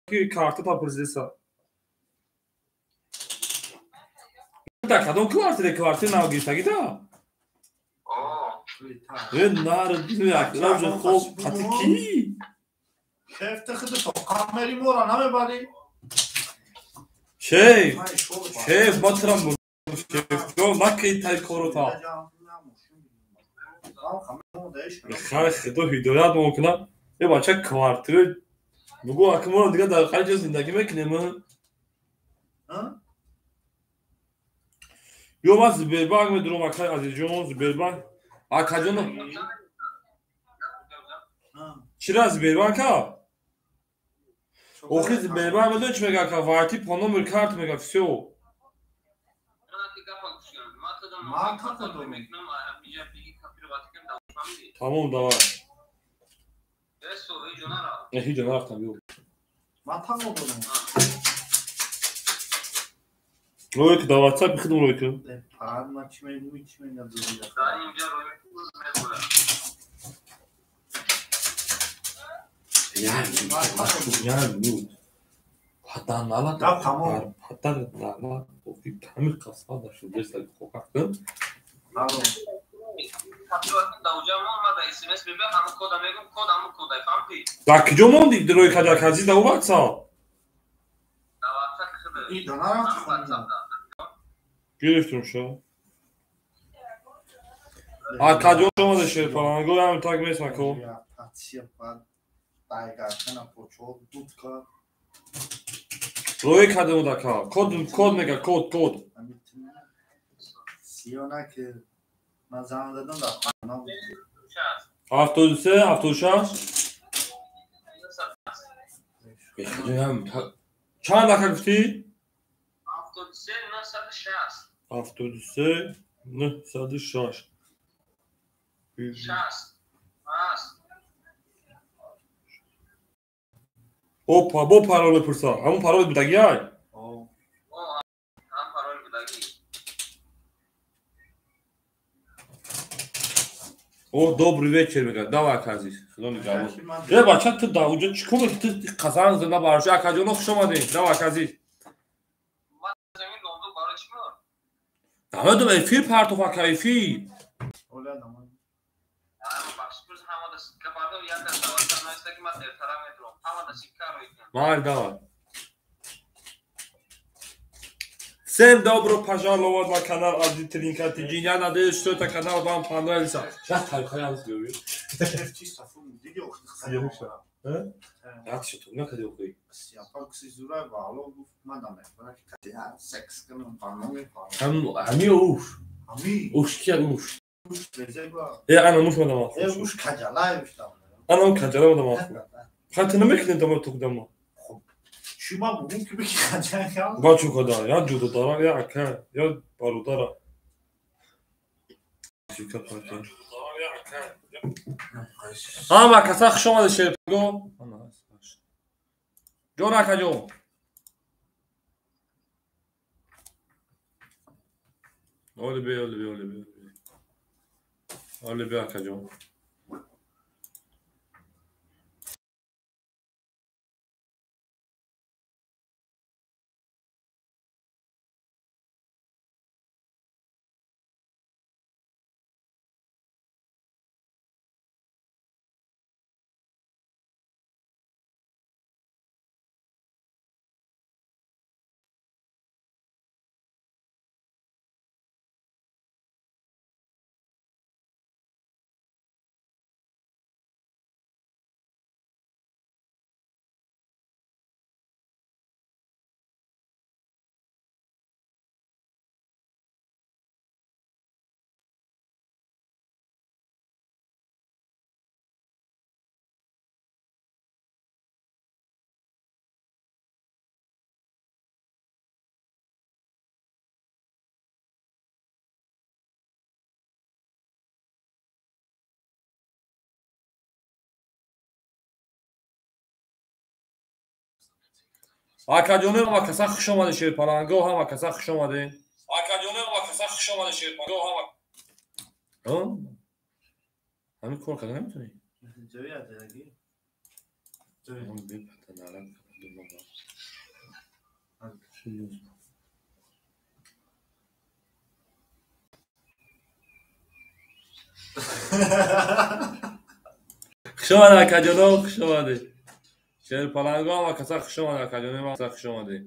Ки карта пурсиса. Та кадом квартира, квартира нав гирифтагида? Э, нар акра уже хоб қати ки? Шеф худто камери мора намебарӣ? Шеф, шеф, ма трам шеф, ҷон, накӣ тай корота. Хай худо ҳидоят мекунад. Э бача квартира бугу ака мо дига дар хариҷа зиндагӣ мекунем. Ё ман Сбербанк медурам, акай Азизҷон, Сбербанк. Акаҷон. Чира Сбербанка? Охи Сбербанк медони чӣ мега ака? Войти по номер карт мега, всё. Тамом, давай. Ҳеҷ ҷо нарафтам, биё. Рой ки дар WhatsApp хидм рой кун. Дар куҷо монди рой карди ака Азиз дар WhatsApp? Гирифтум шо. Акаҷон омада шерпаланго ҳам так месако. Рой карда буд ака. Код код мега код код. 73 76. Чанд ака гуфтӣ? 73 906. Опа, бо пароле пурса. Ҳамун пароли будагӣ ай? О, добрый вечер мега. Давай, ака Азиз. Худо нигаҳбон. Э, бача, ту дар уҷо чӣ кор мекунӣ? Ту қасам зинда бароши. Акаҷоно, хуш омадед. Давай, ака Азиз. Намедонам, эфир партоф ака, эфир. Майли, давай. Всем добро пожаловать на канал Азиз Тринка ТГ. Я надеюсь, что этот канал вам понравился. Сейчас ҳами уш. Уш ки уш? Э, ана муш мадам. Ана каҷала мадам. Хати намекунем дама тугдама. Шума бугун ки бики хаҷа. Бачу када, я ҷудо дара, я ака, я бародара. Ҳама каса хуш омада шерпаго. Ҷон акаҷон. Оли бе, оли бе, оли бе. Оли бе акаҷон. Акаҷоне ҳама каса хуш омаде шерпаланго, ҳама каса хуш омаде. Акаҷоне ҳама каса хуш омаде шерпаланго, ҳама. Ҳамин кор карда наметавонӣ? Хуш омадед, акаҷоно, хуш омадед. Шерпаланго ҳама каса хуш омадед, акаҷоно, ҳама хуш омадед.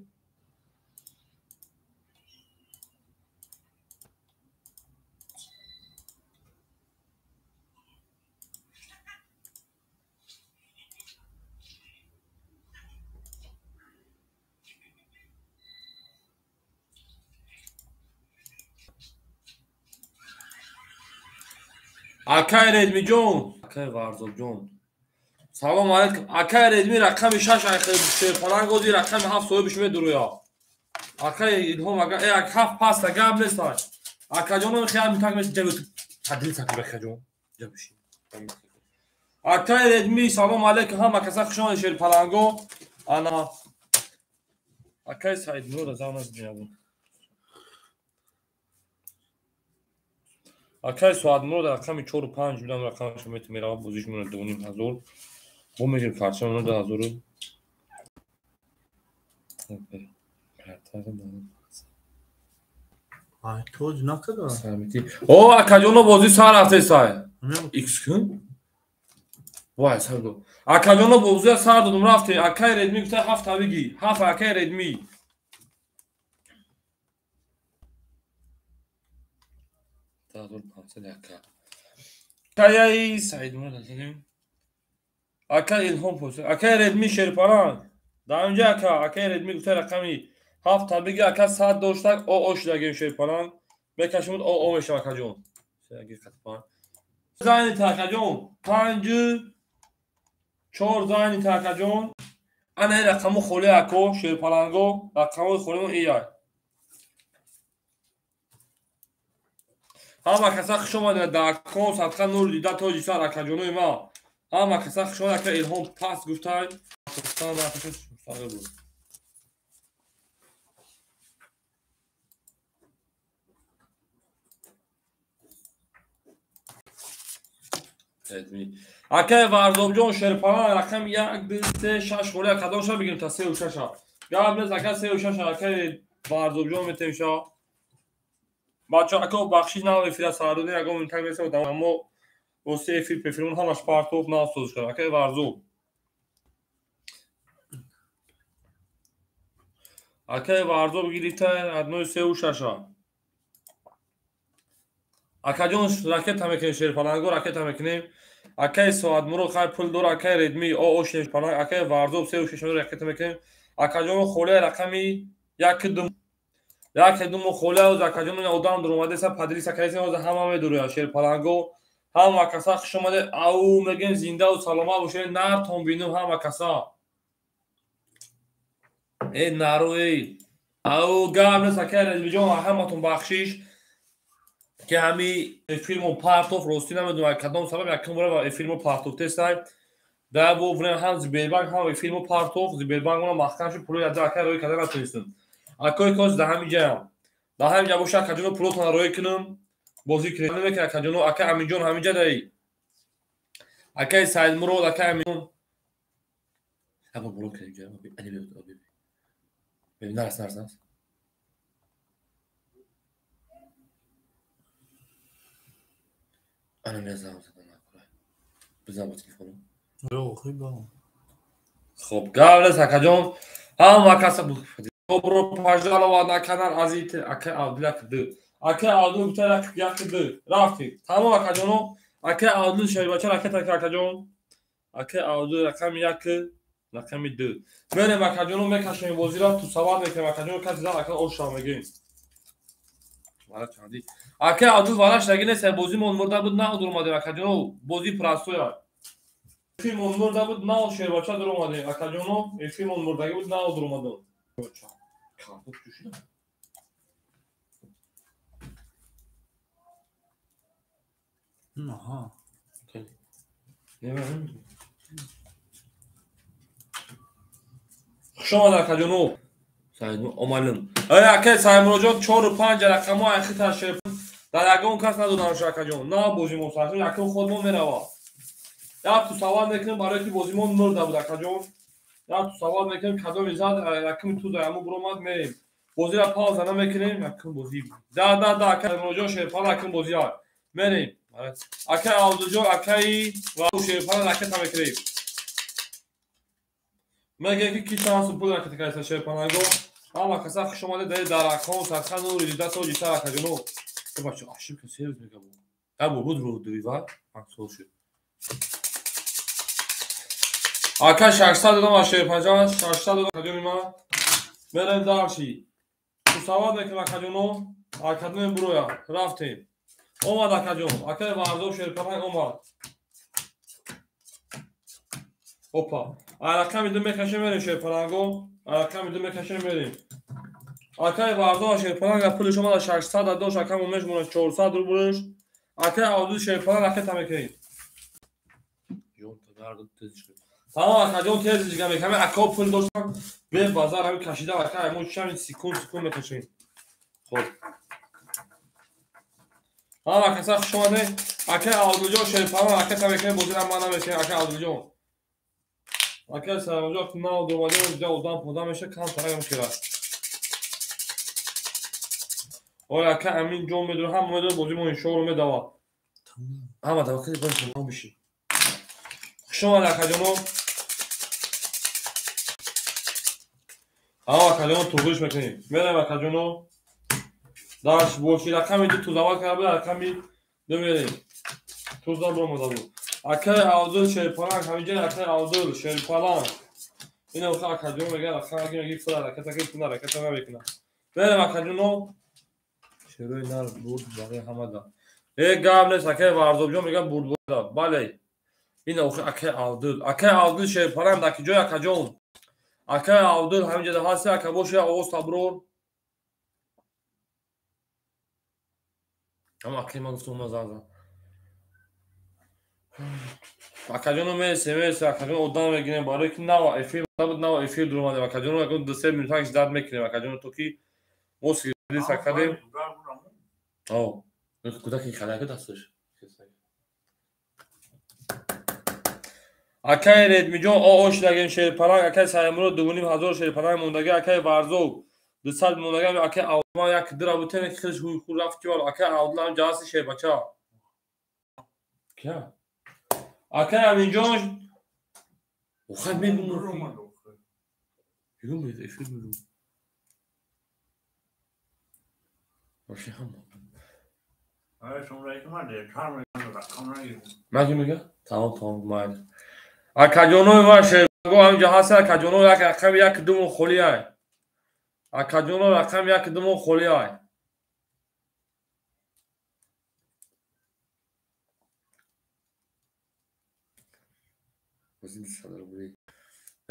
Акай Редмиҷон, акай Варзобҷон. Салом алейкум. Акай Редми рақами 6 шерпаланг ози рақами 7 соҳибиш медуроя. Акай Илҳом ага 7 паста гап нест. Акаҷоно хиял митак мес ҷаб тадил сакиб акаҷон. Ҷабши. Акай Редми салом алейкум ҳама каса хуш омадед шерпаланго. Ана акай Саиднур азам аз ҷаб. Акай Соатмурод рақами 4 5 будам рақамашо мерава бозиш мона 2500. Бо мегирем карча мона 2000. Ай тоҷ накада. О акаҷоно бозӣ сар рафтесай. Икс кун? Вай сар дод. Акаҷоно бозӣ сар додум рафте. Акай Редми гуфта 7 та биги. 7 акай Редми. 1500 ака. Каяи Саидмурод азим. Ака Илҳом пурсид. Акай Редми шерпаланг. Дар инҷа ака, акай Редми гуфта рақами 7 та биги ака 100 доштак о о шудагем шерпаланг. Мекашимуд о о мешава акаҷон. Зайни та акаҷон. 5 4 зайни та акаҷон. Ана ин рақаму холи ако шерпаланго, рақамои холимон ия. Ҳама каса хуш омадед дар кон садқа нур дида тоҷи сар акаҷонои ма. Ҳама каса хуш омадед ака Илҳом пас гуфтай. Акай Варзобҷон шерпалан рақами 1 2 3 6 холи кадом ша бигирем та 3 6. Гап нест ака 3 6 акай Варзобҷон метемша. Бачо ако бахшиш нав эфира сардоди ягон интак нест аммо воситаи эфир пефирмон ҳамаш партов нав соз шуд. Акай Варзоб. Акай Варзоб гирифта одной 3 6. Акаҷон ракета мекунем шерпаланго ракета мекунем. Акай Соатмурод хай пул дор акай Редми о о шерпаланг акай Варзоб 3 6 ракета мекунем. Акаҷон холе рақами 1 2 як ду холе оз акаҷон одам дуромадеса падриса кайса оз ҳама медуроя шерпаланго ҳама каса хуш омаде ау мегем зиндаву саломат бошед нартон бинум ҳама каса э наро эй ау гап нест акай Редмиҷон ҳаматон бахшиш ки ҳами эфирмо партоф ростӣ намедонам кадом сабаб якум бора эфирмо партоф тестай дар во врем ҳам Сбербанк ҳам эфирмо партоф Сбербанк она маҳкам шуд пули акай роӣ карда натонистем. Акои кос дар ҳамин ҷаям. Дар ҳамин ҷа боша акаҷоно пулотонро роӣ кунам. Бозӣ кунем. Намекунам акаҷоно, ака Аминҷон ҳамин ҷа даи. Акаи Саидмурод, акаи Аминҷон. Аба боло кунем ҷа. Ани бе. Бе нарас нарас нарас. Ана мезанам задан накунай. Бизан бо телефону. Ё, хиба. Хоб, гап нест акаҷон. Ҳама каса Добро пожаловать на канал Азит ака Абдулак 2. Ака Абдул гуфта як 2. Рафтем. Тамом акаҷоно. Ака Абдул шайбача ракета акаҷон. Ака Абдул рақами 1, рақами 2. Мерем акаҷоно мекашем бозиро, ту савар мекунем акаҷоно каси зан ака оша мегем. Вара чанди. Ака Абдул вараш даги нест, бозимон мурда буд, на дуромадем акаҷоно, бози простоя. Эфирмон мурда буд, на шербача дуромадем акаҷоно, эфирмон мурдаги буд, на дуромадем. Картоф ҷӯшида. Аҳа. Хуш омад акаҷоно. Саид омалим. Эй акай Саидмуроҷон 4 5 рақамо айхита шеф. Дар ягон кас надодам ша акаҷон. На бозимо сар. Якум худмо мерава. Як ту савол мекунем барои ки бозимон мурда буд акаҷон. Як ту савол мекунем кадоми зад якум ту даяму буромад мерем. Бозиро пауза намекунем, якум бозӣ. Да, да, да, акай Муроҷон Шерпалан якум бозӣ. Мерем. Акай Абдулҷон, акай ва Шерпалан ракета мекунем. Мегӯем ки ки чанд сум пул ракета кардааст Шерпаланго. Ҳама каса хуш омадед дар даракон, садқа нури дида соҷи сар акаҷоно. Бача, ошибка сервис мегӯям. Я буд ру дривар, ансол шуд. Ака 600 додам аз Шерпанҷа, 600 додам акаҷони ман. Мерем дарши. Тусавод мекунем акаҷоно, академия буроя. Рафтем. Омад акаҷон, акаи Варзоб Шерпаланг омад. Опа. Рақами ду мекашем мерем Шерпаланго. Рақами ду мекашем мерем. Акаи Варзоб Шерпаланг пулиш омад 600 дошт, акам мешмонад 400 рублш. Акаи Абдул Шерпаланг ракета мекунем. Ҷон тадард тез шуд. Тамом акаҷон тез ҷига мекунем. Ака пул доштан бе базар ҳами кашида ака мо чами секунд секунд мекашем. Хоб. Ҳама каса хуш омадед. Акаи Абдулҷон Шерпаланг ракета мекунем, бозира ман намекунем акаи Абдулҷон. Акаи Сарамҷон нав домадем, ҷа одам пода меша, кам тарагам кира. Ой ака Амин ҷон медура, ҳама медура бозӣ мо иншоалло медава. Ҳама таваккали бояд тамом биши. Хуш омадед акаҷоно. Ҳама акаҷоно туғриш мекунем. Мерем акаҷоно. Дарш боши рақами ду тузават карда буд, рақами ду мерем. Тузда биромада буд. Акаи Абдул Шерпаланг ҳаминҷа акаи Абдул Шерпаланг. Ина охир акаҷон мегӯяд рақам аги меги пул ҳараката ки пул ҳараката намекунад. Мерем акаҷоно. Шерои нар бурд барои ҳамада. Э гап нест акаи Варзобҷон мегӯяд бурд бурда. Бале. Ина охир акаи Абдул. Акаи Абдул Шерпаланг дар ки ҷой акаҷон? Акаи Абдул ҳаминҷа ҳасти ака боши овоз таброр. Ама акаи ман гуфтам ман зан зан. Акаҷоно мересем, мересем, акаҷон одам мегирем барои ки нава эфир буд, нава эфир дуромадем. Акаҷоно ягон 2-3 минутак ждат мекунем. Акаҷоно то ки мо сирдис академ. О, кудаки хадаки дасташ. Акаи Редмиҷон оо шидагем Шерпаланг, акаи Саямуро 2,5 ҳазор Шерпаланг мондаги, акаи Варзоб 200 мондаги, акаи Авдулман як дира бутене ки хелш ҳуй рафт ки акаи Авдул ҳам ҷаҳаси шербача. Кия? Акаи Аминҷон охай мегум мегум эфир мегум. Вообще ҳама. Маги мега? Тамом, тамом, майли. Акаҷонои ма шербаго ҳаминҷа ҳаст, акаҷоно як рақами як думон холӣ ай. Акаҷоно рақами як думон холӣ ай.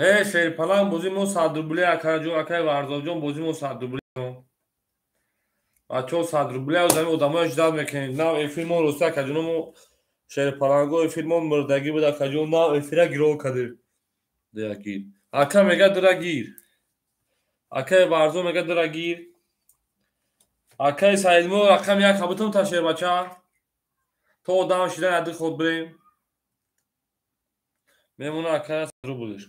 Э Шерпаланг бозӣ мо 100 рубле акаҷон, акаи Варзобҷон бозӣ мо 100 рубле. Бачаҳо 100 рубле зами одамоя ждат мекунем. Нав эфир мо рости акаҷоно мо Шерпаланго эфир мо мурдагӣ буд акаҷон, нав эфира гиров кардем. Дира гир. Ака мега дира гир. Акаи Варзо мега дира гир. Акаи Саидмо рақами як ҳабутум та шербача. То одам шидан яди худ бирем. Мемона ака 100 рублеш.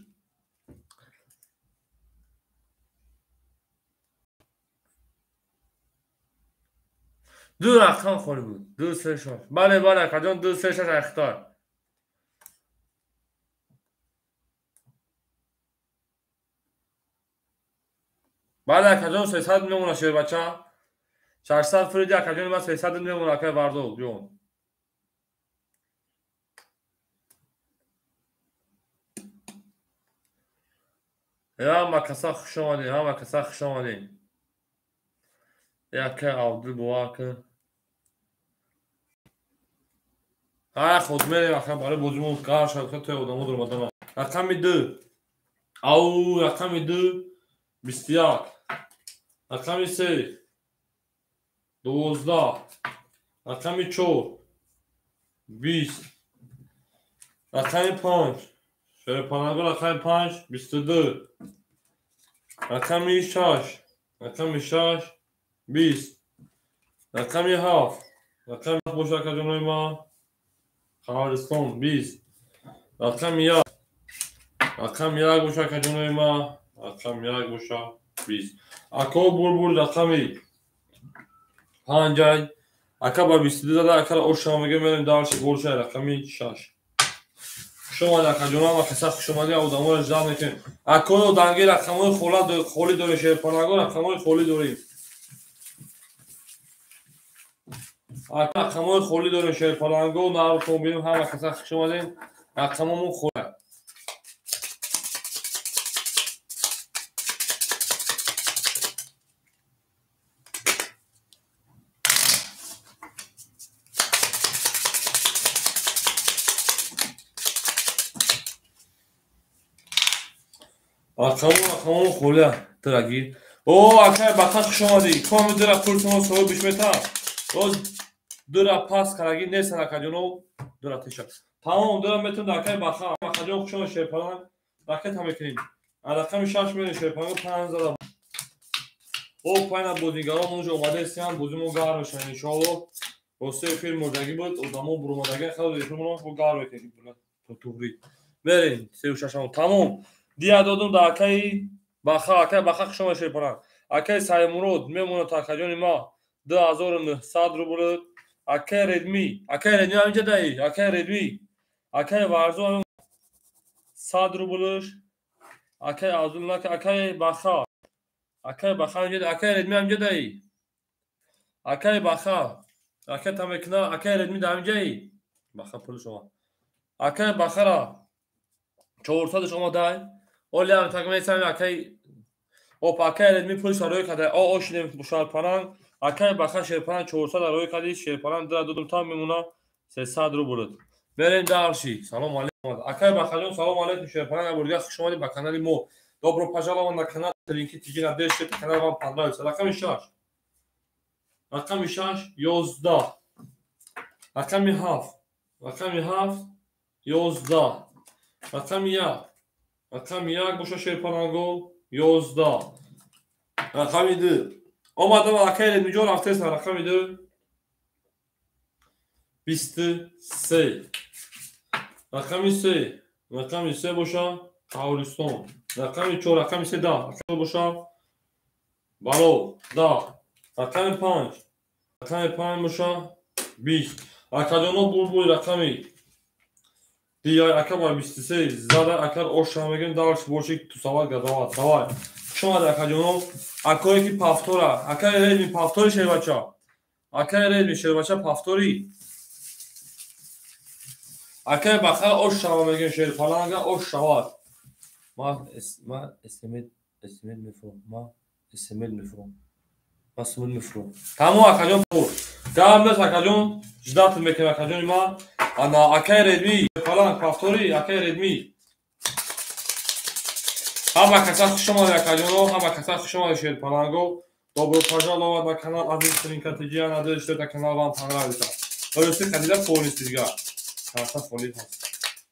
Ду рақам холӣ буд. 2 3 6. Бале, бале, акаҷон 2 3 6 ахтар. Бале, акаҷон 300 мемона шербача. 600 фуриди акаҷони ман 300 мемона акаи Варзоб ҷон. Ҳама каса хуш омадед, ҳама каса хуш омадед. Акаи Абдул бовар кун. Ҳа, худ мерем ака барои бозимон гар шад, то одамо дуромадан. Рақами 2. Ау, рақами 2 21. Рақами 3 12. Рақами 4 20. Рақами 5 Шерпаланго рақами 5 22. Рақами 6 рақами 6 20. Рақами 7 рақами боша акаҷонои ман Қабристон 20. Рақами 1 рақами 1 боша акаҷонои ман рақами 1 боша. 20. Ако бурбур рақами 5 ака ба 22 зада акара оша мегем мерем дальше больше рақами 6. Хуш омадед акаҷонам, акаса хуш омадед, одаморо ждать мекунем. Акои данги рақамҳои холӣ дорем, шерпаланго рақамҳои холӣ дорем. Ака рақамҳои холӣ дорем, шерпаланго, нархо бинем, ҳама каса хуш омадед. Рақамҳомон холӣ. Рақамон холия дорагир. О, акай баха хуш омадӣ. Коми дора пултон соҳибиш мета. Боз дора пас караги нестан акаҷоно. Дора теша. Тамом дора метон акай баха. Бахаҷон хуш омад шерпаланг. Ракета мекунем. Рақами 6 мерем шерпаланг 5 зада. О, пайна бозигарон онҷо омадаистанд, бозимо гарм мешавад иншоалло. Рости эфир мурдагӣ буд, одамо буромадагӣ, хеле эфирмонро бо гарм мекунем. Туғри. Мерем 36. Тамом. Дия додум да акаи Баха, акаи Баха хуш омад шерпаланг. Акаи Саймурод мемонад акаҷони ма 2900 рубл. Акаи Редми, акаи Редми ҳаминҷа даи, акаи Редми, акаи Варзо 100 рублш. Акаи Абдуллак, акаи Баха, акаи Баха ҳаминҷа, акаи Редми ҳаминҷа даи. Акаи Баха, акаи тамекна, акаи Редми да ҳаминҷаи. Баха пулш омад. Акаи Бахара 400 омадай. Оли ҳам так месам акаи оп акаи Редми пулш рӯй када. О ошинем шерпаланг. Акаи Баха шерпаланг 400 рӯй кади, шерпаланг дира додум там мемона 300 рубл. Мерем дальше. Салом алейкум. Акаи Бахаҷон, салом алейкум шерпаланг. Абурга хуш омадед ба канали мо. Добро пожаловать на канал Тринки ТЖ. Надеюсь, что этот канал вам понравится. Рақами 6. Рақами 6 11. Рақами 7. Рақами 7 11. Рақами 1. Рақами 1 боша шерпаланго 11. Рақами 2. Омадам акаи Редмиҷон рафтесан рақами 2 23. Рақами 3. Рақами 3 боша Қавристон. Рақами 4, рақами 3 да. Рақами боша Бало да. Рақами 5. Рақами 5 боша 20. Акаҷоно бурбур рақами Дия ака ба 23 зада акар оша мегем дальше больше тусават газават. Давай. Хуш омадед акаҷоно. Акое ки пафтора. Акаи Редми пафтори шербача. Акаи Редми шербача пафтори. Акаи Баха ош шава мегем шерпаланга ош шавад. Ма смл мефурам. Ма смл мефурам. Ма смл мефурам. Тамом акаҷон пур. Гап нест акаҷон, ждать мекунем акаҷони ма. Ана акаи Редми шерпаланг пафтори акаи Редми. Ҳама каса хуш омадед акаҷоно, ҳама каса хуш омадед шерпаланго. Добро пожаловать на канал Азиз Тринка ТЖ. Надеюсь, что этот канал вам понравится. Рости хадида полностью дигар. Карта холӣ ҳаст.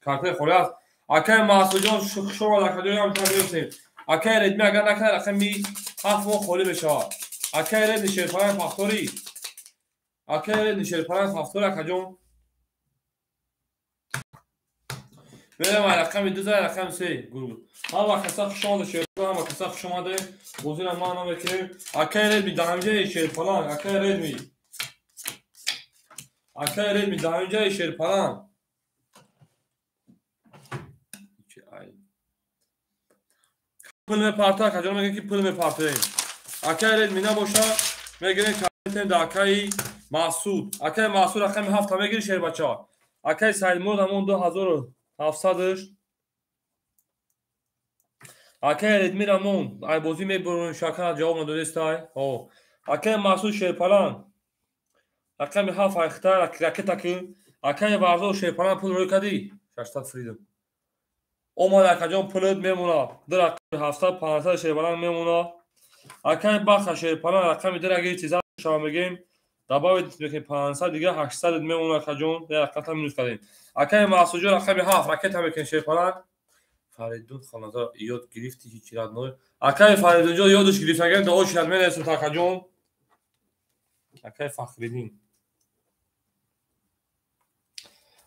Картаи холӣ ҳаст. Акаи Маҳсудҷон хуш омад акаҷон, ҳам мебинем. Акаи Редми агар накунад рақами 7 моҳ холӣ мешавад. Акаи Редми шерпаланг пафтори. Акаи Редми шерпаланг пафтори акаҷон. Мерем рақами 2 зада рақами 3 гургур. Ҳама каса хуш омадед шерпаланг, ҳама каса хуш омадед. Бозиро ман намекунем. Акаи Редми даҳамҷаи шерпаланг, акаи Редми. Акаи Редми даҳамҷаи шерпаланг. Пул мепарта, акаҷон мегӯяд ки пул мепартоем. Акаи Редми набоша, мегирем картем да акаи Маҳсуд. Акаи Маҳсуд рақами 7 мегири шербача. Акаи Саидмурод ҳамон 2700-ш. Акаи Редми рамон ай бозӣ мебурем, шакара ҷавоб надодестай. Ҳо. Акаи Маҳсуд шерпаланг рақами 7 айхта ракета ки. Акаи Варзо шерпаланг пул рӯй кардӣ? 600 фридом. Омад акаҷон пулат мемонад. Ду рақами 700 500 шерпаланг мемонад. Акаи Баха шерпаланг рақами 2 рагири тиза шава мегем. Добавить мекунем 500 дига 800 мемонад акаҷон. Як рақам минус кардем. Акаи Маҳсудҷон рақами 7 ракета мекунем шерпаланг. Фаридун Хоназар ёд гирифти ҳеҷ родной. Акаи Фаридунҷон ёдаш гирифт агар да ошират мерасем акаҷон. Акаи Фахриддин.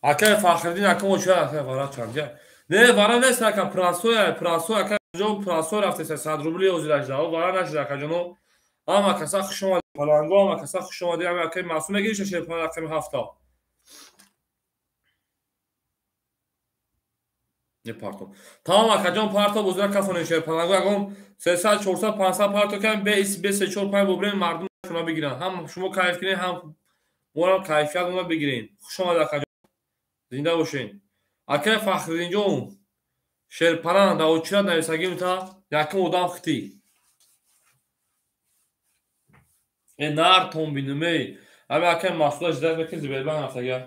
Акаи Фахриддин акам ошират акаи вара чанд. Не, вара нест ака, простой, простой ака. Акаҷон прасо рафтеса 100 рубли ҳозираш да. Вара нашуда акаҷоно. Ҳама каса хуш омадед. Паланго ҳама каса хуш омадед. Ҳама акаи Маъсум мегириша шерпаланг рақами 7. Не парто. Тамом акаҷон парто бозира кафонем шерпаланго ягон 300, 400, 500 парто кам бе 3, 4, 5 бобрем мардум шумо бигиранд. Ҳам шумо кайф кунед, ҳам моram кайфият мо бигирем. Хуш омадед акаҷон. Зинда бошед. Акаи Фахриддинҷон шерпаланг дар очират нависагим та якум одам хитӣ. Э нартон бинумей. Ҳами акаи Маҳсуда жидат мекунед Сбербанк рафтага.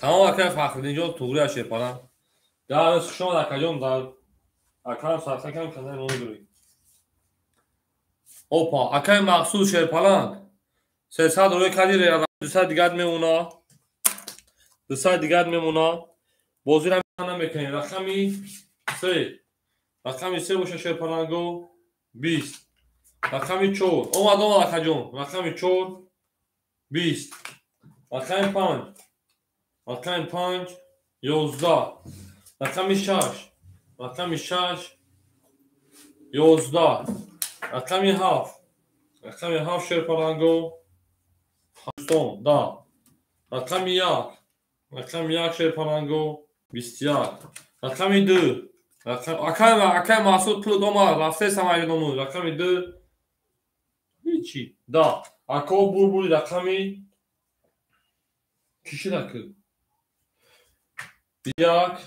Тамом акаи Фахриддинҷон туғри аз шерпаланг. Дар хуш омад акаҷон дар акаам сарса кам канали мо медуред. Опа, акаи Мақсуд шерпаланг 300 рӯй кади 200 дигар мемона. 200 дигар мемона. Бозира намекунем. Рақами 3. Рақами 3 боша шерпаланго 20. Рақами 4. Омад омад акаҷон. Рақами 4 20. Рақами 5. Рақами 5 11. Рақами 6. Рақами 6 11. Рақами 7. Рақами 7 шерпаланго 8 да. Рақами 1. Рақами 1 шерпаланго 21. Рақами 2. Акаи Маҳсуд пул омад рафтесам айдому. Рақами 2 ҳичи да. Ако бурбури рақами киши раки? 1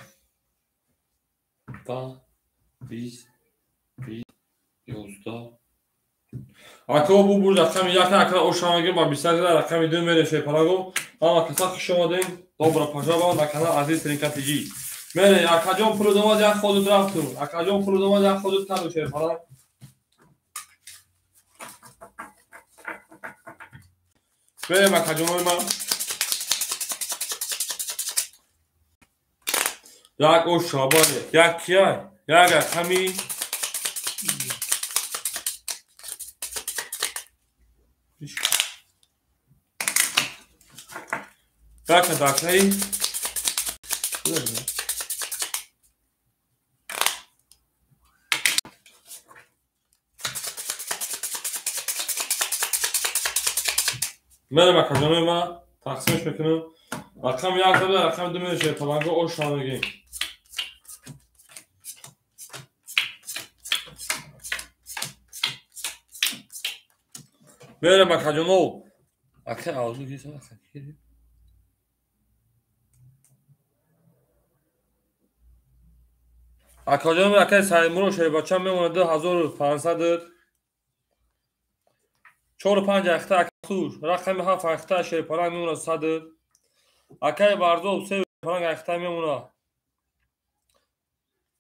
да 20 20 11. Ако бубур рақами 1 ака ошамагим ба 21 рақами 2 мере шерпаланго. Ҳама каса хуш омадем. Добро пожаловать на канал Азиз Тринка ТЖ. Мере акаҷон пул омад як ходут рафту. Акаҷон пул омад як ходут карду шерпаланг. Мерем акаҷонои ман. Як ош шабане, як кия, як рақами Як дакаи Мерем акаҷонои ман тақсимш мекунам. Рақами 1 зада рақами 2 мереше паланго ош шамегим. Мерем акаҷоно. Акаи Авзу гиса акаи. Акаҷон акаи Саидмурод шербача мемонад 2500. 4 5 ахта акасур рақами 7 ахта шерпаланг мемонад 100. Акаи Барзоб 3 паланг ахта мемонад.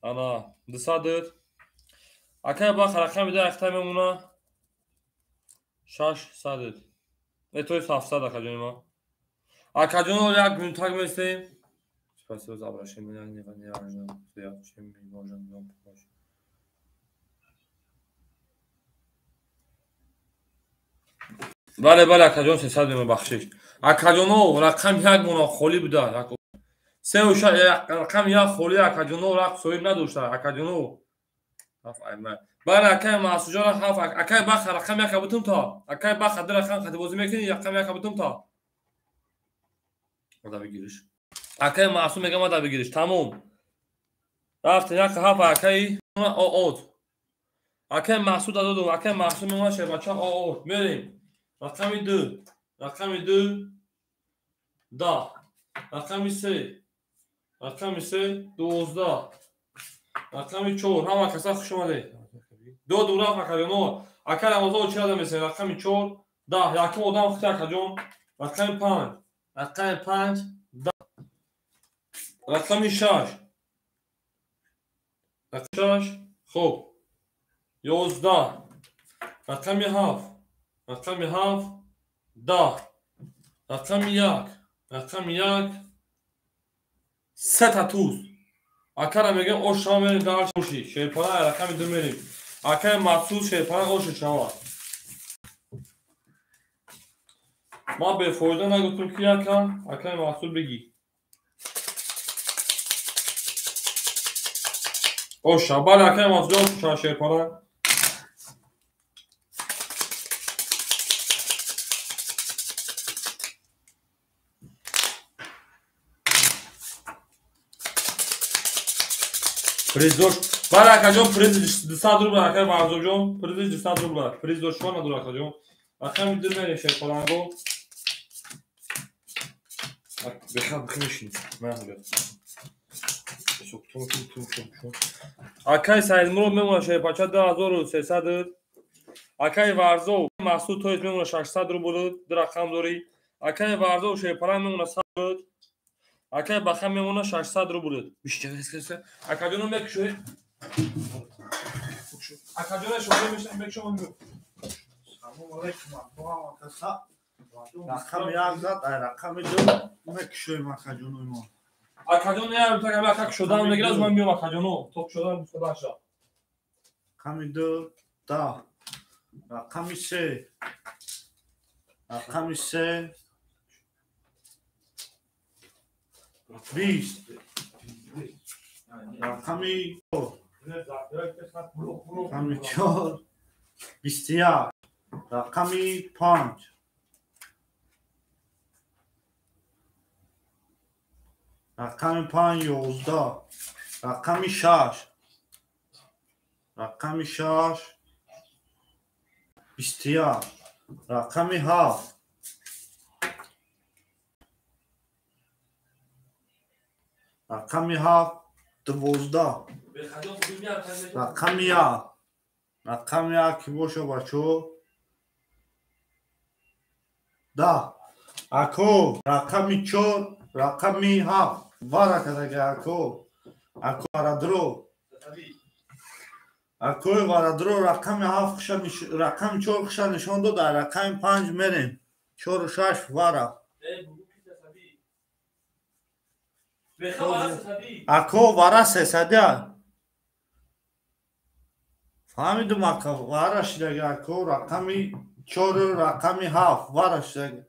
Ана 200. Акаи Бах рақами 2 ахта мемонад 600. То есть 700 акаҷони ман. Акаҷоно як минутак местем. Спасибо за обращение. Не важно, чем мы можем вам помочь. Бале, бале, акаҷон 300 мемон бахшиш. Акаҷоно рақами 1 мона холӣ буда. 3 рақами 1 холӣ акаҷоно рақм соҳиб надошта. Акаҷоно. Бале, акаи Маҳсуҷон 7, акаи Баха рақами 1 бутум то. Акаи Баха 2 рақам хати бозӣ мекунӣ, рақами 1 бутум то. Ода бигириш. Акаи Маҳсум мегам ада бигириш. Тамом. Рафтем 1 7 акаи оот. Акаи Маҳсуд додум. Акаи Маҳсум мемонад шербача оот. Мерем. Рақами 2. Рақами 2 10. Рақами 3. Рақами 3 12. Рақами 4. Ҳама каса хуш омадед. Додум рафт акаҷоно. Акаи Рамазон чӣ ада месем? Рақами 4 10. Якум одам хити акаҷон. Рақами 5. Рақами 5 10. Рақами 6. Рақами 6 хуб 11. Рақами 7. Рақами 7 10. Рақами 1. Рақами 1 3 та туз. Акара мегем ош шава мерем дар оши. Шерпана рақами 2 мерем. Акаи Мақсуд шерпана оши шава. Ман бефоида нагуфтам ки ака, акаи Мақсуд бигӣ. Оша, бале акаи Мақсуд ош шава шерпана. Приз дош. Бале акаҷон, приз 200 рубл акаи Варзобҷон, приз 200 рубл. Приз дошва надор акаҷон. Рақами 2 мерем шерпаланго. Бехаб бихмешин. Ман ҳаҷа. Акаи Саидмурод мемона шерпача 2300. Акаи Варзов Мақсуд тоиз мемона 600 рубл, ду рақам дорӣ. Акаи Варзов шерпаланг мемона 100. Акаи Баха мемона 600 рубл. Акаҷоно мекушоед. Акаҷоно шоҳид мешавем, мекушам. Салом алейкум, акаса. Рақами 1 зад, ай рақами 2 мекушоем акаҷонои мо. Акаҷон я так ака кушодан мегирад, ман миём акаҷоно. То кушодан кушодан ша. Рақами 2 10. Рақами 3. Рақами 3 20. Рақами 4. Рақами 4 21. Рақами 5. Рақами 5 11. Рақами 6. Рақами 6 21. Рақами 7. Рақами 7 12. Рақами 1. Рақами 1 ки боша бачо? 10. Ако рақами 4, рақами 7. Варакатага ако. Ако варадро. Акои варадро рақами 7 хша, рақами 4 хша нишон дод, рақами 5 мерем. 4 6 вара. Ако вара 300. Фаҳмидум ака, вара шидага ако рақами 4, рақами 7 вара шидага.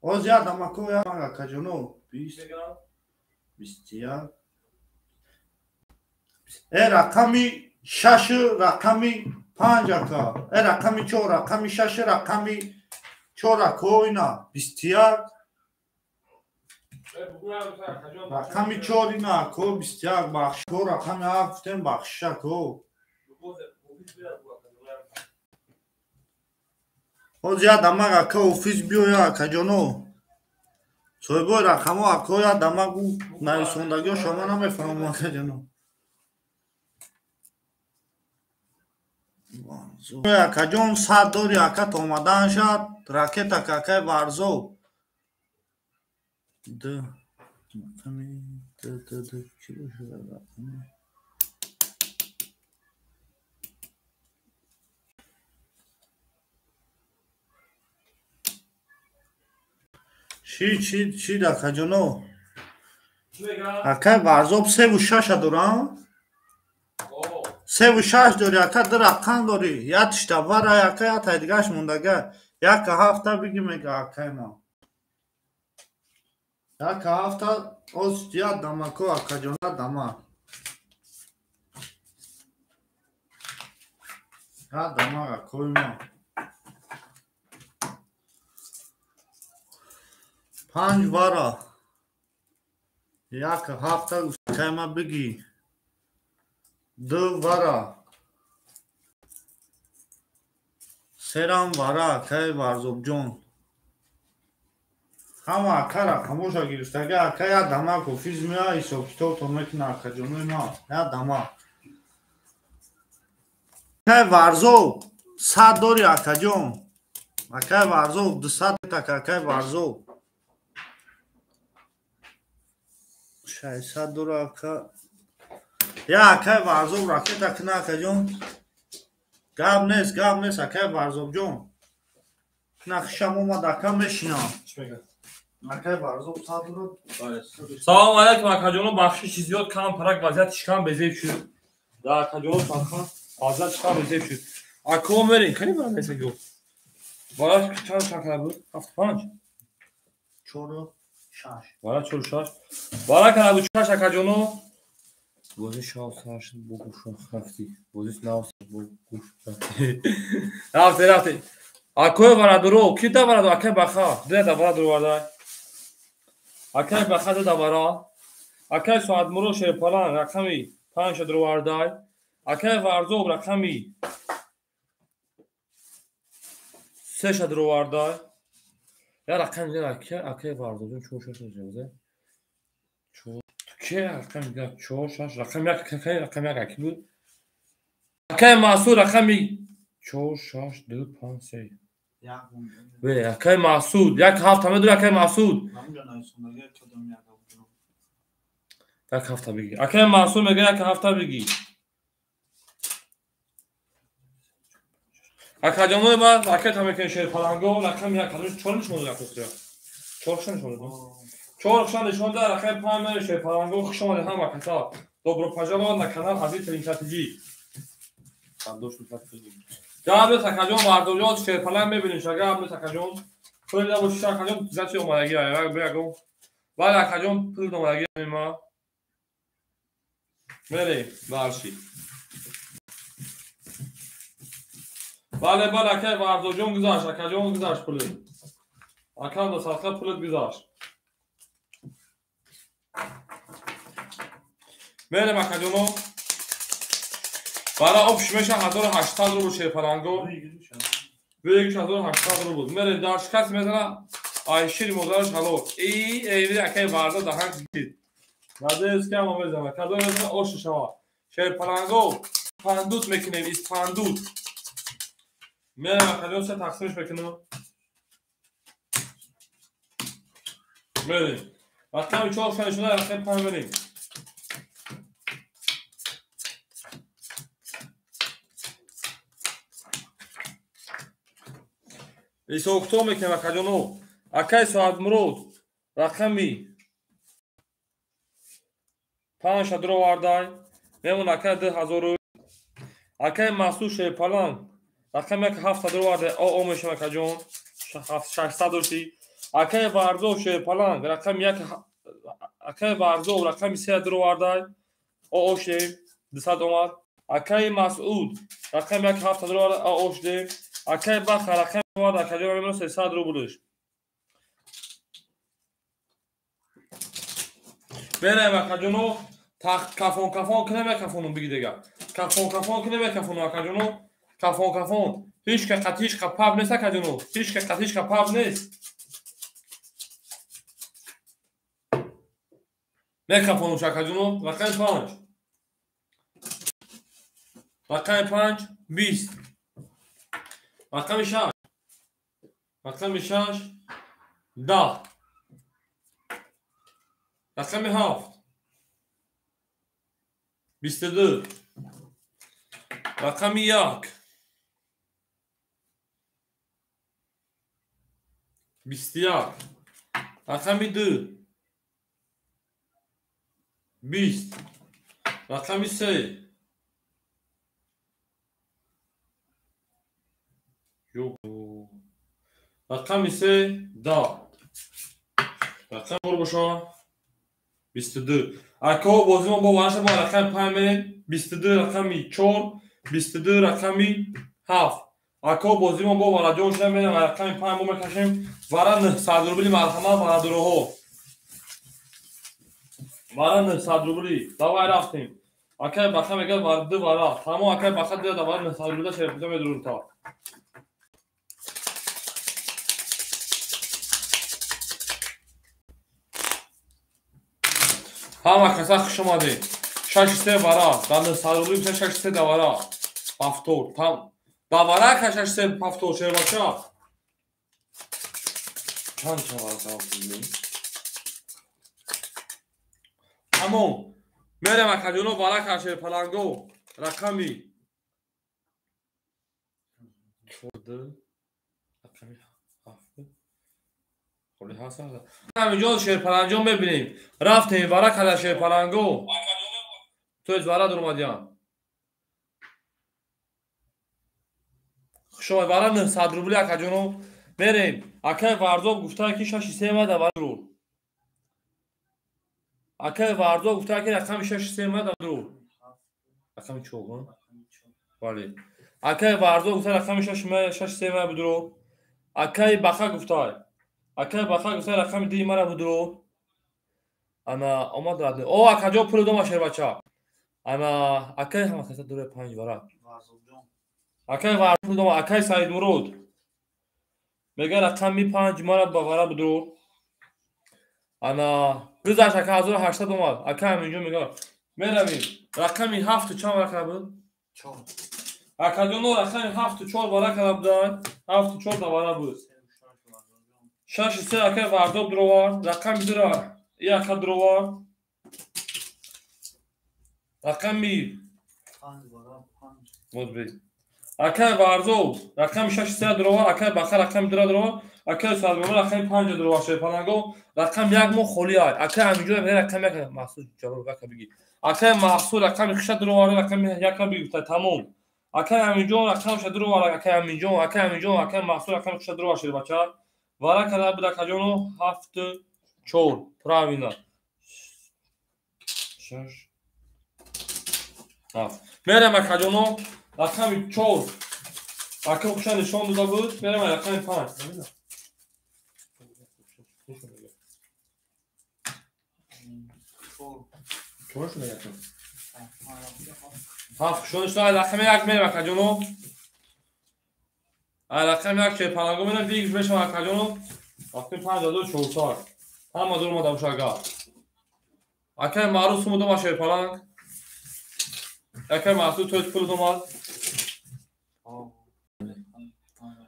Оз ядам ако я акаҷоно 20 21. Рақами 6, рақами 5 ака. Рақами 4, рақами 6, рақами 4 ако ина 21. Рақами 4 ина ако 21 бахш. Рақами 7 гуфтем бахшиш ако. Ҳозир ядамак ака офис биёя акаҷоно. Соҳибои рақамҳо ако ядамак ӯ нависондагиҳо шумо намефаҳмам акаҷоно. Акаҷон 100 дори ака то омадан шад ракета акаи Варзов. Д рақами д д д чӣ бошад рақами? Чӣ акаҷоно? Акаи Варзоб 3 6 дорам. 3 6 дори ака, ду рақам дори. Як тишта вара ака, як тай дигаш мондага. Як ҳафта биги мега акаи ман. Як ҳафта оз як дамако акаҷона дама. Як дама акои ман. 5 вара. Як ҳафта акаи ман биги. 2 вара. 3 вара акаи Варзобҷон. Ҳама ака рақамоша гирифтага ака як дамак офис мея ҳисоб-китобто мекуна акаҷонои ман. Як дамак. Акаи Варзоб 100 дори акаҷон. Акаи Варзоб 200 така акаи Варзоб. 600 дора ака. Я акаи Варзоб ракета куна акаҷон. Гап нест, гап нест акаи Варзобҷон. Нақшам омад ака мешинам. Чӣ мегӯяд? Салом алейкум акаҷоно, бахшиши зиёд кам парак вазъияти шикам безеб шуд. Да акаҷоно садха вазъияти шикам безеб шуд. Ако мерем, кани барам месагиё. Вара чанд чанд буд? 75. 4 6. Вара 4 6. Вара кана буд 6 акаҷоно. Бози шав саш бо гӯш рафти. Бози нав бо гӯш рафти. Рафти рафти. Акои варадуро, ки да варадуро, акай баха, да варадуро вардай. Акай баха да вара. Акай соатмуро шерпалан рақами 5 дровардай. Акай варзоб рақами 3 дровардай. Я рақами я акай варзоб 4 6 ҷавзе. 4 ки рақами 4 6 рақами 1 рақами 1 аки буд. Акай Масуд рақами 4 6 2 5 3. Ве акай Масуд як ҳафта медур акай Масуд. Як ҳафта биги. Акай Масуд мега як ҳафта биги. Акаҷонои ман акай тамекин шерпаланго рақами як 4 нишон дод акосира. 4 нишон дод. 4 нишон дод рақами 5 мери шерпаланго. Хуш омадед ҳама каса. Добро пожаловать на канал Азиз Тринчатиҷи. Гап нест акаҷон, вардоҷон шерпаланг мебинем ша. Гап нест акаҷон. Пул набоши акаҷон, зачи омадагӣ ягон. Бале акаҷон, пул омадагӣ ма. Мерем барши. Бале бале акай вардоҷон гузашт, акаҷон гузашт пуле. Акам да садқа пулет гузашт. Мерем акаҷоно. Бара обш меша 1800 рубл шерпаланго. 1800 рубл. Мерем дар шикаст мезана айшири модараш ҳалол. И эйви акай варза даҳан дид. Надеюсь ки ҳама мезана. Кадом мезана ош шава. Шерпаланго пандут мекунем, из пандут. Мерем акаҷон се тақсимш мекунем. Мерем. Рақами 4 шуда рақами 5 мерем. Исоқто мекунем акаҷоно. Акай Соатмурод рақами 5 дровардай. Мемон акай 2000. Акай Масуд шерпаланг рақами 7 дровардай. О мешам акаҷон. 600 дошти. Акай Варзов шерпаланг рақами 1 акай Варзов рақами 3 дровардай. О шем 200 омад. Акай Масуд рақами 7 дровардай. О шем. Акай Баха рақами акаҷон мемон 300 рублш. Берем акаҷоно кафон кафон кунем кафону биги дега. Кафон кафон кунем кафону акаҷоно. Кафон кафон. Ҳеч ка қатиш ка паб нест акаҷоно. Ҳеч ка қатиш ка паб нест. Мекафону акаҷоно рақами 5. Рақами 5 20. Рақами 6. Рақами 6 10. Рақами 7 22. Рақами 1 21. Рақами 2 20. Рақами 3 Yo'q. Рақами 3 10. Рақами 4 боша 22. Ако бозимо бо вараша бо рақами 5 мерем 22 рақами 4 22 рақами 7. Ако бозимо бо вараҷон шуда мерем рақами 5 мо мекашем вара 900 рубли марҳамат варадуроҳо. Вара 900 рубли. Давай рафтем. Акай баха мегӯяд вара 2 вара. Тамом акай баха дида вара 900 рубли шерифҷон медурум та. Ҳама каса хуш омадед. 6-3 вара. Дар 900 рубли 6-3 давара. Повтор. Там давара ка 6-3 повтор шербача. Чанд чавара савоб? Тамом. Мерем акаҷоно вара ка шерпаланго. Рақами 4 рақами 7. Холи ҳаст. Ҳаминҷо шерпаланҷо мебинем. Рафтем вара када шерпаланго. То есть вара дуромадиям. Хушомад вара 900 рубли акаҷоно. Мерем. Акай Варзоб гуфта ки 6-3 мада вара дур. Акай Варзоб гуфта ки рақами 6-3 мада дур. Рақами 4. Бале. Акай Варзоб гуфта рақами 6-3 мада дур. Акай Баха гуфта. Акай Баха гуфта рақами 2 мара будро. Ана омад радне. О акаҷо пул дома шербача. Ана акай ҳама каса дуре 5 вара. Акай Варзоб пул дома, акай Саидмурод. Мега рақами 5 мара ба вара будро. Ана гузашт ака 1800 омад. Акай ҳаминҷо мега. Меравим. Рақами 7 чанд вара буд? 4. Акаҷоно рақами 7 4 вара кара буданд. 7 4 да вара буд. 6-3 акай Варзоб дуровард. Рақами 2 яка дуровард. Рақами 5 вара 5. Вот бе. Акай Варзоб рақами 6-3 дуровард, акай Баха рақами 2 дуровард, акай Саидмурод рақами 5 дуровард. Шерпаланго рақами 1 мо холи ай. Акай ҳаминҷо рақами 1 Маҳсуд Ҷалолов ака биги. Акай Маҳсуд рақами 6 дуровард, рақами 1 биги тамом. Акай ҳаминҷо рақамша дуровард, акай ҳаминҷо, акай ҳаминҷо, акай Маҳсуд рақами 6 дуровард шербача. Вара када буд акаҷоно 7 4. Правильно. 6 7. Мерем акаҷоно рақами 4. Ака хуша нишон дода буд. Мерем рақами 5. 7 хушон нишон рақами 1 мерем акаҷоно. Рақами 1 шерпаланго мерем вигш мешавам акаҷоно. Рақами 5400. Ҳама дур омада бошага. Акай Маъруф сум дома шерпаланг. Акай Маҳсуд тои пул омад.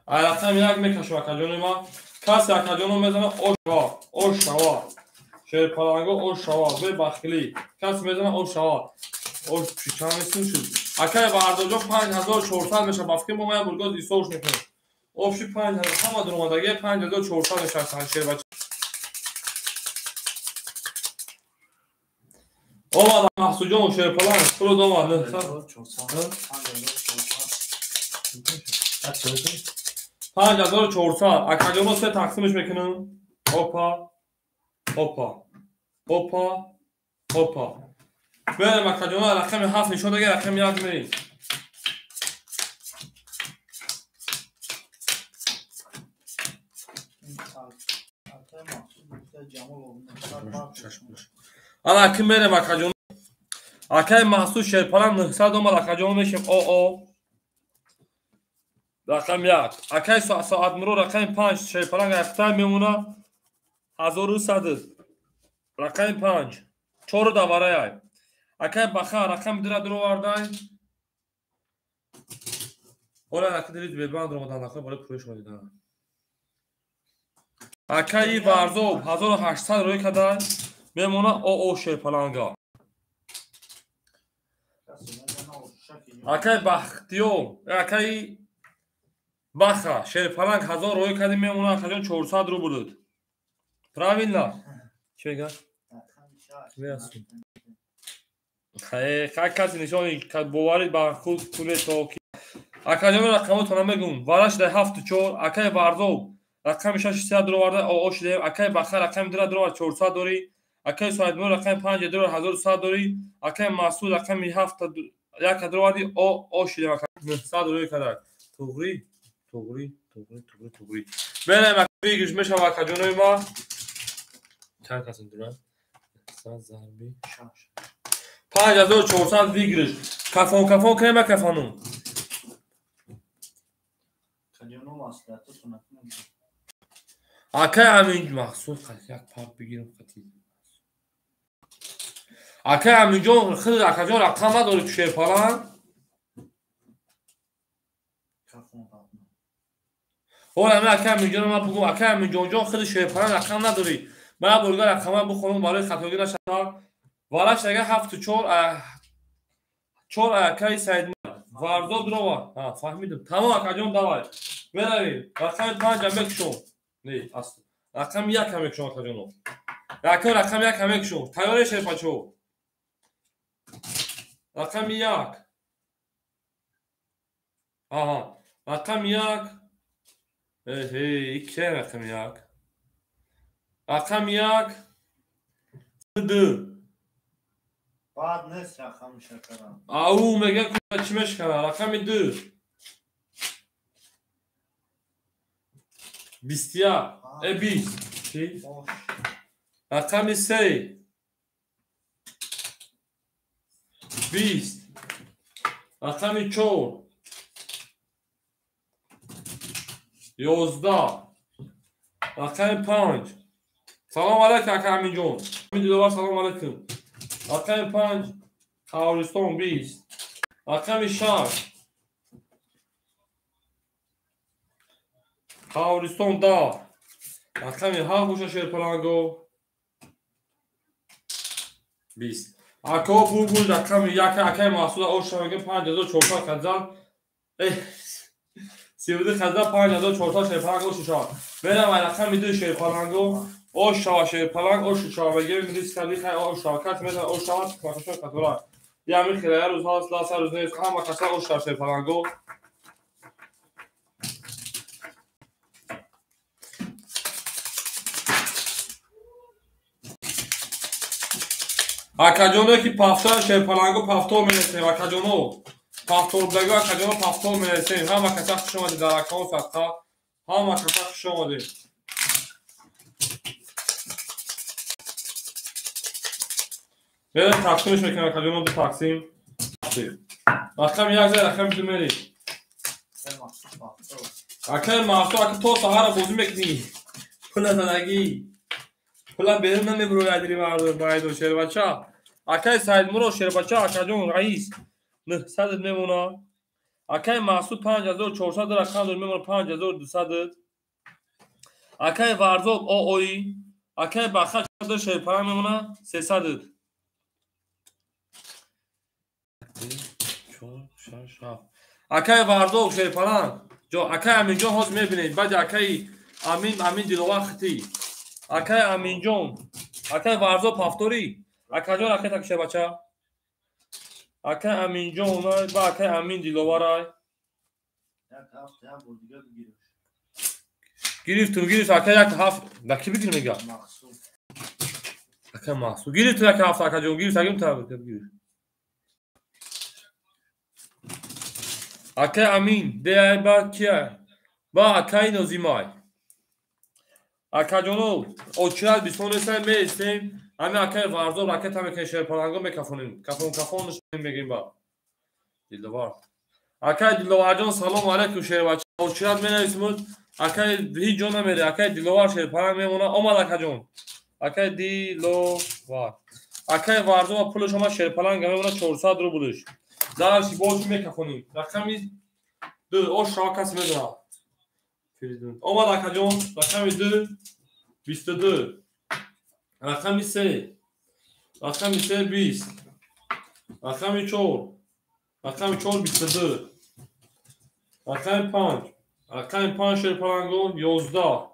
Рақами 1 мекашам акаҷони ма. Касе акаҷоно мезана ошава, ошава. Шерпаланго ошава, бебахилӣ. Касе мезана ошава. Ош чанд сум шуд? Акай Варзоҷон 5400 мешавад. Ба фикри мо ман бургоз исош мекунем. Обши 5000 ҳама дуромадаги 5400 мешавад шербача. Омад Маҳсудҷон шерпаланг пул омад. 5400. Акаҷоно се тақсимш мекунам. Опа, опа, опа, опа. Берем акаҷоно рақами 7 нишон даги рақами 1 мерем. Ана ким мерем акаҷоно? Акай Маҳсуд шерпаланг 900 омад акаҷоно мешем о. Рақами 1. Акай Соатмурод рақами 5 шерпаланг айқтай мемона 1100. Рақами 5. 4 даварай. Акай Баха рақами 2 дуровардай. Ола ака дилид бебанд омадан нахой барои пулиш омадидан. Акаи Варзоб 1800 рӯй кадай мемона о шерпаланга. Акай Бахтиёр, акай Баха шерпаланг 1000 рӯй кади мемона акаҷон 400 рубл буд. Правильно? Чӣ мега? Хай касе нишони боварӣ ба худ кунед то ки акаҷон рақамотона мегум. Вараш дар 7 4. Акай Варзоб рақами 6 3 дуроварда о шудем. Акай Баха рақами 2 дуровард 400 дорӣ. Акай Саидмурод рақами 5 дуровард 1100 дорӣ. Акай Маҳсуд рақами 7 1 дуроварди о шудем. Акай 900 рӯй кадак. Туғрӣ, туғрӣ, туғрӣ, туғрӣ, туғрӣ. Берем акай мешава акаҷонои ма. Чанд кас дура? 100 зарби 6. 5400 выигрыш. Кафон кафон кема кафону. Акай Амин Маҳсуд як пап бигирам қати. Акай Аминҷон худ акаҷон рақам надори ту шерпаланг. Ҳола ман акай Аминҷон ман бугум акай Аминҷонҷон худ шерпаланг рақам надори. Ман бурга рақама бухонам барои хатогӣ нашавад. Вараш ага 7 4 4 акай Саид Варзоб дрова. Фаҳмидам. Тамом акаҷон давай. Меравем. Рақами 5 мекушом. Не, аст. Рақами як ҳам мекушам акаҷоно. Рақами як ҳам мекушам. Тайёре шерпачо. Рақами як. Аҳа. Рақами як. Эҳе, икки рақами як. Рақами як. Ду. Баъд нест рақами шакарам. Ау, мегӯяд чӣ мешкана? Рақами ду. 21. 20. Чӣ? Рақами се. 20. Рақами чор. 11. Рақами панҷ. Салом алайкум, ака Аминҷон. Диловар, салом алайкум. Рақами панҷ, Қавристон 20. Рақами шаш, Қавристон 10. Рақами ҳафт боша шерпаланго 20. Ако бурбур рақами як акаи Маҳсуда оша мегӯям 5400 хазал. 32 хазал 5400 шерпаланг ош шава. Мерам рақами ду шерпаланго ош шава шерпаланг ош шава мегӯям рискаби хай ош шава кас метавонад ош шава кашо катора. Я михела я рӯз ҳаст ласа рӯз нест ҳама каса ош шава шерпаланго. Акаҷоно ки пафтор шерпаланго пафтор мересем акаҷоно. Пафтордаго акаҷоно пафтор мересем. Ҳама каса хуш омадед дар акаон садқа. Ҳама каса хуш омадед. Мерем тақсимш мекунем акаҷоно ду тақсим. Рақами як зай рақами ду мери. Акаи Маҳсуд ака то саҳара бозӣ мекунӣ. Пула задагӣ. Пула берун намебурояд дили мардум майдон шербача. Акаи Саидмурод шербача акаҷон раис 900 мемона. Акаи Маҳсуд 5400 рақам дор мемона 5200. Акаи Варзоб ООИ, акаи Бахат шерпаланг мемона 300. 4 6 7. Акаи Варзоб шерпаланг. Ҷо акаи Аминҷон ҳозир мебинед. Баъди акаи Амин Амин Диловар хити. Акаи Аминҷон, акаи Варзоб ҳафторӣ, акаҷон акаи так шербача. Акаи Аминҷон ба акаи Амин Диловарай. Гирифтум, гирифт акаи як ҳафт. Да ки бигир мега? Акаи Маҳсуд. Гирифтум як ҳафт акаҷон, гирифт агим та гирифт. Акаи Амин, деай ба кия? Ба акаи Нозимай. Акаҷоно, очират бисёр нестем, меистем. Ҳами акаи Варзоб ракета мекунем, шерпаланго мекафонем. Кафон кафон мегирем ба. Диловар. Акаи Диловарҷон, салом алайкум шербача. Очират менависем, акаи ҳеҷ ҷо намере. Акаи Диловар шерпаланг мемона. Омад акаҷон. Акаи Диловар. Акаи Варзоб пулаш омад шерпаланг мемона 400 рублш. Дарши боз мекафонем. Рақами ду ош шава касе медонад. Омад акаҷон, рақами ду 22. Рақами се. Рақами се 20. Рақами чор. Рақами чор 22. Рақами панҷ. Рақами панҷ шерпаланго 11.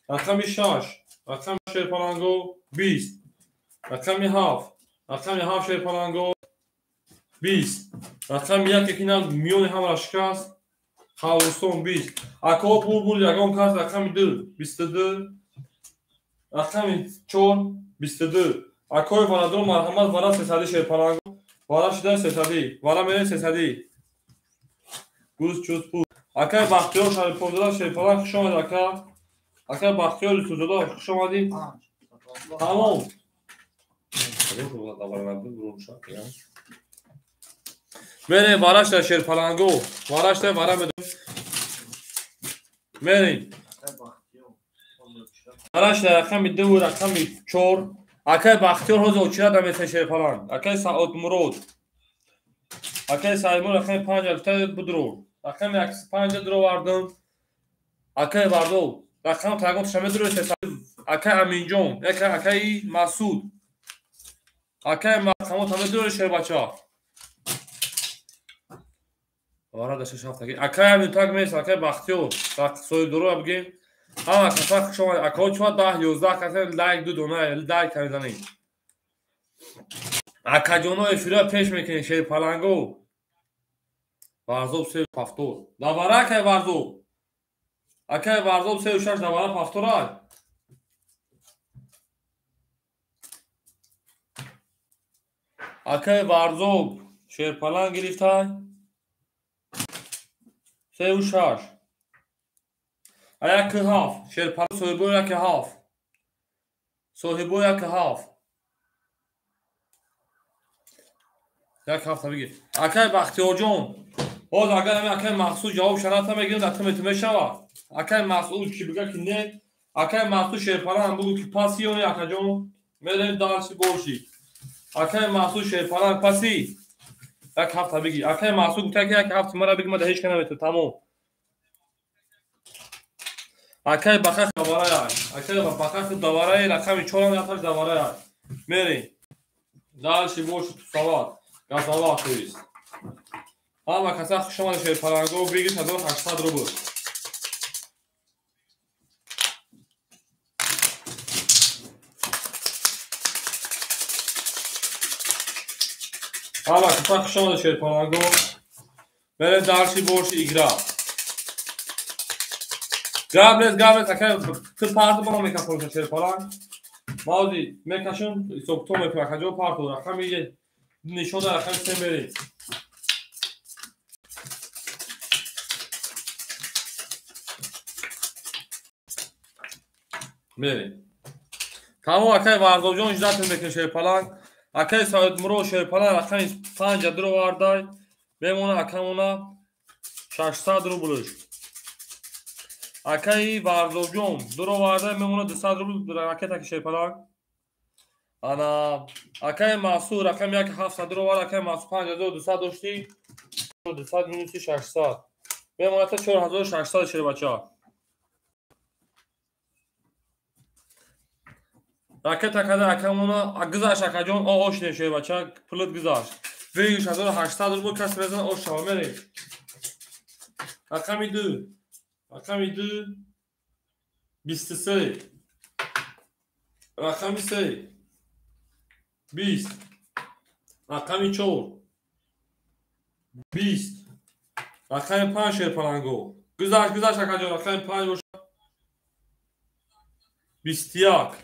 Рақами шаш. Рақами шерпаланго 20. Рақами ҳафт. Рақами ҳафт шерпаланго 20. Рақами як ки на миёни ҳамара шикаст. Қавристон 20. Ако булбул ягон кас рақами ду 22. Рақами чор 22. Акои варадор марҳамат вара 300 шерпаланго. Вара шида 300. Вара мере 300. Гуз чуз пул. Акаи Бахтиёр Шариповзода шерпаланг хуш омадед ака. Акаи Бахтиёр Юсуфзода хуш омадӣ. Тамом. Мерем вара шида шерпаланго. Вара шида вара медом. Мерем. Вара шида рақами ду рақами чор. Акаи Бахтиёр ҳозир очират намесен шерпаланг. Акаи Саодмурод. Акаи Саидмурод рақами панҷ гуфта будро. Рақами панҷ дуровардам. Акаи Варзоб рақам тагон ташаме дуро. Акаи Аминҷон, акаи Масуд. Акаи рақамо таме дуро шербача. Вара даша шафт. Акаи Амин так мес, акаи Бахтиёр. Соҳибдоро бигем. Ҳама каса хуш омадед. Акаҳо чума 10 11 каса лайк ду дона лайк мезанед. Акаҷоно эфира пеш мекунед шерпаланго. Варзоб 3 повтор. Давара акай Варзоб. Акай Варзоб 3 6 давара повтора. Акай Варзоб шерпаланг гирифтай. 3 6. Як ҳафт. Шерпаланг соҳибо як ҳафт. Соҳибо як ҳафт. Як ҳафта бигир. Акай Бахтиёрҷон, боз агар ҳамин акай Мақсуд ҷавоб шаната мегирем, дар тимет мешавад. Акай Мақсуд ки бига ки не, акай Мақсуд шерпаланг бугу ки паси ё не акаҷон, мерем дарси боши. Акай Мақсуд шерпаланг паси. Як ҳафта бигир. Акай Мақсуд гуфта ки як ҳафта мара бигир, ма дар ҳеҷ ка наметавонам. Тамом. Акай Бахах даварай. Акай Бахах даварай, рақами 4 яташ даварай. Мерем. Дальше больше тусоват. Газоват то есть. Ҳама каса хуш омадед шерпаланго, бигир 1800 рубл. Ҳама каса хуш омадед шерпаланго. Мерем дальше больше игра. Габлес, габлес, акай ту парти бо мекафорша шерпаланг. Маузи мекашам, ҳисобто мекунам, акаҷо парту рақами нишон дар рақами 3 мерем. Мерем. Тамом акай Варзобҷон ждат мекунем шерпаланг. Акай Саидмурод шерпаланг рақами 5 дуровардай. Мемона акамона 600 рублш. Акай Варзобҷон дуровардай мемона 200 рубл ракета ки шерпаланг. Ана акай Мақсуд рақами 1 700 дуровард, акай Мақсуд 5200 дошти. 200 минуси 600. Мемона та 4600 шербача. Ракета када акамона гузашт акаҷон, ош не шербача, пулат гузашт. 2800 рубл кас мезан ош шава мерем. Рақами 2. Рақами 2 23. Рақами 3 20. Рақами 4 20. Рақами 5 шерпаланго. Гузашт, гузашт акаҷон, рақами 5 бошад. 21.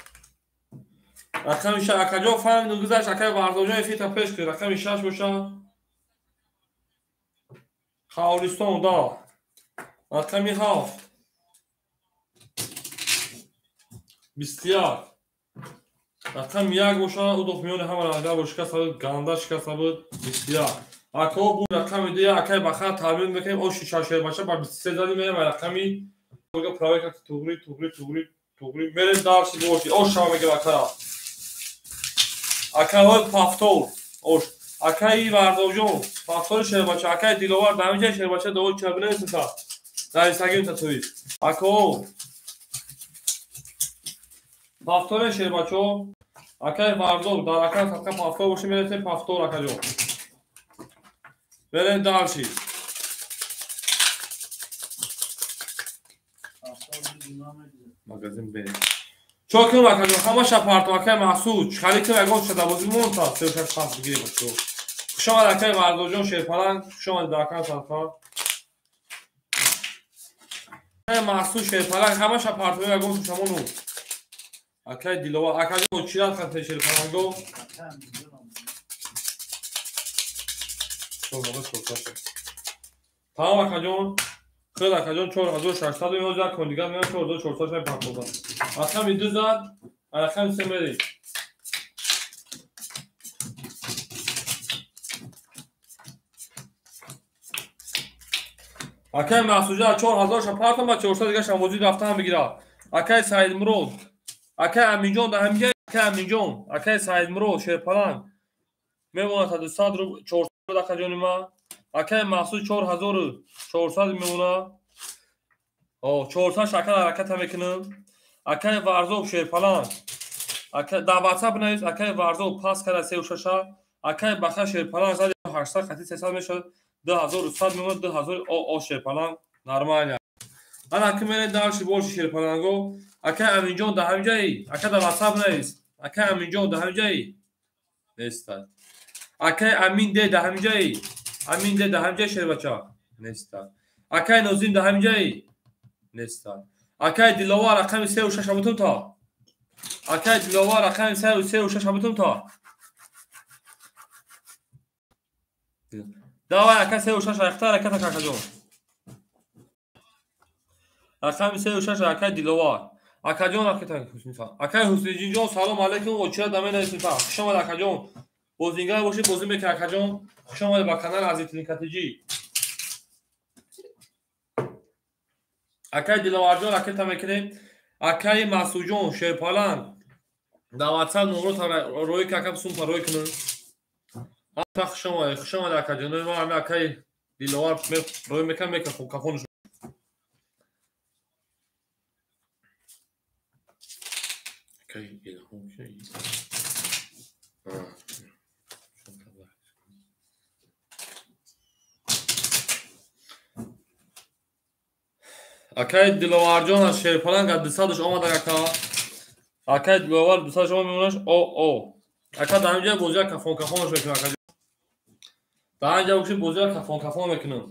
Рақами 6 акаҷон фаҳмидум гузашт, акай Варзобҷон эфирта пеш кунед. Рақами 6 бошад. Хаористон да. Рақами 7 21. Рақами 1 бошад, ӯ миёни ҳама рангар бо шикаста буд, ганда шикаста буд, 21. Акаҳо бу рақами 2 акай Бахар таъмин мекунем, оши шашербача ба 23 задим мерем ва рақами проверка туғри, туғри, туғри, туғри. Мерем дарси боши. Ош шава мегирем акара. Акаҳои повтор. Ош. Акаи Варзобҷон, повтори шербача, акаи Диловар, дар инҷа шербача довои чабинесита. Дар инстаграм татуи. Акаҳо. Повтори шербачо. Акаи Варзоб, дар ака садқа повтор боши, мересем повтор акаҷон. Мерем дальше. Магазин бе. Чо кунем акаҷон, ҳамаша партом, акаи Мақсуд, чӣ кунем ягон шадабозӣ монта, 36 пас бигирем бачо. Хуш омад акаи Варзобҷон шерпаланг, хуш омадед дар ака садқа. Акаи Мақсуд шерпаланг, ҳамаша партом ягон шамону. Акаи Диловар, акаҷон чӣ рад хат шерпаланго? Тамом акаҷон. Хел акаҷон 4600 меозад, кон дигар меояд 4400 партода. Рақами 2 зад, рақами 3 мерем. Акаи Мақсуджа 4000 партом ба 400 дигар шамозӣ рафтан бигирад. Акаи Саидмурод, акаи Аминҷон дар ҳаминҷа, акаи Аминҷон, акаи Саидмурод шерпаланг мемонад 200 рубл 400 акаҷони ман. Акаи Мақсуд 4400 мемонад. 400 шакар ҳараката мекунам. Акаи Варзоб шерпаланг. Дар WhatsApp навис акаи Варзоб пас карда 36. Акаи Баха шерпаланг зад 800 хати 300 мешавад. 2100 мемонад, 2000 о шерпаланг нормально. Ана ки мерем дальше больше шерпаланго. Ака Аминҷон да ҳамҷаи. Ака да WhatsApp навис. Ака Аминҷон да ҳамҷаи. Неста. Акай Амин де да ҳамҷаи. Амин де да ҳамҷаи шербача. Неста. Акай Нозим да ҳамҷаи. Неста. Акай Диловар рақами 3 ва 6 абутум та. Акай Диловар рақами 3 ва 6 абутум та. Давай ака 3 ва 6 рақта раката какаҷон. Рақами 3 ва 6 акай Диловар. Акаҷон ракета Ҳусниса. Акай Ҳусниҷинҷон салом алейкум очира дамена Ҳусниса. Хуш омад акаҷон. Бозингар бошед бозӣ мекунед акаҷон. Хуш омадед ба канали Азиз-Катиҷӣ. Акай Диловарҷон ракета мекунем. Акай Масудҷон Шерпаланг дар WhatsApp номро роӣ какам сумпа роӣ кунем. Ҳа хуш омадед, хуш омадед акаҷонои мо. Ҳами акай Диловар роӣ мекунам мекунам кафонаш. Акай Илҳом ки? Акай Диловарҷон аз Шерпаланг аз 200 омад ака. Акай Диловар 200 омад мемонаш о о. Ака дар ҳамин ҷо бозиа кафон кафонаш мекунам ака. Дар ҳамин ҷо боши бозиа кафон кафон мекунам.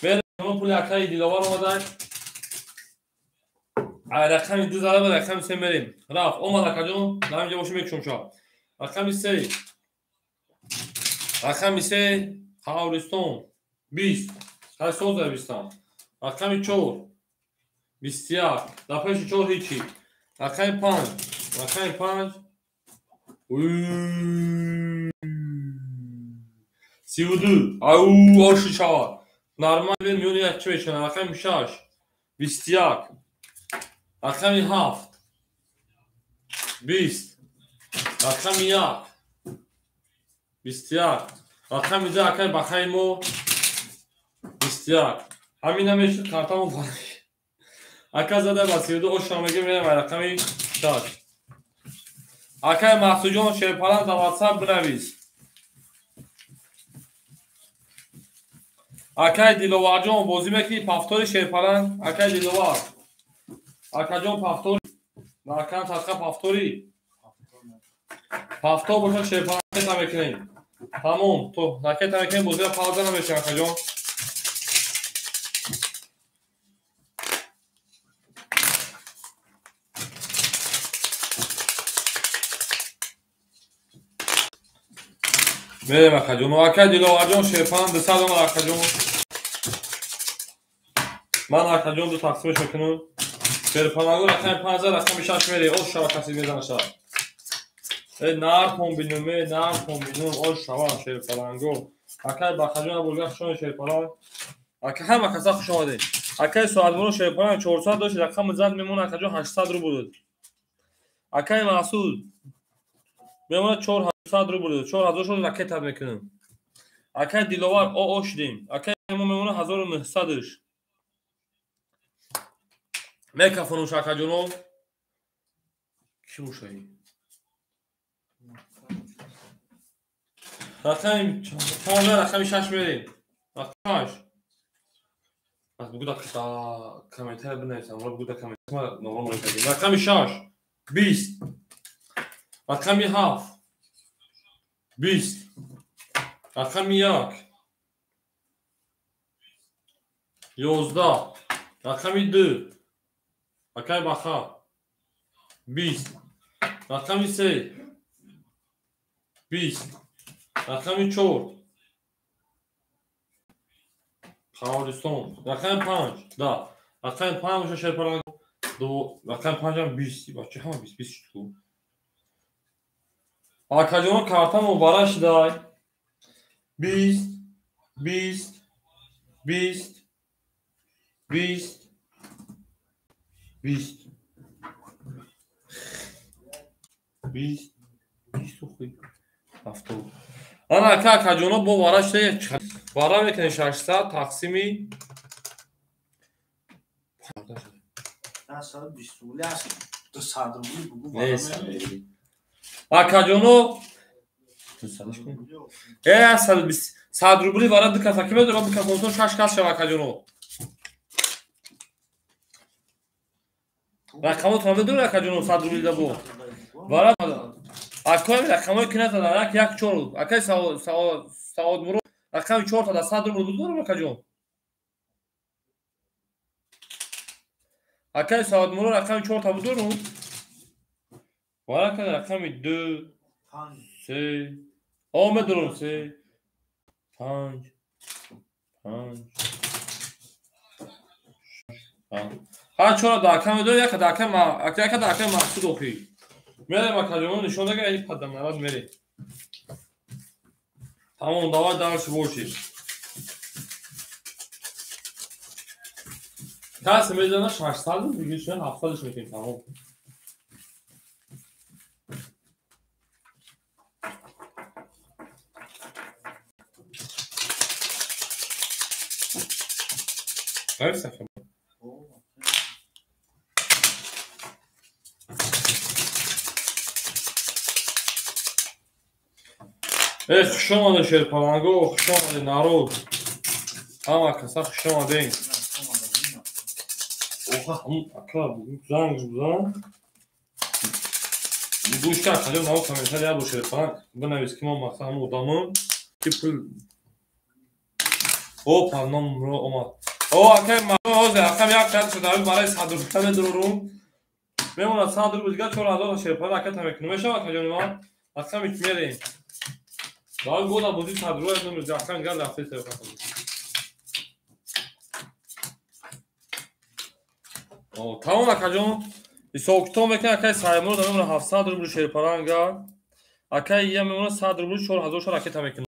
Мерем пули акаи Диловар омадак. Ай рақами 2 зада ба рақами 3 мерем. Рафт омад акаҷон, дар ҳамин ҷо боши мекушам ша. Рақами 3. Рақами 3 Қавристон 20. Ҳай соза 20. Рақами 4 21. Дар пеши 4 ҳичи. Рақами 5. Рақами 5 32. Ау оши шавад. Нормал миёни як чӣ мешавад? Рақами 6 21. Рақами 7 20. Рақами 1 21. Рақами 2 акай бахаи мо 21. Ҳамин намешуд картамон ака зада ба 32 ошро мегирем мерем ба рақами 6. Акай Маҳсудҷон Шерпаланг дар WhatsApp бинавис. Акай Диловарҷон бозӣ мекунӣ пафтори Шерпаланг? Акай Диловар. Акаҷон пафтори. Акам садқа пафтори. Пафтор бошад Шерпаланг ракета мекунем. Тамом, то ракета мекунем бозиро пауза намешавад акаҷон. Мерем акаҷон. Акай Диловарҷон Шерпаланг 200 омад акаҷон. Ман акаҷон ду тақсимаш мекунам. Шерпалангу рақами 5 рақами 6 мере. Ош шава каси мезана шава. Э нархон бинум, э нархон бинум, ош шава Шерпалангу. Акай Бахаҷон абулга хуш омадед Шерпаланг. Ака ҳама каса хуш омадед. Акай Соатбоно Шерпаланг 400 дошт, рақами зад мемонад акаҷон 800 рубл дод. Акай Масуд мемонад 400 рубл дод. 4000 шуд ракета мекунам. Акай Диловар о шудем. Акай мо мемонад 1900-ш. Мекафонум акаҷоно. Кӣ бошад? Рақами 15 рақами 6 мерем. Рақами 6. Аз бугуда комментария бинависам. Ро бугуда комментария номро мекардем. Рақами 6 20. Рақами 7 20. Рақами 1 11. Рақами 2 акай Баха 20. Рақами 3 20. Рақами 4 Қавристон. Рақами 5 да. Рақами 5 боша Шерпаланг. Рақами 5 ҳам 20. Бача ҳама 20 20 шуд ку. Акаҷон карта мубарак шудай. 20 20 20 20 20 20 20 ухи 70. Ана ака акаҷоно бо вара шуда вара мекунем 600 тақсими 120 рубли аст. 200 рубли бугу вара мекунем. Акаҷоно 200 кун. Э 120 100 рубли вара ду каса ки медорам ду каса 6 кас шава акаҷоно. Рақамотон медонӣ акаҷоно 100 рубли да бо. Вара акои рақамои ки назада 1 1 4 акай Саодмурод рақами 4 та да 100 рубл буд дорам акаҷон. Акай Саодмурод рақами 4 та буд дорам. Вара акай рақами 2 3 о медорам 3 5 5 6 ҳар чора дака медорем, яка дака яка дака мақсуд охи. Мерем акаҷоно нишон дага ин падамнарад мерем. Тамом, давай дальше больше. Кас мезана 600 диги шуна 700 мекунем тамом. Хайр. Эй, хуш омадед шерпаланго, хуш омадед народ. Ҳама каса хуш омадед. Оха, ака, занг бизан. Гӯш кар, хаҷо наво комментарий як бор шерпаланг бинавис ки ман мақсад ҳамон одамам ки пул Опа, номро омад. О, акай, ҳозир акам як шарт шуда, барои 100 рубл медорум. Мемонад 100 рубл дигар 4000 шерпаланг ака та мекунам. Мешавад акаҷони ман? Акам мерем. Давай года бозӣ садрӯя номер ҷаҳсан гар рафта саёҳат. О, тамом акаҷон. Ҳисобкитоб мекунем акай Саймур да мемона 700 рубл шерпаранга. Акай ия мемона 100 рубл 4000 ша ракета мекунам.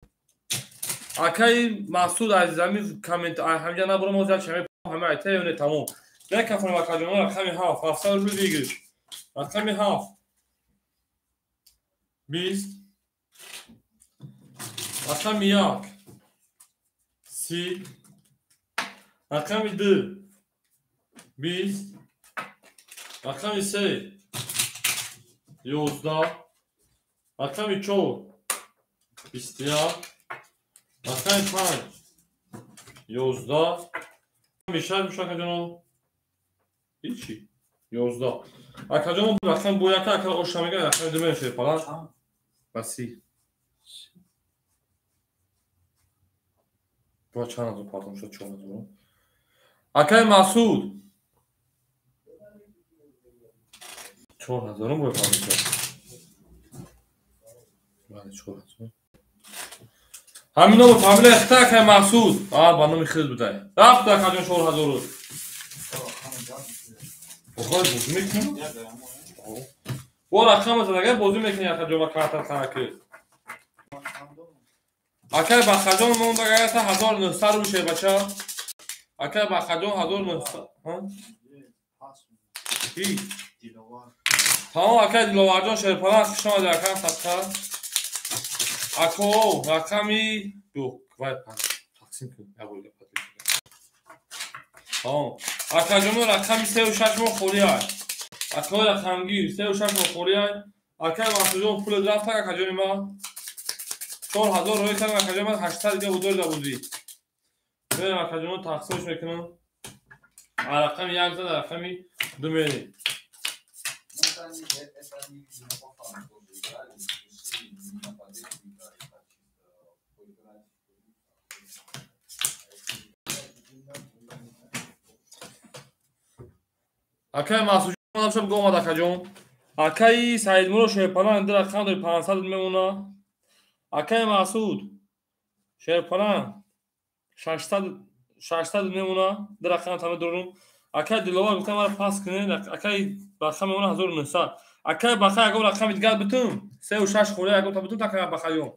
Акай Масуд азизами коммент ҳамҷа набурам оз як шаме ҳама айта ё не тамом. Мекафонем акаҷон рақами 7 700 рубл бигир. Рақами 7 20 рақами 1 30 рақами 2 20 рақами 3 11 рақами 4 21 рақами 5 11 6 мешавад акаҷоно ҳичи 11 акаҷоно рақам бо яка ака оша мегӯяд рақами 2 мешавад фалан ба 30 Ба чанд ҳазор пардон шуд? 4000. Акай Масуд 4000 бояд пардон шуд. Бале 4000. Ҳамин номи фамилия хита акай Масуд. А ба номи хид будай. Рафт акаҷон 4000. Охай бозӣ мекунӣ? Бо рақам задага бозӣ мекунӣ акаҷон ба карта хараки. Акай Бахаҷон мондагата 1900 рубл шербача. Акай Бахаҷон 1900. Ҳа? Ки? Тамом акай Диловарҷон шерпалан хуш омадед акам садқа. Ако рақами 2 вай тақсим кун. Як бор гап. Тамом. Акаҷоно рақами 3 ва 6 мо холӣ ай. Акои рақамгир 3 ва 6 мо холӣ ай. Акай Масуҷон пул рафта акаҷони ма. 4000 рӯй кардам акаҷон ман 800 дига удор да будӣ. Мерам акаҷоно тақсимш мекунам. Рақами 1 зад рақами 2 мерем. Акай Масуҷон шаб гомад акаҷон. Акаи Саидмурод шерпалан ду рақам дори 500 мемона. Акай Масуд шерпалан 600 мемона, ду рақам тама дорум. Акай Диловар гуфтам мара пас кунед, акай Баха мемона 1900. Акай Баха ягон рақами дигар битум, 3 ва 6 холия ягон та битум такай Бахаён.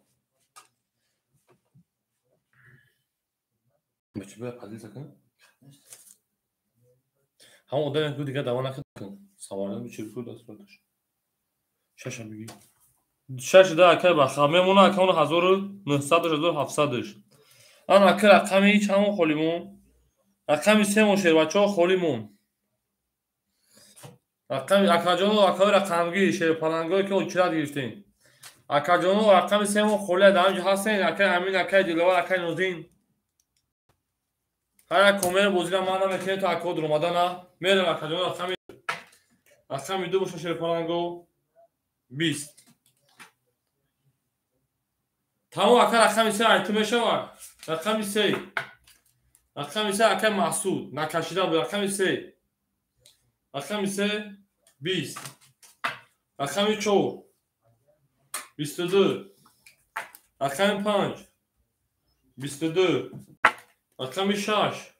Бачи бая падилса кун. Ҳамон одаме ку дигар дава накун. Саволам чирку дастраташ. Шаша бигӣ. Шаш да акай Баха мемона ака он 1900 1700. Ан ака рақами чанд холӣ мон? Рақами 3 мон шербачаҳо холӣ мон. Рақами акаҷоно акаи рақамгир шерпалангое ки очират гирифтем. Акаҷоно рақами 3 мон холӣ дар ҳамҷо ҳастен. Акай Амин, акай Диловар, акай Нозин. Ҳар як комера бозира ман намекунем то акаҳо дуромадана. Мерем акаҷоно рақами Рақами 2 боша шерпаланго 20. Тамом ака рақами 3 айту мешавад. Рақами 3. Рақами 3 ака Маҳсуд накашида буд. Рақами 3. Рақами 3 20. Рақами 4 22. Рақами 5 22. Рақами 6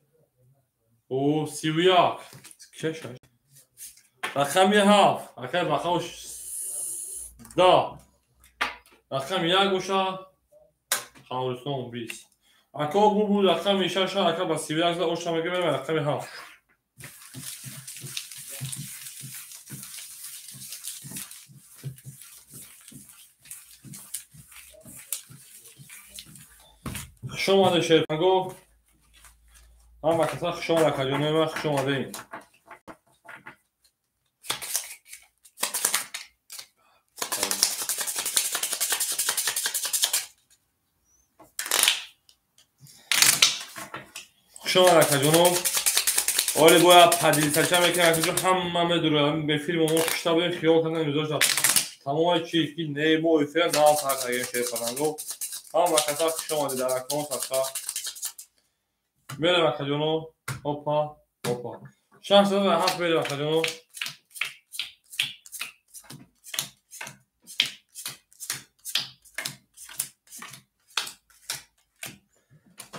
о 31. 6. Рақами 7 акай бахош 10. Рақами 1 боша Хамрусон 20. Ако бу рақами 6 ака ба 31 за оша мегирем рақами 7. Хуш омадед шерпанго. Ҳама каса хуш омад акаҷонои ман, хуш омадед. Хуш омад акаҷоно. Оли бояд падилсача мекунем акаҷон, ҳама медурам. Бе филм мо кушта будем, хиёл кардем мизоҷ тамоми чи ки не мо эфир нав сар кардем шерпанго. Ҳама каса хуш омадед дар акон садқа. Мерем акаҷоно. Опа, опа. 607 мерем акаҷоно.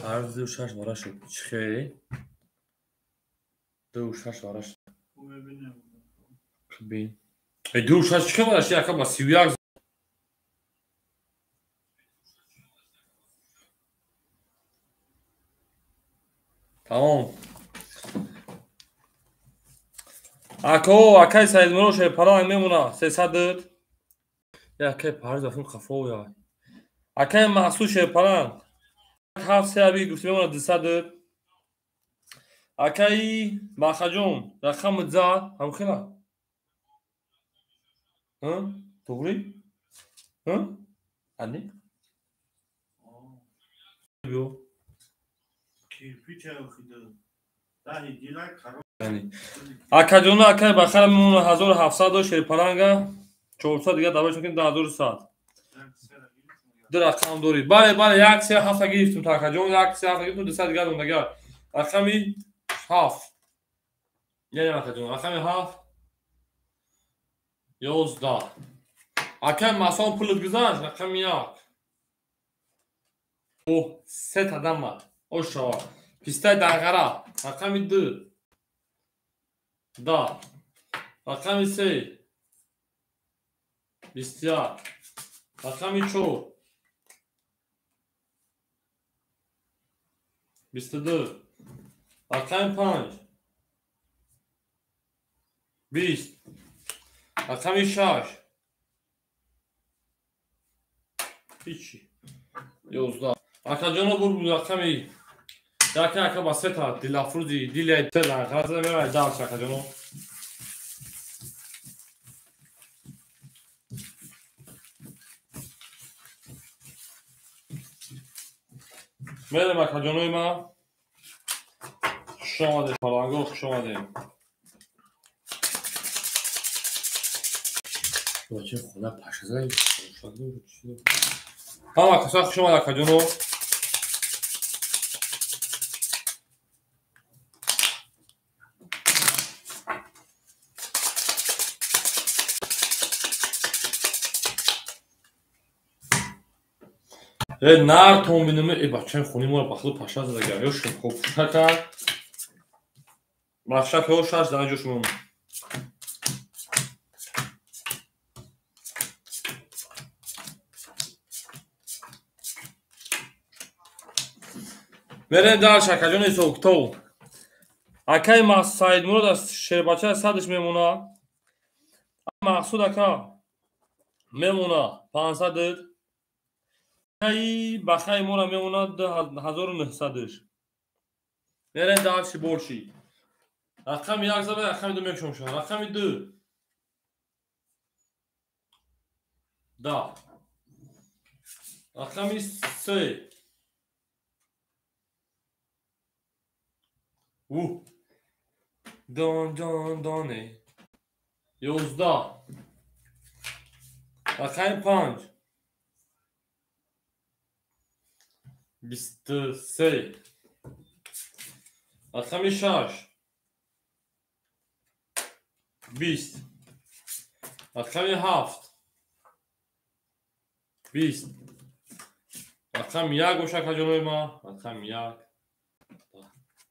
Ҳар 2 6 вара шуд. Чӣ хел? 2 6 вара шуд. Бин. Э 2 6 чӣ хел вара шуд? Ака ба 31. Тамом. Ако акай Саидмурод шерпаланг мемона 300. Я акай Париз рафтем хафо я. Акай Маҳсуд шерпаланг 7 се аби гуфти мемона 200. Акай Бахаҷон рақами 10 ҳамхела. Ҳа? Туғри? Ҳа? Ани? Биё. Акаҷоно акай Бахара мемона 1700 шерпаланга 400 дига даваш мекунем 2100. Ду рақам дорӣ. Бале, бале, 1 3 7 гирифтум та акаҷон, 1 3 7 гирифтум, 200 дига дондага. Рақами 7. Яъне акаҷон, рақами 7 11. Акай Масон пулат гузашт, рақами 1. О, се тадама. Ошава. Пистай данғара, рақами 2. 10. Рақами 3 21. Рақами 4 22. Рақами 5 20. Рақами 6 ҳичи 11. Акаҷоно бур рақами яке ака ба сета дилафрӯзи диле данғара мемай дарс акаҷоно. Мерем акаҷонои ман. Хуш омадед паланго, хуш омадед. Бача хона пашазай. Ҳама каса хуш омад акаҷоно. Э нартон бинем, э бачаи хони моро ба худ паша задага. Ё шум хоб шака. Бахша ё шаш дар ҷош мон. Мерем дар шакаҷони ҳисобкитоб. Акаи Саидмурод аз шербача садаш мемона. Мақсуд ака мемона 500. Акаи Бахаи мора мемона 1900. Мерем дарши борши. Рақами 1 зада, рақами 2 мекшом шуд. Рақами 2 10. Рақами 3 Дон дон доне. 11 рақами 5 23 рақами 6 20 рақами 7 20 рақами 1 боша акаҷонои ма рақами 1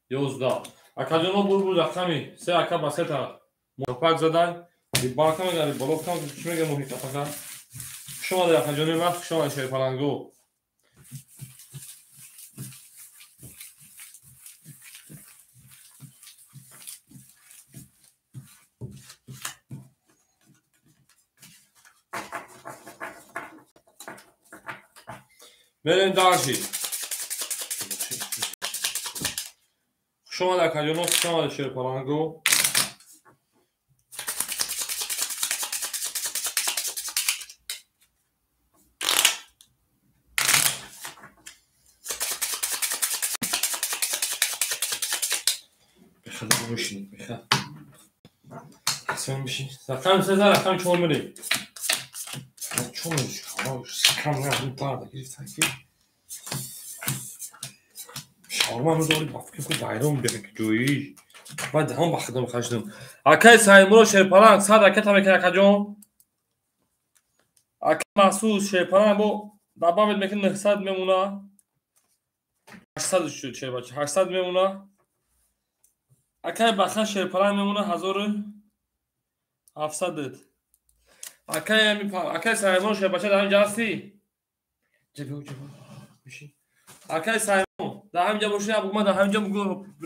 11 акаҷоно бур рақами 3 ака ба се тараф муҳпак задан рибалка мегӯяд рибаловка чӣ мегӯяд моҳи капака хуш омадед акаҷонои ма хуш омадед шерпаланго мерем дальше. Хуш омадед акаҷоно, хуш омадед шерпаланго. Рақами 3 рақами 4 мерем. Шаурма мезори ба фикр ку дайрон бега ки ҷоиш. Баъд даҳон ба хидам хашдам. Акай Саидмурод Шерпаланг 100 ракета мекунад акаҷон. Акай Махсус Шерпаланг бо добавить мекунад 900 мемона. 800 шуд шербача 800 мемона. Акай Баха Шерпаланг мемона 1700. Акай Саидмурод Шербача дар ҳамин ҷа ҳастӣ? Ҷаб бишин. Акай Саидмурод дар ҳамин ҷа бошӣ, абу ман дар ҳамин ҷа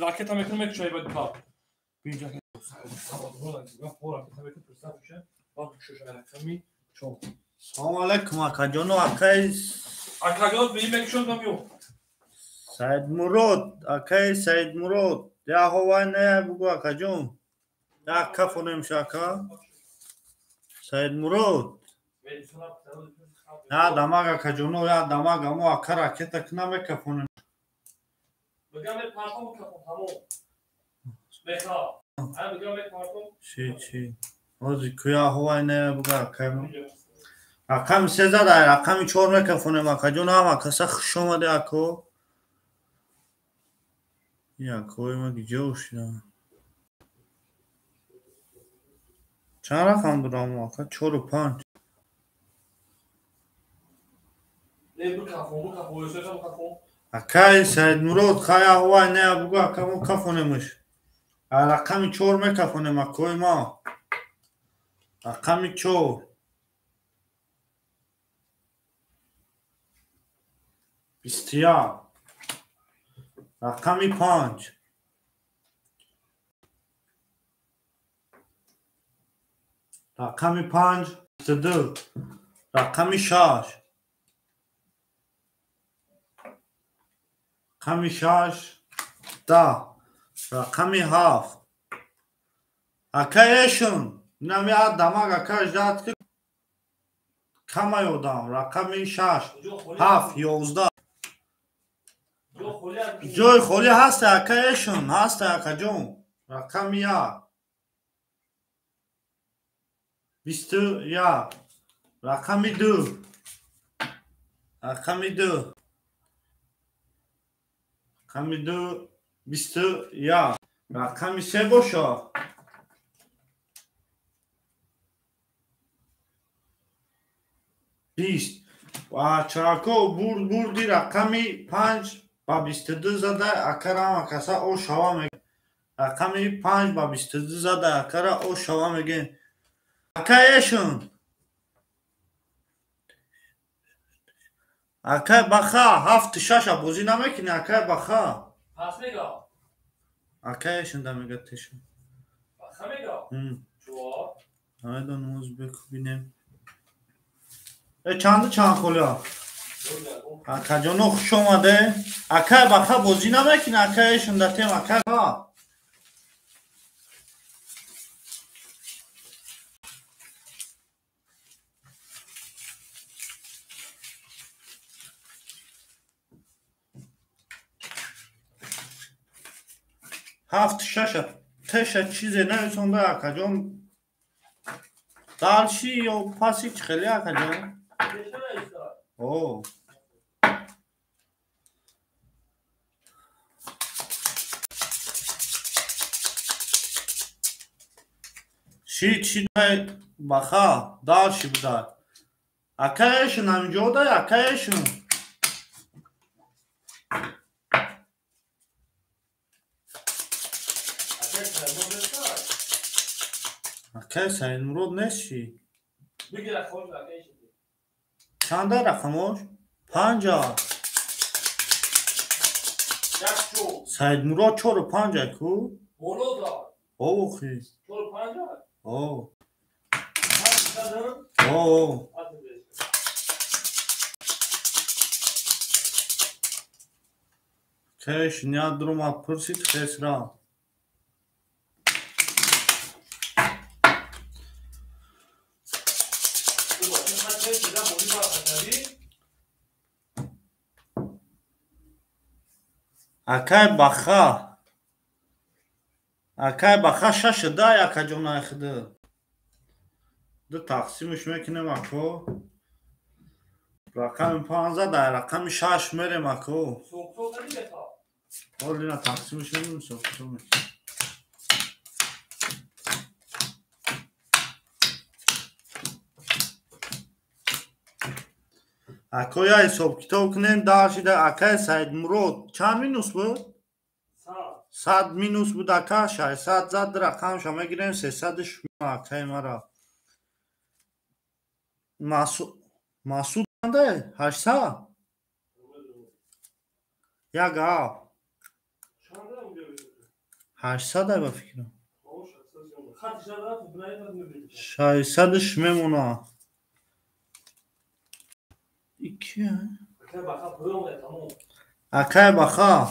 ракета мекунам мекушои ба дифоъ. Бинҷа Салом алайкум акаҷоно, акай акаҷон бин мекушондам ё. Саидмурод, акай Саидмурод, я ҳовай не бугу акаҷон. Я кафонем шака. Саидмурод. Я дамаг акаҷоно, я дамаг амо ака ракета кна мекафонем. Бигам мепартом кафон тамом. Беха. Ай бигам мепартом. Чи чи. Ози куя ҳовай не бугу акай. Рақами 3 зада, рақами 4 мекафонем акаҷон, ҳама каса хуш омаде ако. Якои ма гиҷо шудам. Чанд рақам дорам ака? 4 ва 5. Не бикафон, бикафон, ёсоша бикафон. Акай Саидмурод, хая ҳовай не бугу ака мо кафонемш. Рақами 4 мекафонем акои ма. Рақами 4. 21. Рақами 5. Рақами 5 22. Рақами 6. Рақами 6 10. Рақами 7. Акай эшун. Инам як дамаг ака ждат ки камай одам. Рақами 6 7 11. Ҷои холӣ ҳаста ака эшун, ҳаста акаҷон. Рақами 1 21. Рақами 2. Рақами 2. Рақами 2 21. Рақами 3 боша. 20. Чарако бурди рақами 5 ба 22 зада акара ҳама каса о шава мегӯяд. Рақами 5 ба 22 зада акара о шава мегӯяд. Ака эшун. Акай баха 7 6 бозӣ намекунӣ акай баха. Пас мега. Акай эшун да мега тешун. Баха мега? Чо? Намедонам оз бикубинем. Чанду чанд холиа? Акаҷоно хуш омаде. Акай баха бозӣ намекунӣ акай эшун да тем акай ба. 7 6 теша чизе нависонда акаҷон. Дальше ё паси чӣ хеле акаҷон? О. Шид шидай баха дальше будай. Акаешин ҳаминҷодай акаешин. Акай Саидмурод нест чӣ? Чанда рақамош? Панҷа. Саидмурод чору панҷа ку? Охи. О. О. Кеш ниядрума пурсид хесра. Акай баха. Акай баха шаша дай акаҷон айхиды. Ду тақсимш мекунем ако. Рақами 15 дай рақами 6 мерем ако. Ҳолина тақсимш мекунем соқсо мекунем. Ако я ҳисоб китоб кунем даршида акай Саидмурод чанд минус буд? 100 минус буд ака 600 зад рақамша мегирем 300 акай мара. Масуд чанда? 800? Як гап. 800 ай ба фикрам. 600 мемона. Акай баха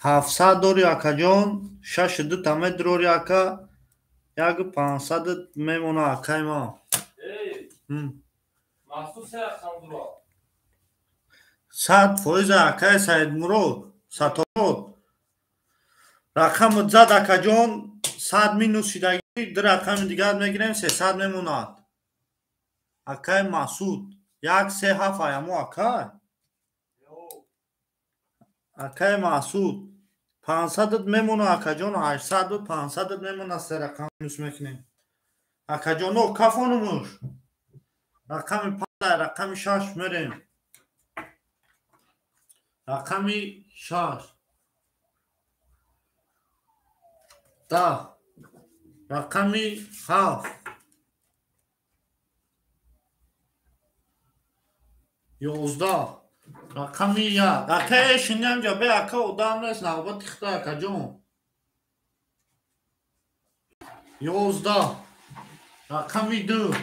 700 дори акаҷон 6 та медрори ака 1500 мемона акай ма. 100% акай Саидмурод Сатород рақам зад акаҷон 100 минус шидагӣ ду рақами дигар мегирем 300 мемонад. Акай Масуд 1 3 7 аямо акай. Акай Масуд 500 мемона акаҷон 800 500 мемона се рақам минус мекунем. Акаҷоно кафонумуш. Рақами 5 рақами 6 мерем. Рақами 6. 10. Рақами 7. 11. Рақами 1. Акай шинам ҷа бе ака одам нест навбати хита акаҷон. 11. Рақами 2.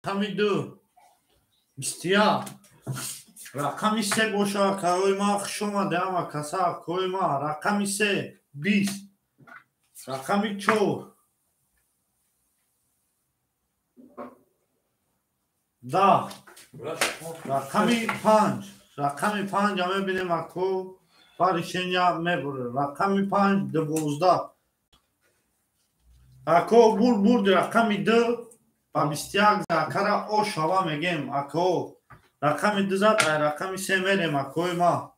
Рақами 2. 21. Рақами 3 боша акаҳои ман хуш омадем акаса акаҳои ман. Рақами 3 20. Рақами 4 10. Рақами 5. Рақами 5 мебинем ако паришеня мебуре. Рақами 5 12. Ако бурд рақами 2 ба 21 акара ошава мегем ако. Рақами 2 зад ай рақами 3 мерем акои ма.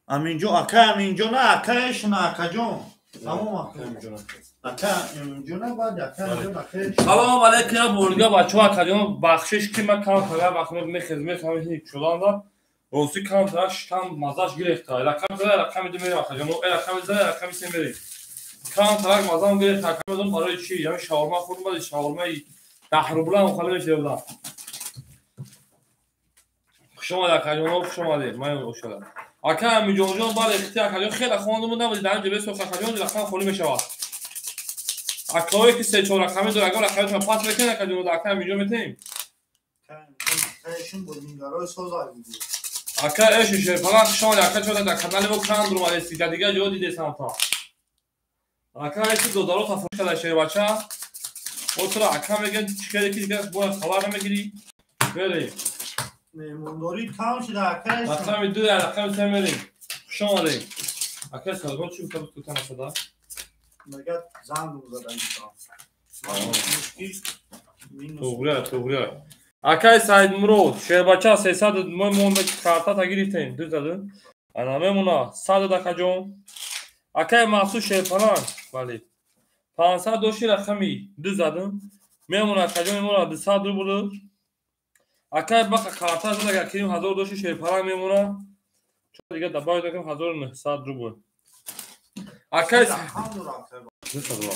Аминҷо акай аминҷо на акаешна акаҷон. Тамом ака. Салом алейкум бурга бачаҳо акаҷон бахшиш ки ман кам тара вақт мехез мехам ҳеҷ шуданда рости кам тара шитам мазаш гирифта. Рақами 2 рақами 2 мерем акаҷон. Рақами 2 рақами 3 мерем. Кам тара мазам гирифта акаҷон барои чӣ? Яъне шаурма хӯрдам, шаурмаи 10 рубла ҳам холӣ мешавад. Хуш омадед акаҷон, хуш омадед. Ман ошалам. Ака Амиҷонҷон бале ихти акаҷон хеле хондум набуд дар ҷебе сох акаҷон рақам холӣ мешавад. Акаое ки 3-4 рақами дорад агар рақамашон пас мекунед акаҷон ака Амиҷон метаем. Ака эши шерпалак шон ака чода дар канали мо канд румадеси дар дигар ҷо дидесам та. Ака эши додаро тафош када шербача. Отра ака мегӯяд чӣ каде ки дигар бояд хабар намегирӣ. Берем. Меҳмондорӣ там шуда ака. Рақами 2 рақами 3 мерем. Хуш омадед. Ака салом чӣ гуфта буд кутан асада? Мегӯяд зангум задагитон. Туғрия, туғрия. Акай Саидмурод, шербача 300 мо картата гирифтем, ду заду. Ана мемона 100 акаҷон. Акай Мақсуд шерпаланг, бале. 500 доши рақами ду задум. Мемона акаҷон мемона 200 рубл. Акай бақа карта зада агар кирим 1000 доши шерпаланг мемона. Чо дига добавить накунем 1900 рубл. Акай 200 рубл.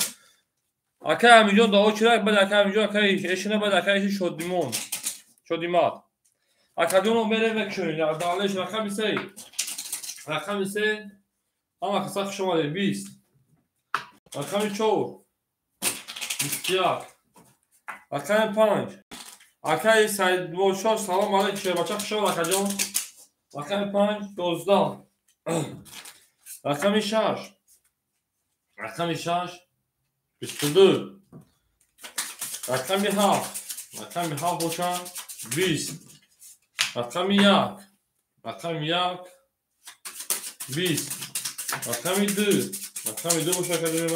Акай Амиҷон да очирак, баъд акай Амиҷон, акай эшина, баъд акай эши Шодимон. Шодимат. Акаҷон мерем мекушонем. Далеш рақами 3. Рақами 3. Ҳама каса хуш омадем. 20. Рақами 4. 21. Рақами 5. Акай Саидбошо, салом алейкум, шербача, хуш омад акаҷон. Рақами 5, 12. Рақами 6. Рақами 6. 22. Рақами 7. Рақами 7 бошад 20. Рақами 1. Рақами 1 20. Рақами 2. Рақами 2 бошад акаҷон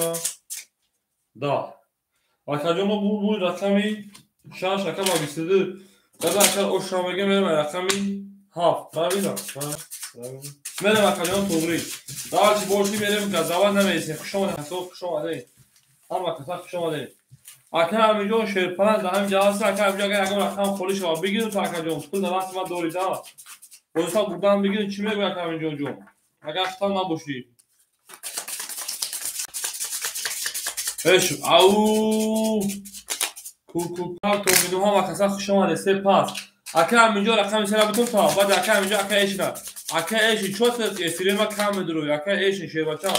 10. Акаҷон буд рақами 6, ака ба 22. Баъд ака оша мега мерем рақами 7. Правильно? Мерем акаҷон туғри. Дальше боши мерем газава намересем. Хуш омадед, хуш омадед. Ҳама каса хуш омадед. Ака Амиҷон шерпаланг дар ҳамин ҷаласа, ака Амиҷон агар ягон рақам холӣ шавад бигиред то акаҷон, пул дар дасти ман дорида. Боиса бурдан бигиред, чӣ мегӯяд ака Амиҷон ҷон? Агар хитоб набошӣ. Эш, ау! Ку-ку-ка то бину ҳама каса хуш омадед, се пас. Ака Амиҷон рақами сера бутун то, баъд ака Амиҷон ака эшина. Ака эши чо та эфири ма кам медурӯй, ака эши шербача.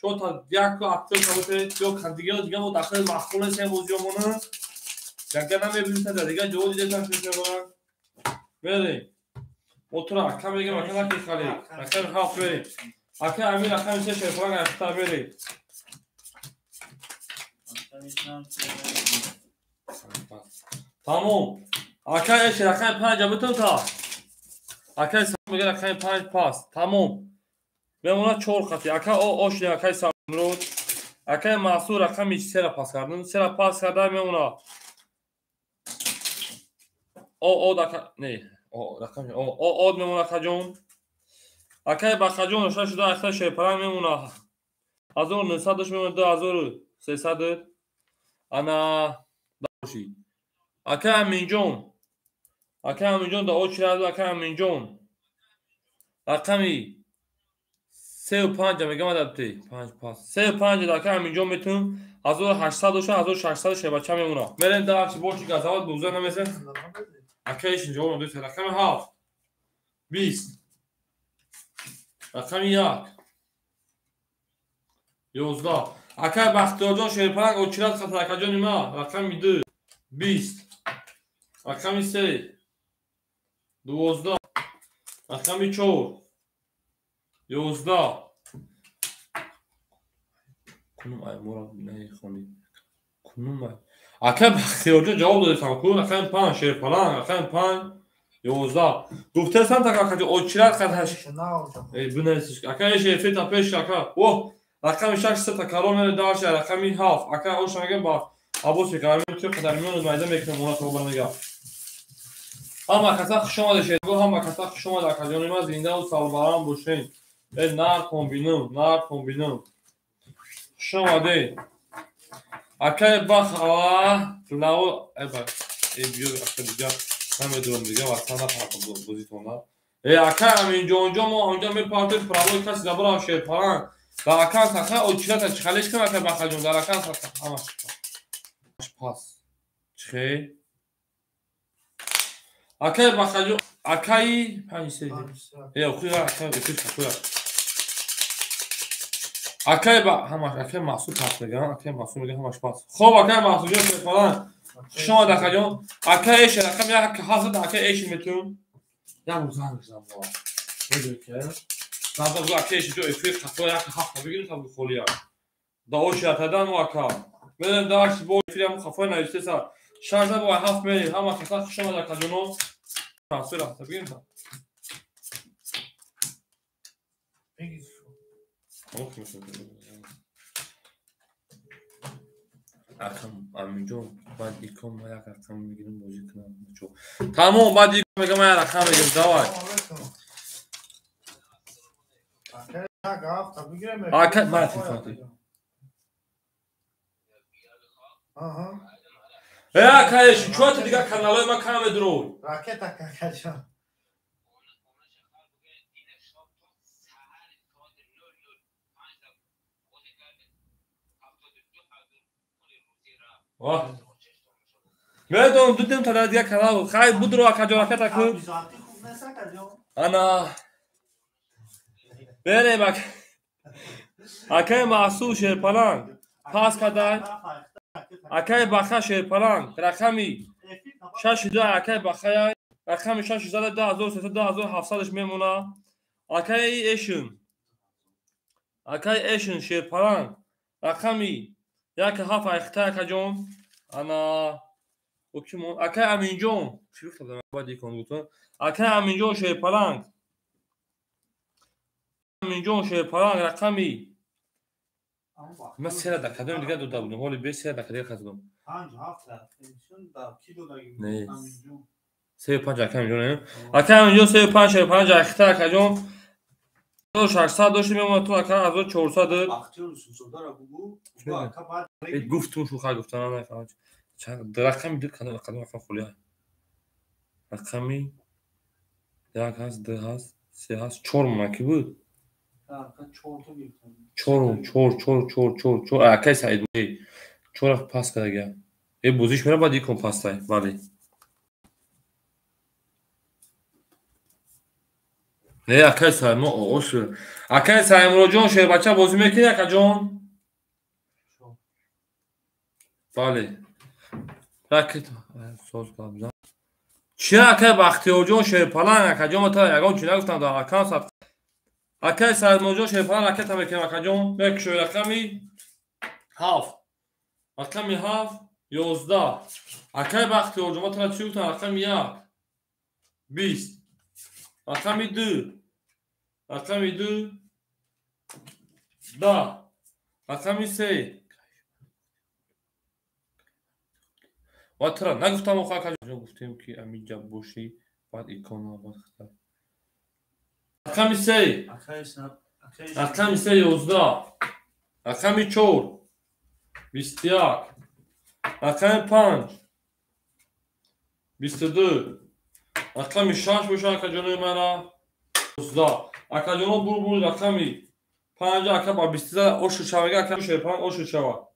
Чо та як актер кабуте, ё кандига дига мо дахли маъқул нестем бозиёмона. Яка намебинем та дига ҷо дидетан шербача. Мерем. Мо тура ака мегем, ака наки хали. Ака ҳафт мерем. Ака Амир рақами се шерпаланг ахта мерем. Тамом. Ака эши рақами 5 бутун та. Акай мега рақами 5 пас. Тамом. Мемона 4 қати. Ака оши акай Самрод. Акай Мансур рақами 3 пас кардем. 3 пас карда мемона. О ака не, о рақами о мемона акаҷон. Акай Бақаҷон 6 шуда ака шерпаланг мемона. 1900 дош мемона 2300. Ана боши. Акай Аминҷон. Акай Аминҷон да очирад акай Аминҷон. Рақами 3 5 мегам адабти 5 пас. 3 5 да акай Аминҷон метун 1800 доша 1600 шербача мемона. Мерем да чи боши газават буза намесе. Акай ишин ҷавоб дод. Рақами 7. 20. Рақами 1. 11. Акай Бахтиёрҷон шерпаланг очират хатар акаҷони ма. Рақами 2. 20. Рақами 3. 12. Рақами 4. 11. Кунум ай мора нахонӣ. Кунум ай. Акай Бахтиёрҷон ҷавоб додесам ку рақами 5 шерпаланг рақами 5 11. Гуфтесам так акаҷон очират хатар. Эй бинависиш. Акай эши эфир та пеш ака. О, рақами 6 сета карон мере дальше рақами 7. Ака оша мегем ба Аббос карамин ту қадар миён майда мекунем она то мега. Ҳама каса хуш омада шергу, ҳама каса хуш омада акаҷони ман зиндаву салбаланд бошед. Э нархон бинум, нархон бинум. Хуш омадед. Акай бах ава лао э ба э биё ака дига намедонам дига ватан напартам бозитона. Э акай Аминҷонҷон мо онҷо мепартем правои каси забарам шерпаланг. Дар акан саха очирата чихалеш кам акай Бахаҷон дар акан саха ҳамаш пас. Чихе? Акай Бахаҷон акай 5 3. Э охира акай охира. Акай ба ҳамаш акай Маҳсуд пас мегам, акай Маҳсуд мегам ҳамаш пас. Хоб акай Маҳсудҷон шерпаланг. Хуш омад акаҷон. Акай эши рақами 1 7 акай эши метун. Як рӯз занг мезанам бо. Медонӣ ки? Назар бу акай эши ҷо эфир хато 1 7 бигирем та бухолия. Да оши атадан мо ака. Мерем дальше бо эфир ҳам хафои навиштеса. 6 бо 7 мерем. Ҳама каса хуш омад акаҷоно. Трансфер рафта бигирем та. Акам Аминҷон, баъд икон ма як рақам мегирам, бозӣ кунам. Тамом, баъд икон мегам, як рақам мегирам, давай. Ака, мана телефон ти. Э, ака, чӯ ти дигар каналҳои ма кам медурой? Ракета какаҷон. Медонам, дудем та дар дигар канал. Хай, будро, акаҷон, ракета кун. Ана. Берем, акаи Маҳсул Шерпаланг пас кадай. Акаи Баха Шерпаланг рақами 6 акаи Бахая рақами 6 зада 2300 2700 мемона. Акаи Эшин, акаи Эшин Шерпаланг рақами 1 7 айхта акаҷон. Ана окимон акаи Аминҷон чӣ гуфтам, баъд икон гуфтам. Акаи Аминҷон Шерпаланг, Аминҷон Шерпаланг рақами ман сера дар кадоми дигар дода будам, ҳоли бе сера дар кадоми хазидам. Не, 3 5 акаи Аминҷон, акаи Аминҷон 3 5 Шерпаланг айхта акаҷон 600 дошти мемонад ту ака 1400. Гуфтум, шуха гуфтам, рақами ду кадом рақам холия? Рақами як ҳаст, ду ҳаст, се ҳаст, чор монад, ки буд? Чор, чор, чор, чор, чор, чор. Акай Саид чор пас кардага. Э, бозиш мера, баъд икон пастай, бале. Не, акай Саидмо оғоз шуд. Акай Саидмуроджон Шербача бозӣ мекунӣ, акаҷон? Бале. Ракет соз гап. Чи, акай Бахтиёрҷон Шерпаланг, акаҷон, ма та ягон чи нагуфтам дар акам сад. Акай Саидмуроджон Шерпаланг ракета мекунем, акаҷон. Мекушои рақами 7. Рақами 7 11. Акай Бахтиёрҷон, ма та чӣ гуфтам? Рақами 1 20. Рақами 2, рақами 2 10. Рақами 3 ва тура нагуфтам охо, акаҷон, гуфтем ки амиҷа бошӣ, баъд икона, баъд хата. Рақами 3, рақами 3 11, рақами 4 21, рақами 5 22, рақами 6 боша, акаҷонои мана 19. Акаҷоно, бур рақами 5 ака ба 20 ошу шавага, ака Шерпаланг ошу шава.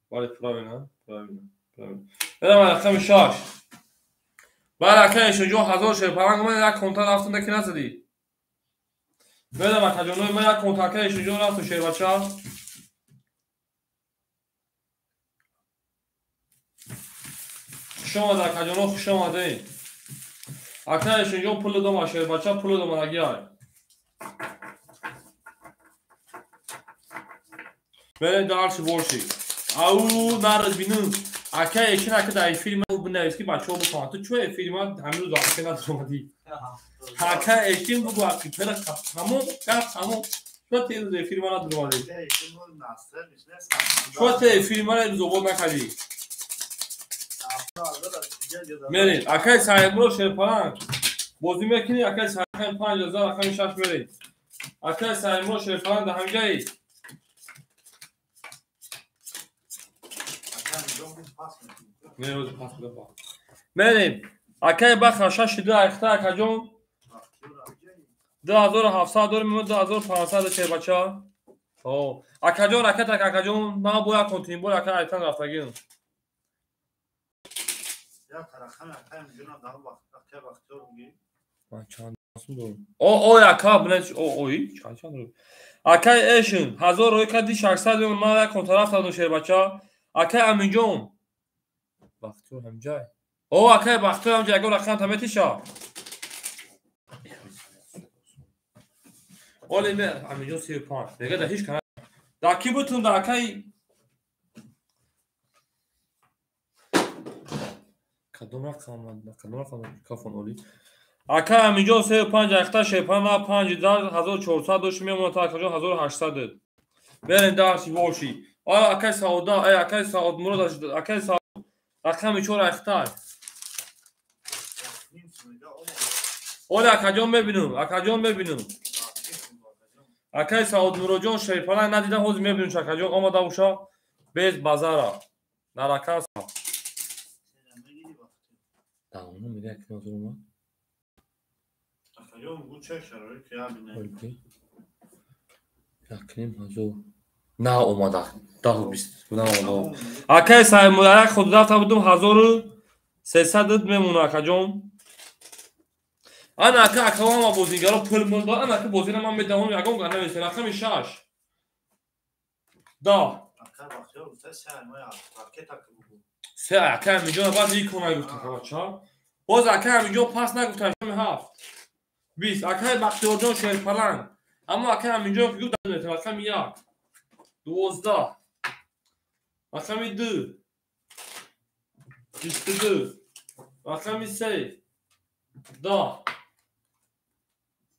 Бале, правильно, правильно, правильно. Берам рақами 6. Бале, ака Эшонҷон, 1000 Шерпаланг ман як конта рафтам, ки назадӣ. Берам, акаҷонои ман, як конта ака Эшонҷон рафтам, шербача. Хуш омада, акаҷоно, хуш омадед. Ака Эшонҷон пул дома, шербача пул домадагиай. Берем дарши борши. Ау, нарад бинум. Ака Эшин, ака дар эфири ман бинавис, ки бачаҳо бифаҳманд. Ту чӯ эфири ман ҳамин рӯз ака надомадӣ? Ака Эшин, бугу ақипера тамом, гап тамом. Чӯ ти рӯз эфири ман надомадӣ? Чӯ ти эфири ман рӯз обод накардӣ? Мерем. Акаи Саидмурод Шерпаланг бозӣ мекунӣ, акаи Саид, 5000 рақами 6 мерем. Акаи Саидмурод Шерпаланг дар ҳамҷаи? Мерем. Акаи Баха 6 2 айхта, акаҷон, 2700 дорем, 2500 шербача. Акаҷон, ракета, акаҷон, на бояд контин бор, ака айтан рафтагин. Ман чанд дорам? О, ой, ака, бинед, о, ой, чанд чанд дорам? Акаи Эшин, 1000 рӯй кади, 600 ман як контараф дадам, шербача. Акаи Аминҷон. Бахтиёр ҳамҷай. О, акаи Бахтиёр ҳамҷай, ягон рақам таметиша. Оли ме Аминҷон 35. Дега да ҳеч кана. Да ки бутун да акаи кадом рақам, кадом рақам микрофон оли? Ака Аминҷон 35 айхта шерпана 5 1400 дошт, мемонад, акаҷон, 1800. Берем дарси боши. Акай Саода, ай акай Саод Мурод, акай Саод рақами 4 айхтай. Оля акаҷон мебинам, акаҷон мебинам. Акай Саод Муродҷон шерпаланг надидам, ҳозир мебинам акаҷон омада боша без базара. Наракаса. Давно мега як назар омад. Акаҷон бу ча шароит я бинем. 1,5 на омада. 10-20 на омада. Акай Саид худ рафта будум 1300 мемона акаҷон. Ана ака акавама бозигаро пул мул дор, ана ака бозира ман медавам ягон га намесем. Рақами 6. Да. Се ака Аминҷон баъд икона гуфта бача. Боз ака Аминҷон пас нагуфта рақами 7. 20. Акаи Бахтиёрҷон шерпаланг. Аммо акаи Аминҷон ки гуфт рақами 1. 12. Рақами 2. 22. Рақами 3. 10.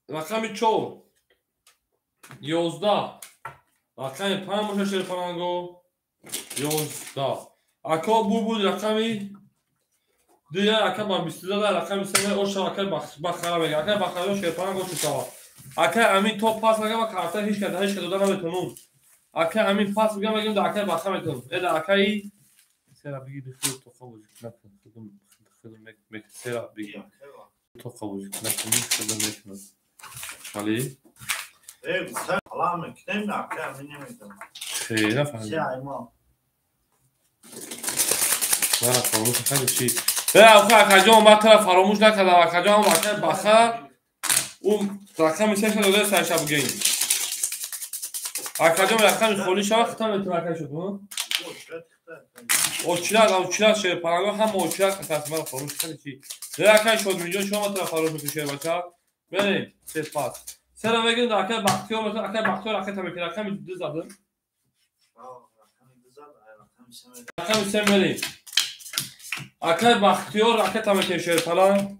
Рақами 4. 11. Рақами 5 боша шерпаланго. 11. Ако буд рақами 2 ака ба 22 рақами 3 оша ака Бахара мега. Ака Бахара шерпаланго шуд. Ака Амин то пас нага ма карта ҳеч када ҳеч када дода наметонум. Ака Амин пас мегам мегам да ака Бахара метонум. Э да акаи сера биги бихуд то қабузи накун. Худум мек сера биги. То қабузи накун худум мекунам. Али? Э, гуфта алам мекунем, ака Амин намедонам. Хеле нафаҳмидам. Се аймон. На фаромӯш накардӣ чӣ? Э, акаҷон, ман тура фаромӯш накардам, акаҷон, акаи Бахар ӯ рақами 3 дода сарша бигӯем. Акаҷон рақами холӣ шава хитам метавон акай шуд, Очират, очират шерпаланго ҳама очират касаст, ман фаромӯш кардӣ чӣ? Э, акай Шодминҷон, шумо тура фаромӯш мекунӣ шербача? Берем, се пас. Сера мегирем да акаи Бахтиёр, масалан акаи Бахтиёр ракета мекунад, рақами 2 задам. Рақами 3 мерем. Акаи Бахтиёр ракета мекунад шерпаланг.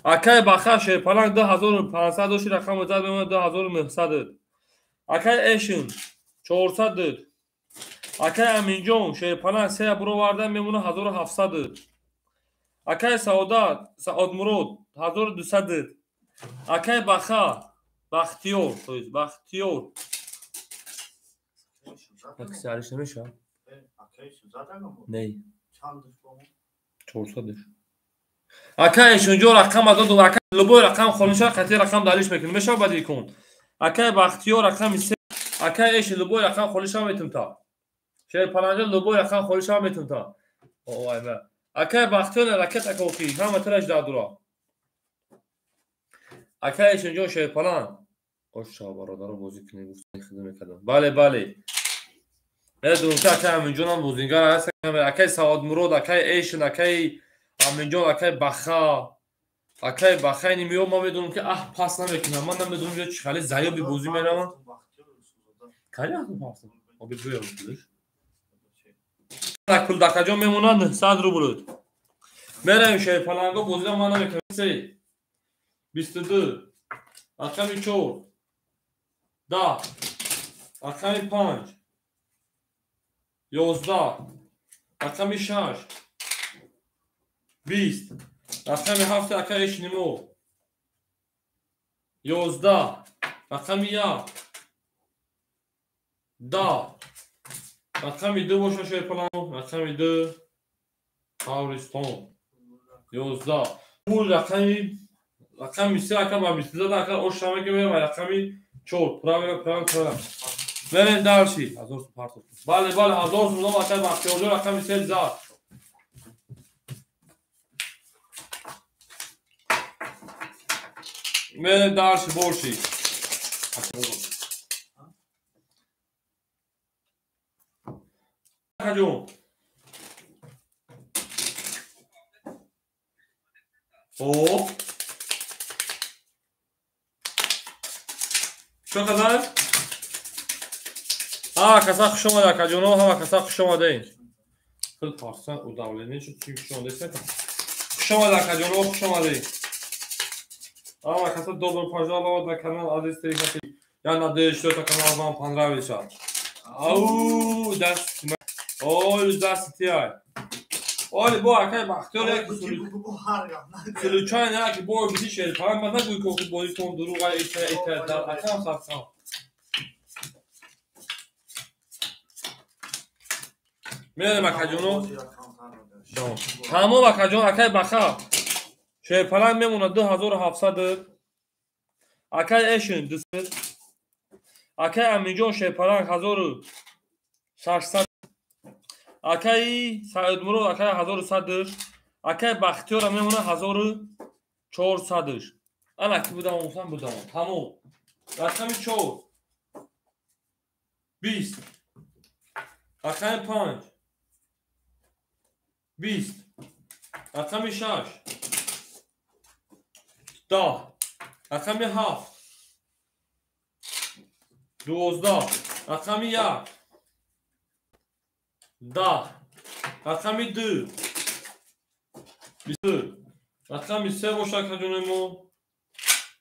Акаи Баха шерпаланг 2500 дошт, рақами зад мемонад 2900. Акаи Эшин 400. Акаи Аминҷон шерпаланг 3 буроварда мемонад 1700. Акаи Саодат Саодмурод 1200. Акаи Баха Бахтиёр, то есть Бахтиёр. Аксариш намешавад? Не. 400. Акаи Эшинҷон рақам додум, ака любой рақам холӣ шавад, қатъи рақам далиш мекунем. Мешавад баъди кун. Акаи Бахтиёр рақами 3, акаи Эшин любой рақам холӣ шавад метавон та. Шерпаланҷо любой рақам холӣ шавад метавон та. Ой ма. Акаи Бахтиёр ракет акоки, ҳама тараш дадура. Акаи Эшинҷон шерпаланг. Ош шава бародаро бозӣ кунем, гуфтани хидм мекардам. Бале, бале. Медонам ки акаи Аминҷонам бозингар аст, акаи Саодмурод, акаи Эшин, акаи Аминҷон, акаи Баха. Акаи Баха ини меёб, ман медонам ки аҳ пас намекунам. Ман намедонам ё чӣ хали заёби бозӣ меравам. Кали аҳ пас? Оби бӯя будиш. Кулдакаҷон мемонад 900 рубл. Меравем шерпаланго бозиро ман намекунам. 3 22 рақами 4 10 рақами 5 11 рақами 6 20 рақами 7 акаи Эшинимо 11 рақами 1 10 рақами 2 боша шерпаланго рақами 2 Тавристон 11 пул рақами 3 ака ба 22 ака оша мекунем ва рақами 4 правильно правильно правильно. Берем дальше. 1000 партов. Бале, бале, 1000 сум акаи Бахтиёрҷон рақами 3 зад. Берем дальше борши. Акаҷон. О. Чӣ қадар? Ҳама каса хуш омада, акаҷоно, ҳама каса хуш омадаин. Хел парсан удавление шуд, чӣ хуш омадаед? Хуш омада, акаҷоно, хуш омадаин. Ҳама каса добро пожаловать на канал Азиз Телеграфи. Я надеюсь, что этот канал вам понравился. Ау, даст. Ой, даст ти. Оли бо акай Бахтиёр як случайно як бо биди шерпаланг ман нагӯй ки охир бозитон дурӯға ита ита дар акам сабсам. Мерем акаҷоно. Тамом акаҷон, акай Баха. Шерпаланг мемонад 2700. Акай Эшин 200. Акай Аминҷон шерпаланг 1600. Акаи Саидмурод акай 1100. Акай Бахтиёра мемонад 1400. Ана ки будам гуфтам будам. Тамом. Рақами 4 20. Рақами 5 20. Рақами 6 10. Рақами 7 12. Рақами 1 10. Рақами 2 22. Рақами 3 бошад акаҷони мо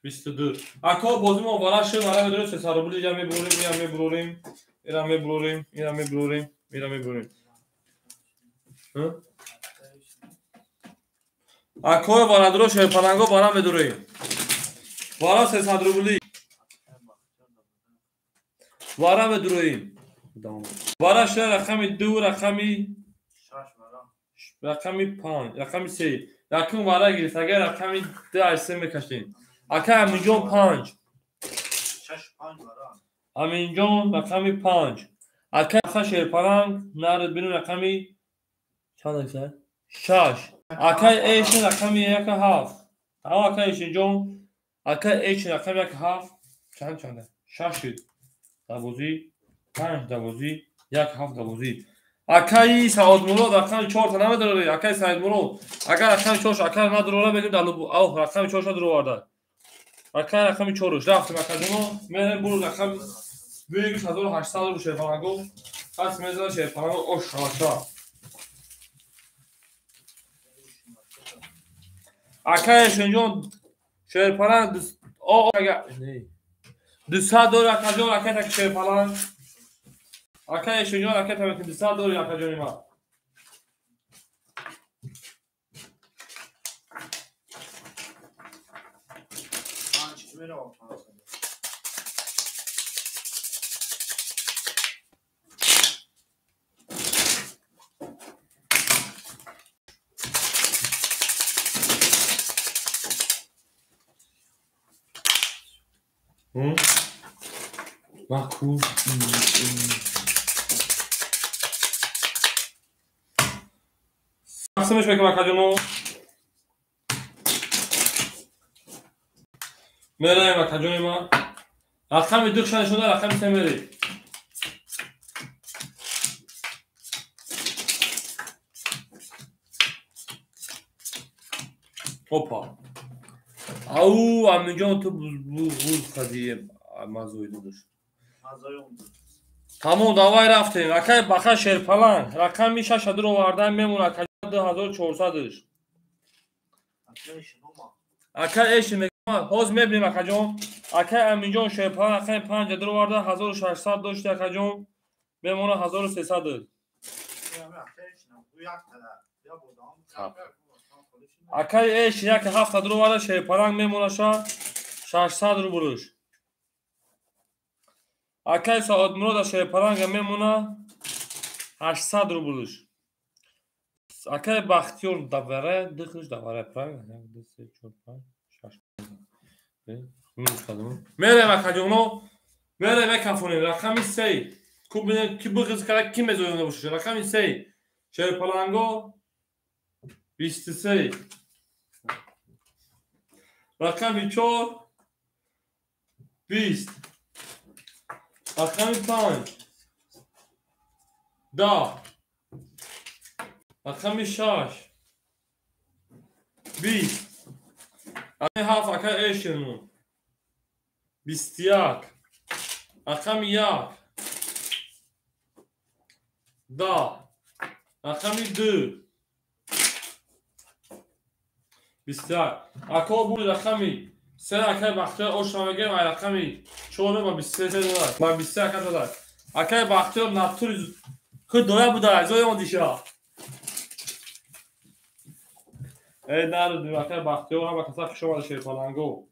22. Ако бозӣ мо вара шуд, вара медорем 300 рубли, я мебурорем, я мебурорем, ира мебурорем, ира мебурорем, ира мебурорем. Ако варадро шерпаланго вара медорем. Вара 300 рубли. Вара медорем. Вара шуд рақами 2, рақами 6, рақами 5, рақами 3. Якум вара гирифт, агар рақами 2 аз 3 мекашем. Ака Аминҷон 5. 6 5 вара. Аминҷон рақами 5. Ака шерпаланг нард бинем рақами чанд аст? 6. Ака Эшин рақами 1 7. Тамом ака Эшинҷон, ака Эшин рақами 1 7. Чанд чанд? 6 шуд. Дарвозӣ 5 дарвозӣ 1 7 дарвозӣ. Акаи Саодмурод рақами 4 та намедорад. Акаи Саидмурод агар рақами 4 ака надорад, мегӯем дар ав рақами 4 дароварда. Ака рақами 4 рафтем акаҷоно, мерем буру рақами 1800 рубл шерпаланго. Пас мезанад шерпаланго ош шаваша. Акаи Шинҷон шерпаланг о ага не 200 дор акаҷон, акаи так шерпаланг. Акаи Шинҷон акаи так 200 дор акаҷони ман. Маку. Тақсимиш мекунам акаҷоно. Мераем акаҷони ман. Рақами 2 ша нишонда, рақами 3 мерем. Опа. Ау, Аминҷон ту буз қадием мазои додаш. Тамом, давай рафтем. Акай Баха шерпаланг рақами 6 даровардан мемонад акаҷон 2400. Акай Эшин мегӯяд, ҳоз мебинем акаҷон. Акай Аминҷон шерпаланг рақами 5 дароварда 1600 дошт акаҷон, мемонад 1300. Акай Эшин 1 7 дароварда шерпаланг мемонаша 600 рублш. Акай Саодмурода шерпаланга мемона 800 рублш. Акай Бахтиёр давара дихш давара правильно? 1 2 3 4 5 6. Мерем акаҷоно, мерем мекафонем рақами 3. Ку бинем ки буғиз кара ки мезоёна бошад. Рақами 3. Шерпаланго 23. Рақами 4 20. Рақами 5 10. Рақами 6 20. Рақами 7 акаи Эшину 21. Рақами 1 10. Рақами 2 21. Ако буд рақами Се акай Бахтиёр ош мегем, ай рақами 4 ба 23 додад. Ба 23 ака додад. Акай Бахтиёр натури худ доя буда, аз он диша. Эй нару акай Бахтиёр ҳама каса хуш омада Шерпаланго.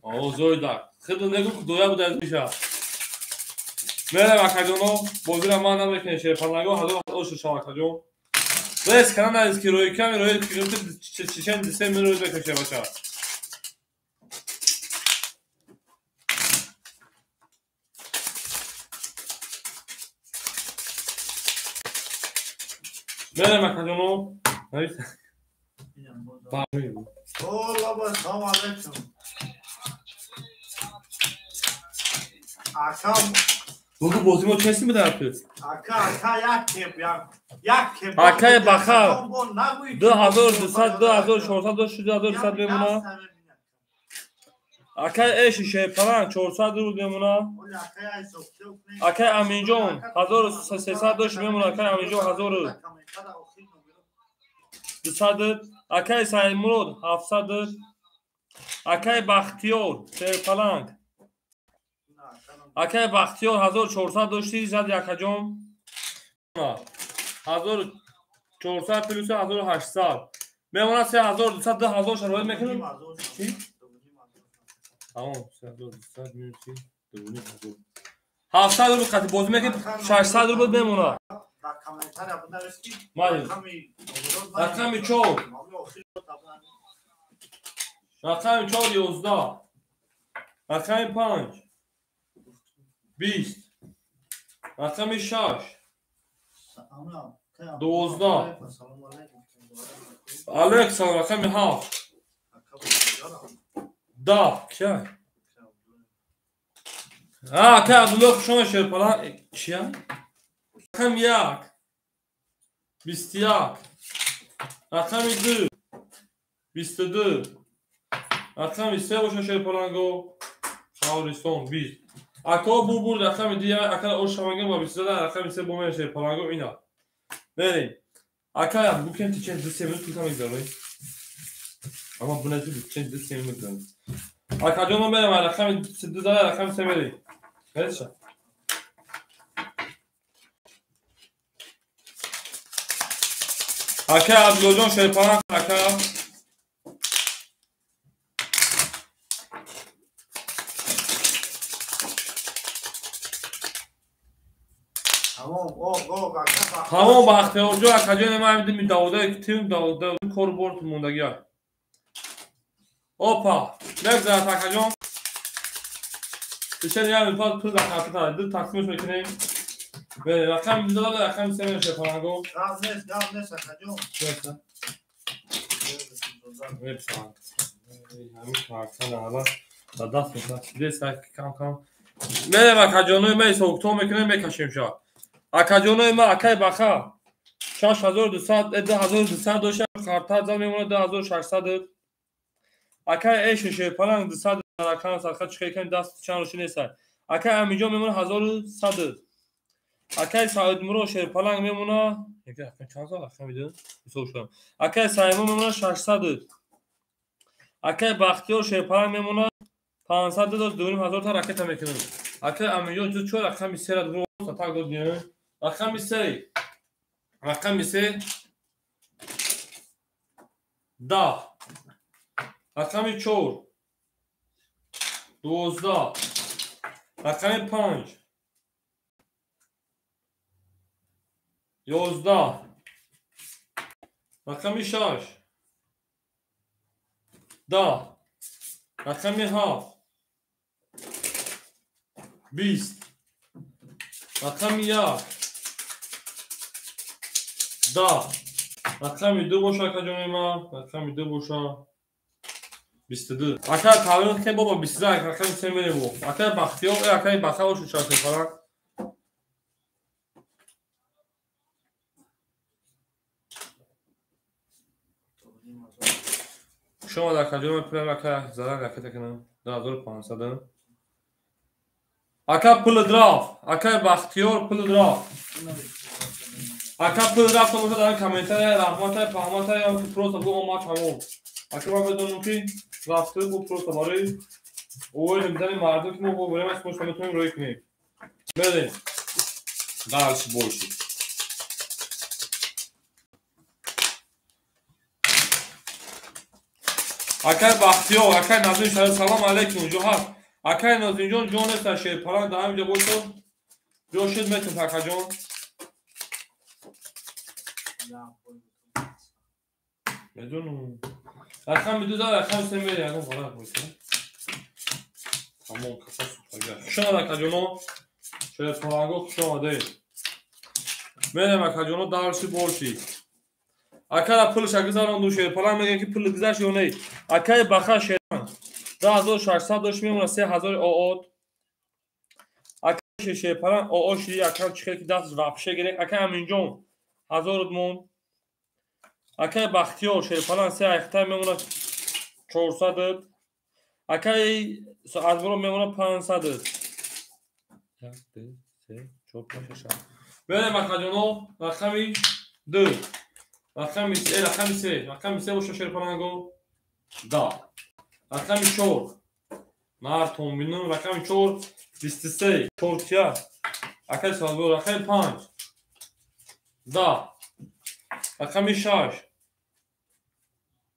О зойда. Худ негу доя буда аз диша. Мерам акаҷоно, бозира ман намекунем Шерпаланго, ҳазор ош шава акаҷон. Бес канал аз ки рои ками рои чечен дисе миро бекаше баша. Мерам акаҷоно. О, лаба, салом алейкум. Ака Бугу бози мо чеси буда ту? Ака, ака як кеп, як кеп. Акай баха. 2200, 2400, 2200 мемона. Акай эши шепалан 400 рубл мемона. Акай Аминҷон 1300 дош мемона. Акай Аминҷон 1200. Акай Саидмурод 700. Акай Бахтиёр Шерпаланг. Акай Бахтиёр 1400 дошти зад якаҷон. 1400 плюс 1800. Мемона 3200 2000 шароит мекунем. Чи? Тамом 3200 минус 2500. 700 рубл қати бозӣ мекунем 600 рубл мемона. Рақами 4. Рақами 4 11. Рақами 5 20. Рақами 6 12. Алекса рақами 7 10. Кия? Ака Абдулло хушома Шерпалан. Чия? Рақами 1 21. Рақами 2 22. Рақами 3 боша Шерпаланго. Шаҳристон 20. Ако бу рақами 2 ака ош шавангем ба 22 рақами 3 бо меша Шерпаланго ина. Мерем. Ака букем тичен 2 минут пул мегзарем. Ама бунази тичен 2 минут мегзарем. Ака ҷон мерем рақами 2 рақами 3 мерем. Мерша. Ака Абдуллоҷон Шерпаланг ака. Тамом Бахтиёрҷон акаҷони ман ҳамин давода тим давода кор бор мондагиа. Опа, мегзарад акаҷон. Тишен як минут пул дар карта ду тақсимш мекунем. Рақами 2 рақами 3 меша Паланго. Гап нест, гап нест акаҷон. Ҳамин карта ҳала ба даст мешавад. Кам кам. Мерем акаҷонои ма ҳисобкитоб мекунем мекашем ша. Акаҷонои ма акай баха 6200 2200 доша карта зад мемона 2600. Акай эши Шерпаланг 200 рақам садқа чиқекан даст чанд роши нест. Акай Аминҷон мемона 1100. Акай Саидмурод Шерпаланг мемона чанд сол рақам видео ҳисоб шудам. Акай Саидмурод мемона 600. Акай Бахтиёр Шерпаланг мемона 500 дод 2500 та ракета мекунем. Акай Аминҷон ҷуз чор рақами 3 ра дурӯғ так дод. Рақами 3. Рақами 3 10. Рақами 4 12. Рақами 5 11. Рақами 6 10. Рақами 7 20. Рақами 1 10. Рақами 2 боша акаҷони ман. Рақами 2 боша 22. Ака тавлид кен бобо 22 рақами 3 мерем. Ака Бахтиёр, акаи Баха бошу шарти фарқ. Шумо дар акаҷон пулам ака зарар ракета кунам 2500. Ака пул драф, акаи Бахтиёр пул драф. Ака пул рафта бошад дар комментария раҳматай паҳматай ё ки просто бу омад тамом. Ака ман медонам ки Рафта бу просто барои овои намудани мардум ки мо бо времаш мо метавонем рӯй кунем. Мерем. Дальше больше. Акай Бахтиёр, акай Назим Шариф, салом алейкум, ҷо ҳаст. Акай Назимҷон ҷо нест, шерпаланг дар ҳамин ҷо бошад. Ҷо шуд метавон акаҷон. Медонам. Рақами ду зад, рақами се мере, ягон ғалат боша. Тамом, каса супага. Хуш омад акаҷоно. Шерпаланго хуш омадед. Мерем акаҷоно, дарси борши. Акара пулша гузаронду шерпаланг мегӯянд ки пул гузашт ё не. Акаи Баха шерпаланг 2600 дошт мемонад 3000 оот. Акаи шерпаланг оо шиди акам чӣ хел ки даст вообще гирифт. Акаи Аминҷон 1000 монд. Акаи Бахтиёр шерпаланг се айхта мемонад 400. Акаи Азбуро мемонад 500. 1 2 3 4 5 6. Берем акаҷоно рақами 2. Рақами се, рақами се, рақами се боша шерпаланго. Да. Рақами 4. Нартон бинам, рақами 4 23. 4 кия? Акаи Салбуро рақами 5. Да. Рақами 6.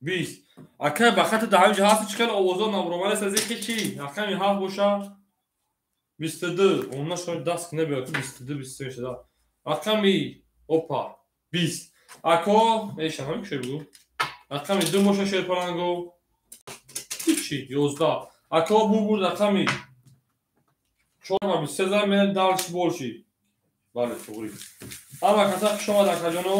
20. Акаи Бахати дар ҳамин ҷо ҳаст, чӣ хел овозо набуромад аст аз ки чӣ? Рақами 7 боша 22. Онна шояд даст набиёд 22 23 шуда. Рақами опа 20. Ако, эша ҳамин кушо бугу. Рақами 2 боша шерпаланго. Чӣ? 11. Ако бу рақами 4 ва 23 зад мерем дальше больше. Бале, туғри. Ҳама каса хуш омад акаҷоно.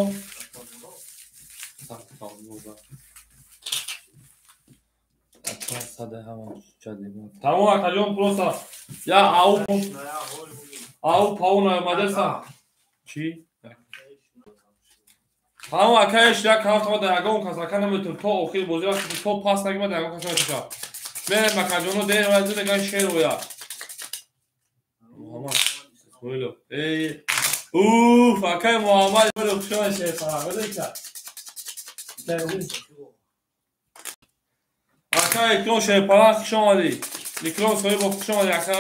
Тамом акаҷон, просто я ау пау наомадеса. Чӣ? Тамом акаеш як ҳафта дар ягон кас ака наметавон то охири бозӣ вақте то пас нагима дар ягон кас наметавон. Мерем акаҷоно, дер вазир мегӯянд шер оя. Муҳаммад Исмоилов. Эй, уф, акаи Муҳаммад Исмоилов хуш омад шерпаланг. Бизан. Ака Икром шерпаланг хуш омадӣ. Икром соҳибов хуш омадӣ ака.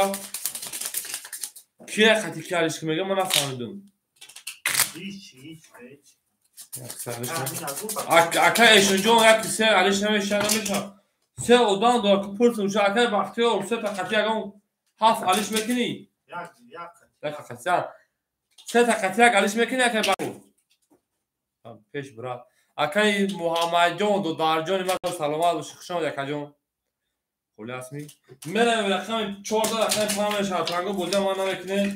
Кия қати ки алиш мегӯям ман нафаҳмидам. Ака Эшонҷон як се алиш намеша намеша. Се одам дора ки пурсум ша акаи Бахтиёр се та қати ягон ҳафт алиш мекунӣ? Як қати. Се та қати як алиш мекунӣ акаи Бахтиёр? Пеш брат. Акаи Муҳаммадҷон додарҷони ман саломат бошӣ, хуш омадӣ акаҷон. Холи ҳастми? Меравем рақами 14 рақами 5 шартранго бозиам ман намекунем.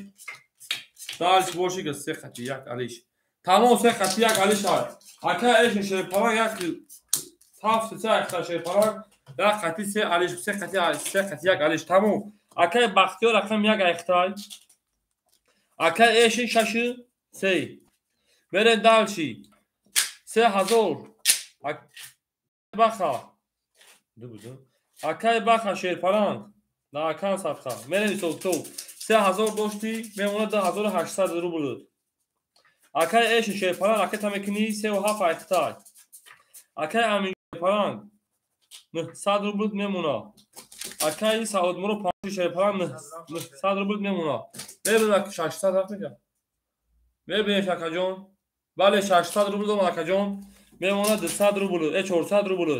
Дальше боши ки се қати як алиш. Тамом се қати як алиш ҳаст. Ака эшин шерпаланг як ҳафт се айхта шерпаланг як қати се алиш, се қати як алиш. Тамом. Акаи Бахтиёр рақами як айхтай. Акаи эшин 6 3. Мерем дальше. 3000. Баха. Ду буду. Акаи Баха шерпаланг. На акан садқа. Мерем ҳисоб-китоб. 3000 доштӣ, мемонад 2800 рубл. Акаи Эшин шерпаланг ракета мекунӣ 3.7 айхтай. Акаи Амин шерпаланг 900 рубл мемонад. Акаи Саудмуро 5 шерпаланг 900 рубл мемонад. Мебинем 600 рафт мекунад. Мебинем акаҷон. Бале 600 рубл дорам акаҷон. Мемонад 200 рубл, 400 рубл.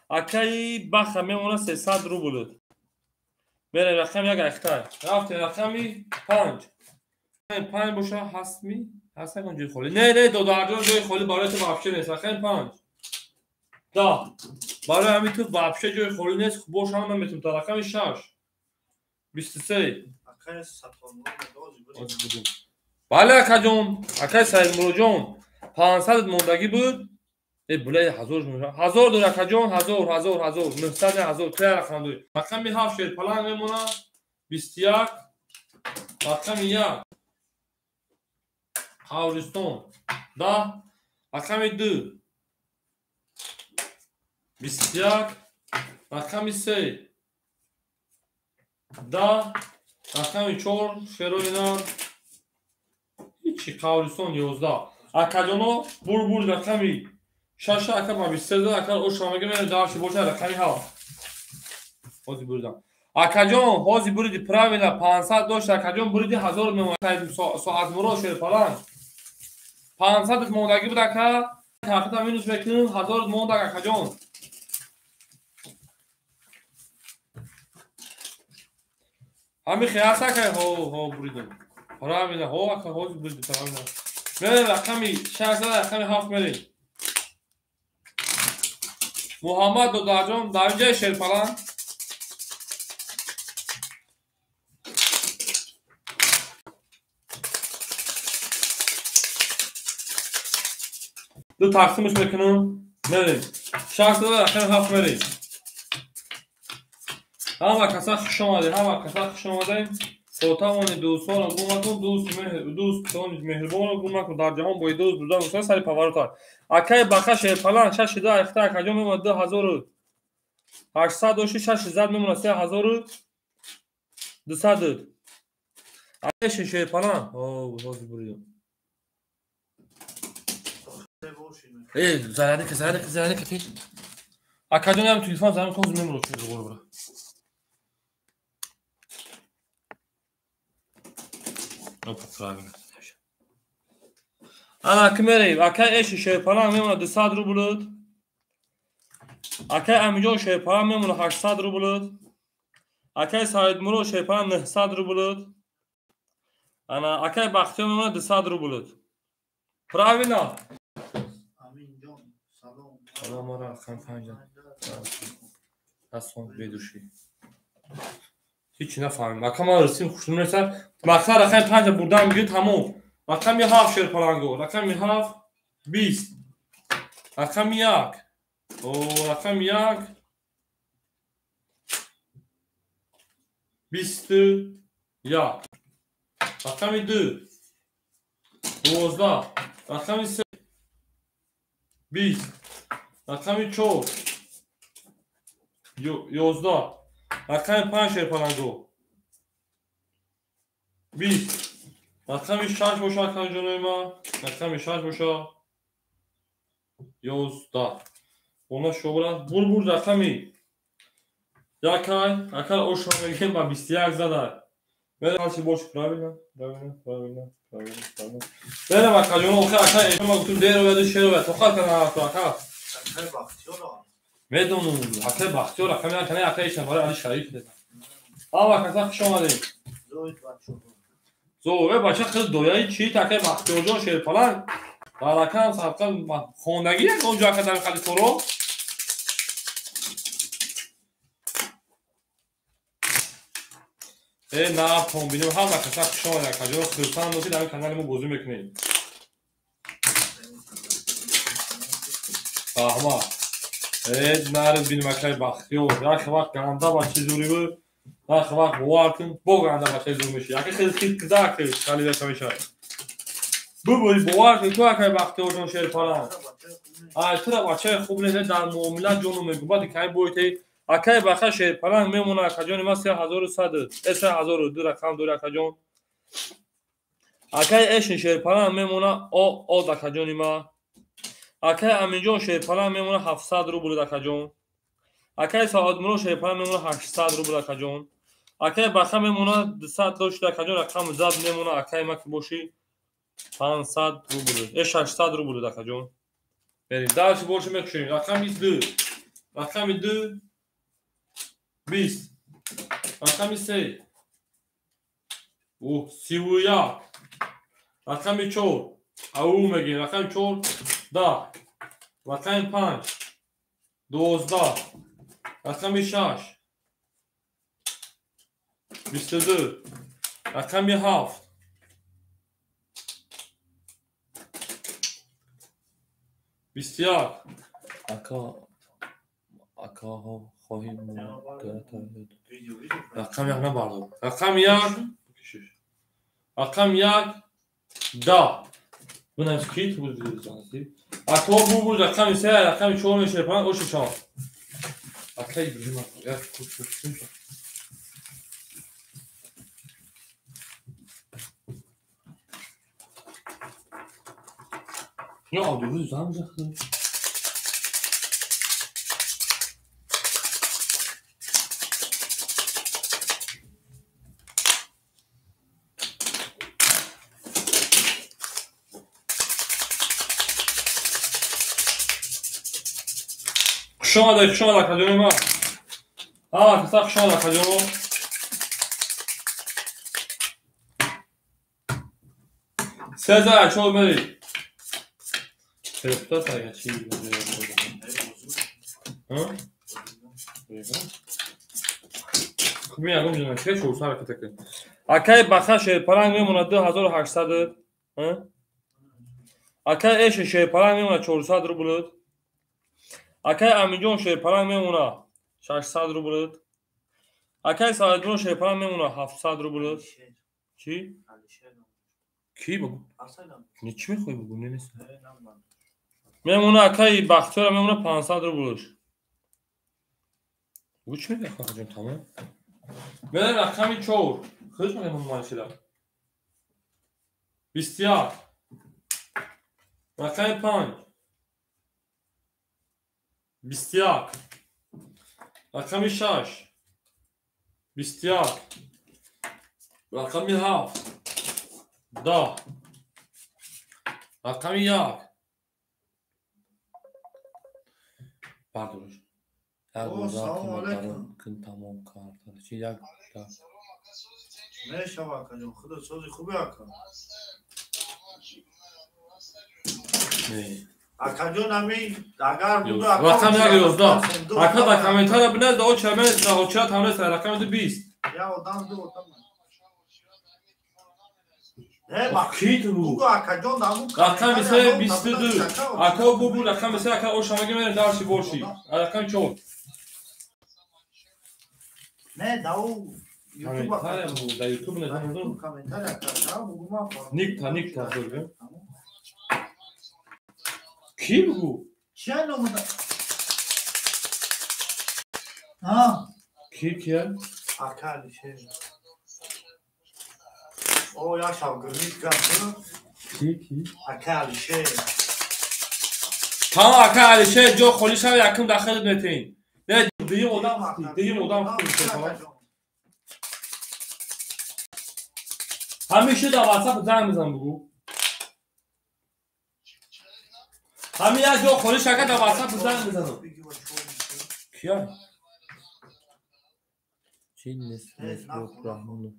Акаи Баха мемонад 300 рубл. Мерем рақами як айхтай. Рафтем рақами 5. 5 боша ҳастми? Ҳаст ягон ҷои холӣ? Не, не, додарҷон ҷои холӣ барои ту вообще нест. Рақами 5. Да. Барои ҳамин ту вообще ҷои холӣ нест, бошам наметавонам. Та рақами 6. 23. Бале акаҷон, акаи Саидмуроҷон 500 мондагӣ буд. Э булай 1000 мешавад. 1000 дор акаҷон, 1000, 1000, 1000, 900 1000, кая рақам дорӣ? Рақами 7 шерпаланг мемонад 21. Рақами 1 Қавристон 10. Рақами 2 21. Рақами 3 10. Рақами 4 шерои нар ҳичи Қавристон 11. Акаҷоно бур рақами 6 ака ба 23 зад, ака ош мегем, мена дарши боша рақами 7. Ҳозир буридам. Акаҷон, ҳозир буриди правильно 500 дошт, акаҷон буриди 1000 мемонад. Соатмурод Шерпаланг. 500 мондагӣ буд ака, тақриба минус мекунем, 1000 мондаг акаҷон. Ҳами хиёс ака, ҳо, ҳо буридам. Правильно, ҳо ака, ҳозир буриди правильно. Мерем рақами 6, рақами 7 мерем. Муҳаммад Додарҷон, дар инҷаи Шерпаланг. Ду тақсимш мекунам, мерем. 6 рақами 7 мерем. Ҳама каса хуш омадед, ҳама каса хуш омадед. Хотамони дӯстонро гум накун, дӯстони меҳрубонро гум накун. Дар ҷаҳон бо дӯст будан мусоид сари паварота. Акаи Баха Шерпаланг 6 2 айхта акаҷон мемонад 2800 дошти, 6 зад мемонад 3200. Акаи Шерпаланг, о, ҳозир буридам. Зарядка, зарядка, зарядка, ти. Акаҷон, ям телефон занг ҳозир мемонад, чиз ғур бира. Опа, правильно. Ана ки мерем, акай Эши Шерпаланг мемонад 200 рубл. Акай Амиҷон Шерпаланг мемонад 800 рубл. Акай Саидмурод Шерпаланг 900 рубл. Ана акай Бахтиёр мемонад 200 рубл. Правильно? Аминҷон, салом. Салом, ара, рақам 5. Асон бедуши. Ҳеч нафаҳмидам. Ака ман русим хушнум нест. Мақсад рақами 5 бурдам мегӯ тамом. Рақами 7 Шерпаланго, рақами 7 20. Рақами 1. О, рақами 1 21. Рақами 2 12. Рақами 3 20. Рақами 4 11. Рақами 5 Шерпаланго 20. Рақами 6 боша акаҷонои ман, рақами 6 боша 11. Она шобра бур рақами 1 акай ошо мегем ба 21 зада. Мерем бош правильно, правильно, правильно, правильно, правильно. Мерем акаҷоно, охир акай эшо ма гуфтум дер ояду шер ояд. Тоқат кана ака. Акай Бахтиёр. Медонум, акай Бахтиёр, рақами 1 кана акай эшан барои Али Шариф дедам. Ава каса хуш омадед. Зоид бачо. Зо, бача хел дояи чи такай Бахтиёрҷон Шерпаланг. Баракам сабқа хондагӣ як онҷо ака дар халифоро. На, помбинем ҳама каса хуш омадед акаҷон, хурсанд бошед, дар канали мо бозӣ мекунед. Раҳмат. Нарид бинем акай Бахтиёр. Як вақт ганда бачи зури буд. Як вақт бовар кун, бо ганда бачаи зур меши. Яке хеле хит киза ки халидаша мешавад. Бубури бовар кун ту акай Бахтиёрҷон Шерпаланг. Ай тура бачаи хуб нест, дар муомила ҷону мегӯбад, кай бойтей. Акай Баха Шерпаланг мемонад акаҷони ман 3100, 3002 рақам дори акаҷон. Акай Эшин Шерпаланг мемонад о од акаҷони ман. Акай Аминҷон Шерпаланг мемонад 700 рубл акаҷон. Акай Саодмурод Шерпаланг мемонад 800 рубл акаҷон. Акай Баха мемонад 200 дошт акаҷон, рақам зад мемонад акай ма ки боши 500 рубл, 600 рубл акаҷон. Берем, дальше больше мекушем. Рақами 2. Рақами 2 20. Рақами 3 31. Рақами 4 ау мегем. Рақами 4 10. Рақами 5 12. Рақами 6 22. Рақами 7 21. Ака акаҳо хоҳем рақами 1 набардор. Рақами 1 рақами 1 10. Бунам ки ту буд. Ако бу рақами 3 рақами 4 мешавад 5 оши 4. Акай бижма як куч. Я абдурӯз зам захд. Хуш омадед, хуш омад акаҷони ман. Ҳама каса хуш омад акаҷоно. Сезар чор мери. Телефон сага чи? Ҳа? Меягом ҷонам, чӣ чор ҳаракат кунед. Акаи Баха шерпаланг мемонад 2800. Ҳа? Акаи Эши шерпаланг мемонад 400 рубл. Акаи Аминҷон шерпаланг мемонад 600 рубл. Акаи Саидмурод шерпаланг мемонад 700 рубл. Чӣ? Кӣ бугу? Не, чӣ мехоҳӣ бугу? Не, нест. Мемонад акаи Бахтиёра мемонад 500 рубл. Бугу чӣ мегӯяд акаҷон, тамом? Мерем рақами 4. Худаш мегӯяд ман шида. 21. Рақами 5. 21. Рақами 6. 21. Рақами 7. 10. Рақами 1. Бардориш. Салом алейкум. Кун тамом кард. Чи як мешава акаҷон, худо сози хуби ака. Акаҷон ами агар буду рақам 11. Ака дар комментария бинед, да оча мен да оча тамнес рақами 20. Я одам ду одам. Ки ту? Бугу акаҷон аму рақами 3 22. Ака бубу рақами 3 ака ошамаги мерем дарси боши. Рақами 4. Не, дау YouTube да YouTube не да комментария карда бугу ма. Никта никта дорга. Ки бугу? Чия номуда? А? Ки кия? Ака Алишер. О, я шавгирнит гап. Ки ки? Ака Алишер. Тамом ака Алишер ҷо холӣ шава якум дахил метин. Не, дуюм одам, дуюм одам худиш. Ҳамеша дар WhatsApp занг мезанам бугу. Ҳамин як ҷо холӣ шака дар WhatsApp занг мезанам. Кия? Чи нест Раҳмонов.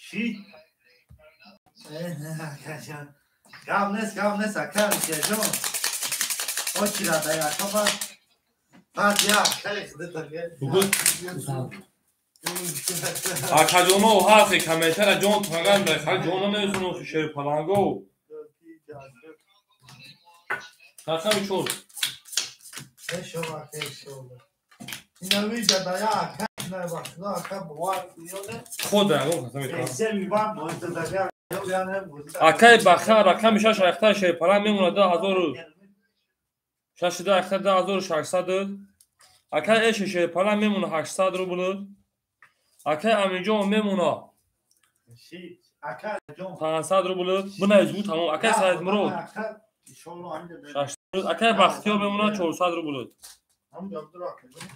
Чи? Гап нест, гап нест, ака Алишерҷон. Очира да яка бад. Бад як, хеле худата. Бугу. Акаҷоно ҳарфи комментария ҷон туган дар хал ҷоно намезуну шерпаланго. Рақами 4. Мешава хешова. Инамиҷа да як на вақта ака бовар кунёне. Худа, о, Семи бан да як. Акаи Баха рақами 6 аяхта шерпаланг мемонад 2000 6 аяхта 2600. Акаи Эши шерпаланг мемонад 800 рубл. Акаи Аминҷон мемонад 500 рубл. Бинавис бу тамом. Акаи Саидмурод 600. Акаи Бахтиёр мемонад 400 рубл.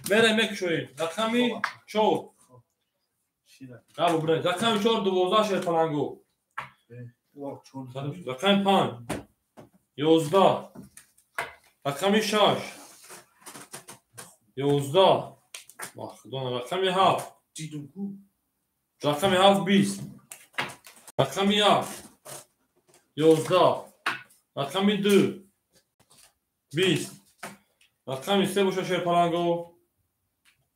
Мерем мекушоем. Рақами 4. Габо бинавис. Рақами 4 12 шерпаланго. Рақами 5 11. Рақами 6 11. Бахдон. Рақами 7. Рақами 7 20. Рақами 1 11. Рақами 2 20. Рақами 3 боша шерпаланго.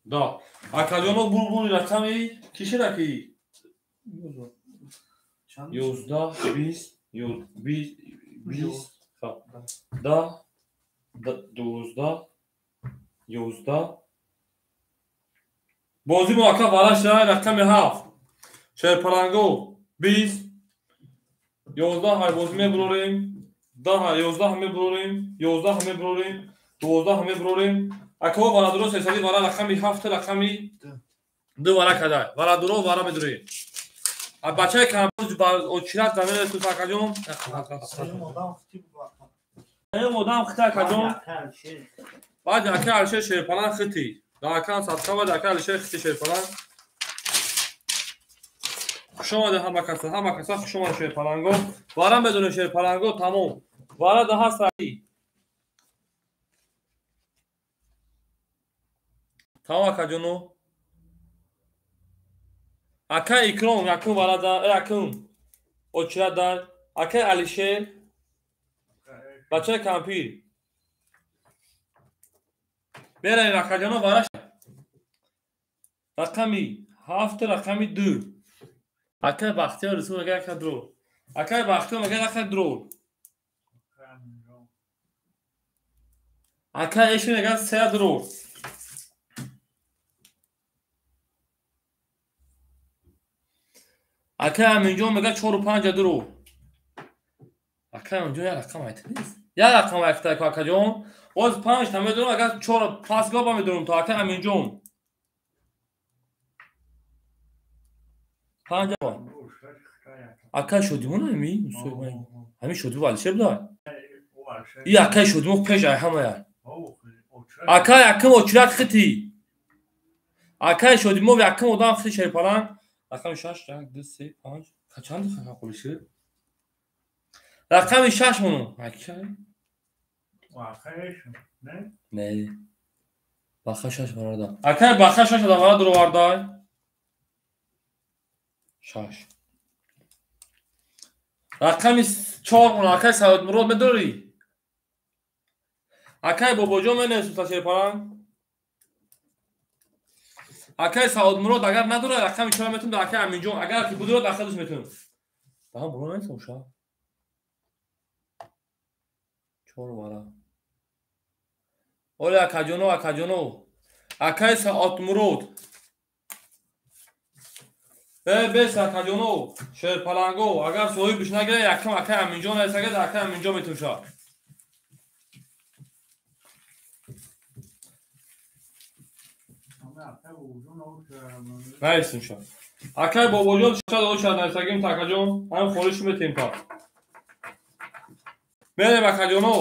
Да. Акаҷоно булбули рақами ки шуда ки? 11 20 20 10 12 11. Бозӣ мо ака вара шуда рақами 7. Шерпаланго 20 11 ҳай бозӣ мебурорем. 10 11 мебурорем. 11 мебурорем. 12 мебурорем. Ака варадуро сесади вара рақами 7 рақами 2 вара кадай. Варадуро вара медурем. А бачаи камбуз ба очират замин ту акаҷон. Сеюм одам хити акаҷон. Баъд ака Алишер шерпаланг хити. Дар акан садқа баъд ака Алишер хити шерпаланг. Хуш омаде ҳама каса, ҳама каса хуш омаде шерпаланго. Вара медонем шерпаланго тамом. Вара да ҳаст. Тамом акаҷоно. Акай Икром якум варада, якум очирада. Акай Алишер, бачаи кампир. Меравем акаҷоно вараш. Рақами 7, рақами 2. Акай Бахтиёр Расул мега яка дро. Акай Бахтиёр мега яка дро. Акай Эши мега се дро. Акай Аминҷон мега 4 5 дро. Акай Аминҷон як рақам айта нест. Як рақам айта акаҷон. Боз 5 та медонам, агар 4 пасгоба медонам то акай Аминҷон. 5. Акай Шодимон ами? Ами Шодимон Алишер буда? И акай Шодимон пеш ай ҳамая. Акай якум очират хити. Акай Шодимон якум одам хити шерпаланг. Рақами 6, 1, 2, 3, 5. Чанд рақам қулиши? Рақами 6 мону. Акай? Не. Баха 6 барада. Акай баха 6 давара дуровардай. 6. Рақами 4 мону. Акай Саидмурод медорӣ? Акай Бобоҷон менависад шерпаланг. Акай Саудмурод агар надорад рақами 4 метавонам дар акай Аминҷон, агар ки будурад ахадаш метавонам. Даҳам боло наметавонам ша. 4 вара. Оля акаҷоно, акаҷоно. Акай Саудмурод. Бес акаҷоно, шерпаланго, агар соҳибш нагирад якам акай Аминҷон нависагад, акай Аминҷон метавонад. Нависем ша. Акай Бобоҷон шад очад нависагим та акаҷон, ҳамин холишу метем па. Мерем акаҷоно.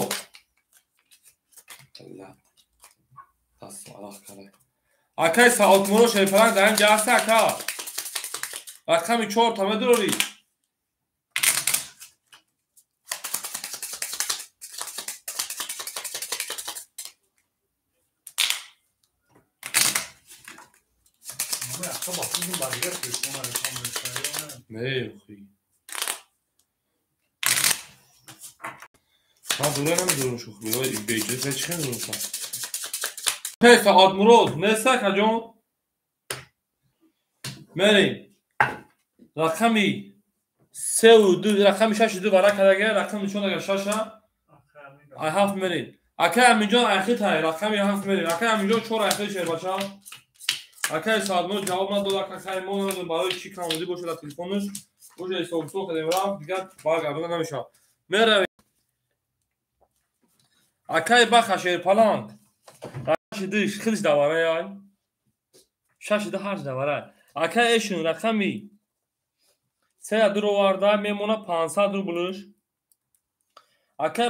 Акай Саодмурод шерпаланг дар ин ҷа аст ака. Рақами 4 та медорӣ? Не, охи. Ман дура намедонам шухи. Беҷои чӣ медонам? Акай Саодмурод, нест акаҷон? Мерем. Рақами 3 2, рақами 6 2 вара кардага, рақами нишон агар 6 ай 7 мерем. Акай Аминҷон айхитай, рақами 7 мерем. Акай Аминҷон 4 айхи шербача. Акай Саодмурод ҷавоб надод, ака хай мо намедонем барои чӣ камозӣ бошад дар телефонаш. Уже ҳисоб-китоб кардем, рафт, дигар баргардонда намешавад. Меравем. Акай Баха шерпаланг. Рақами 2 худаш даварай ай. 6 2 8 даварай. Акай Эшин рақами 3 2 оварда мемона 500 рублш. Акай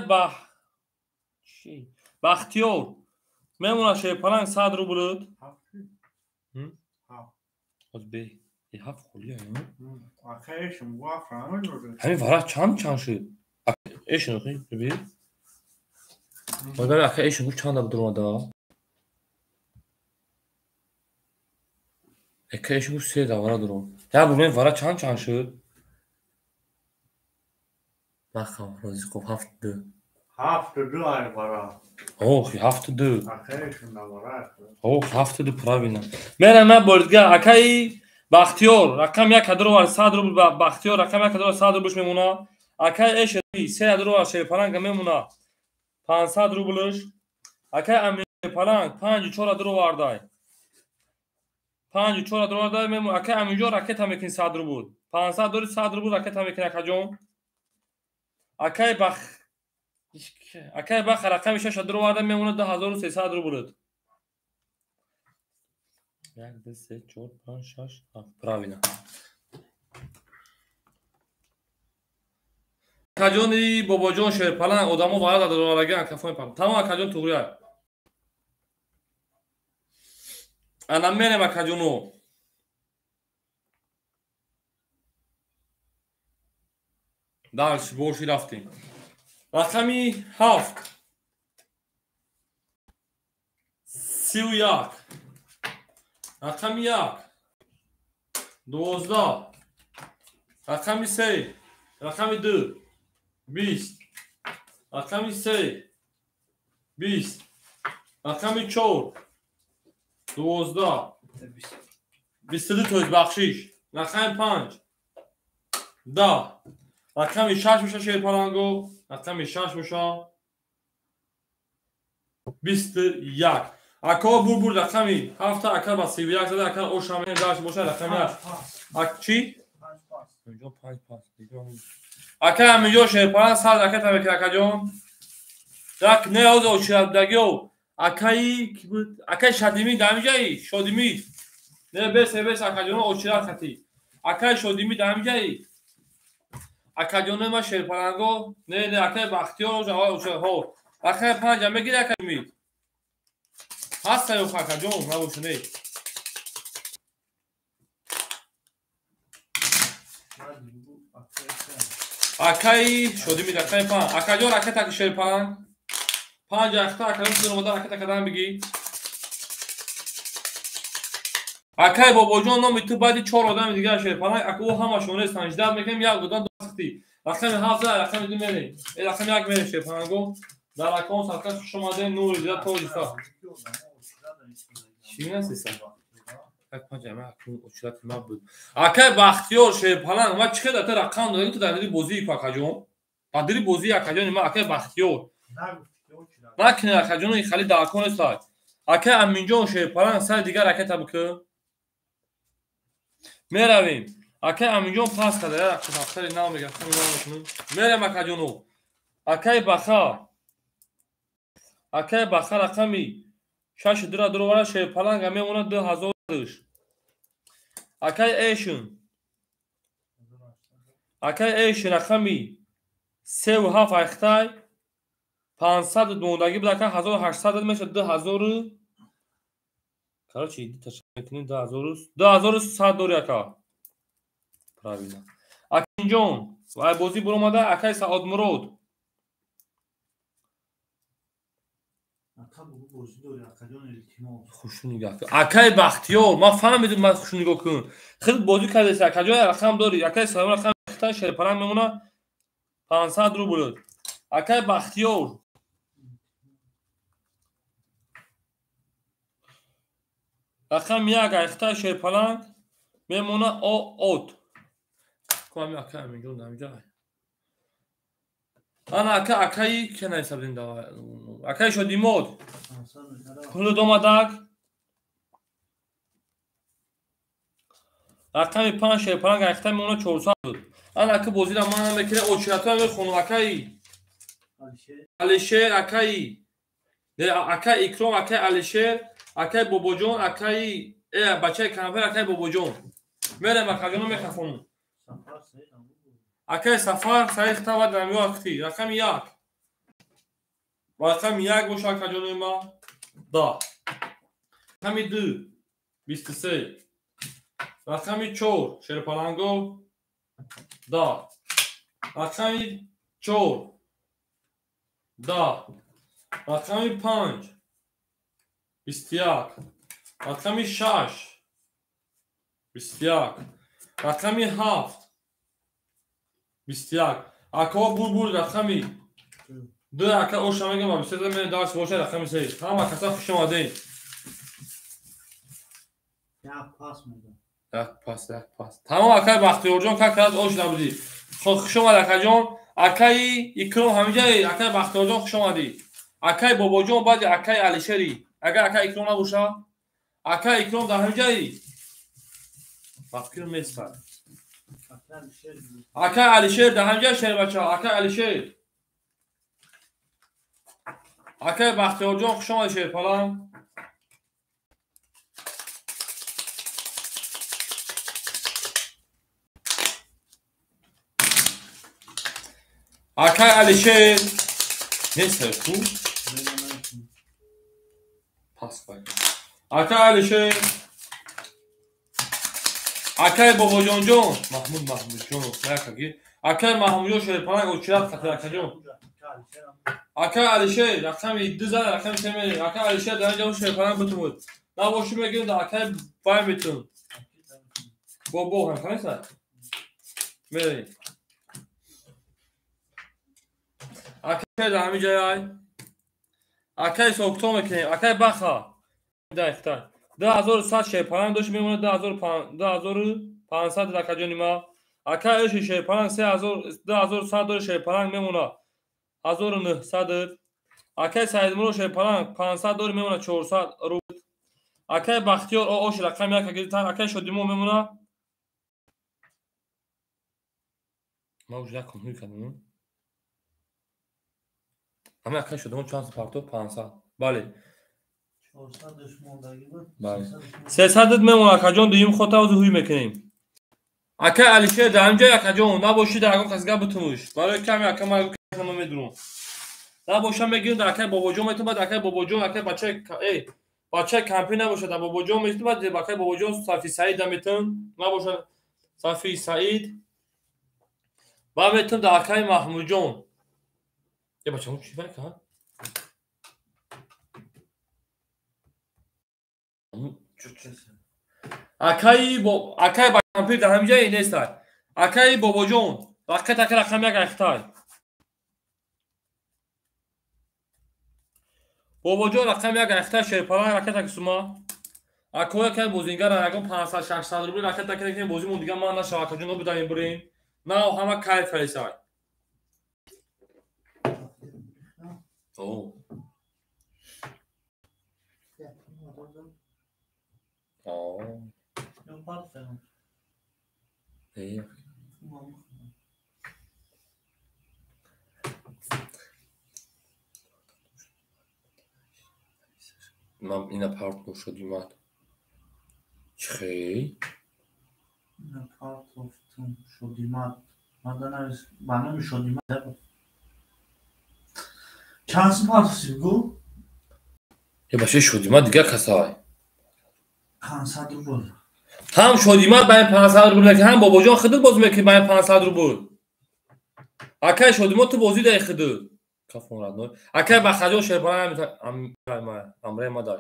Бахтиёр мемона шерпаланг 100 рубл. Бе, ҳафт холия. Ҳамин варақ чанд шуд? Эшин охи, биби. Модар ака эшин гуфт чанд дуромада? Ака эшин гуфт 3 давара дуром. Я бубин варақ чанд шуд? Бахам Розиқов 7 2. 7 2 ай варақ. Ох, 7 2. Ох, 7 2 правильно. Мера ма бордга акай Бахтиёр рақам 1 кадровар 100 рубл Бахтиёр рақам 1 кадровар 100 рублш мемона. Акай Эшер 3 кадровар шерпаланг мемона 500 рублш. Акай Амин шерпаланг 5 4 дровардай. 5 4 дровардай мемона. Акай Аминҷон ракета мекин 100 рубл. 500 дори 100 рубл ракета мекин акаҷон. Акай Бах Акай Баха рақами 6 дроварда мемона 2300 рубл. 1, 2, 3, 4, 5, 6, 7. Правильно. Акаҷони Бобоҷон шерпаланг одамо варада дораган кафои пам. Тамом акаҷон туғрия. Ана мерем акаҷоно. Дальше боши рафтем. Рақами 7. 31. Рақами 1 12. Рақами 3. Рақами 2 20. Рақами 3 20. Рақами 4 12. 22 тоист бахшиш. Рақами 5 10. Рақами 6 боша шерпаланго. Рақами 6 боша 21. Ако бур рақами 7 ака ба 31 зада ака оша даш боша рақами 8. Ак чи? 5 пас. Ака ҳаминҷо шерпаланг сад ракета мекунад акаҷон. Як не оз очирадагио. Акаи ки буд? Акаи Шадимӣ дар ҳаминҷаи? Шодимӣ. Не бес бес акаҷоно очирад хати. Акаи Шодимӣ дар ҳаминҷаи? Акаҷонои ма шерпаланго. Не не акаи Бахтиёр оҷа очирад. Ҳо. Акаи 5 мегири акаи Умид. Ҳаста ё акаҷон набоша не. Акаи Шодимӣ акаи 5. Акаҷон ракета ки шерпаланг. 5 ахта акаҷон ту омада ракета кадан бигӣ. Акаи Бобоҷон номи ту баъди 4 одами дигар шерпаланг. Ака ӯ ҳамашон нестанд. Ждат мекунем як одам дастхти. Рақами 7 рақами 2 мерем. Рақами 1 мерем шерпаланго. Дар акон садқа хуш омадем нури дида тоҷиста. Чӣ насиса? Так панҷ ама акун очират ма буд. Акаи Бахтиёр шерпаланг ма чӣ қадар та рақам додем ту дар дили бозии ку акаҷон? Дар дили бозии акаҷони ма акаи Бахтиёр. Накунед акаҷоно ин хали дар акон нестад. Акаи Аминҷон шерпаланг сари дигар ракета бикӯ. Меравем. Акаи Аминҷон пас карда як дафтари нав мегирад, нав мекунем. Мерем акаҷоно. Акаи Баха. Акаи Баха рақами 6 2 дуровара шерпаланга мемонад 2000. Акаи Эшин. Акаи Эшин рақами 3 7 айхтай 500 мондагӣ буд ака 1800 мешад 2000. Короче, диташа мекунем 2000. 2100 дори ака. Правильно. Акинҷон, вай бозӣ буромада акаи Саодмурод. Хушу нигоҳ кун. Акаи Бахтиёр, ман фаҳмидам, ман хушу нигоҳ кун. Хел бозӣ кардеси акаҷон рақам дори. Акаи Саодмурод рақам хита шерпаланг мемона 500 рубл. Акаи Бахтиёр. Рақами 1 айхта шерпаланг мемона от. Ками акаи Аминҷон дар инҷа. Ана ака акаи ки наҳисабдем давай. Акаи Шодимод. Пулу домадак. Рақами 5 шерпаланг айхта мемона 400 буд. Ана ака бозиро ман мекунем очиратҳо мехонам акаи Алишер, акаи акаи Икром, акаи Алишер, акаи Бобоҷон, акаи бачаи кампер, акаи Бобоҷон. Мерем акаҷоно мехафонам. Акаи Сафар Саид хитава дар акти. Рақами 1. Рақами 1 боша акаҷонои ма. 10. Рақами 2 23. Рақами 4 шерпаланго 10. Рақами 4 10. Рақами 5 21. Рақами 6 21. Рақами 7 21. Ако бур рақами 2 ака оша мегам ба 23 мен дарс боша рақами 3. Ҳама каса хуш омадед. Як пас мегам. Як пас, як пас. Тамом акаи Бахтиёрҷон как раз ош набудӣ. Хуш омад акаҷон. Акаи Икром ҳаминҷаи акаи Бахтиёрҷон хуш омадӣ. Акаи Бобоҷон баъди акаи Алишери. Агар акаи Икром набоша, акаи Икром дар ҳаминҷаи? Ба фикр местад. Акаи Алишер дар ҳаминҷаи шербача, акаи Алишер. Акаи Бахтиёрҷон хуш омадӣ шерпаланг. Акаи Алишер нест ку? Пас қай. Акаи Алишер. Акаи Бобоҷонҷон, Маҳмуд Маҳмудҷон, якаги. Акаи Маҳмудҷон шерпаланг очират хатир акаҷон. Акаи Алишер рақами 2 зад, рақами 3 мерем. Акаи Алишер дар инҷа шерпаланг бутумуд. Набоши мегирем да акай вай метун. Бобо ҳам ханеса? Мерем. Акай да ҳамин ҷай ай. Акай сокто мекунем. Акай баха. Дай хитай. 2100 шерпаланг дошт мемонад 2500 акаҷони ма. Акай оши шерпаланг 2100 дори шерпаланг мемонад 1900. Акай Саидмурод шерпаланг 500 дори мемонад 400 рубл. Акай Бахтиёр оши рақами як гирифтан. Акай Шодимо мемонад. Ма уж як кунҳуй кардам. Ами акай Шодимо чанд партов? 500. Бале. 300 мемонад акаҷон, дуюм хота озу ҳуй мекунем. Акай Алишер дар ҳамҷои акаҷон набоши дар ягон касга бутумуш. Барои ками ака ма ма медурам. Набоша мегирем дар акай Бобоҷон метум, баъд акай Бобоҷон акай бачаи кампи набошад дар Бобоҷон метум, баъд акай Бобоҷон Сафи Саида метум, набошад Сафи Саид. Баъд метум дар акай Маҳмудҷон. Е бача, чӣ вай ка? Акай ба кампир дар ҳамин ҷай нестай. Акай Бобоҷон, рақет ака рақам як айхтай. Бобоҷон рақам як айхтай шерпаланг ракет аки сума. Акои акай бозингар ягон 500-600 рубли ракет аки ракет бозимон дига ман нашава акаҷон обидаем бирем. На ҳама кайф ҳайсай. О. Ман ина партов шодимад. Чихел? Ина партовтум шодимад. Мада ба номи шодимад. Чанд сум партовси бигӯ? Е баша шодимад дигар касай. 500 рубл. Ҳам шодимад ба ин 500 рубл мекунад, ҳам Бобоҷон худат боз мекунӣ ба ин 500 рубл. Акай Шодимад ту бозӣ даи худат. Кафон родной. Акай Бахаҷон шерпаланг амре мадай.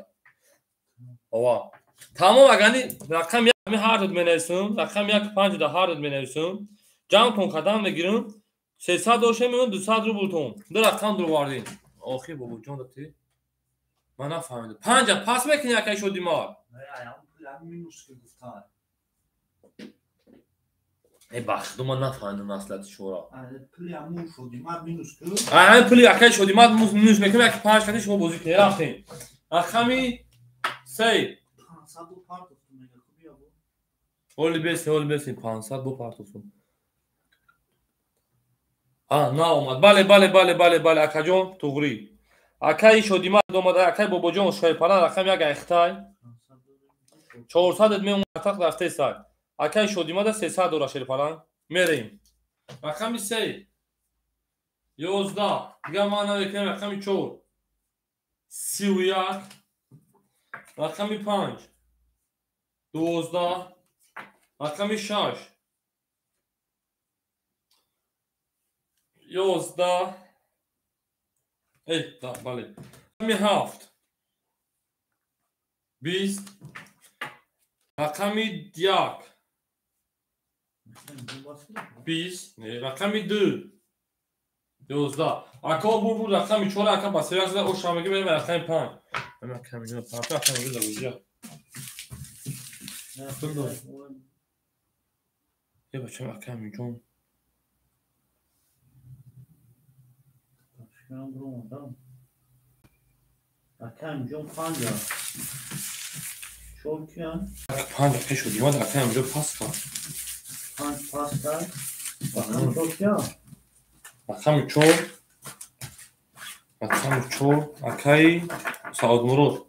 Ова. Тамом агани рақам як ми ҳар дуд менависам, рақам як панҷ да ҳар дуд менависам. Ҷамътон кадам мегирам. 300 доша мемон 200 рублтон. Ду рақам дурвардем. Охи Бобоҷон да ти. Ман нафаҳмидам. Панҷа пас мекунӣ акай Шодимад? Э бахшиду ман нафаҳмидам маслиҳати шуморо. Ҳамин пули акай Шодимад минус мекунем, як панҷ кати шумо бозӣ кунед. Рафтем. Рақами се. Оли бесин, оли бесин, 500 бо партовтум. А, наомад. Бале, бале, бале, бале, бале, акаҷон, туғрӣ. Акаи Шодимад омад, акаи Бобоҷон шойпалан рақам як айхтай. 400 мемонад тақ рафтесай. Акаи Шодимада 300 дора шерпаланг. Мерем. Рақами се. 11. Дигар ман намекунем рақами 4. 31. Рақами 5. 12. Рақами 6. 11. Эй, да, бале. Рақами 7. 20. Рақами 1. 20. Рақами 2. 11. Ака бур рақами 4 ака ба 3 зада ош ҳамагӣ мерем рақами 5. Ман ками ҷон 5 рақами 2 да. Е бачам аками ҷон. Акам ҷон 5. Чор киян? 5 ака шудимад акам ҷон пас кар. 5 пас кар. Рақами чор киян? Рақами 4. Рақами 4 акаи Саодмурод.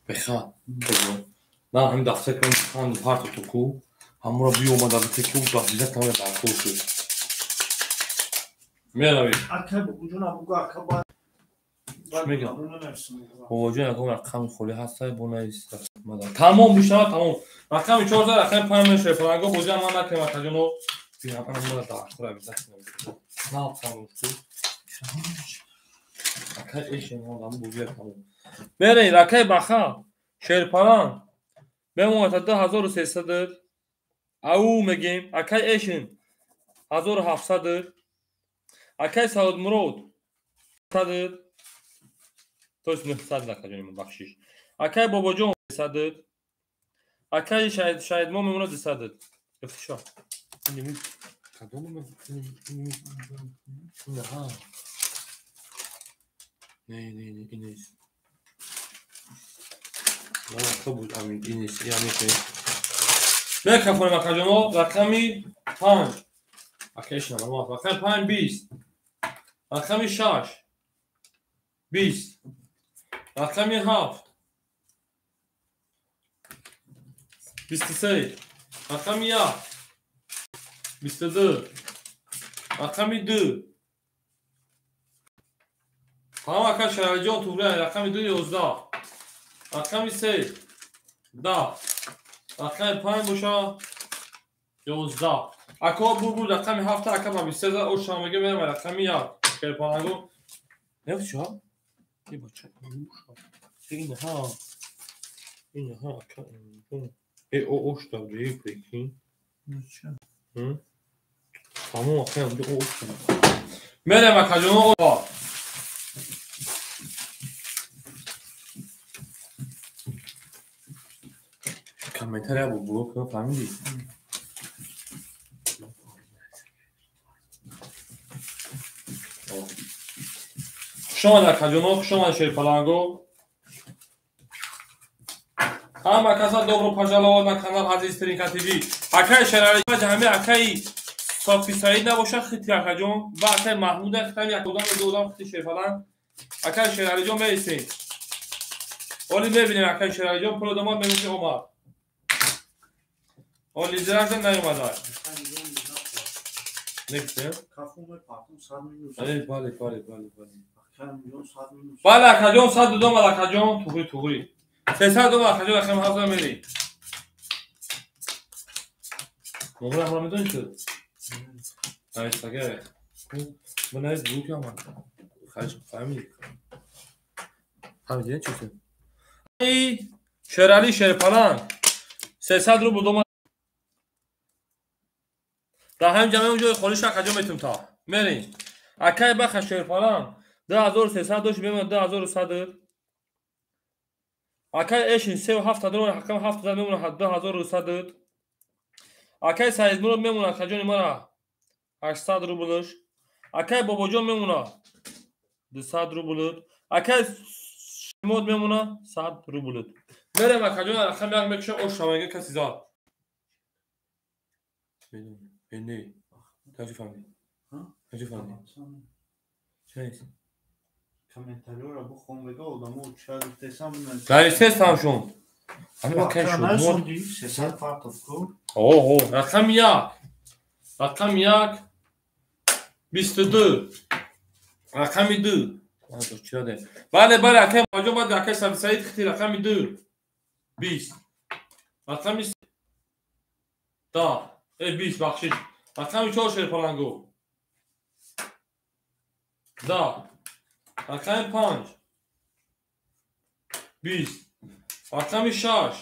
Беха, на ҳамин дафтар кунам парту ку ҳамуро биёмада бите ки дафтар тамоми баркор шуд. Меравем. Акай Бобоҷон абугу ака ба мегам. Бобоҷон ягон рақами холӣ ҳастай бо навис. Тамом бишава тамом. Рақами 4 рақами 5 мешавад. Паланго бозӣ ман накунем акаҷоно. Берин ракаи баха шерпалан бемонад 2300 ау мегем акай эшин 1700 акай Саудмурод 100 то есть 900 акаҷони бахшиш акай Бобоҷон 100 акай Шаҳидмо мемонад 200 ифшо не не не инес мекафонем акаҷоно рақами 5 рақами 5 20 рақами 6 20 рақами 7 23 рақами 1 22 рақами 2 тамом ака Шаҳриҷон туғри рақами 2 11 рақами 3 10 рақами 5 боша 11 ака бурбур рақами 7 ака ба 23 оша меге мерам рақами 1 шерпаланго нефча и бача инҳа инҳа ака э о ошта ди прикинь тамом ака о ошта мерам акаҷоно комментария бо блок фаҳмидӣ? Хуш омад акаҷоно, хуш омад шерпаланго. Ҳама каса добро пожаловать на канал Азиз Тринка ТВ. Акаи Шерали ҳами акаи Софи Саид набоша хити акаҷон ва акаи Маҳмуда хитами як одам ду одам хити шерпаланг. Акаи Шералиҷон меистем. Оли мебинем акаи Шералиҷон пул домад мегӯ омад. Оли зиракда наёмада. Нексе? Бале, бале, бале, бале. Бале, акаҷон 100 домад акаҷон, туғри, туғри. 300 домад акаҷон, рақами 7 мери. Номра ҳама медонӣ ту? Нависага. Ман навис бук омад. Хаҷ фаҳмидӣ? Фаҳмидӣ чӣ шуд? Шерали Шерпаланг 300 рубл домад. Дар ҳамин ҷамъ ҷои холиш акаҷон метум та. Мерин. Акай баха Шерпаланг 2300 дошт мемонад 2100. Акай Эшин 37 дорад ҳакам 7 мемонад 2100. Акай Саидмурод мемонад акаҷони мара 800 рублш. Акай Бобоҷон мемонад 200 рубл. Акай Шимод мемонад 100 рубл. Мерем акаҷон рақам як мекушам ош шамага каси зад. Не. Таҷи фаҳмидӣ? Таҷи фаҳмидӣ? Чӣ? Комментариёро бихон бега одамо ча гуфтесам Нависестам шун. Ҳамин акай шуд. 300 фартов ку. Оҳо, рақами 1. Рақами 1 22. Рақами 2. Бале, бале, акай Бобоҷон баъд акай Саид хити рақами 2. 20. Рақами 10. 20 бахшиш. Рақами 4 шерпаланго. 10. Рақами 5. 20. Рақами 6.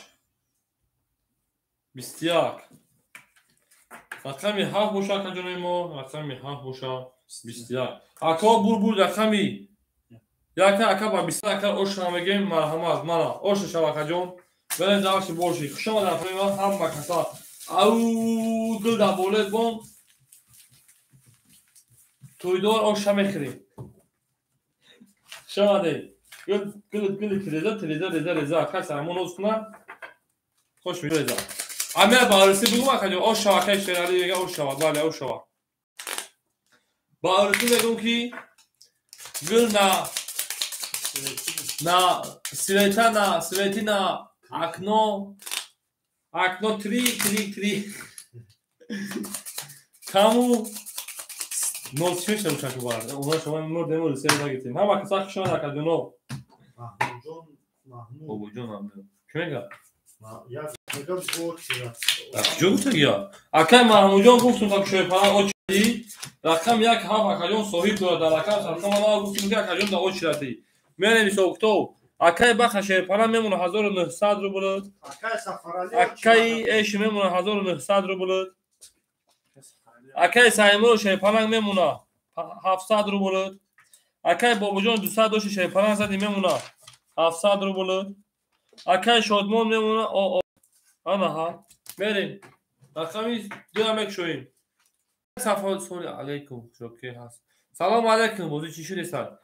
21. Рақами 7 боша акаҷонои мо, рақами 7 боша 21. Ако бурбур рақами яка ака ба 20 ака оша мегем марҳамат мана оша шав акаҷон. Берен давши боши. Хуш омадед ҳама каса. Ау гул дар болои бом тӯйдор оша мехӯрем. Хуш омадед. Гул гул гул тиреза тиреза реза реза ака сармон оз кунад. Хуш реза. Амир ба арӯсӣ бигӯм акаҷон ош шава акаи Шералӣ мега ош шава бале ош шава. Ба арӯсӣ мегӯм ки гул на света на свети на окно окно 3 3 3 каму нол чӣ мешавад бар онҳо шумо нур демор се нагиртем ҳама каса хуш омад акаҷоно Маҳмудҷон Маҳмуд Бобоҷон ҳам чӣ мега Куҷо гуфтагия? Акай Маҳмудҷон гуфтум так шерпаланг очи рақам 1 7 акаҷон соҳиб дорад дар рақам садқа ман гуфтум ки акаҷон да очирати. Мерем ҳисоб-китоб. Акай Баха шерпаланг мемона 1900 рубл. Акай Эш мемона 1900 рубл. Акай Саймур шерпаланг мемона 700 рубл. Акай Бобоҷон 200 дошти шерпаланг зади мемона 700 рубл. Акай Шодмон мемона о анаҳа. Мерем. Рақами 2 мекушоем. Сафо алейкум. Шоке ҳаст. Салом алейкум. Бозӣ чӣ шудеста?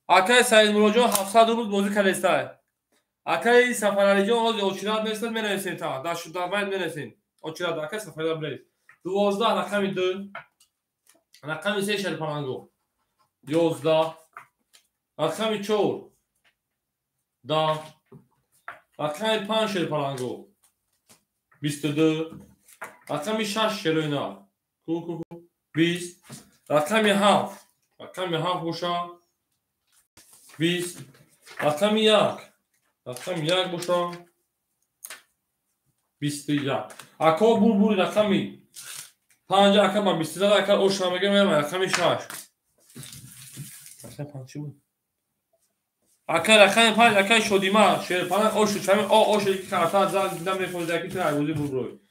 Акай Саидмуроҷон 700 рубл бозӣ кардеста. Акай Сафаралиҷон ҳозир очират нестад, менависем та. Дар байд менависем. Очират акай Сафарали биред. 12 рақами 2. Рақами 3 шерпаланго. 11. Рақами 4. 10. Рақами 5 шерпаланго. 22. Рақами 6 шероина. Ку 20. Рақами 7. Рақами 7 боша. 20. Рақами 1. Рақами 1 боша. 21. Ако булбули рақами 5 ака ма 22 ака оша мегем рақами 6. Рақами 5 чӣ буд? Ака рақами 5 ака шодима шерпаланг ошу чами о ошу ки карта зад дидам мефоида ки ту бозӣ бурброй.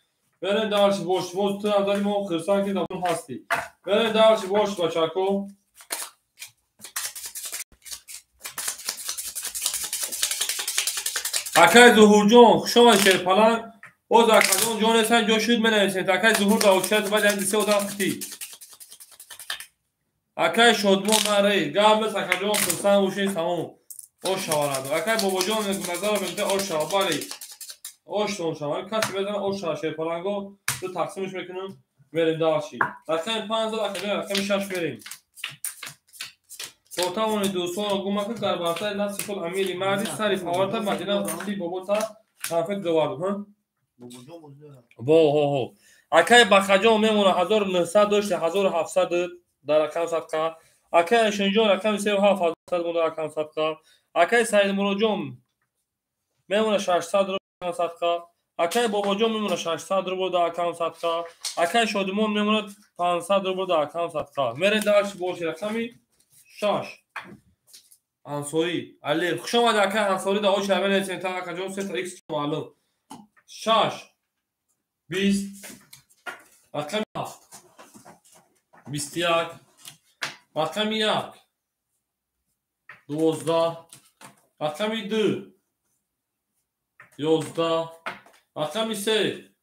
Берем дарси бош мо ту ам дадим мо хирсан ки дабун ҳастӣ. Берем дарси бош бачако. Акай Зуҳурҷон хуш омадӣ шерпаланг. Боз акаҷон ҷон ҳастан ҷо шуд менависед. Акай Зуҳур да очират баъд ям дисе одам хитӣ. Акай Шодмон наре гап бес акаҷон хурсанд бошед тамом. Ош шаварад. Акай Бобоҷон назарро мегӯяд ош шава. Бале. Ош тон шава. Касе мезанад ош шава шерпаланго ду тақсимш мекунем. Мерем дарши. Рақами 5 зад акаҷон рақами 6 мерем. То тавони дӯстонро гум макун дар бартари нафси худ амири марди сари фаварта мадина хусти бобота конфет гавард. Во ҳо ҳо. Акай Бахаҷон мемона 1900 дошти 1700 дар рақам садқа. Акай Ашинҷон рақами 37 монда рақам садқа. Акай Саидмуроҷон мемона 600 рубл рақам садқа. Акай Бобоҷон мемона 600 рубл дар рақам садқа. Акай Шодимон мемона 500 рубл дар рақам садқа. Мерем дарси боши рақами 6. Ансорӣ. Алиф. Хуш омадӣ акай Ансорӣ да очи аввал центр акаҷон 3 x маълум. 6 20 рақами 7 21 рақами 1 12 рақами 2 11 рақами 3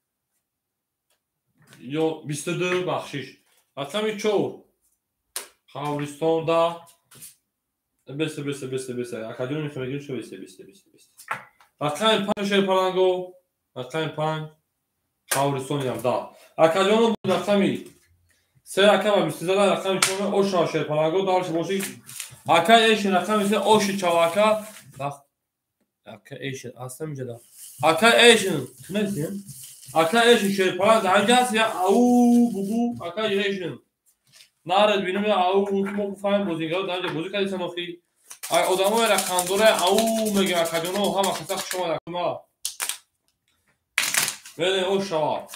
22 бахшиш рақами 4 Қабристон да бесе бесе бесе бесе акаҷон мехоҳем шо бесе бесе бесе бесе рақами 5 шерпаланго рақами 5 Қабристониам да акаҷоно рақами 3 ака ва 22 рақами 4 оша шерпаланго дарш боши ака эш рақами 3 оши чавака ака эш астам ҷада ака эш тунесин ака эш шерпаланг даҳанҷа аст я ау бугу ака эш наред бинем я ау мо фаҳм бозигаро даҳанҷа бозӣ кардисан охи ай одамои рақамдора ау мегӯяд акаҷоно ҳама каса хуш омад ма Берем ош шава.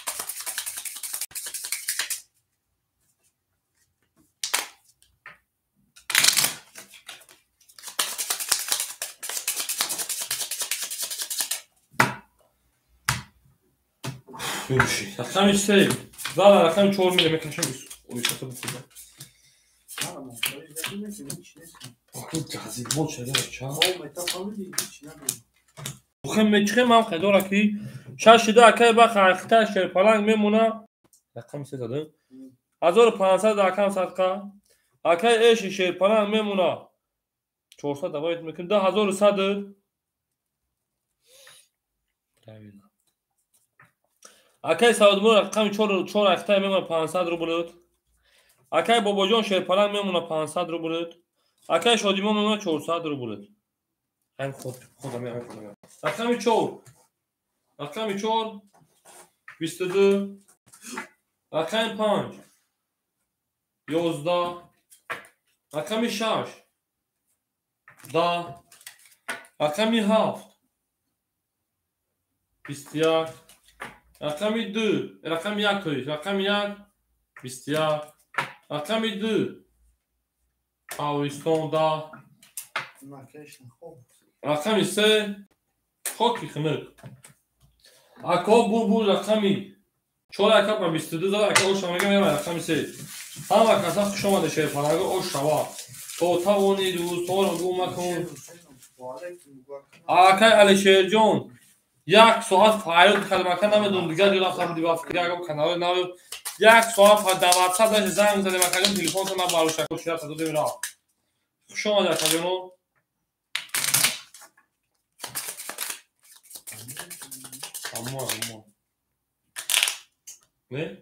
Рақами 3. Зала рақами 4 мира мекашем. Ойшата бухӯрда. Мечхем ҳам хедора ки шашида акай баха ахта шерпаланг мемона рақами 3 задем. 1500 рақам садқа. Акай эши шерпаланг мемона 400 давайт мекунем. 2100. Правильно. Акай Саудмур рақами 4 ахта мемона 500 рубл. Акай Бобоҷон шерпаланг мемона 500 рубл. Акай Шодимон мемона 400 рубл. Ҳам худ худам ҳам. Рақами 4. Рақами 4 22. Рақами 5 11. Рақами 6 10. Рақами 7 21, рақами 2, рақами 1 то есть, рақами 1, 21, рақами 2, Қавристон 10, рақами 3, хоки хунук. Ако бурбур рақами 4 ака ба 22 зада, ака оша мегам рақами 3. Ҳама каса хуш омада шерпаланго ош шава. То тавони дӯстонро гум макун. Акай Алишерҷон, як соат фарёд кардам, ака намедонам дигар ҷо рафтам буди ба фикр ягон каналҳои нав. Як соат дар WhatsApp даже занг задем, акаҷон телефонто набардошт, шират додем рафт. Хуш омада акаҷоно. Аммо, аммо. Не?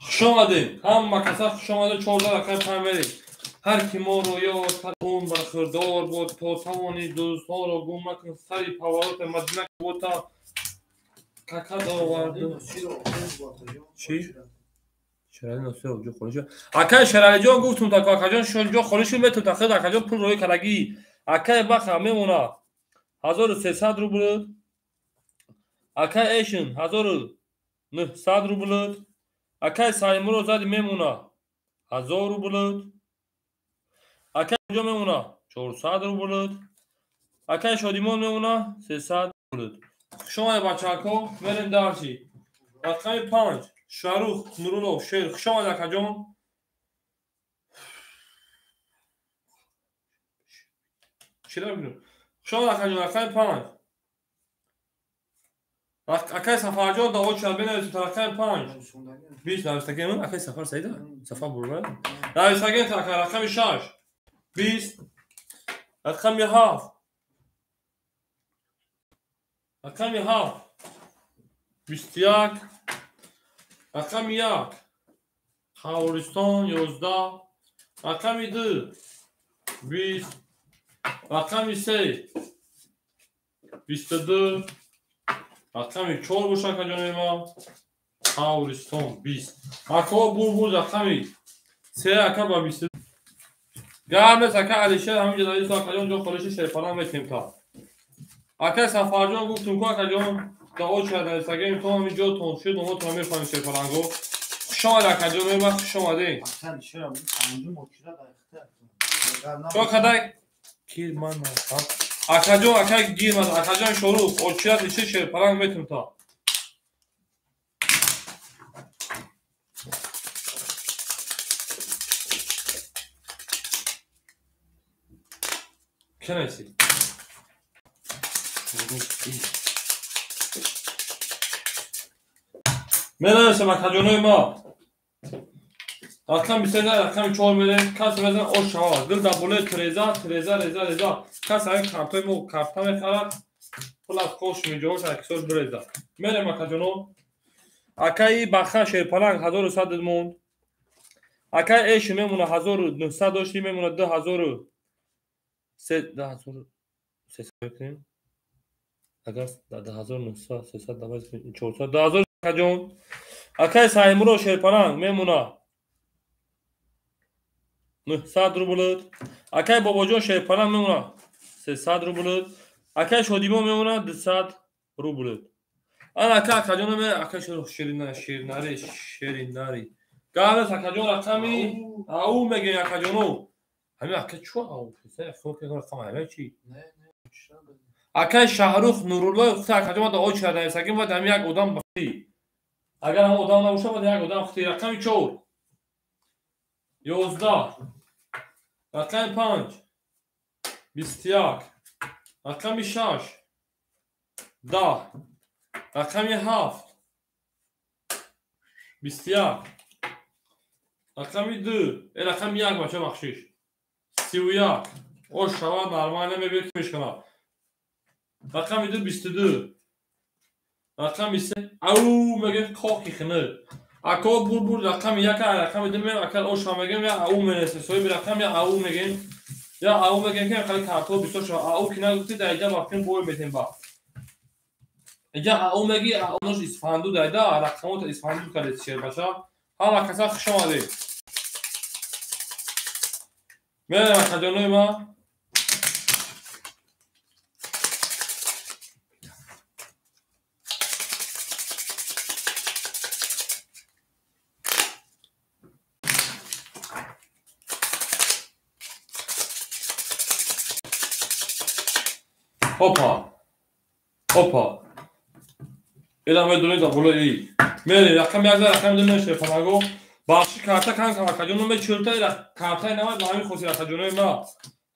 Хуш омадед. Ҳама каса хуш омада. 14 рақами 5 мерем. Ҳар ки моро ёд он бархӯрдор бод, то тавони дӯстонро гум макун. Сари поворота Мадина бота какад овард. Чӣ? Шерали Носиров ҷо холӣ шуд. Акай Шералиҷон гуфтум тако акаҷон ҷо холӣ шуд, метун тахид акаҷон пул роӣ кардагӣ. Акай баха мемона 1300 рубл. Акай Эшин 1900 рубл. Акай Саймуро зади мемона 1000 рубл. Акай ҷо мемона 400 рубл. Акай Шодимон мемона 300 рубл. Хуш омадед бачаҳако, мерем дарси. Рақами 5 Шарух Нуруллов Шер. Хуш омадед акаҷон. Чира бигӯ. Хуш омадед акаҷон, рақами 5. Акай Сафарҷон да оча бинависед рақами 5. 20 нависагем, акай Сафар Саида? Сафар бурба. Нависагем ака рақами 6. 20. Рақами 7. Рақами 7. 21. Рақами 1. Қавристон 11. Рақами 2. 20. Рақами 3. 22. Рақами 4 бошад акаҷони ман. Қавристон 20. Ако бурбур рақами 3 ака ба 22. Гарм нест ака Алишер ҳаминҷо дар исто акаҷон ҷо холиши шерпалан метем та. Акай Сафарҷон гуфтум ку акаҷон да оча нависагем то ҳамин ҷо тон шуд номотонро мефаҳмем шерпаланго. Хуш омадед акаҷон, мебахш хуш омадед. Чо кадай кирман акаҷон, акай гирман акаҷон Шорух очират иши шерпаланг метем та. Кӣ нависед? Менависам акаҷонои ма. Рақами 3 рақами 4 мерем. Кас мезан ош шавад. Дил дар болои треза, треза, реза, реза. Кас ҳамин картои мо карта мехарад. Пул аз кош меҷош аксош биреза. Мерем акаҷоно. Акаи Баха Шерпаланг 1100 монд. Акаи Эш мемона 1900 дошти мемона 2300 кунем. Агар 2900 300 давай 400 2000 акаҷон. Акаи Саймуро Шерпаланг мемона 900 рубл. Акаи Бобоҷон Шерпаланг мемона 300 рубл. Акаи Шодимон мемона 200 рубл. Ана ака акаҷон ме акаи Ширина Ширнари Ширинари. Гарас акаҷон рақами ау мегӯем акаҷоно. Ҳамин ака чӣ ау? Рақам ҳамин чӣ? Акаи Шаҳрух Нуруллоев гуфта акаҷон мада оча нависагим баъд ҳамин як одам бахти. Агар ҳам одам набошад баъд як одам хти. Рақами 4. 11. Рақами 5. 21. Рақами 6. 10. Рақами 7. 21. Рақами 2. Рақами 1 бача бахшиш. 31. Ош шавад нормально мебинед ки мешканад. Рақами 2 22. Рақами 3 ау мегӯем коки хунук. Ако бурбур рақами 1 рақами 2 меем ака оша мегӯем я ау менависем. Соҳиби рақам я ау мегӯем. Я ау мегӯем ки хали картҳо бисёр шавад. Ау ки нагуфтӣ дар иҷа вақтин бой метем ба. Иҷа ау мегӣ ау нош исфанду дайда рақамота исфанду кардед шербаша. Ҳама каса хуш омадед. Мерем акаҷонои ман. Опа. Опа. Эдам медонед дар болои. Мерем рақами як рақами ду мешефанаго. Бахши карта кан кан акаҷоно мечӯрта картаи навад ба ҳамин хотир акаҷонои ма.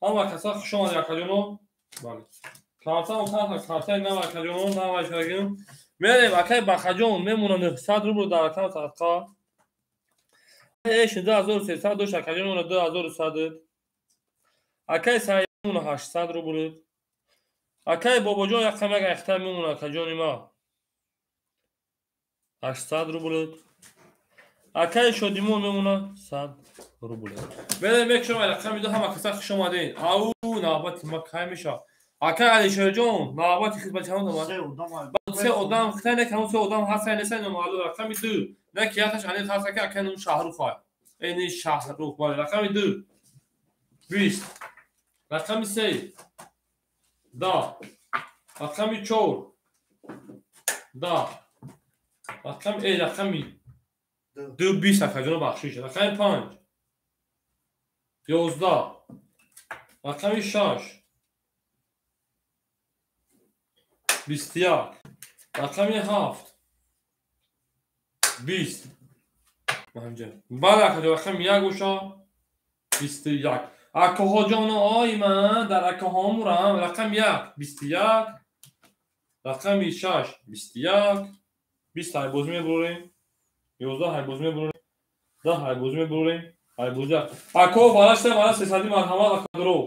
Ҳама каса хуш омадед акаҷоно. Бале. Картаам кан картаи нав акаҷоно навай шагим. Мерем акай Бахаҷон мемона 900 рубл дар рақам садқа. Эш 2300 дошт акаҷон 2100. Акай Саид мемона 800 рубл. Акай Бобоҷон як қамак айхта мемона акаҷони ма. 800 рубл. Акай Шодимон мемона 100 рубл. Мерем мекшам рақами ду ҳама каса хуш омадед. Ау навбати ма кай меша. Акай Алишерҷон навбати хизмати ҳамон омад. Се одам хитай не кам се одам ҳаст не се номаълум рақами ду. Не ки яташ ани ҳаст ки акай ном Шаҳрух ай. Эни Шаҳрух бале рақами ду. 20. Рақами се. Да. Рақами 4. Да. Рақами рақами ду 20 акаҷоно бахшиш. Рақами 5. 11. Рақами 6. 21. Рақами 7. 20. Бале акаҷон рақами 1 боша 21. Акаҳоҷоно ой ман дар акаҳомурам рақами 1 21. Рақами 6 21. 20 ҳайбозӣ мебурем. 11 ҳайбозӣ мебурем. 10 ҳайбозӣ мебурем. Ҳайбозӣ. Ако варашта вара 300 марҳамат акадро.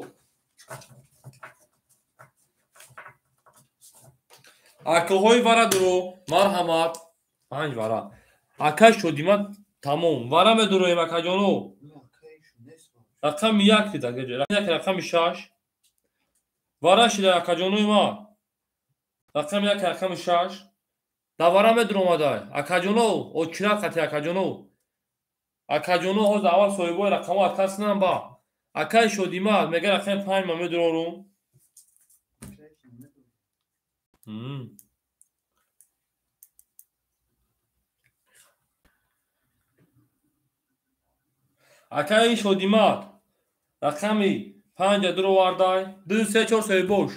Акаҳои вара дуро марҳамат 5 вара. Ака Шодима тамом. Вара медуроем акаҷоно. Рақами 1 дида гаҷа. Рақами 1 рақами 6. Вара шида акаҷонои ма. Рақами 1 рақами 6. Да вара медуромадай. Акаҷоно, очира қати акаҷоно. Акаҷоно ҳозир аввал соҳибои рақамҳо отказ кунам ба. Акаи Шодима мега рақами 5 ма медурорум. Акаи Шодимат рақами 5 дуровардай. 2 3 4 соҳибош.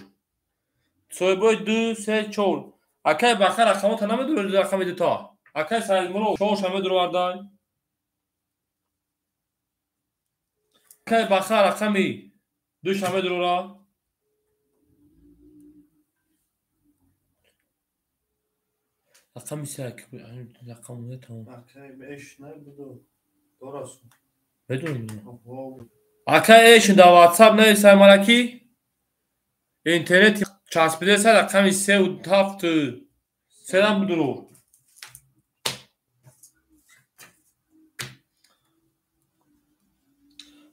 Соҳибои 2 3 4. Акай Баха рақамота намедурад рақами дута. Акай Саидмурод 4 медуровардай. Акай Баха рақами 2 медурора. Рақами 3 рақам тамом. Акай эш набуду. Дорасу. Медонӣ? Акай эш дар WhatsApp нависай мараки. Интернет часпида сар рақами 3 7 3 будуро.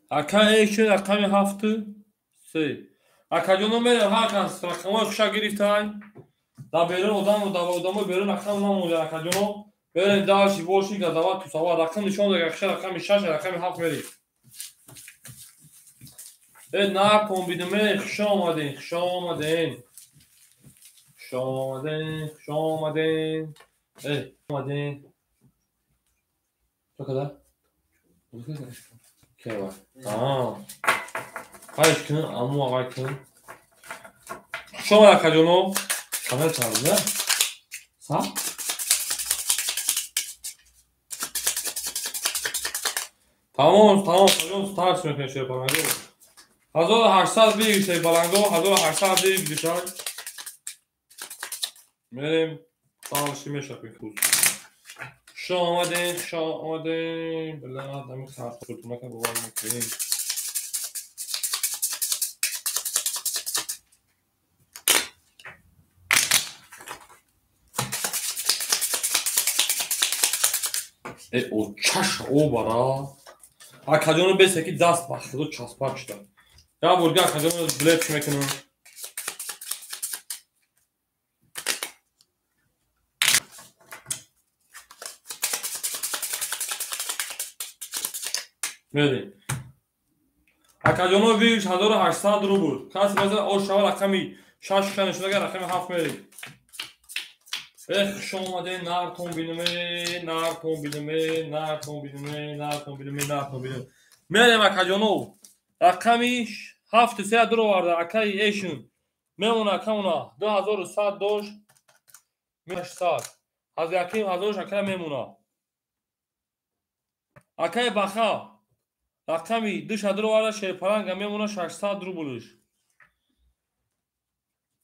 Акай эш рақами 7 3. Акаҷоно мерем ҳар кас рақамҳои хуша гирифтай. Дар берун одам дар одамои берун рақам намонда акаҷоно. Берем дальше боши газава тусава рақам нишон дага хуша рақами 6 рақами 7 мерем. Накун бидуме хуш омаден, хуш омаден. Хуш омаден, хуш омаден. Омаден. Чо када? Кева. Хайш кун, аму ағай кун. Хуш омад акаҷоно. Камера чарда? Са? Тамом, тамом, тамом, старт мекунем шерпанаго. 1800 бигир шерпаланго, 1800 бигир дишак. Мерем дальше мешапем куз. Хуш омаден, хуш омаден. Била, дами харф шуд, мака бовар мекунем. О чаш обара. Акаҷоно бесе ки даст ба худо часпак шуда. Я бурга акаҷоно билет мекунам. Мерем. Акаҷоно виш 1800 рубл. Кас мезана ош шава рақами 6 нишонага рақами 7 мерем. Эх, хуш омадед, нартон биниме, нартон биниме, нартон биниме, нартон биниме, нартон биниме. Мерем акаҷоно. Рақами 7 се дуроварда акаи эшун. Мемона акамона 2100 дошт. 800. Аз яким ҳазорш ака мемона. Акаи баха рақами 2 дуроварда шерпаланга мемона 600 рублш.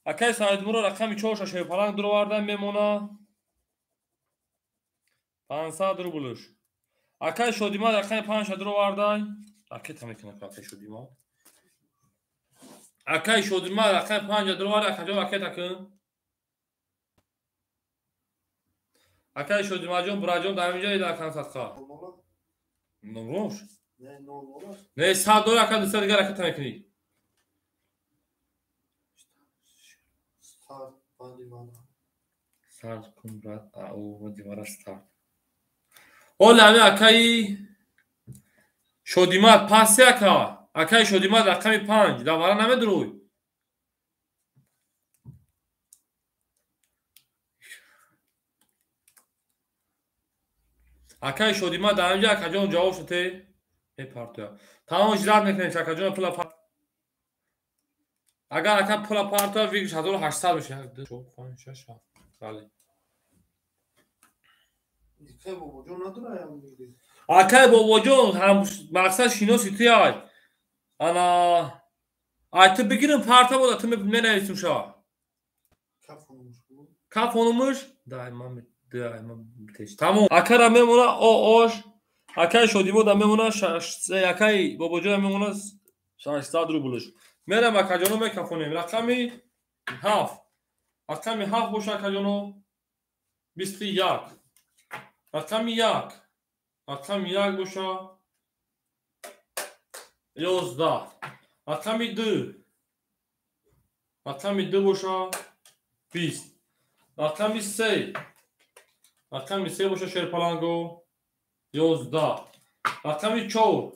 Акаи Саидмуро рақами 4 шерпаланг дуроварда мемона 500 рублш. Акаи Шодима рақами 5 дуроварда ракета мекунад акаи Шодима. Акаи Шодима рақами 5 дуроварда акаҷон ракета кун. Акаи Шодимаҷон бураҷон дар инҷо ида акан садқа. Номрош? Не, 100 доллар ака 200 дигар ракета мекунӣ. Старт кун брат, ау дивара старт. Ола ами акаи Шодимат паси ака. Акаи Шодимат рақами 5 давара намедурӯй. Акаи Шодимат дар инҷа акаҷон ҷавоб шуд мепартоя. Тамом жират мекунем акаҷон пула агар ака пула партоя вигш 1800 мешавад. 1 2 4 5 6 7. Бале. Акаи бобоҷон ҳам мақсад шиноси ту ай. Ана ай ту бигирим парта бода ту менависум ша. Кафонумуш? Дай ман дай ман теш. Тамом. Акара мемона о ош. Акаи Шодимода мемона акаи бобоҷона мемона 600 рублш. Мерам акаҷоно мекафонем. Рақами 7. Рақами 7 боша акаҷоно 21. Рақами 1. Рақами 1 боша 11. Рақами 2. Рақами 2 боша 20. Рақами 3. Рақами 3 боша шерпаланго 11. Рақами 4.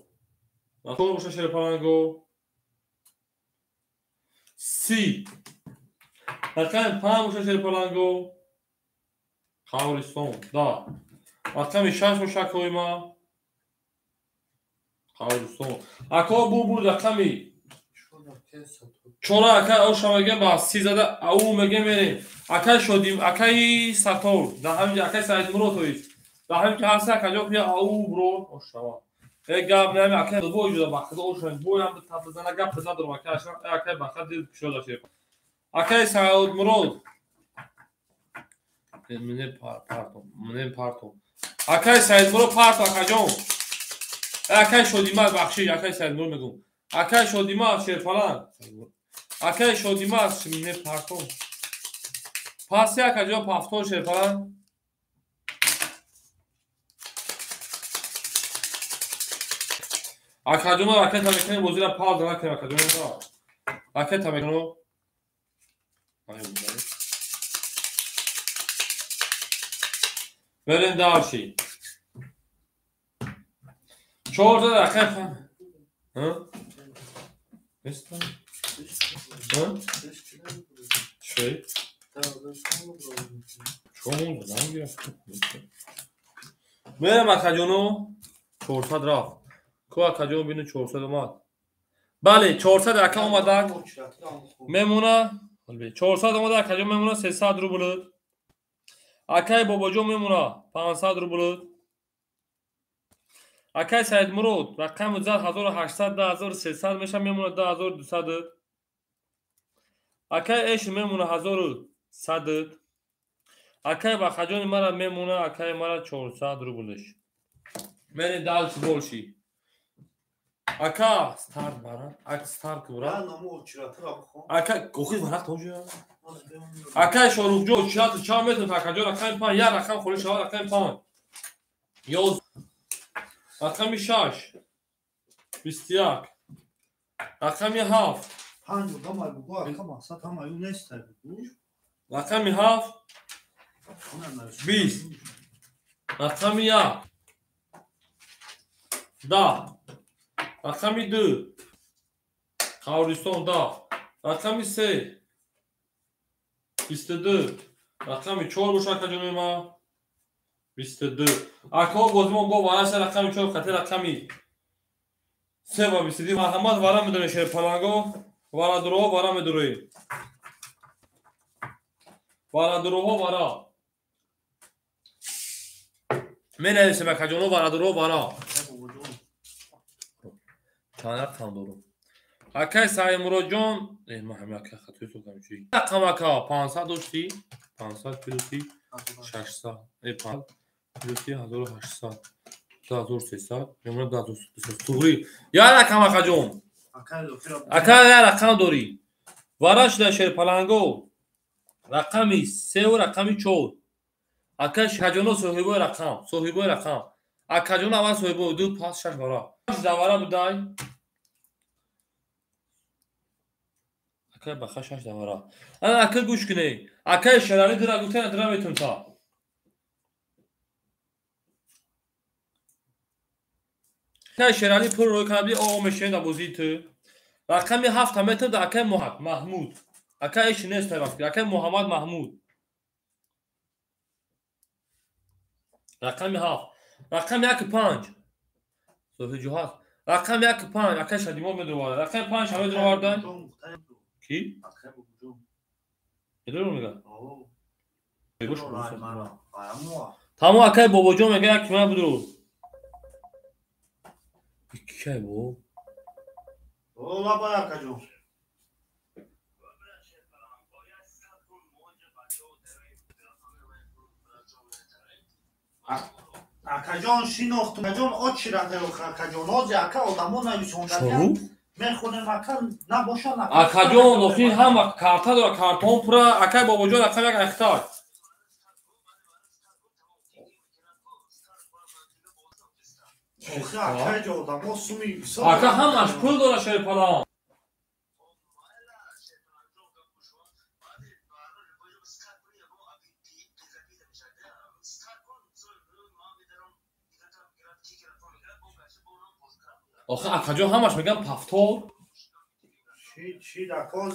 4 боша шерпаланго 30. Рақами 5 боша шерпаланго Қабристон 10. Рақами 6 боша акоима Қабристон. Ако бу рақами 4 ака оша мегем ба 30 зада ау мегем мерем. Акаи Шодим, акаи Сатор, да ҳамин акаи Саидмурод тоист. Да ҳамин ки ҳаста акаҷон ки ау бро ошава. Э гап нами акаи бой ҷуда ба худо ошава. Бой ҳам тап зана гап надорам акаи аша акаи баха дил кушода шед. Акаи Саидмурод мне партом, мне партом. Акаи Саидмурод парто акаҷон. Акаи Шодимат бахшиш, акаи Саидмурод мегум. Акаи Шодимат шерпаланг. Акаи Шодимат мне партом. Паси акаҷон пафтон шерпаланг. Акаҷоно ракета мекунем бозира пауза накунем акаҷоно. Ракета мекунем. Мерем дальше. 4 рақам. Ҳа? Неста? Ҳа? Чӣ? Чон мерем акаҷоно 400 рафт. Ку акаҷон бину 400 омад. Бале, 400 ака омадак. Мемона 400 омада акаҷон мемона 300 рубл. Акаи бобоҷон мемона 500 рубл. Акаи Саидмурод рақами зад 1800 2300 меша мемона 2200. Акаи Эш мемона 1100. Акаи Бахаҷони мара мемона акаи мара 400 рублш. Мери дальше больше. Ака старт бара, ак старт бура. Ака охи варақ тоҷа. Акаи Шоруфҷон чият ча метон акаҷон рақами 5 я рақам холи шава рақами 5. 11. Рақами 6. 21. Рақами 7. 5 одам бугу ака мақсад ҳама ю нест бугу. Рақами 7. 20. Рақами 1. 10. Рақами 2. Қабристон 10. Рақами 3 22. Рақами 4 боша акаҷонои ман 22. Акаҳо бозимон бо вараша рақами 4 хати рақами 3 ва 22. Марҳамат вара медонед шерпаланго. Варадуроҳо вара медуроед. Варадуроҳо вара. Менависем акаҷоно варадуроҳо вара. Чанд рақам дорум? Акай Саимуроджон, ман ҳами ака хатои сохтам чи? Рақам ака 500 дошти? 500 плюси 600, 500 плюси 1800, 2300, мемона 2300. Туғри. Я рақам акаҷон. Ака я рақам дорӣ. Вара шуда шерпаланго. Рақами 3 ва рақами 4. Ака шаҷоно соҳибои рақам, соҳибои рақам. Акаҷон аввал соҳибои 2 5 6 вара. Давара будай. Акай баха 6 давара. Ана ака гӯш кунед. Акай Шерали дира гуфтан дира метун та. Акай Шерали пул рӯй кардӣ о мешин да бозии ту. Рақами 7 метр да акай Маҳмуд. Акай иш нест тараф. Акай Муҳаммад Маҳмуд. Рақами 7. Рақами 1 5. Соҳиби ҳаст. Рақами 1 5 акай Шадимов медовард. Рақами 5 ҳама медовардан. Ки? Медорам мега? Тамом акай Бобоҷон мега як кима будро. Кай бо? О лабай акаҷон. Акаҷон шинохтум. Акаҷон очирате акаҷон. Ози ака одамо нависондагиам. Мехонем ака набошад ака. Акаҷон охир ҳама карта дора, картон пура. Акай Бобоҷон рақам як ахтар. Охи акаҷон одамо суми бисёр. Ака ҳамаш пул дора шерпалан. Охи акаҷон ҳамаш меган пафтор.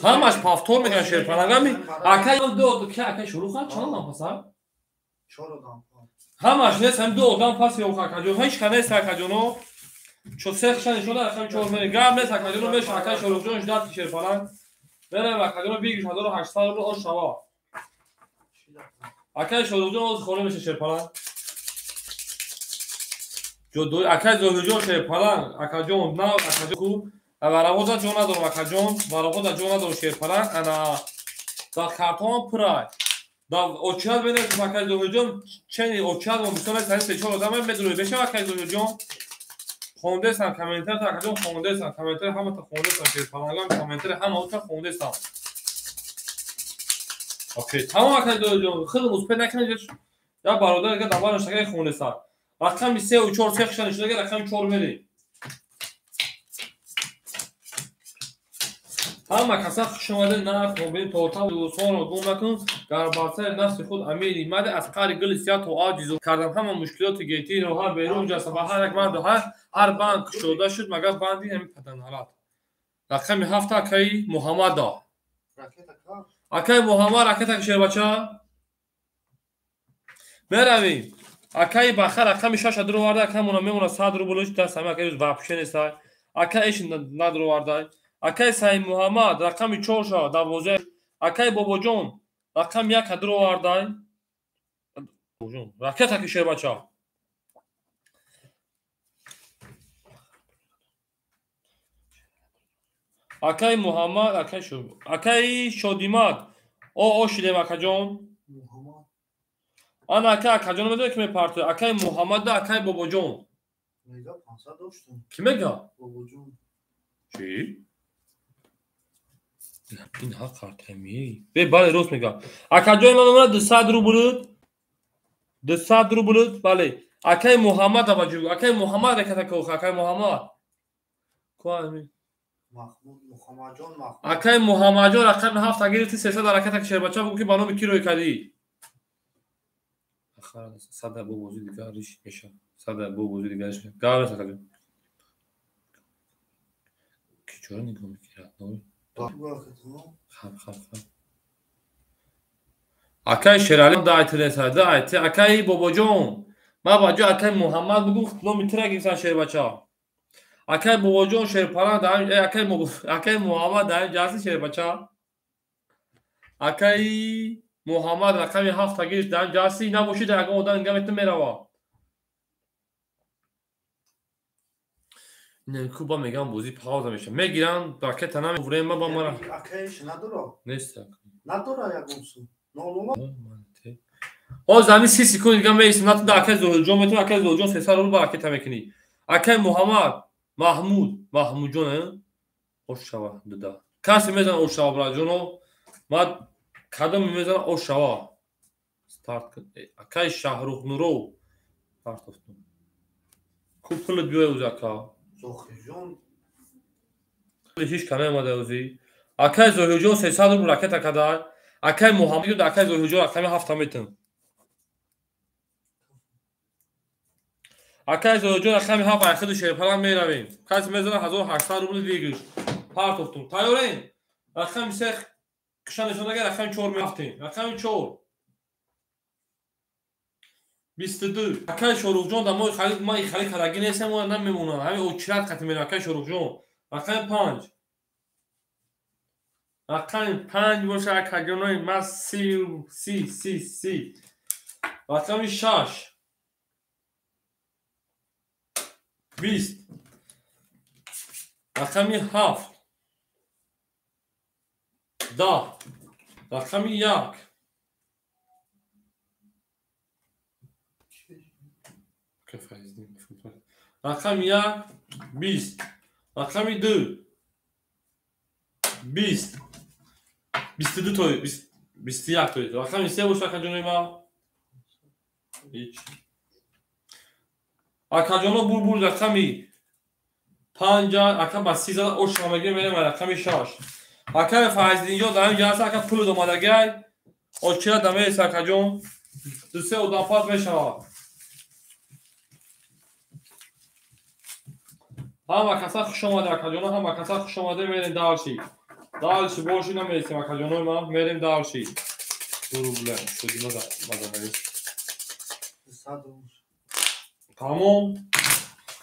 Ҳамаш пафтор меган шерпалангами. Акай ду ки акай шурӯъ кард чанд одам паса? 4 одам. Ҳамаш нест, ҳам ду одам пас ё акаҷон. Ҳеч ка нест акаҷоно. Чо се хша нишон дад рақами 4 мери. Гап нест акаҷоно меш акай Шурӯъҷон ждат ки шерпаланг. Берем акаҷоно бигир 1800 рубл ош шава. Акай Шурӯъҷон оз хона меша шерпаланг. Ҷодои акай Зоҳирҷон шерпаланг, акаҷон на акаҷон ку варавоза ҷо надорам акаҷон, варавоза ҷо надорам шерпаланг, ана дар картон пурай. Дар очият бинед акай Зоҳирҷон чени очият мо бисёр нест, се чор одам медурӯй бешава акай Зоҳирҷон. Хондесам комментар акаҷон хондесам, комментар ҳамата хондесам шерпалангам комментар ҳамаота хондесам. Окей, тамом акай Зоҳирҷон, хеле успед накунед, я бародар дига давар шакай хондесам. Рақами 3 ва 4 сехша нишонага рақами 4 мери. Ҳама каса хуш омадед, нарх мобил торта дӯстонро гум накун. Дар барсари нафси худ амири мади аз қаъри гули сиёҳ то оҷизу кардам ҳама мушкилоти гетиро ҳар берун ҷаста ва ҳар як марду ҳар банд кушода шуд, магар банди ҳамин паданҳалат. Рақами 7 акаи Муҳаммада. Акаи Муҳаммад ракета шербача. Меравем. Акаи Баха рақами 6 дуроварда, ака мона мемона 100 рублш даст ҳама акаи вообще нест. Ака иш надуроварда. Акаи Саид Муҳаммад рақами 4 ша 12. Акаи Бобоҷон рақами 1 дуроварда. Бобоҷон ракета ки шербача. Акаи Муҳаммад, акаи акаи Шодимад. О шидем акаҷон. Ана акай акаҷон медонед ки мепартояд? Акаи Муҳаммада, акаи Бобоҷон. Мега 500 доштем. Ки мега? Бобоҷон. Чӣ? Ин ҳақ картами. Бе бале рост мега. Акаҷони ман омад 200 рубл. 200 рубл, бале. Акаи Муҳаммад абаҷу. Акаи Муҳаммад раката ко, акаи Муҳаммад. Ко ами? Маҳмуд Муҳаммадҷон Маҳмуд. Акаи Муҳаммадҷон рақами 7 гирифти 300 раката шербача бугу ки ба номи ки рӯй кардӣ? Сада бо бозӣ дигариш меша. Сада бо бозӣ дигариш меша. Гап нест акаҷон. Чора нигоҳ мекунӣ? Хаб, хаб, хаб. Акай Шерали дайтреса, дайт. Акай Бобоҷон. Ма ба ҷо акай Муҳаммад бугу номи тира гирифтан шербача. Акай Бобоҷон шерпалан акай Муҳаммад дар ҷаси шербача. Акай Муҳаммад рақами 7 гирифт дар ҷаси набошид ягон одам нига метун мерава. Куба мегам бозӣ пауза меша. Мегиран ракета намевурем ба мара. Акайш надора? Нест. Надора ягон су. Ҳозир ҳамин 30 секунд дига меистем. Натуда акай Зоҳирҷон метавон, акай Зоҳирҷон 300 рубл ба ракета мекунӣ. Акай Муҳаммад, Маҳмуд, Маҳмудҷон, ош шава дуда. Касе мезана ош шава браҷоно? Ма кадоме мезана ош шава? Старт кун. Акай Шаҳрух Нуров. Партофтум. Ку пулат биёй уз ака. Зоҳирҷон ҳеҷ ка наомада ӯзи. Акай Зоҳирҷон 300 рубл ракета када. Акай Муҳаммад акай Зоҳирҷон рақами 7 метун. Акай Зоҳирҷон рақами 7 айхиди шерпалан меравем. Касе мезана 1800 рубл выигрыш. Партофтум. Тайёрем? Рақами 3 киша нишонага рақами 4 мерафтем. Рақами 4. 22. Акай Шоруқҷон да мо халид ма халид караги нестем, мо намемонам. Ҳамин очират қати меравам акай Шоруқҷон. Рақами 5. Рақами 5 боша акаҷонои ма 30 30 30 30. Рақами 6. 20. Рақами 7. 10. Рақами 1. Рақами 1 20. Рақами 2 20. 22 той, 21 той. Рақами 3 боша акаҷонои ма. Ҳеҷ. Акаҷоно бур рақами 5 ака ба 30 зада ош мегирем мерем рақами 6. Акай Файздинҷон дар ин ҷаласа ака пул омадагай. Очира дамест акаҷон. 2-3 одам пас мешавад. Ҳама каса хуш омада акаҷоно, ҳама каса хуш омада мерем дарши. Дарши боши намересем акаҷонои ман, мерем дарши. 2 рубля шудима да мазанавис. Тамом.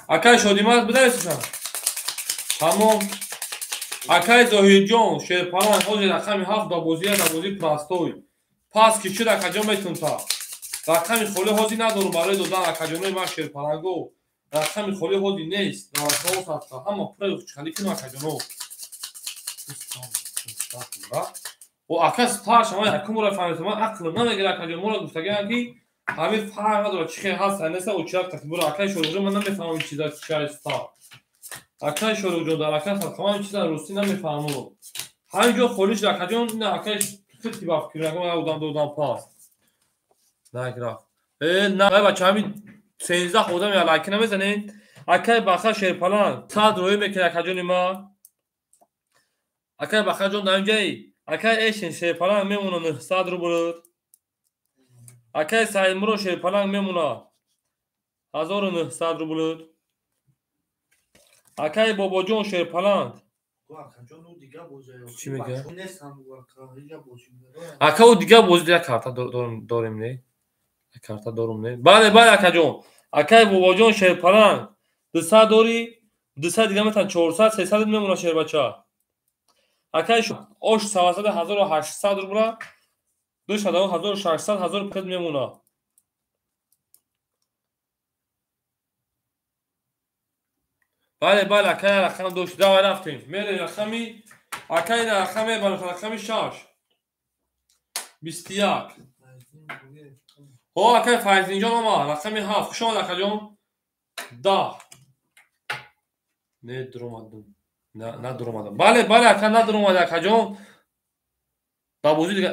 Акай Шодимат бидаресисан? Тамом. Акай Зоҳирҷон шерпалан ҳозир рақами 7 да бозия да бозии простой. Пас ки шуд акаҷон метунта. Рақами холӣ ҳозир надорум барои додан акаҷонои ман шерпаланго. Рақами холӣ ҳозир нест. Навадҳо садқа. Ҳама пура хали кунам акаҷоно. О ака старш ама якум бора фаҳмидам. Ман ақлам намегирад акаҷон. Моро гуфтагиам ки ҳамин фарқ надорад чӣ хел ҳаст нест очират қати бура акай Шоруқҷон ман намефаҳмам ин чиза чи аст. Акай Шоруқҷон дар ака садқа ман ин чиза русӣ намефаҳмам. Ҳамин ҷо холӣ шуд акаҷон. Ина акай хеле ба фикр накун одам додам пас. Награфт. На бача ҳамин 13 одам я лайк намезанед. Акай Баха шерпалан 100 роӣ мекунад акаҷони ма. Акай Бахаҷон дар инҷаи. Акай Эшин шерпалан мемона 900 рубл. Акай Саидмуро шерпалан мемона 1900 рубл. Акай Бобоҷон шерпалан. Чӣ мегӯяд? Ака ӯ дига бозӣ як карта дорем не? Карта дорум не? Бале, бале акаҷон. Акай Бобоҷон шерпалан 200 дорӣ, 200 дига метан 400, 300 мемона шербача. Акай ош савасада 1800 рубла, 2600, 1500 мемона. Бале, бале акай рақам дошт. Давай рафтем. Мерем рақами акай рақам мебарем рақами 6. 21. Ҳо акай Файздинҷон омад. Рақами 7. Хуш омад акаҷон. 10. Не дуромадам. На дуромадам. Бале, бале ака надуромад акаҷон. Ба бозӣ дига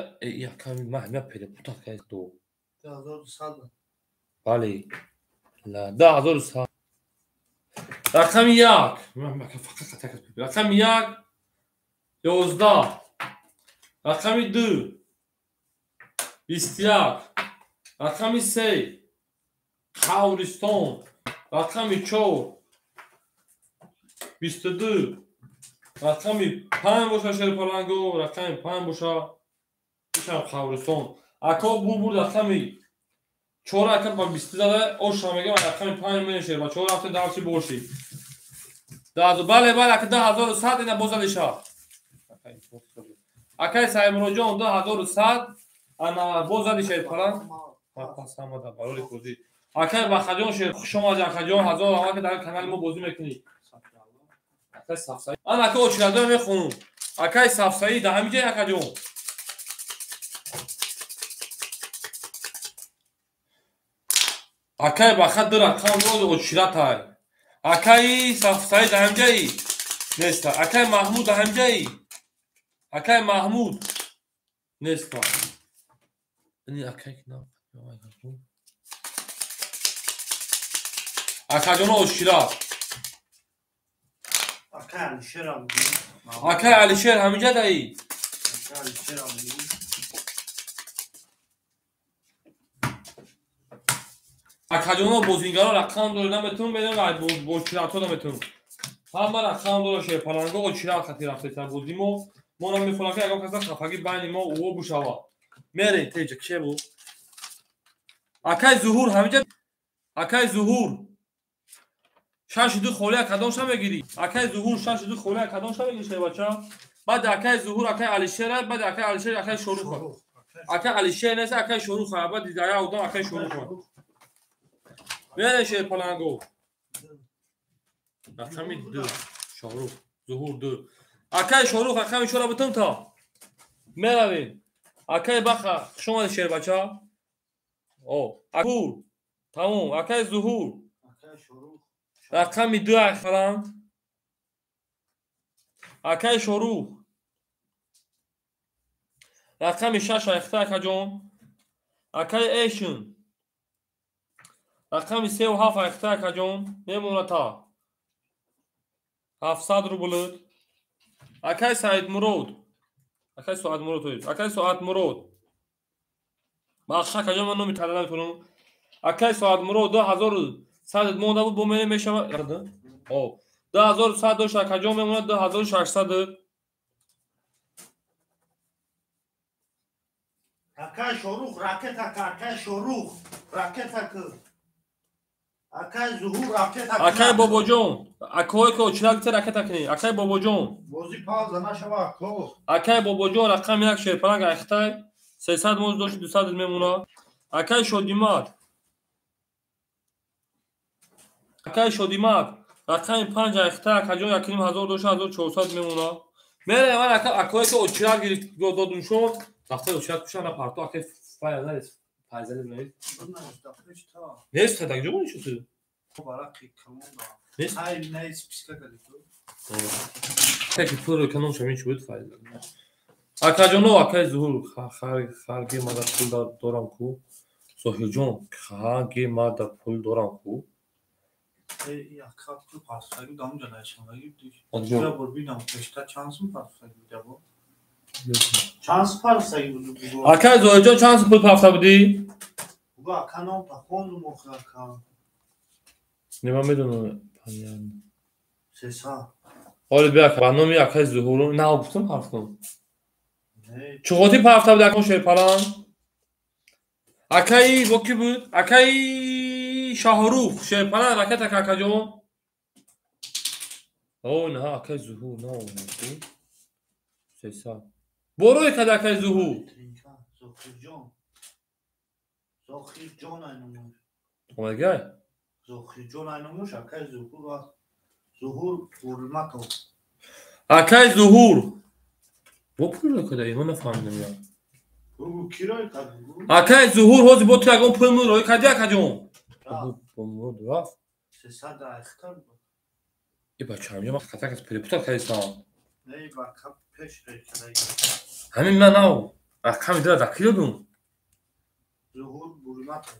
ака ман ҳамя перепутат кардам ду. 2100. Бале. 10100. Рақами 1. Рақами 1 11. Рақами 2 21. Рақами 3 Қавристон. Рақами 4 22. Рақами 5 боша шерпаланго, рақами 5 боша. Ишам қабристон. Ако бу рақами 4 ака ба 20 зада, оша мегам рақами 5 мен шербачо рафте давчи боши. Бале, бале, ака 2100 ина бозалиша. Акай Саймуроҷон 2100 ана бозали шерпаланг. Пас ҳамада барори бозӣ. Акай Бахаҷон шер, хуш омадӣ акаҷон, ҳазор раҳмат ки дар канали мо бозӣ мекунӣ. Акай Сафсаид. Ана ака очирадо мехонум. Акай Сафсаид дар ҳамин ҷой акаҷон. Акай Баха ду рақам дод очиратай. Акай Сафсаид дар ҳамин ҷои неста. Акай Маҳмуд дар ҳамин ҷои. Акай Маҳмуд неста. Ини акай на. Акаҷоно очират. Акай Алишер Акай Алишер ҳамин ҷа даи. Акай Алишер Акаҷоно бозингаро рақам дора наметавонам медонам бо чиратҳо наметавонам. Ҳама рақам дора шерпаланго очират хати рафтеса бозӣ мо. Мо намехоҳам ки ягон каса хафагӣ байни мо ӯ бушава. Мерем теҷа ке бу? Акай Зуҳур ҳамин ҷа. Акай Зуҳур 6-2 холия кадом ша мегирӣ? Акай Зуҳур 6-2 холия кадом ша мегирӣ шербача? Баъд акай Зуҳур акай Алишер, баъд акай Алишер акай Шорух. Акай Алишер нест, акай Шорух, баъд дигар одам акай Шорух. Мерем шерпаланго. Рақами 2 Шорух, Зуҳур 2. Акай Шорух рақами 4-ро бутум то. Меравем. Акай Баха, хуш омадӣ шербача. О, Зуҳур. Тамом, акай Зуҳур. Рақами 2 ахран. Акай Шорух. Рақами 6 айхта акаҷон. Акай Эшин. Рақами 3 ва 7 айхта акаҷон. Мемона та. 700 рубл. Акай Саидмурод. Акай Соатмурод. Акай Соатмурод. Бахш акаҷон ман номи тала наметавонам. Акай Соатмурод 2100 монда буд, бо мене мешавад. О, 2100 дошт акаҷон мемонад 2600. Акай Шорух ракета, акай Шорух ракета ки. Акай Зуҳур ракета. Акай Бобоҷон, акое ки очирак те ракета кунӣ. Акай Бобоҷон. Бозӣ пауза нашава ако. Акай Бобоҷон рақами 1 шерпаланг айхтай 300 моз дошт 200 мемона. Акай Шодимат. Акай Шодимат рақами 5 айхтай акаҷон 1500 дошт 1400 мемона. Мере ман ака акое ки очирак гирифт додум шон. Рафта очирак кушан на парто акай фая нарес. Файзали нест. Нест так ҷо нишастӣ? Нест? Ай нест списка кадито. Таки пул эконом шамин чи буд файзали. Акаҷоно акай Зуҳур харги мада пул дорам ку. Зоҳирҷон хаги мада пул дорам ку. Ака пул парсаги дам ҷа нашамаги. Я бор бинам пешта чанд сум парсаги буда бо. Чанд сум парсаги буд? Акай Зоҳирҷон чанд сум пул пафта будӣ? Буга ака ном та хондум охир ака. Не ман медонам. Понятно. 300. Ҳоле бия ба номи акай Зуҳур на гуфтам ҳафтум. Чуғоти пафта буд акон шерпалан? Акай бо ки буд? Акай Шаҳрух шерпалан ракета акаҷон. О, на акай Зуҳур на 300. Борой кад акай Зуҳур. Зохирҷон. Зохирҷон айнумуш. Омадгай? Зохирҷон айнумуш акай Зуҳур аст. Зуҳур Ҳурматов. Акай Зуҳур. Бо пул рой када? Ман нафаҳмидам я. Бугу ки рой кад бугу? Акай Зуҳур ҳозир бо ту ягон пул мул рой кади акаҷон? Бо Мурод рафт. 300 айхта буд. И бача ҳамҷо ман хатак аз перепутал кардистам. Не, ба кап пеш рой кадаги. Ҳамин ман нав рақами дора дар ки додум? Зуҳур Бурматов.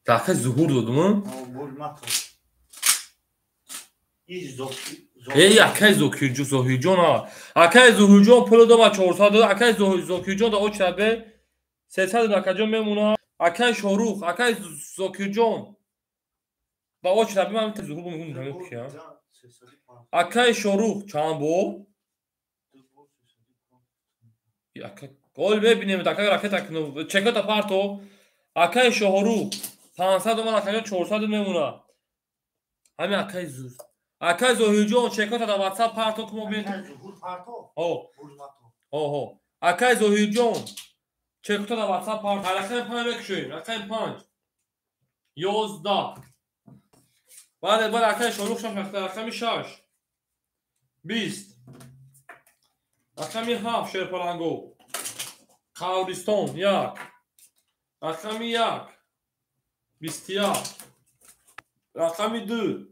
Дар акай Зуҳур додум? Бурматов. Эй, акай Зокирҷон, Зоҳирҷон, акай Зуҳурҷон пул дома 400 дод, акай Зокирҷон да очрат бе 300 акаҷон мемона. Акай Шорух, акай Зокирҷон ба очрат бе ман Зуҳур мегум ҳамин кия. Акаи Шорух чанд бор? Гол мебинем, ака ракета чекота парто. Акаи Шоҳрух 500 омад, акаҷон 400 мемона. Ҳамин акаи Зуз. Акаи Зоҳирҷон чекота дар WhatsApp парто ки мо бинем. Ҳо. Ҳо, ҳо. Акаи Зоҳирҷон чекота дар WhatsApp парто. Рақами 5 мекушоем. Рақами 5. 11. Бале, бале, акаи Шоҳрух 6 рақами 6. 20. Рақами 7 Шерпаланго. Қабристон 1. Рақами 1. 21. Рақами 2.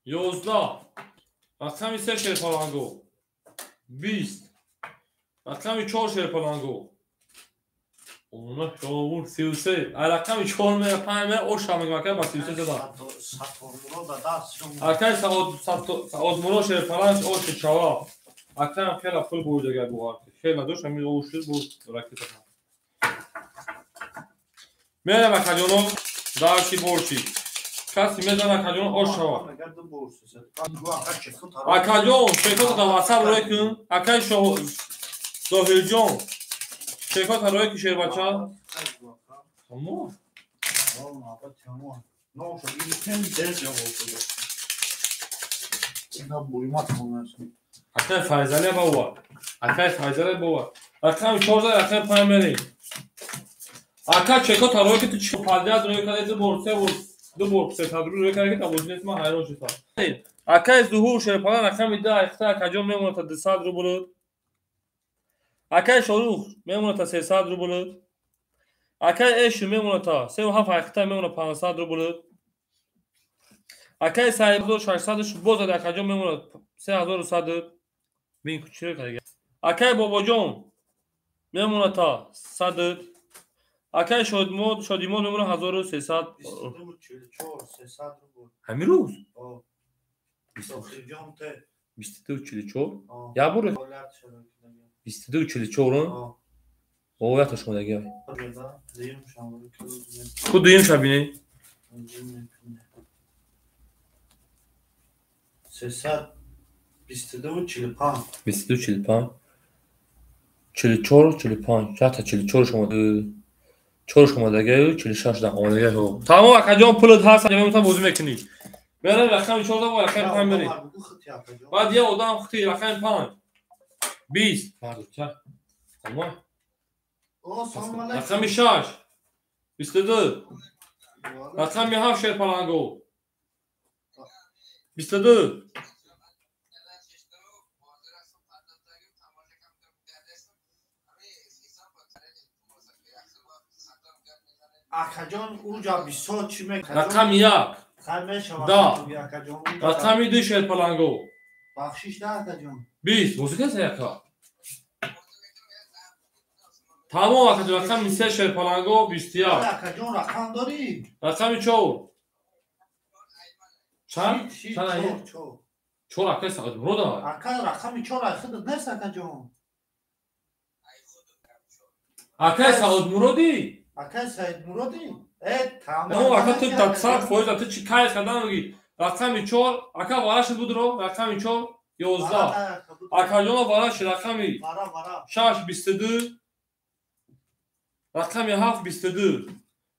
11. Рақами 3 Шерпаланго. 20. Рақами 4 Шерпаланго. Она шовур 33. Рақами 4 мера 5 мера оша мегам ака ба 33 зада. Акай Саодмуро Шерпаланг оша чава. Акаям хела пул бурдага бувар. Хела дош ҳамин ошуд буд ракета. Мерам акаҷоно дарси борчи. Каси мезана акаҷон ош шава. Акаҷон чекота дар WhatsApp рӯй кун. Акай Зоҳирҷон чекота рӯй ки шербача. Тамом. Акай Файзале бова. Акай Файзале бова. Рақами 14 рақами 5 мерем. Ака чекота рӯй ки ту чӣ подряд рӯй кардӣ ду бор се бор ду бор се рӯй кардӣ ки табозинет ман ҳайрон шудам. Акай Зуҳур Шерпалан рақами 10 айхта акаҷон мемонад та 200 рубл. Акай Шорух мемонад та 300 рубл. Акай Эш мемонад та 37 айхта мемонад 500 рубл. Акай Саидзод 600 боз акаҷон мемонад 3100. Бин кучиро кардӣ. Акай Бобоҷон мемонад та 100. Акай Шодимон мемонад 1300. Ҳамин рӯз? 22:44. Як бор 22:44. О, ята шумодаги. Ку дуюм ша бинед. 322:45. 22:45. 44 45. Ята 44 шумо 4 шумодаги 46 да омадаги. Тамом акаҷон пулат ҳаст, мемонам бозӣ мекунӣ. Мерам рақами 14 ва рақами 5 мерем. Баъд я одам хути рақами 5. 20. Мардуча. Тамом. Рақами 6. 22. Рақами 7 Шерпаланго. 22. Акаҷон уҷа бисёр чӣ мекард? Рақами 1. Да. Рақами 2 Шерпаланго. Бахшиш да акаҷон. 20. Музыка аст яка. Тамом акаҷон рақами 3 Шерпаланго 21. Акаҷон рақам дорӣ? Рақами 4. Чанд? Чанд? 4 акаи Саодмурод. Ака рақами 4 ай худат нест акаҷон. Акаи Саодмуродӣ? Акаи Саидмуродӣ? Тамом ака ту так 100% ту чӣ кайф кардан мегӣ? Рақами 4 ака вараши будро рақами 4 11. Акаҷон вараши рақами 6 22. Рақами 7 22.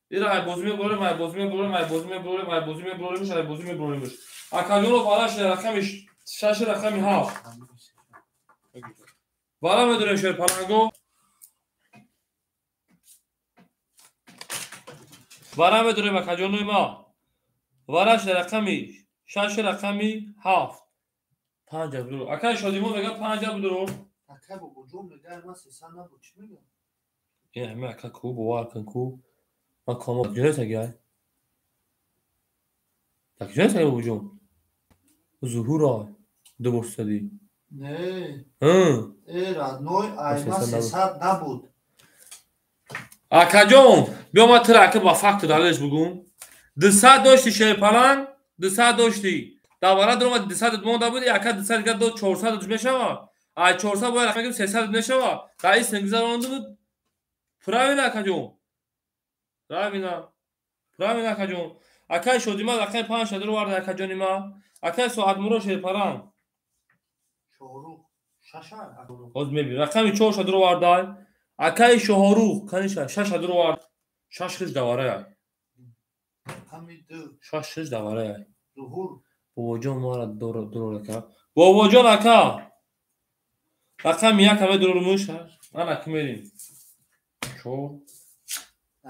Ира ай бозӣ мебурем, ай бозӣ мебурем, ай бозӣ мебурем, ай бозӣ мебурем, ай бозӣ мебурем. Акаҷон вараши рақами 6 рақами 7. Вара медорем Шерпаланго. Вара медорем акаҷонои ма. Вараш рақами 6 рақами 7. 5 будро. Акаи Шодимон мегӯяд 5 будро. Акаи Бобоҷон мегӯяд ман 300 набуд, чӣ мегӯяд? Ин ҳама ака ку бовар кун ку. Ман кома ҷунес агай. Так ҷунес агай Бобоҷон. Зуҳура ду бор сади. Не. Э родной ай ман 300 набуд. Акаҷон, биё ман туро ака ба факту далелш бугум. 200 дошти Шерпаланг, 200 дошти. Дар вара дуромад 200 монда буди, ака 200 дигар дод 400 мешава. Ай 400 бояд рақам 300 мешава. Дар ин сингизаронда буд. Правильно акаҷон. Правильно. Правильно акаҷон. Акай Шодима рақами 5 шадро варда акаҷони ма. Акай Соатмуро шерпаран. Ҳоз мебинем. Рақами 4 шадро вардай. Акай Шоҳорух каниша 6 шадро вард. 6 хиш даварая. 6 хиш даварая. Бобоҷон мара дурор ака. Бобоҷон ака. Рақами 1 ҳаме дурормуш. Ана ки мерим. 4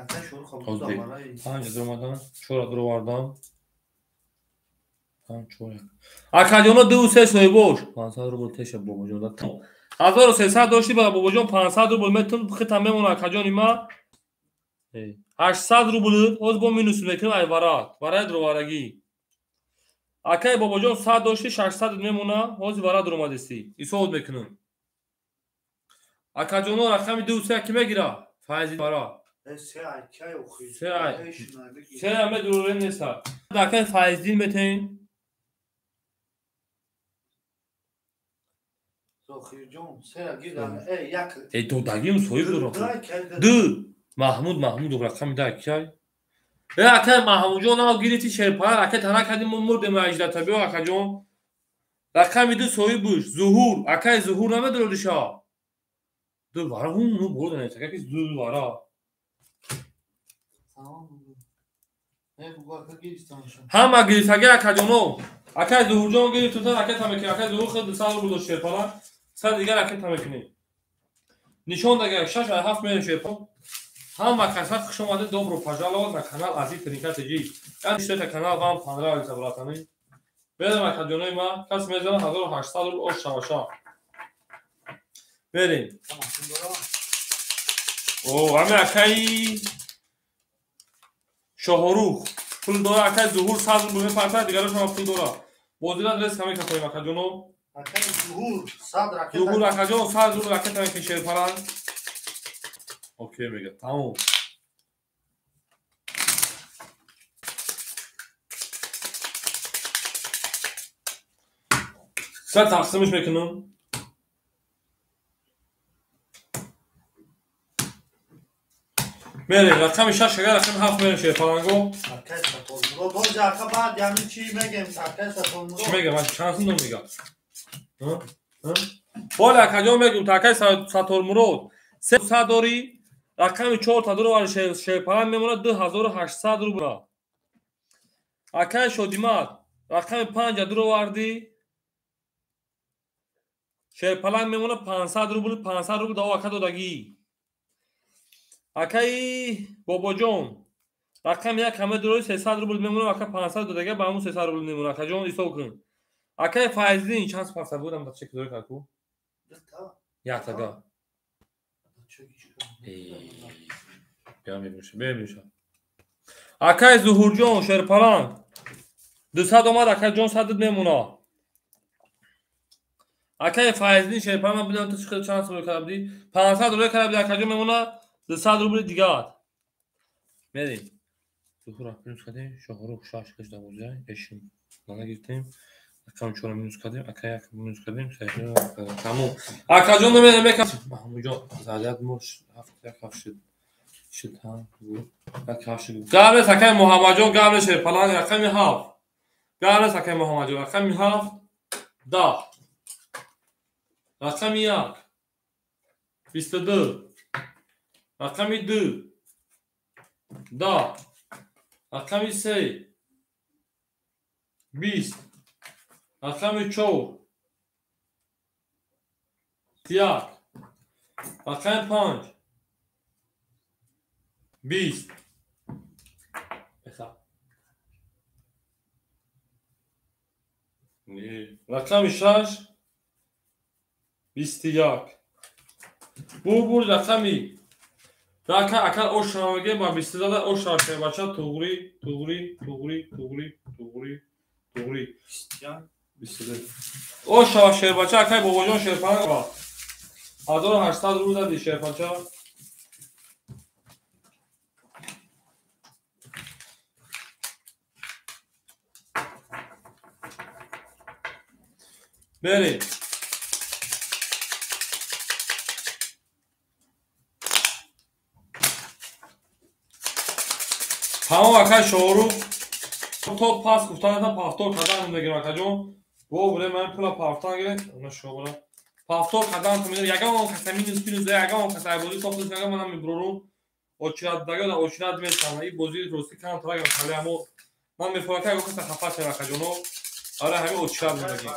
5 дуромадан, 4 дуровардам. 5 4. Акаҷоно 2 3 соҳибош. 500 рубл теша бобоҷон. 1300 дошти ба бобоҷон 500 рубл метун хитам мемона акаҷони ма. 800 рубл ҳоз бо минус мекунем ай варат. Варай дуроварагӣ. Акай бобоҷон 100 дошти 600 мемона, ҳоз варат дуромадистӣ. Ҳисоб мекунем. Акаҷоно рақами 2 3 ки мегира? Файзи вара. Се аме дуруре неста. Акай Файздин метен. Э додагим соҳиб дорам. Ду Маҳмуд Маҳмудов рақами 10 кай? Э акай Маҳмудҷон ав гирифти шерпар, акай тана кардим мо мурдем аҷдата биё акаҷон. Рақами 2 соҳиб буш. Зуҳур, акай Зуҳур намедородиша. Ду вара ҳум ну бурда нест, акай ду вара. Ҳама гирифтаги акаҷоно. Акай Зуҳурҷон гирифт тута ракета мекунем. Акай Зуҳур худ 200 рубл дошт шерпара. 100 дигар ракета мекунем. Нишон дага 6 7 мерем шерпара. Ҳама каса хуш омадед, добро пожаловать на канал Азиз Тринка ТЖ. Яъне что канал вам понравился, братаны. Берем акаҷонои ма, кас мезанад 1800 рубл ош шаваша. Берем. О, ҳаме акаи Шоҳорух пул дора, акай Зуҳур 100 рубл мепартад, дигарош ҳама пул дора. Бозира дрес каме катоем акаҷоно. Зуҳур акаҷон 100 рубл ракета мекунем шерпаран. Окей мега, тамом. Са тақсимиш мекунам. Мерем, рақами 6 агар рақами 7 мерем шерпаланго. Чӣ мегам? Чанд сум мегам? Бола акаҷон мегум, такай Сатормурод. 300 дори, рақами 4 та дуровар шерпаланг мемонад 2800 рубл. Акай Шодимат, рақами 5 дуроварди. Шерпаланг мемонад 500 рубл, 500 рубл даво ака додагӣ. Акаи Бобоҷон, рақами 1 ҳама дурои 300 рубл мемонад, ака 500 додага, ба ҳамун 300 рубл мемонад. Акаҷон ҳисоб кун. Акаи Файздин чанд парса будам да чек дори каку? Яктага. Биё мебинша, мебинша. Акаи Зуҳурҷон шерпаланг 200 омад, акаҷон 100 мемонад. Акаи Файздин шерпаланг бидам ту чанд сум карда будӣ? 500 рубл карда будӣ, акаҷон мемонад 200 рубли дигар. Мерем. Зуҳура минус кардем, Шоҳрух 6 хиш 12, эшим. Нана гирифтем. Рақами 4 минус кардем, ака 1 минус кардем, тамом. Акаҷон намерем, мекам. Маҳмудҷон заряд мо 7 1 7 шуд. Шуд ҳа, 1 7 шуд. Гаврес акай Муҳаммадҷон, гаврес шерпаланг рақами 7. Гаврес акай Муҳаммадҷон рақами 7 10. Рақами 1 22. Рақами 2 10. Рақами 3 20. Рақами 4 1. Рақами 5 20. Рақами 6 21. Бу рақами Рака акар ош шаваге ба 20 зада ош шаваге бача туғри туғри туғри туғри туғри туғри 22. Ош шава шербача акай бобоҷон шерпаланг 1800 рубл зади шерпача. Берем. Тамом акай Шоҳрух То пас гуфтан повтор кардан мегирам акаҷон. Бо время ман пула повтор гирем. Она шобара. Повтор кардан мегирам. Ягон каса минус плюс ягон каса бозӣ то худаш нага манам меброрум. Очрат дага да очрат месам. И бозӣ рости кам трагам хали амо ман мефаҳмам ягон каса хафа шава акаҷоно. Ара ҳамин очрат мегирем.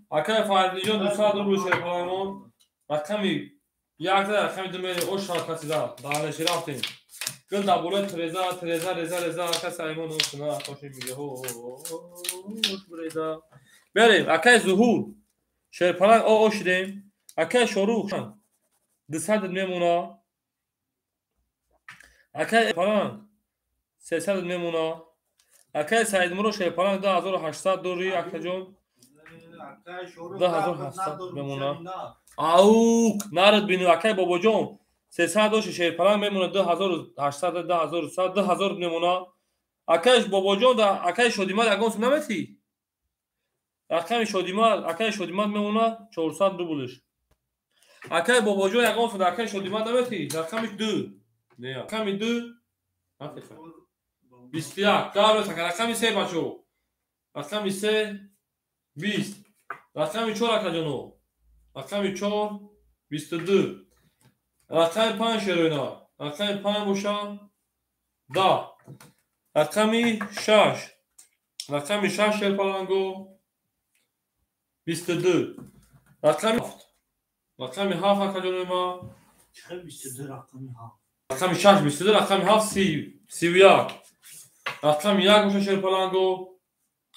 Акай Фаридҷон 200 рубл шерпалангон. Рақами як да рақами ду мери ош шаркасида. Даҳанаши рафтем. Гул дар болои треза, треза, реза, реза, ака Саймон осуна, хоши миге, хо, реза. Берем, акай Зуҳур. Шерпаланг о ошидем. Акай Шорух 200 мемона. Акай Паланг 300 мемона. Акай Саидмуро Шерпаланг 2800 дори, акаҷон. 2700 мемона. Аук, нарад бину, акай Бобоҷон. 300 доши шерпаланг мемона 2800, 2100, 2000 мемона. Акай Бобоҷон да акай Шодимад ягон сум наметӣ? Рақами Шодимад, акай Шодимад мемона 400 рублш. Акай Бобоҷон ягон сум акай Шодимад наметӣ? Рақами 2. Не, рақами 2. Нафиха. 21. Гаврес ака, рақами 3 бачо. Рақами 3 20. Рақами 4 акаҷоно. Рақами 4 22. Рақами 5 шероина. Рақами 5 боша 10. Рақами 6. Рақами 6 шерпаланго 22. Рақами 7. Рақами 7 акаҷонои ма. Чӣ 22 рақами 7? Рақами 6 22, рақами 7 30, 31. Рақами 1 боша шерпаланго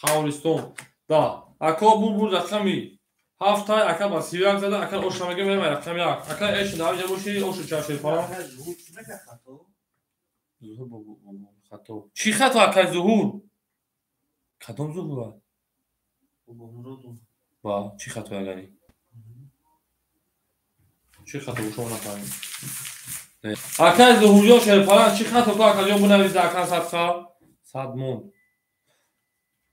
Қавристон. Да. Ако бубур рақами 7 ака ба 31 зада, ака оша мегем мерем рақами 1. Ака эш навҷа боши, ошу ча шерпаланг. Зуҳур бо хато. Чӣ хато ака Зуҳур? Кадом Зуҳур? Ба, чӣ хато агари? Чӣ хато шумо нафаҳмид? Ака Зуҳурҷон шерпаланг чӣ хато ку акаҷон бунавиз ака садқа? 100 мон.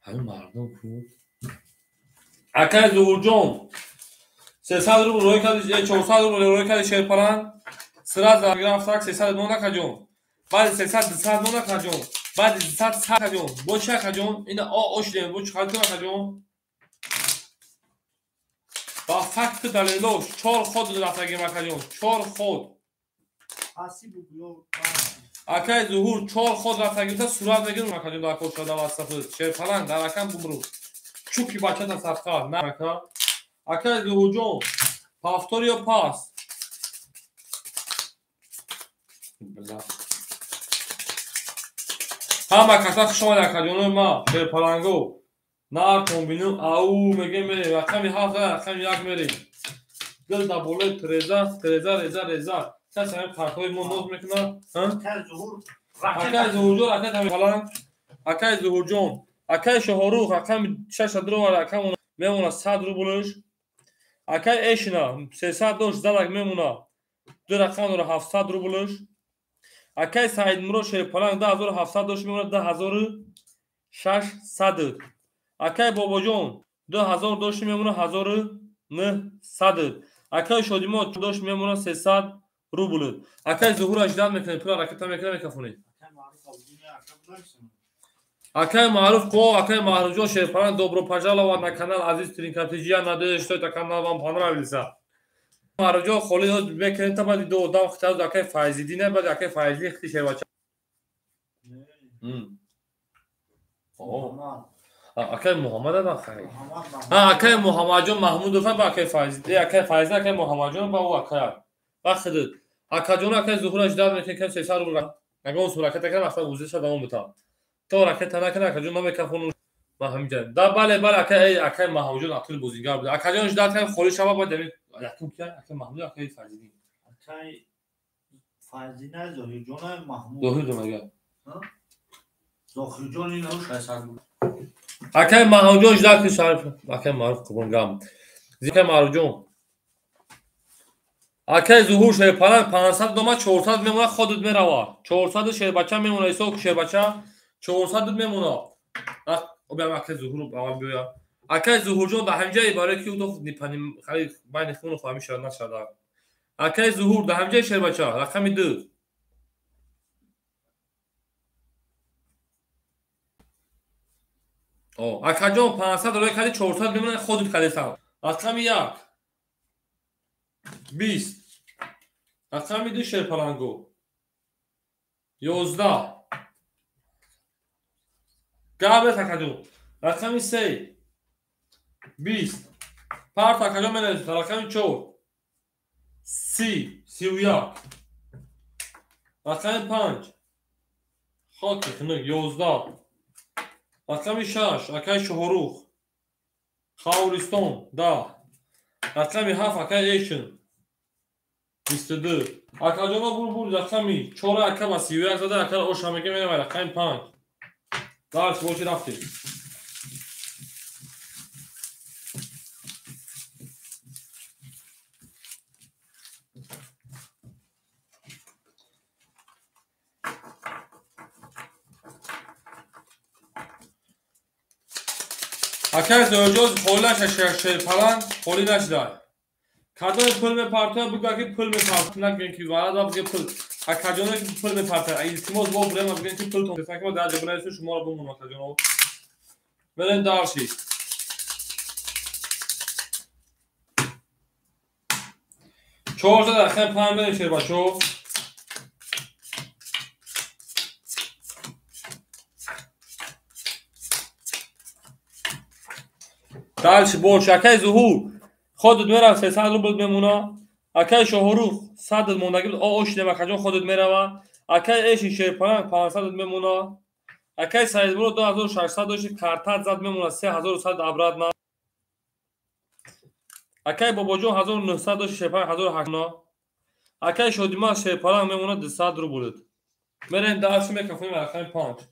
Ҳамин мардум ку. Акай Зуҳурҷон 300 рубл рӯй карди, 400 рубл рӯй карди шерпаланг. Сразу рафтак 300 мон акаҷон. Баъди 300 200 мон акаҷон. Баъди 200 100 акаҷон. Бо чӣ акаҷон? Ина о ошидем, бо чӣ хато акаҷон? Ба факт далелош 4 ход рафтагим акаҷон, 4 ход. Акай Зуҳур 4 ход рафтагим, та сурат мегирам акаҷон дар кор шуда васаф. Шерпаланг дар рақам бубру. Чуки бачата садқа, на ака. Акай Зуҳурҷон, повтор ё пас? Ҳама каса хуш омад акаҷонои ма, шерпаланго. Нартон бинум, ау мегем мерем, рақами 7 рақами 1 мерем. Гул дар болои треза, треза, реза, реза. Сас ҳамин қартҳои мо ноз мекунад. Акай Зуҳурҷон, акай Тамипаланг, акай Зуҳурҷон, акай Шоҳорух, рақами 6 дровар, рақам мемона 100 рублш. Акай Эшина 300 дошт, задак мемона. Ду рақам дора 700 рублш. Акай Саидмуро шерпаланг 2700 дошт мемона 2600. Акай Бобоҷон 2000 дошт мемона 1900. Акай Шодимо дошт мемона 300 рубл. Акай Зуҳур аждат мекунем, пула ракета мекунем, мекафонед. Акай Маъруф ко, акай Маъруфҷон шерпаланг, добро пожаловать на канал Азиз Тринкатиджи. Я надеюсь, что это канал вам понравился. Маъруфҷон холӣ мекунем та баъди ду одам хитаз акай Файзиддин, баъди акай Файзиддин хити шербача. Акай Муҳаммад ада хай. Акай Муҳаммадҷон Маҳмудов ба акай Файзиддин, акай Файзиддин, акай Муҳаммадҷон ба ӯ акай. Бахидид. Акаҷон акай Зуҳур аждат мекунем, кам 300 рубл. Ягон сум ракета кардам, аслан узиша давом битам. То ракета накунам, акаҷон намекафону. Ман ҳаминҷа. Да бале, бале, акай, акай Маҳмудҷон атули бозингар буда. Акаҷон ждат кардам, холӣ шава баъд ҳамин якум кия, акай Маҳмуд, акай Файзиддин. Акай Файзиддин, Зоҳирҷон, Маҳмуд. Зоҳирҷон ага. Зоҳирҷон ин 600 рубл. Акай Маҳмудҷон ждат ки шариф, акай Маъруф қурбон гам. Акай Маъруфҷон. Акай Зуҳур шерпаланг 500 дома 400 мемона, ходит мерава. 400 шербача мемона, исо шербача 400 мемона. Обиам акай Зуҳур аввал биёя. Акай Зуҳурҷон дар ҳамҷае барои ки ӯ нипаним хали байни хуну фаҳмӣ шава нашада. Акай Зуҳур дар ҳамҷаи шербача рақами 2. Акаҷон 500 рӯй кади 400 мемонад ходит кадесам. Рақами 1 20. Рақами 2 шерпаланго 11. Габрет акаҷон. Рақами 3 20. Парт акаҷон менависад. Рақами 4 30 31. Рақами 5 хоки хунук 11. Рақами 6 акаи Шоҳрух Хавристон 10. Рақами 7 акаи Эшин 22. Акаҷоно бур рақами 4 ака ба 31 зада ака оша мега мерава рақами 5. Дарс боши рафтем. Акай зоҷоз холаша шерпалан холи нашидай. Кадоме пул мепартоя буга ки пул мепартоя нагӯем ки варада буга пул. Акаҷоно ки пул мепартоя илтимос бо бурем бугем ки пултон бесаки мо дар ҷабраису шуморо бумонам акаҷоно. Мерем дарши. Чорта рақами панҷ мерем шербачо. Дальше больше. Акай Зуҳур ходит мерава 300 рубл мемона. Акай Шоҳрух 100 мондаги буд. Ошидем акаҷон ходит мерава. Акай Эши Шерпаланг 500 мемона. Акай Саидмурод 2600 дошти картат зад мемона 3100 обратно. Акай Бобоҷон 1900 дошти Шерпаланг 1800. Акай Шодиман Шерпаланг мемона 200 рубл. Мерем дальше мекафонем рақами 5.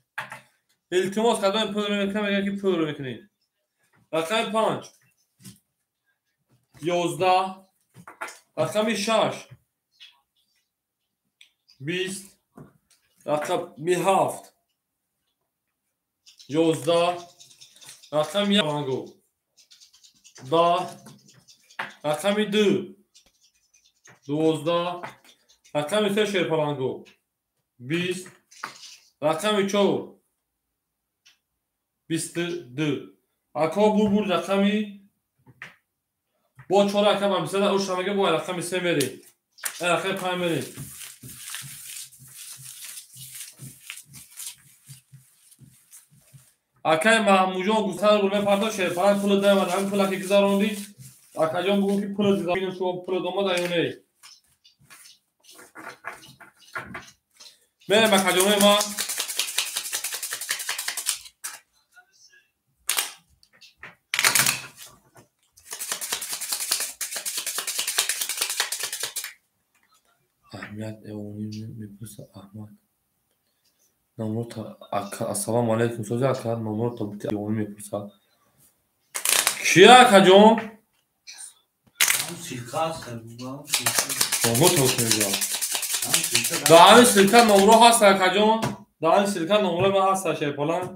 Илтимос кадоми пул мекунем мегӯям ки пул мекунед. Рақами 5 11. Рақами 6 20. Рақами 7 11. Рақами 1 10. Рақами 2 12. Рақами 3 шерпаланго 20. Рақами 4 22. Ако бур рақами бо 4 рақам ҳам бисада оша мега бо рақами 3 мерем. Рақами 5 мерем. Акай Маҳмудҷон гуфтан рул мепарто шерпаланг пул даёмад ҳамин пула ки гузарондӣ акаҷон бугӯ ки пул гузаронидем шумо пул домад ё не. Мерем акаҷонои ман. Аҳмият Эвонӣ мепурсад Аҳмад. Номро ака ассалому алайкум сози ака номро тобити Эвонӣ мепурсад. Кия акаҷон? Номро тобити мегӯяд. Дар ҳамин силка номро ҳаст акаҷон. Дар ҳамин силка номрои ман ҳаст шерпаланг.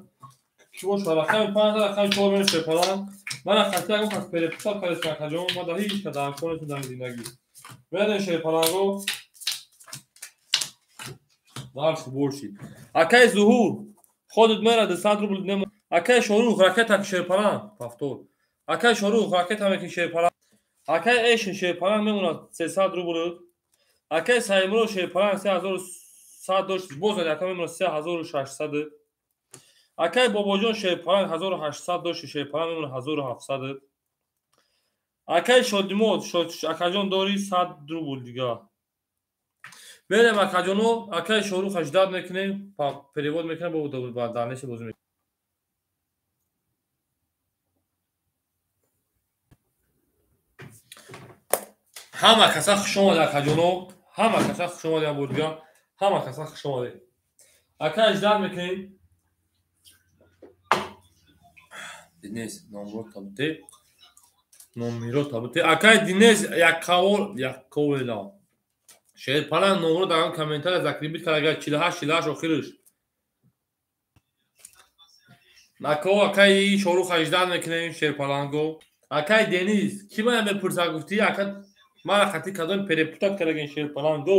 Ки бошад рақами 5 рақами 4 мерем шерпаланг. Ман хати ягон кас переписал кардем акаҷон. Ман дар ҳеҷ кас дар кор нестам дар зиндагӣ. Мерем шерпаланго. Дальше больше. Акай Зуҳур ходит мера 200 рубл мемон. Акай Шоҳрух ракета шерпаланг повтор. Акай Шоҳрух ракета меки шерпаланг. Акай Эшин шерпаланг мемонад 300 рубл. Акай Саимурод шерпаланг 3100 дошт. Боз ака мемонад 3600. Акай Бобоҷон шерпаланг 1800 дошт шерпаланг мемонад 1700. Акай Шодимод акаҷон дори 100 рубл дига. Мерем акаҷоно, акаи Шоҳрух ждат мекунем, перевод мекунем, бо дальнейший бозӣ мекунем. Ҳама каса хуш омадед акаҷоно, ҳама каса хуш омадед бурдига, ҳама каса хуш омадед. Акаи ждат мекунем. Динес номро табте. Номиро табте. Акаи Динес яккавол якковела. Шерпаланг номро дар комментария закрепить карда 48 48 охирш. Нако акаи Шоҳрух ждат мекунем шерпаланго. Акаи Денис ки мана мепурсад гуфтӣ ака мана хати кадом перепутат кардаген шерпаланго.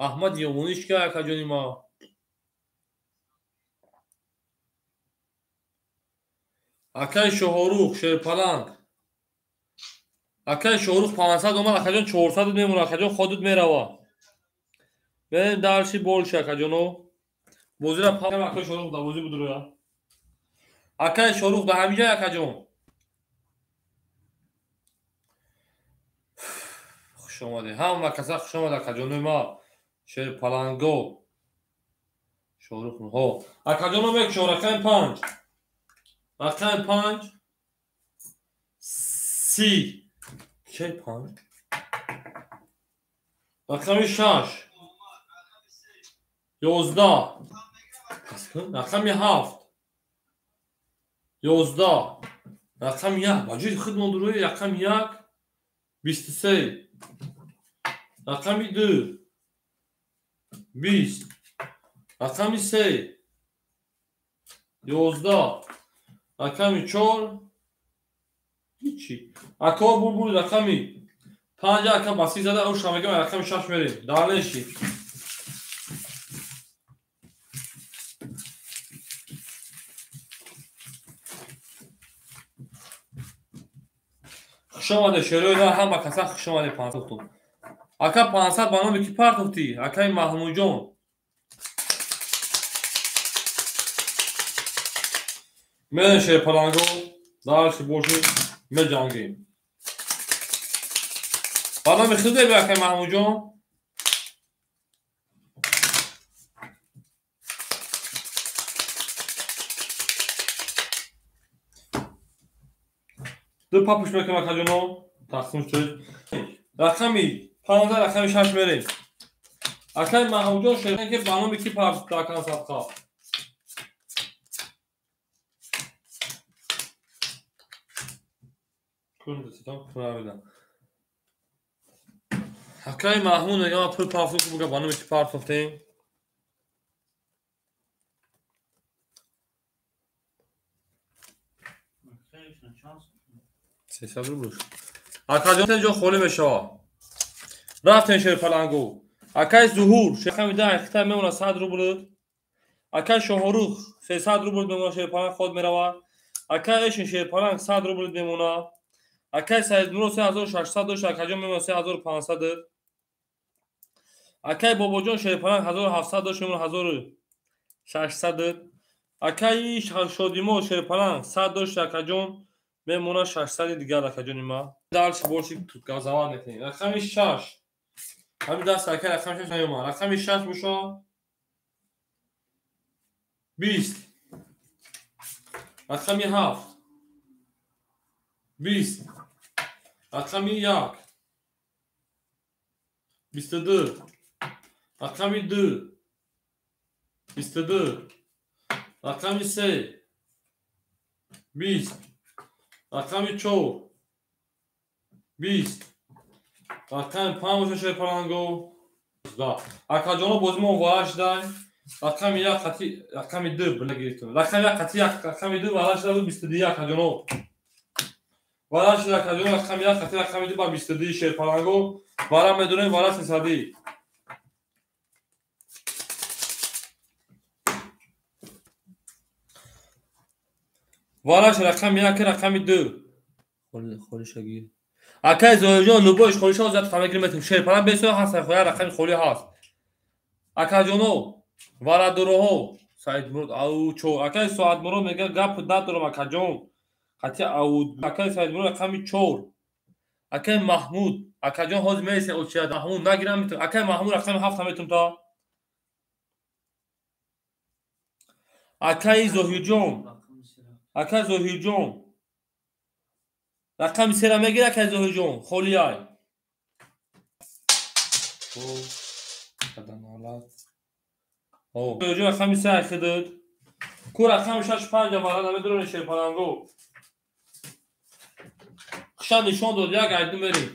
Аҳмад Ёвониш ка акаҷони ма. Акай Шоҳорух шерпаланг. Акай Шоҳрух 500 омад, акаҷон 400 мемонад, акаҷон ходуд мерава. Берем дальше больше, акаҷоно. Бозира пам акай Шоҳрух да бозӣ будруя. Акай Шоҳрух да ҳамиҷа акаҷон. Хуш омадед. Ҳама каса хуш омад акаҷонои ма. Шерпаланго. Шоҳрух ҳо. Акаҷоно мекушон рақами 5. Рақами 5 30. Чӣ 5? Рақами 6 11. Рақами 7 11. Рақами 1 ба ҷои худ мондурои рақами 1 23. Рақами 2 20. Рақами 3 11. Рақами 4 ҳичи. Ако бурбур рақами 5 ака баси зада ӯ шамегам рақами 6 мерем. Далеши. Хуш омадед шерои на ҳама каса хуш омадед 500 тум. Ака 500 ба номи ки партофтӣ? Акаи Маҳмудҷон. Мерем шерпаланго, дальше бошед меҷангем. Ба номи худе бе акаи Маҳмудҷон. Ду папуш мекунам акаҷоно, тақсим шуд. Рақами 15 рақами 6 мерем. Акаи Маҳмудҷон шерпаланг ки ба номи ки партофта акан садқа. Акаи Маҳмуд мегӯям ман пул партофтам, буга ба номи ки партофтем? Сесад рубл. Акаҷон ҷо холӣ мешавад. Рафтем шерпалангу. Акаи Зуҳур рақами 10 хита мемонад 100 рубл. Акаи Шоҳорух 300 рубл мемонад шерпаланг ход меравад. Акаи Эшин шерпаланг 100 рубл мемонад. Акаи Саидмурод 3600 дошт, акаҷон мемонад 3500. Акаи Бобоҷон шерпаланг 1700 дошт, мемонад 1600. Акаи Шодимо шерпаланг 100 дошт, акаҷон мемонад 600 дигар акаҷони ма. Дальше больше газават мекунем. Рақами 6. Ҳамин даст акаи рақами 6 наёмад. Рақами 6 бошад 20. Рақами 7 20. Рақами 1 22. Рақами 2 22. Рақами 3 20. Рақами 4 20. Рақами 5 бошад шерпаланго. Акаҷоно бозӣ мо вара шудай. Рақами 1 қати рақами 2 била гирифтем. Рақами 1 қати 1 рақами 2 вара шуда 22 акаҷоно. Вара шуда акаҷоно рақами 1 қати рақами 2 ба 22 шерпаланго. Вара медонем вара 300. Вараш рақами 1 рақами 2. Холиша гир. Акаи Зоҳирҷон любоиш холиша зиёд фамегир метем. Шерпаланг бесо ҳаст, хоя рақами холӣ ҳаст. Акаҷоно варадуроҳо Саидмурод ау чор. Акаи Соатмурод мегӯяд гап надорам акаҷон. Қати ау акаи Саидмурод рақами 4. Акаи Маҳмуд акаҷон ҳозир мересем очия Маҳмуд нагирам метем. Акаи Маҳмуд рақами 7 метем та. Акаи Зоҳирҷон акаи Зоҳирҷон рақами 3 мегир акаи Зоҳирҷон холиай. Зоҳирҷон рақами 3 айхидид. Ку рақами 6 5 вара намедонем шерпаланго. Хушан нишон дод як айду мерем.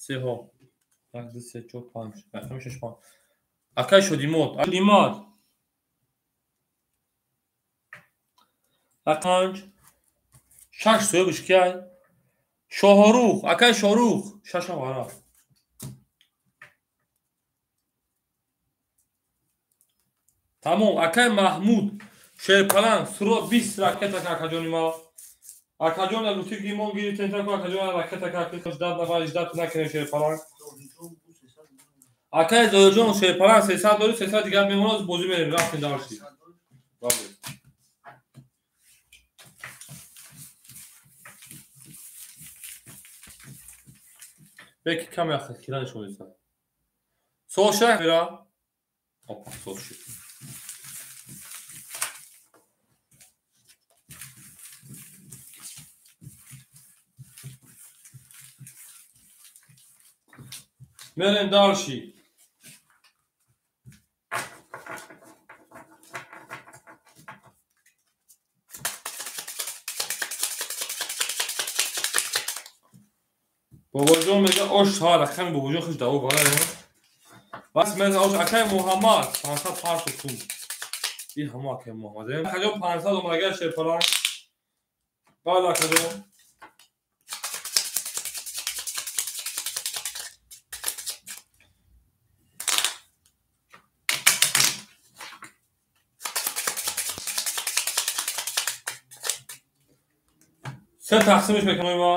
Сеҳо. 1 2 3 4 5. Рақами 6 5. Акаи Шодимод. Шодимод. Рақам 6 соҳибаш киай? Шоҳорух, акаи Шоҳрух, 6 вара. Тамом, акаи Маҳмуд, Шерпаланг суро 20 ракета акаҷони ма. Акаҷон гуфти ки мо гирифтем тако акаҷон ракета ка ждат нафар ждат накунем шерпаланг. Акаи Зоҳирҷон шерпаланг 300 дори 300 дигар мемонад бозӣ мерем рафтем дарси. Бале. Беки каме хира нишон медиҳад. Сол шак мера. Опа, сол шуд. Мерем дальше. Бобоҷон мега ош ҳа рақами бобоҷон хуш даво бара. Бас мега ош акай Муҳаммад 500 парто сум. Ин ҳамо акай Муҳаммад. Акаҷон 500 омадага шерпаланг. Баъд акаҷон се тақсимиш мекунем ма.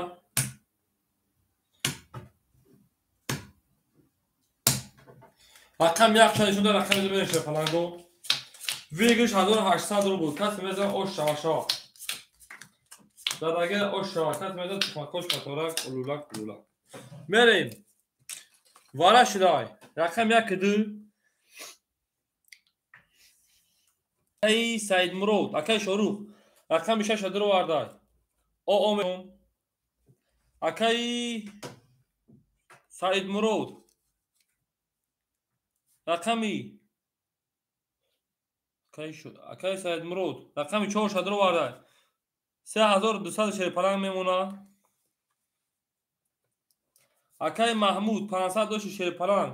Рақам якчанд нишон дод, рақами ду мерем шерпаланго. Выигрыш 1800 рубл. Касе мезанад ош шава шава. Задаге ош шава. Касе мезанад тухмакош қаторак улулак улулак. Мерем. Вара шудай. Рақам як ду. Акаи Саидмурод, акаи Шорух. Рақами шаш ду овардай. О мекун. Акаи Саидмурод. Рақами акаи Саидмурод рақами 4 шадро овардай. 3200 шерпаланг мемона. Акаи Маҳмуд 500 дошти шерпаланг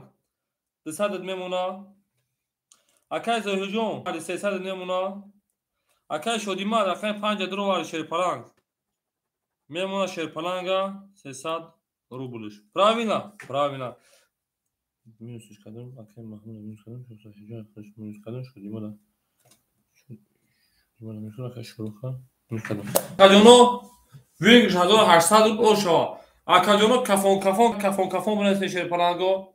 200 мемона. Акаи Зоҳирҷон 300 мемона. Акаи Шодимар рақами 5 дро овард шерпаланг мемона шерпаланга 300 рублш. Правильно? Правильно. Минусиш кардам, акаи Маҳмуд минус кардам, Зоҳирҷон минус кардам, Шодимара шодимара минус кардам, акаи Шоруха минус кардам. Акаҷоно выигрыш 1800 рубл шава. Акаҷоно кафон кафон кафон кафон бинависед шерпаланго.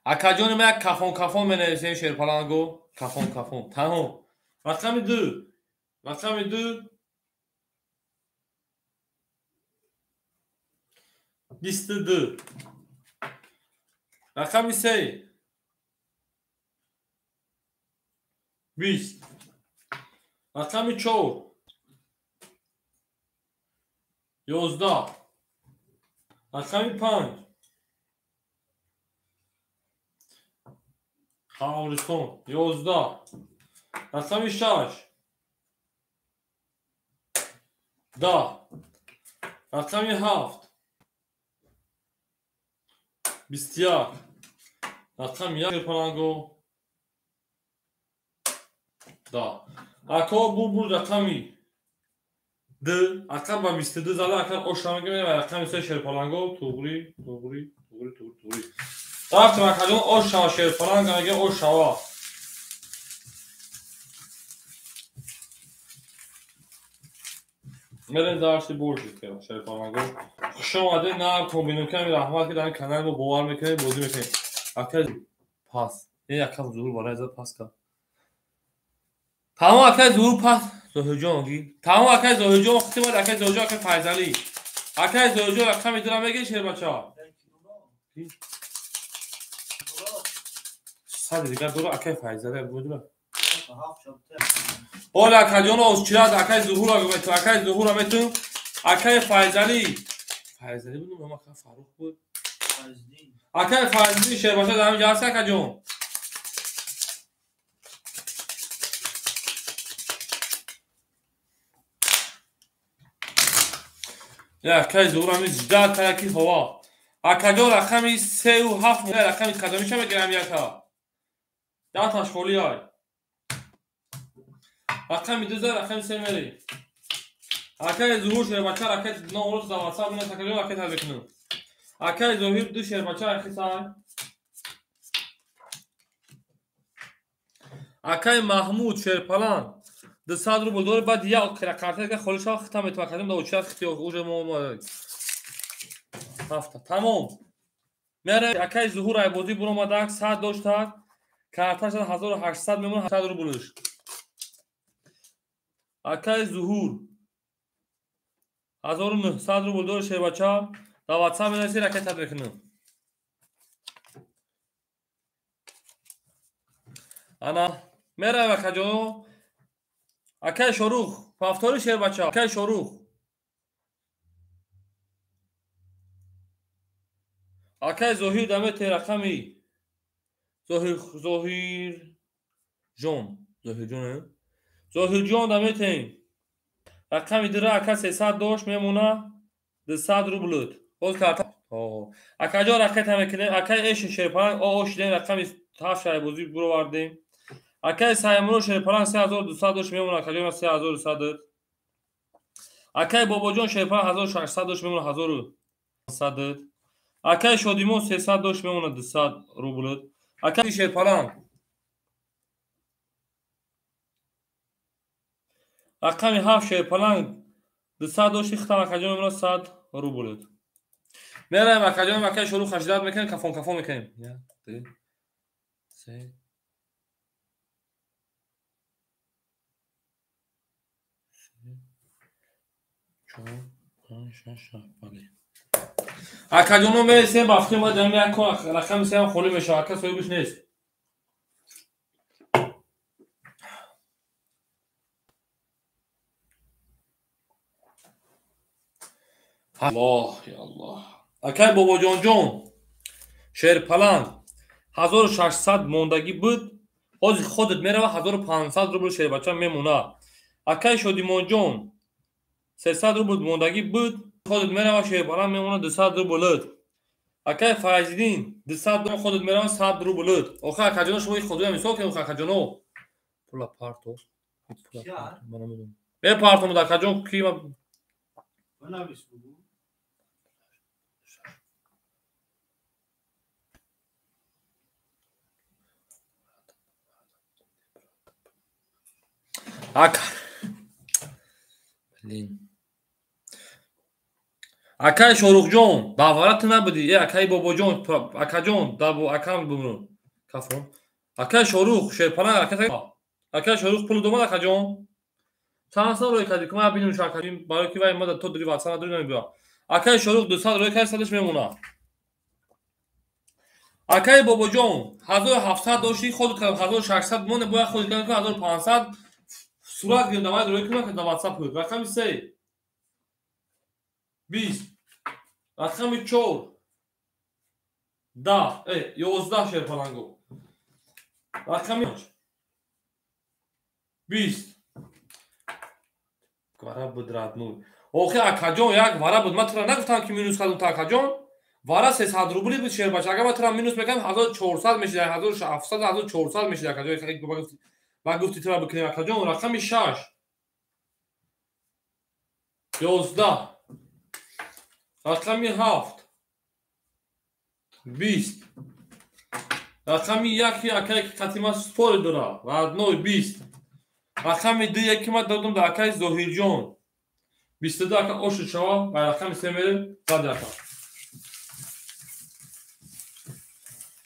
Акаҷони ма як кафон кафон менависем шерпаланго. Кафон кафон. Тамом. Рақами ду. Рақами ду. 22. Рақами се. 20. Рақами чор. 11. Рақами панҷ. Қабристон 11. Рақами шаш. 10. Рақами ҳафт. 21. Рақами як шерпаланго. 10. Ако бубур рақами д. Ака ба 22 зада ака ош мегирем ва рақами се шерпаланго. Туғри, туғри, туғри, туғри, туғри. Рафтем акаҷон ош шава шерпаланг мега ош шава. Мерем дарси больше шерпаланго. Хуш омадед на комбинуками раҳмат ки дар канали мо бовар мекунед бозӣ мекунед. Ака пас. Е ака зуҳур барои зад пас кард. Тамом акаи зуҳур пас. Зоҳирҷон ги. Тамом акаи Зоҳирҷон хити бояд акаи Зоҳирҷон акаи Файзалӣ. Акаи Зоҳирҷон рақами дура мегири шербача. Сади дигар дура акаи Файзалӣ буд. Оля акаҷон озчират акаи Зуҳура мету акаи Зуҳура мету акаи Файзалӣ. Файзалӣ буд ном ака Фарух буд. Акаи Файзалӣ шербача дар ҳамин ҷо ҳаст акаҷон. Акаи Зуҳур ҳамин жда таяки ҳаво. Акаҷон рақами 3 ва 7 рақами кадомиша мегирам яка. Даташ холӣ ай. Рақами 2 за рақами 3 мери. Акаи Зуҳур шербача ракет номрос дар WhatsApp менавис акаҷон ракет ҳал мекунам. Акаи Зоҳир ду шербача ракет ай. Акай Маҳмуд Шерпалан 200 рубл дори, баъд як картака холӣ шава, хита метавон акаҷон, да оча хити уже мо ҳафта тамом. Мерем акай Зуҳур Айбозӣ буромадак, 100 доштак, карташ 1800 мемонад, 800 рублш. Акай Зуҳур 1900 рубл дори шербача, дар WhatsApp менависӣ, ракетат мекунам. Ана меравем акаҷон. Акай Шорух, повтори шербача. Акай Шорух. Акай Зоҳир дамете рақами Зоҳирҷон. Зоҳирҷон, Зоҳирҷон даметем. Рақами дира ака 300 дошт, мемона 200 рублт. Боз карта. Акаҷон ракета мекунем. Акай Эш Шерпаланг о шидем, рақами 7 шайбозӣ буровардем. Акай Саймуро Шерпаланг 3200 дошт, мемона акаҷон 3200. Акай Бобоҷон Шерпаланг 1600 дошт, мемона 1100. Акай Шодимон 300 дошт, мемона 200 рублт. Акай Шерпаланг рақами 7 Шерпаланг 200 дошт, хитам акаҷон мемона 100 рублт. Мераем акаҷон, акай Шорух 80 мекунем, кафон кафон мекунем. 1 2 3 4 5 6 7. Бале. Акаҷоно мересем ба фикри ма ҷамъ як рақами 3 ҳам холӣ мешавад, ака соҳибаш нест. Аллоҳ, я Аллоҳ. Акай Бобоҷонҷон Шерпаланг 1600 мондагӣ буд, ҳозир ходат мерава 1500 рубл шербача мемона. Акай Шодимонҷон 300 рубл мондагӣ буд, ходат мерава Шерпаланг мемона 200 рублт. Акай Файзиддин 200 рубл ходат мерава 100 рублт. Охир акаҷоно шумо ходуя мисол кунед, акаҷоно. Пула парто. Ман намедонам. Мепартомуд акаҷон ки Ака. Блин. Акай Шорухҷон, давара ту набудӣ. Э, акай Бобоҷон, акаҷон, дабо акам бумру. Кафон. Акай Шорух, Шерпаланг, акай акай Шорух пул домад акаҷон. Чанд сол рӯй кардӣ? Ма бинум шу акаҷон, барои ки вай ма то дури WhatsApp надорӣ намебиёд. Акай Шорух 200 рӯй кард, садаш мемона. Акай Бобоҷон, 1700 доштӣ, ход кардам 1600 моне, бояд ход кардам 1500. Сурат гирем, давай рӯй кунам, дар WhatsApp кунед. Рақами 3 20, рақами 4 10, 11 Шерпаланго. Рақами 20. Вара буд родной. Охи акаҷон як вара буд. Ман тура нагуфтам ки минус кардам ту акаҷон. Вара 300 рубли буд шербача. Агар ман тура минус мекардам 1400 мешид, 1700 1400 мешид акаҷон. Ба гуфти тура бикунем акаҷон. Рақами 6 11, рақами 7 20, рақами 1 акае ки қатима спори дора родной 20, рақами 2 яки ма додам да акаи Зоҳирҷон 22 ака ошуд шава, ба рақами 3 мерем зад ака.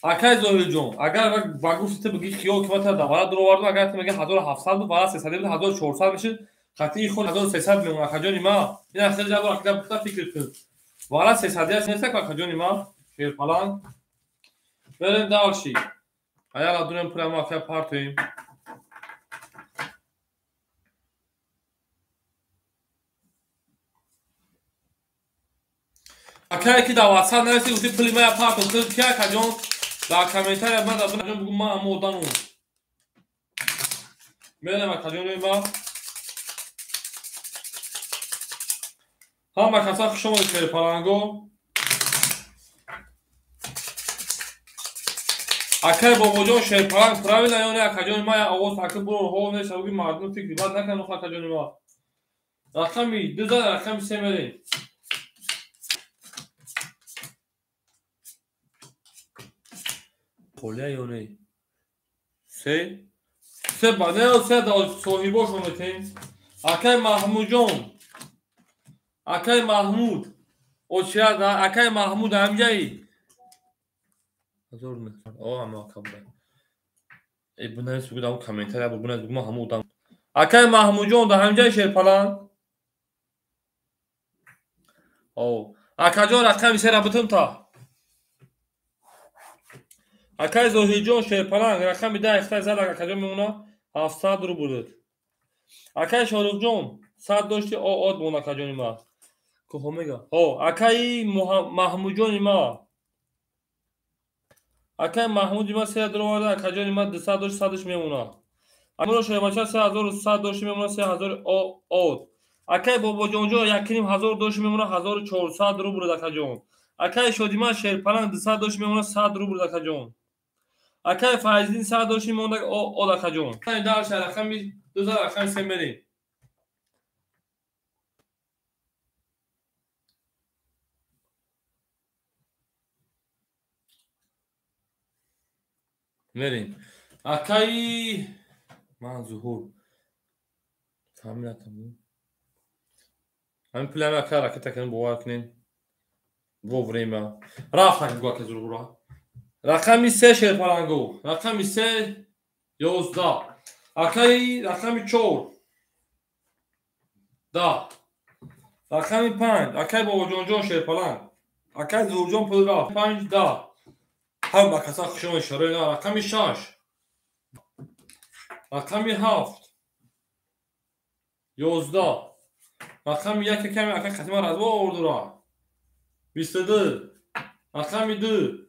Акаи Зоҳирҷон, агар ба гуфти ту бигӣ хиёл ки ман тура давара дуровардам, агар ту мегӣ 1700 буд, вара 300 буд, 1400 мешид, хатии худ 1300 мемонад акаҷони ма. Ина хеле ҷабр акида пухта фикр кун. Вара 300 аст нест акаҷони ма, Шерпаланг. Берем дальше. Аяла дурем прямо ака партоем. Акае ки дар WhatsApp нависӣ, гуфти пули мая парто, ту ки акаҷон? Дар комментария ман дар бугӯ ман ҳама одамам. Мерем акаҷони ма. Ҳама каса хуш омадед Шерпаланго. Акай Бобоҷон Шерпаланг правильно ё не акаҷони ма? Овоз ака буро ҳол нест, буги мардум фикри бад накунанд акаҷони ма. Рақами 2 зад, рақами 3 мерем. Холия ё не? 3 Се ба не се да соҳибошон метем. Акай Маҳмудҷон. Акай Маҳмуд. Очият акай Маҳмуд ҳамҷаи. 1900. О, ама акабда. Э бунавис бугу дам комментария бу бунавис бугу ма ҳаму одам. Акай Маҳмудҷон да ҳамҷаи Шерпаланг. О, акаҷон рақами сера бутум та. Акай Зоҳирҷон Шерпаланг рақами 10 ихтай зад акаҷон мемона 700 рубл. Акай Шоруқҷон 100 дошти о од мон акаҷони ма. Кӯҳо мега. Ҳо, акаи Маҳмудҷони ма. Акай Маҳмуди ма 3 дуроварда, акаҷони ма 200 дошт 100-ш мемона. Амиро Шоҳибача 3100 дошти мемона 3000 о од. Акай Бобоҷонҷон 1500 дошти мемона 1400 рубл акаҷон. Акай Шодима Шерпаланг 200 дошти мемона 100 рубл акаҷон. Акай Файздин 100 дошти мемона о од акаҷон. Дар рақами 2000 рақами 3 мерем. Мерем. Акаи ман Зуҳур. Фамилиятам. Ҳамин пулами ака ракета кунем, бовар кунем. Во время. Рафтан гу ака Зуҳура. Рақами 3 Шерпалангу. Рақами 3 11. Акаи рақами 4 10. Рақами 5 акаи Бобоҷонҷон Шерпаланг. Акаи Зуҳурҷон пул рафт 5 10. Ҳама каса хушон шарои на. Рақами 6. Рақами 7 11. Рақами 1 ками ака қатима разво овурдура. 22. Рақами 2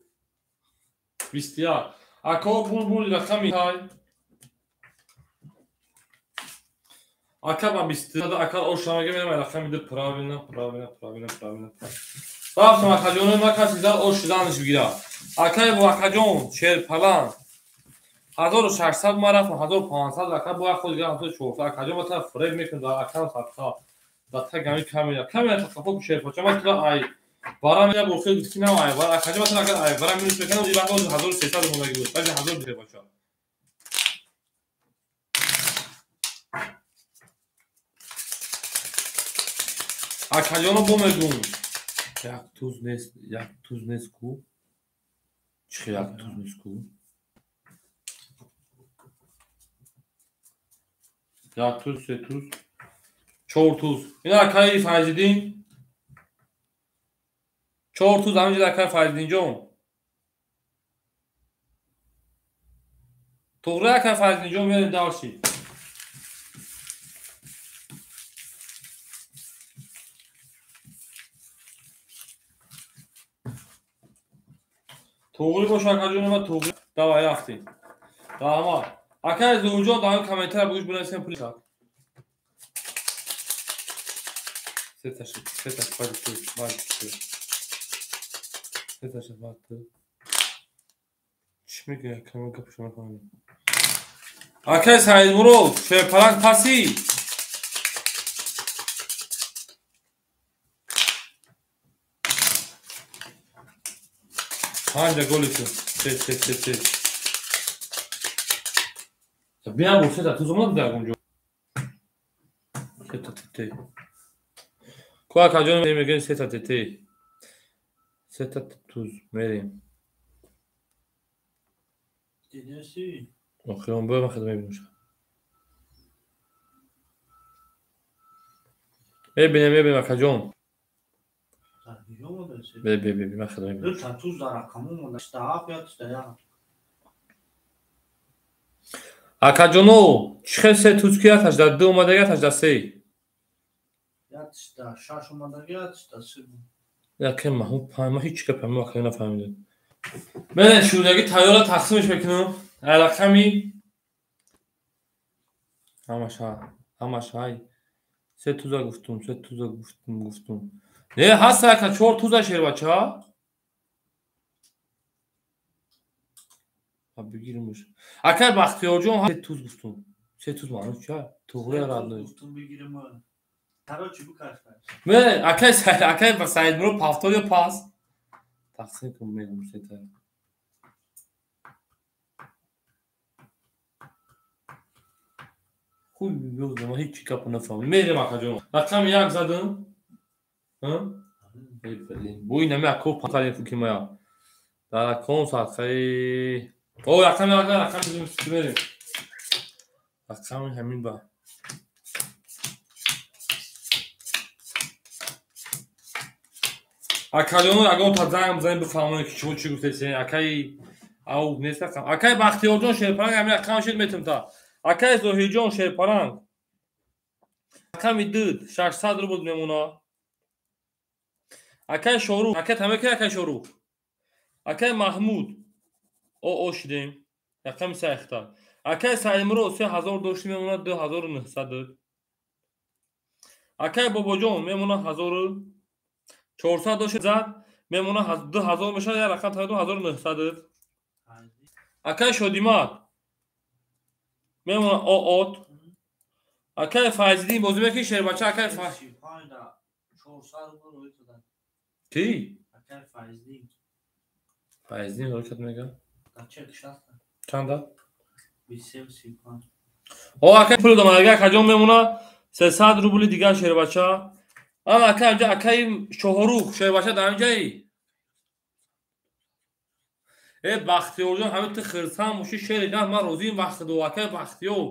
21. Ако булбул рақами тай. Ака ба 22 ака ошамага мерам рақами 2 правильно, правильно, правильно, правильно. Рафтам акаҷонои ма каси зад ош шуданаш бигирад. Акай бо акаҷон Шерпаланг 1600 ма рафтам 1500 ака бо худ гирам 1400 акаҷон ма та фреб мекунад дар акам садқа. Дар та гами камера. Камера тақафо Шерпача ма тура ай бара мера бо хел гуфти на ай бара акаҷон ма тура агар ай бара минус мекунам и вақт 1300 мондаги буд. Баъди 1000 Шерпача. Акаҷоно бо мегум. Як туз нест, як туз нест ку. Чи як туз нест ку? Як туз, се туз, чор туз. Ин акаи Файзиддин. Чор туз ҳаминҷо акаи Файзиддинҷон. Тоғри акаи Файзиддинҷон мерем дарши. Тоғри бош акаҷон ма тоғри. Давай рафтем. Раҳмат. Акаи Зуҳурҷон дар ҳамин комментария бугӯш бинависем пули шак. Сеташ, сеташ баъди ту, баъди ту. Сеташ баъди ту. Чӣ мегӯяд акаи ман гапашо нафаҳмидам. Акаи Саидмурод, Шерпаланг пасӣ. Панҷа голи ту. Се, се, се, се. Биям бо сета туз омад дар онҷо. Сета тете. Ку акаҷон мегӯем сета тете. Сета туз мерем. Дидеси? Охирон бо ман хел мебинам. Мебинем, мебинем акаҷон. Бе, бе, бе, ман хел мебинам. Ду туз дар рақам омада. 7 ё 8. Акаҷоно, чӣ хел се туз ки 82 омадаги 83? 86 омадаги 83. Яке маҳмуд паҳм, ман ҳеҷ гап ҳам акаҷон нафаҳмидам. Мен шудаги тайёра тақсимш мекунам. Рақами ҳамаша, ҳамаша ай. Се туза гуфтум, се туза гуфтум, гуфтум. Не, ҳаст ака чор туза шербача. Бигирим бош. Акай Бахтиёрҷон се туз гуфтум. Се туз маъно чия? Туғри родной. Гуфтум бигирим. Короче, букаш. Ме, акай акай Саидмурод повтор ё пас? Тақсим кун мегум сета. Хуй ман ҳеҷ чи гапо нафаҳмидам. Мерем акаҷон. Рақами як задам. Бо ин ҳами ако панкарем фуки мая. Дар акон садқаи. О, рақами як, рақами мерем. Рақами ҳамин ба. Акаҷоно ягон та занг бизанед бифаҳмонед ки шумо чӣ гуфтед. Акаи ау нест рақам. Акаи Бахтиёрҷон Шерпаранг ҳамин рақам шид метавонем та. Акаи Зоҳирҷон Шерпаранг. Рақами 2 600 рубл мемона. Акаи Шорух, акаи тамаки акаи Шорух. Акаи Маҳмуд. О шидем. Рақами 3 ихта. Акаи Саидмурод 3000 дошти мемона 2900. Акаи Бобоҷон мемона 1400 дошти зад мемона 2000 мешавад, як рақам 2900. Акаи Шодимат мемона оот. Акаи Файзиддин бозӣ мекунӣ шербача акаи Файз. Ки? Акаи Файзиддин. Файзиддин ҳаракат мега? Чанда? 23.35. О, акаи пул додам, агар акаҷон мемона 300 рубли дигар шербача. Ана акаи инҷа акаи Шоҳрух шербача дар инҷаи. Э Бахтиёрҷон ҳамин ту хирсанд бошӣ шери гап ман розиим вақт ду акаи Бахтиёр.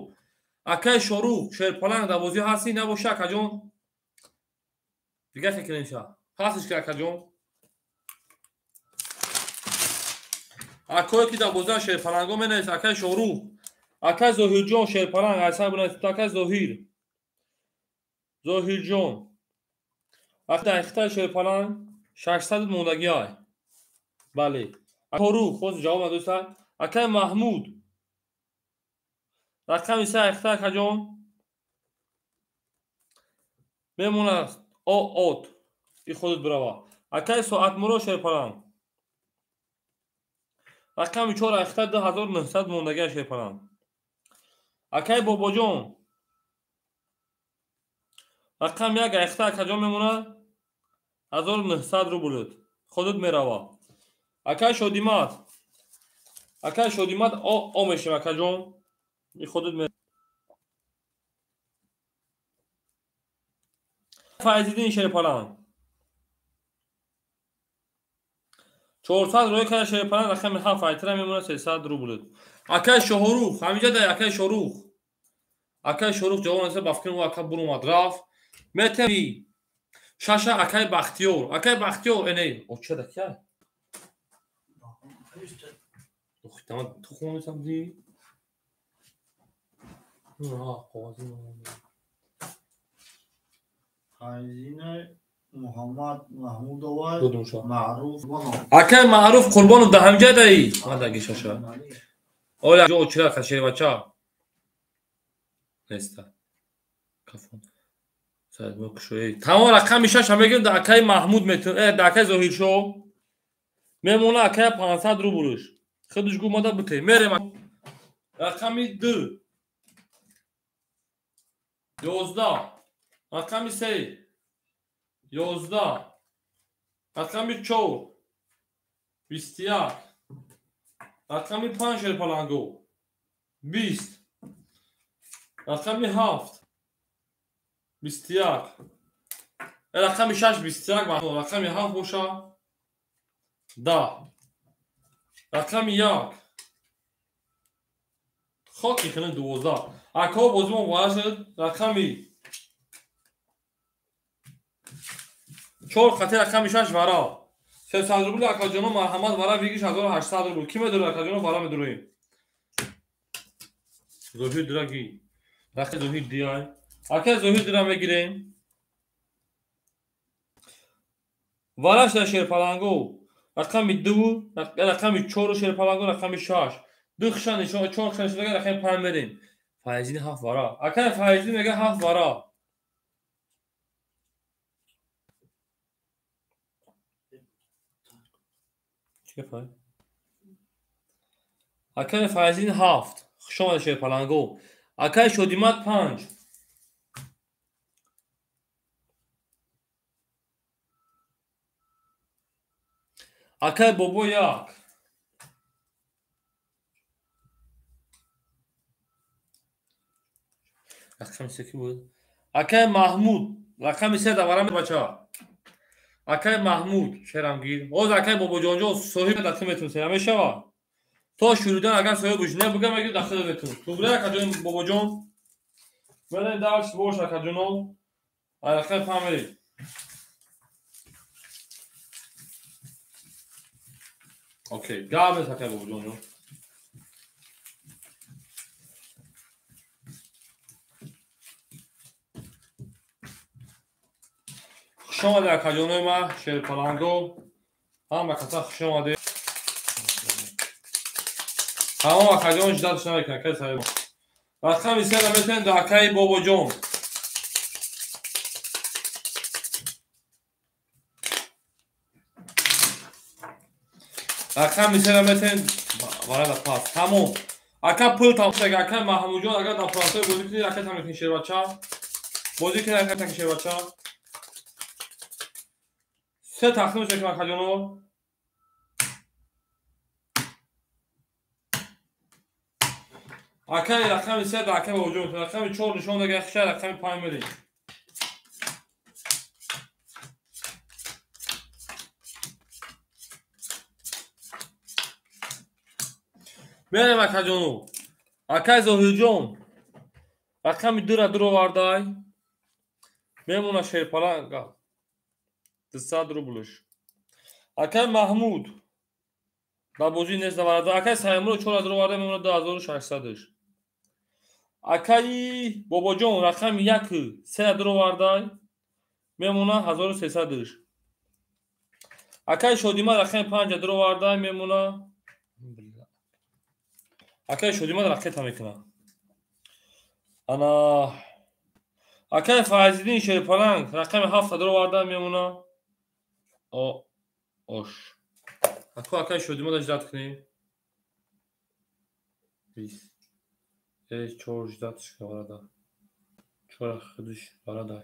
Акаи Шоҳрух шерпаланг дар бозӣ ҳастӣ набошӣ акаҷон. Дигар фикр ша. Ҳастиш ки акаҷон. Акое ки дар бозӣ шерпаланго менавис акаи Шоҳрух. Акаи Зоҳирҷон шерпаланг айсар бинавис акаи Зоҳир. Зоҳирҷон. Акаи шерпаланг 600 мондагӣ ай. Бале. Шоҳрух хост ҷавоб надоста. Акаи Маҳмуд. Рақами 3 ихта акаҷон. Мемонад оот. И худат бирава. Акаи Соатмурод шерпаланг. Рақами 4 ихта 2900 мондагӣ шерпаланг. Акаи Бобоҷон. Рақами 1 ихта акаҷон мемонад 1900 рубл. Худат мерава. Акаи Шодимат. Акаи Шодимат о мешем акаҷон. И худат ме Файзиддин шерпаланг. 400 рӯй кара шерпаланг рақами 7 айтра мемонад 300 рубл. Акаи Шоҳрух, ҳаминҷа дар акаи Шоҳрух. Акаи Шоҳрух ҷавоб надоста, ба фикри ӯ ака буромад рафт. Метеми шаша акаи Бахтиёр. Акаи Бахтиёр эне, оча да кия? Охи, тама ту хонисам ди. А, қоғази Файзина Муҳаммад Маҳмудова Маъруф. Акаи Маъруф Қурбонов дар ҳамҷа даи. Мадаги шаша. Оля ҷо очира шербача. Неста. Кафон. Саид мо кушои. Тамом рақами 6 мегирем дар акаи Маҳмуд метун. Дар акаи Зоҳиршоҳ. Мемона акаи 500 рублш. Худаш гуфт мада бите. Мерем. Рақами 2. 11. Рақами 3. 11. Рақами 4. 21. Рақами 5 шерпаланго. 20. Рақами 7. 21. Рақами 6 21. Рақами 7 боша 10. Рақами 1. Хоки хеле 12. Ако бозимон вара шуд. Рақами 4 қати рақами 6 вара. 300 рубл акаҷоно марҳамат вара вигиш 1800 рубл. Ки медорад акаҷоно вара медуроем? Зоҳир дураги. Рақи Зоҳир диай. Акаи Зоҳир дура мегирем. Вараш дар шерпаланго. Рақами 2, рақами 4 шерпаланго, рақами 6. 2 хиша нишон, 4 хиша нишон, рақами 5 мерем. Файзиддин 7 вара. Акаи Файзиддин мега 7 вара. Акаи Файзиддин 7. Хуш омадед шерпаланго. Акаи Шодимат 5. Акаи Бобо 1. Рақами се ки буд? Акай Маҳмуд, рақами се давара бача. Акай Маҳмуд, шерамгир. Ҳозир акай Бобоҷонҷон соҳиб датӣ метун се намешава. То шуридан агар соҳиб буш не бугам мегир дахил метун. Тугра акаҷон Бобоҷон. Мерем дарс бош акаҷоно. Рақами фамили. Окей, гап нест акай Бобоҷонҷон. Хуш омадед акаҷонои ма, шерпаланго. Ҳама каса хуш омадед. Тамом акаҷон ждатш намекунад, акай саҳиб. Рақами сера метавонед до акаи Бобоҷон. Рақами сера метавонед варада пас. Тамом. Ака пул тамом шуд, акаи Маҳмудҷон агар дар франсаи бозӣ кунед, ака там мекунед шербача. Бозӣ кунед, ака там шербача. Се тақсим мешавад акаҷоно. Акаи рақами се да акаи Бобоҷон метавонад. Рақами чор нишон дага хиша, рақами панҷ мерем. Мерем акаҷоно. Акаи Зоҳирҷон рақами дура дур овардай. Мемона шерпаланга. 200 рублш. Акаи Маҳмуд дар бозӣ нест даварда. Акаи Саимуро 4 дур оварда, мемона 2600-ш. Акаи Бобоҷон рақами 1 се дур овардай, мемона 1300-ш. Акаи Шодима рақами 5 дур овардай, мемона. Акаи Шодима ракета мекунад. Ана акаи Файзиддин Шерпаланг рақами 7 дур овардай, мемона. Ош. Ако акаи Шодима ждат кунем. 20. 4 ждат шаварада. 4 худиш варадай.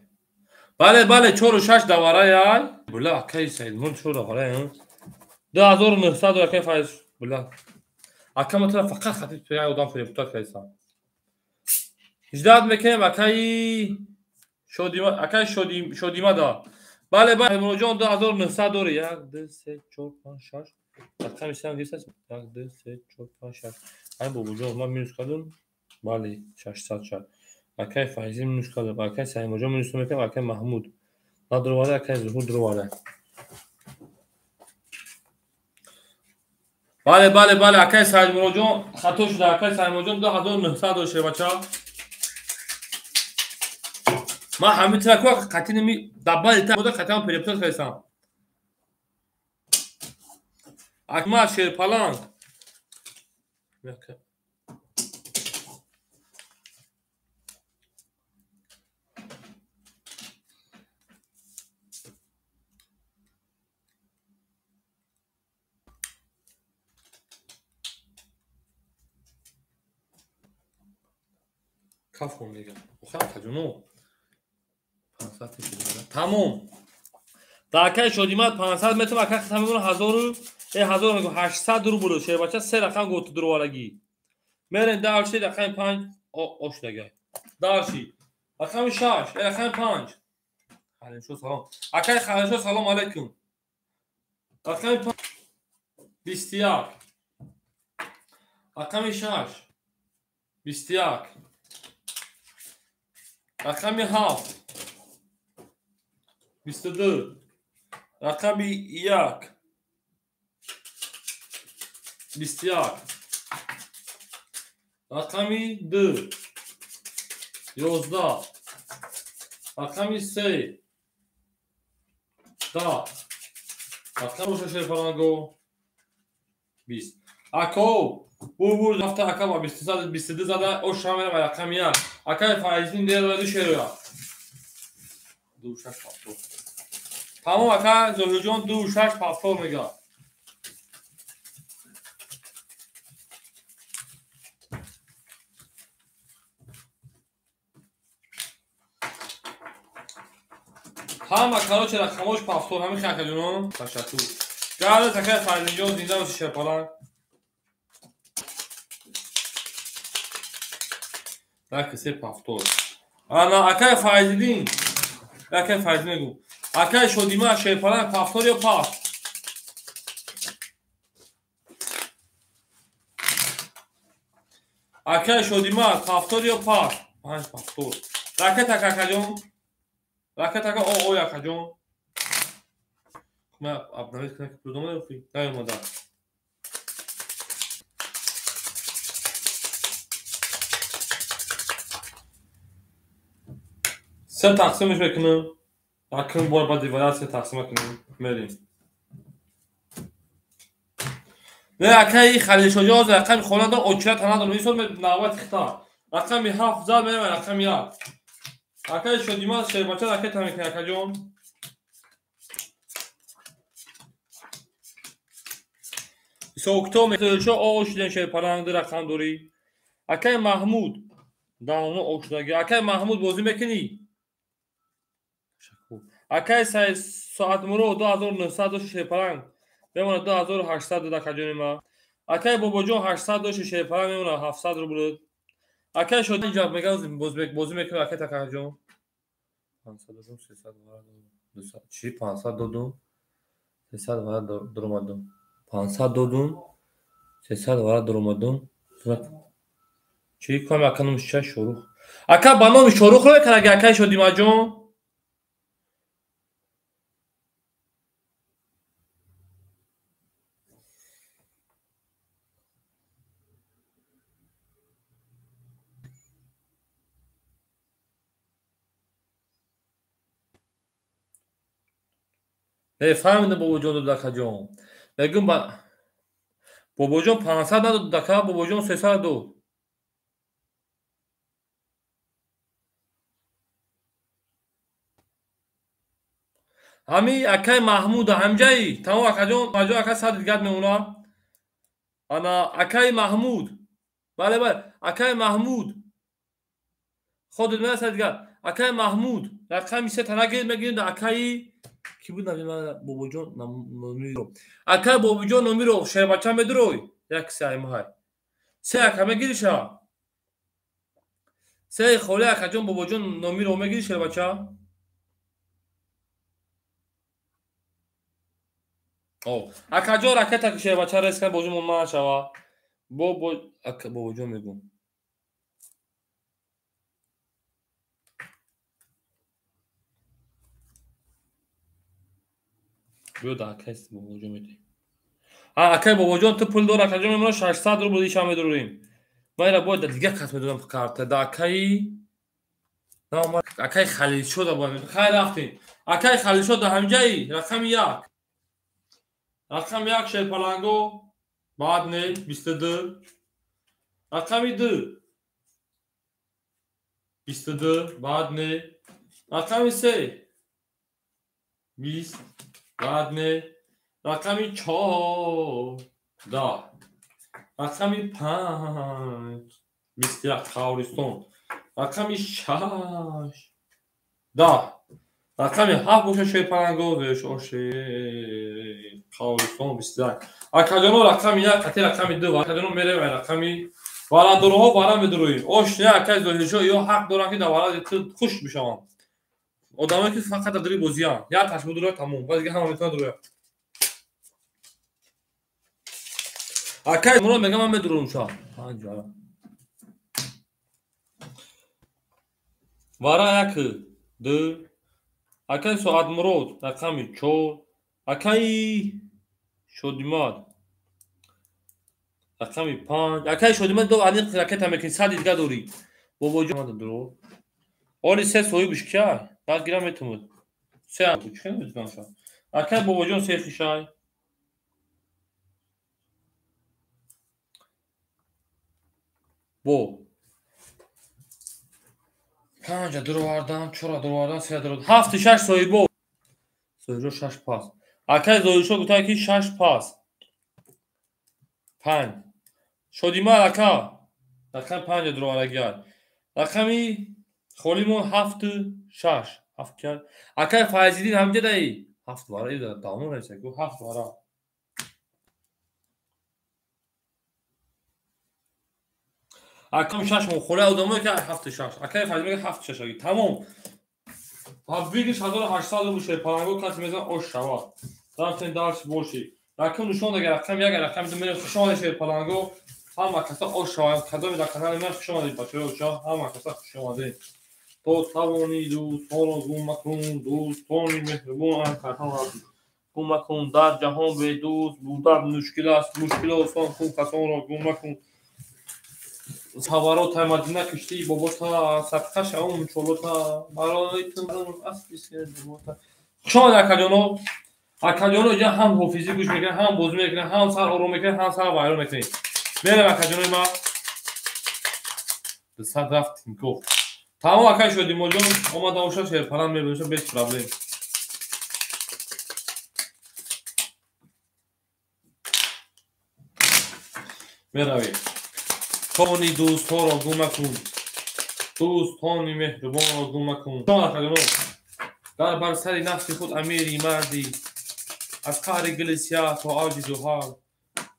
Бале, бале, 4 6 даварай ай. Була акаи Саидмур 4 даварай. 2900 акаи Файз. Була. Ака ма тара фақат хатиб пея одам фиреб кайсан. Ждат мекунем акаи Шодима, акаи Шодима да. Бале, бале, Муроҷон 2900 дори. 1 2 3 4 5 6. Рақами сеам гирифтаст. 1 2 3 4 5 6. Ай Бобоҷон, ман минус кардам. Бале, 600 шад. Акаи Файзӣ минус кардам. Акаи Саимоҷон минус мекунам. Акаи Маҳмуд надуроварда, акаи Зуҳур дуроварда. Бале, бале, бале, акаи Саидмуроҷон хато шуда. Акаи Саимоҷон 2900 дошт, бача. Ман ҳамин тирако қатъи ними дабали та бода қатъиан перептор кардам. Акмал Шерпаланг. Каф мегам. Охир таҷуно. 500 шудима. Тамом. Дар акаи Шодимат 500 метр, акаи Хисамимон 1800 рубл. Шербача се рақам гуфт дуроварагӣ. Мерем дарши рақами 5 ош дага. Дарши. Рақами 6, рақами 5. Халимшо салом. Акаи Халимшо салом алейкум. Рақами 5 21. Рақами 6 21. Рақами 7 22. Рақами 1 21. Рақами 2 11. Рақами 3 10. Рақами шерпаланго 20. Ако бур рафта ака ба 22 зада ош шамера ва рақами 1. Акаи Файзиддин дера шероя. 2 6 7. Тамом ака Зоҳирҷон 2 6 7 мега. Ҳама короче рақамош пафтор ҳамин хи акаҷонон. Ташаккур. Гард акаи Файзиддинҷон зинда боши Шерпаланг. Так се пафтор. Ана акай Файзиддин. Акай Файзиддин мегӯ. Акай Шодима шерпаланг повтор ё пас? Акай Шодима повтор ё пас? Панҷ повтор. Ракета акаҷон. Ракета ака ой акаҷон. Ман обновить кунам ки пул омада наёмада. Се тақсимш мекунам. Акн бор ба деваляция тақсима кунем. Мерем. Не акаи Халилшоҷа ҳозир рақами хона дор, очират надорам. Ин сол навбати хита. Рақами 7 зад мерем рақами 1. Акаи Шодима шербача ракета мекунад акаҷон. Исоктом шо о шудем шерпаланг рақам дорӣ. Акаи Маҳмуд давно о шудаги. Акаи Маҳмуд бозӣ мекунӣ? Акаи Соатмурод 2900 дошт шерпаланг мемонад 2800 дод акаҷони ма. Акаи Бобоҷон 800 дошт шерпаланг мемонад 700 рубл. Акаи Шодин ҷавоб мегӯяд бозӣ мекунад акаи Такаҷон. 500 додум 300 вара 200 чӣ 500 додум 300 вара дуромадум 500 додум 300 вара дуромадум. Чӣ кам ака номиш ча Шорух. Ака ба номи Шорух ро мекард акаи Шодимаҷон. Не фаҳмидам Бобоҷон дод акаҷон. Мегӯм ба Бобоҷон 500 надод ака, Бобоҷон 300 дод. Ҳами акаи Маҳмуда ҳамҷаи тамом акаҷон, маҷон ака 100 дигар мемонад. Ана акаи Маҳмуд. Бале бале, акаи Маҳмуд. Худат мерасад дигар. Акаи Маҳмуд рақами 3 тана мегирем да акаи ки буд Бобоҷон номиро. Акаи Бобоҷон номиро шербача медурой. Як се аймаҳай. Се ака мегириша? Се холи акаҷон Бобоҷон номиро мегири шербача? О, акаҷон ракета ки шербача рес кан бозӣ мон нашава. Бобо ака Бобоҷон мегӯм. Биё да акай Бобоҷон медиҳем. Акай Бобоҷон ту пул дор акаҷон мемонад 600 рубл иша медурем. Ман ира бояд да дигар кас медодам карта. Да акаи акаи Халилшода бояд. Хайр рафтем. Акаи Халилшода ҳамҷаи рақами 1. Рақами 1 шерпаланго баъд не 22. Рақами 2 22 баъд не. Рақами 3 20 баъд не. Рақами 4 10. Рақами 5 21 Қавристон. Рақами 6 10. Рақами 7 бошад шерпаланго оши Қавристон 21. Акаҷоно рақами 1 қати рақами 2 акаҷоно мерем рақами варадорҳо вара медуроем. Ош не акаи Зоҳиршоҳ ё ҳақ доранд ки дар варади ту хуш бишаванд. Одамое ки фақат дар дури бозианд. Як таш будуроя тамом. Баъд дига ҳама метавонад дуроя. Акаи Мурод мегӯяд ман медурам ша. 5 вара. Вара 1 2. Акаи Соатмурод рақами 4. Акаи Шодимад рақами 5. Акаи Шодимад до аниқ ракета мекунӣ 100 дигар дорӣ. Бобоҷон дуро. Оли се соҳибш кия? Баъд гирам метавонад. Се чӣ медонам ша. Акаи Бобоҷон се хишай. Бо 5 дуровардан, 4 дуровардан, 3 дуровардан. 7 6 соҳибо. Соҳибо 6 пас. Акаи Зоҳиршоҳ гуфтанд ки 6 пас. 5. Шодимар ака. Рақами 5 дуровардагиай. Рақами холимон 7 6. 7 кар. Акаи Файзиддин ҳамҷа даи. 7 вара ида давно нависа ку 7 вара. Акам 6 хӯра одамое ки 7 6. Акай файз мега 7 6 аги. Тамом. Ва выигрыш 1800 рубл шерпаланго каси мезан ош шава. Рафтем дальше боши. Рақам нишон дага рақам 1 рақам 2 мерем хуш омадед шерпаланго. Ҳама каса ош шава. Кадоми дар канали ман хуш омадед бачаҳо, ҳама каса хуш омадед. То тавони дӯстонро гум макун, дӯстони меҳрубон аз картон рафт. Гум макун дар ҷаҳон бедӯст будан мушкил аст, мушкил осон кун касонро гум макун. Саварота Мадина киштии бобота, садқа шавум чолота, барои ту аспи сербота. Хуш омадед акаҷоно. Акаҷоно инҷа ҳам ҳофизӣ гӯш мекунед, ҳам бозӣ мекунед, ҳам сар ором мекунед, ҳам сар вайрон мекунед. Мерем акаҷонои ман. 200 рафт Тинков. Тамом акай Шодимоҷон омада оша шерпалан мебинеша без проблем. Меравем. Тони дӯстҳоро гум макун, дӯстони меҳрубонро гум макун. Акаҷоно, дар бар сари нафси худ амири мардӣ, аз қаҳри гили сиёҳ то авҷи зуҳал,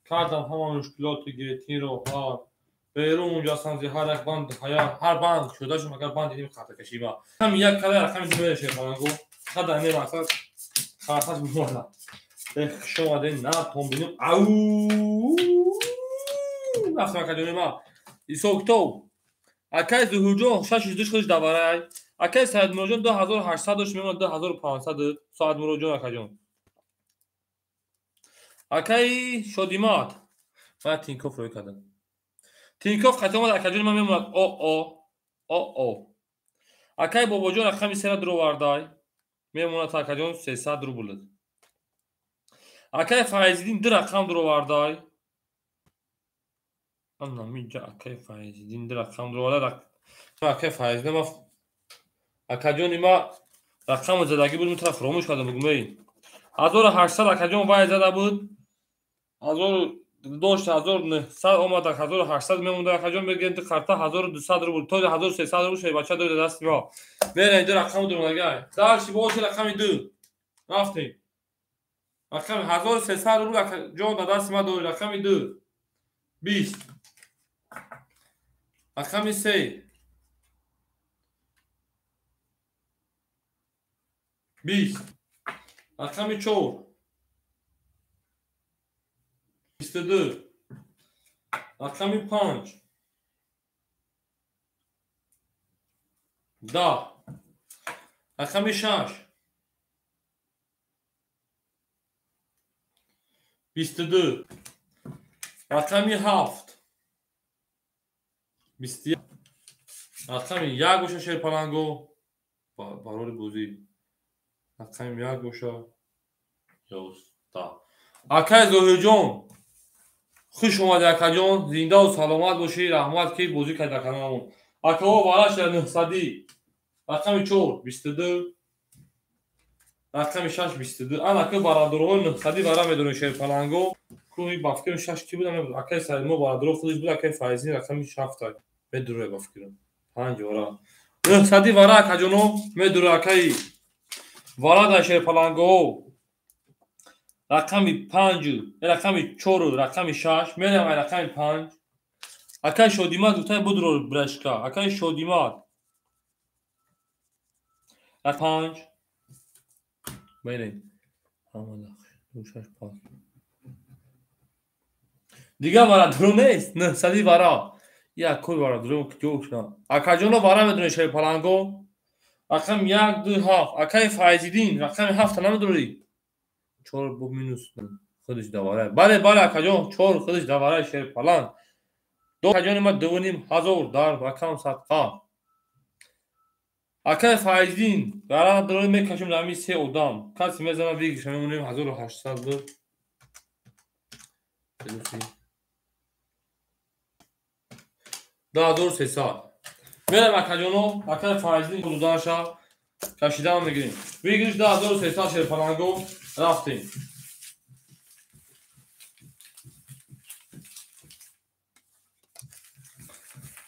кардам ҳама мушкилоти гетиро ҳал. Берун ҷастам зи ҳар як банд ҳая, ҳар банд шуда шум агар банди ним хартакашима. Рақами як кала рақами ду мере шерпаланго, хада не мақсад харташ бимонад. Хуш омадед, на тон бинем. Ау! Рафтем акаҷони ман. Исоктов. Акай Зуҳурҷон 6 худаш даварай. Акай Саидмуроҷон 2800 дошт мемонад 2500. Саидмуроҷон акаҷон. Акай Шодимат. Ман Тинков рӯй кардам. Тинков қати омад акаҷони ман мемонад о о о о. Акай Бобоҷон рақами 3 дуровардай. Мемонад акаҷон 300 рубл. Акай Файзиддин 2 рақам дуровардай. Анамиҷа акай Файзиддин 2 рақам дуровардай. Акай Файзиддин ма акаҷони ма рақамро задагӣ буд, мутараф фаромӯш кардам бугум эй. 1800 акаҷон вай зада буд. 1000 дошт 1900 омад 1800 мемонда акаҷон мегӯянд ду карта 1200 рубл то 1300 рубл шуд бача доред дасти мо. Мерем ду рақам дуровардай. Дальше боши рақами 2. Рафтем. Рақами 1300 рубл акаҷон дар дасти ма доред рақами 2. 20. Рақами 3. 20. Рақами 4. 22. Рақами 5. 10. Рақами 6. 22. Рақами 7. 21. Рақами 1 боша шерпаланго. Барори бозӣ. Рақами 1 боша. 11. Акай Зоҳирҷон, хуш омадӣ акаҷон, зиндаву саломат бошӣ, раҳмат ки бозӣ кардӣ дар каналамон. Акаҳо вараша 900. Рақами 4 22. Рақами 6 22. Ана ки бародароҳои 900 вара медонед шерпаланго. Кӯҳи ба фикрам 6 ки будам, акай Саидмо бародаро худаш буд, акай Файзин рақами 7 медуре ба фикрам. 5 вара. 900 вара акаҷоно медуре акаи вара дар шерпаланго. Рақами 5, рақами 4, рақами 6, мерем ай рақами 5. Акай Шодимат гуфтай будро брашка. Акай Шодимат. 5. Мерем. Ҳамада 2 6 5. Дигар вара дуру нест, 900 вара. Як кой вара дуру ҷо шуда. Акаҷоно вара медонед шерпаланго. Рақами 1 2 7. Акай Файзиддин рақами 7 намедонӣ. 4 бо минус худаш давара. Бале, бале акаҷон, 4 худаш давара шерпаланг. Ду акаҷони ма 2500 дар рақам садқа. Акай Файзиддин вара дуру мекашем дар ҳамин се одам. Касе мезанад выигрыш мемонем 1800 буд. 2300. Мерем акаҷоно, акай Файзиддин доданаша кашидан мегирем. Выигрыш 2300 шерпаланго. Рафтем.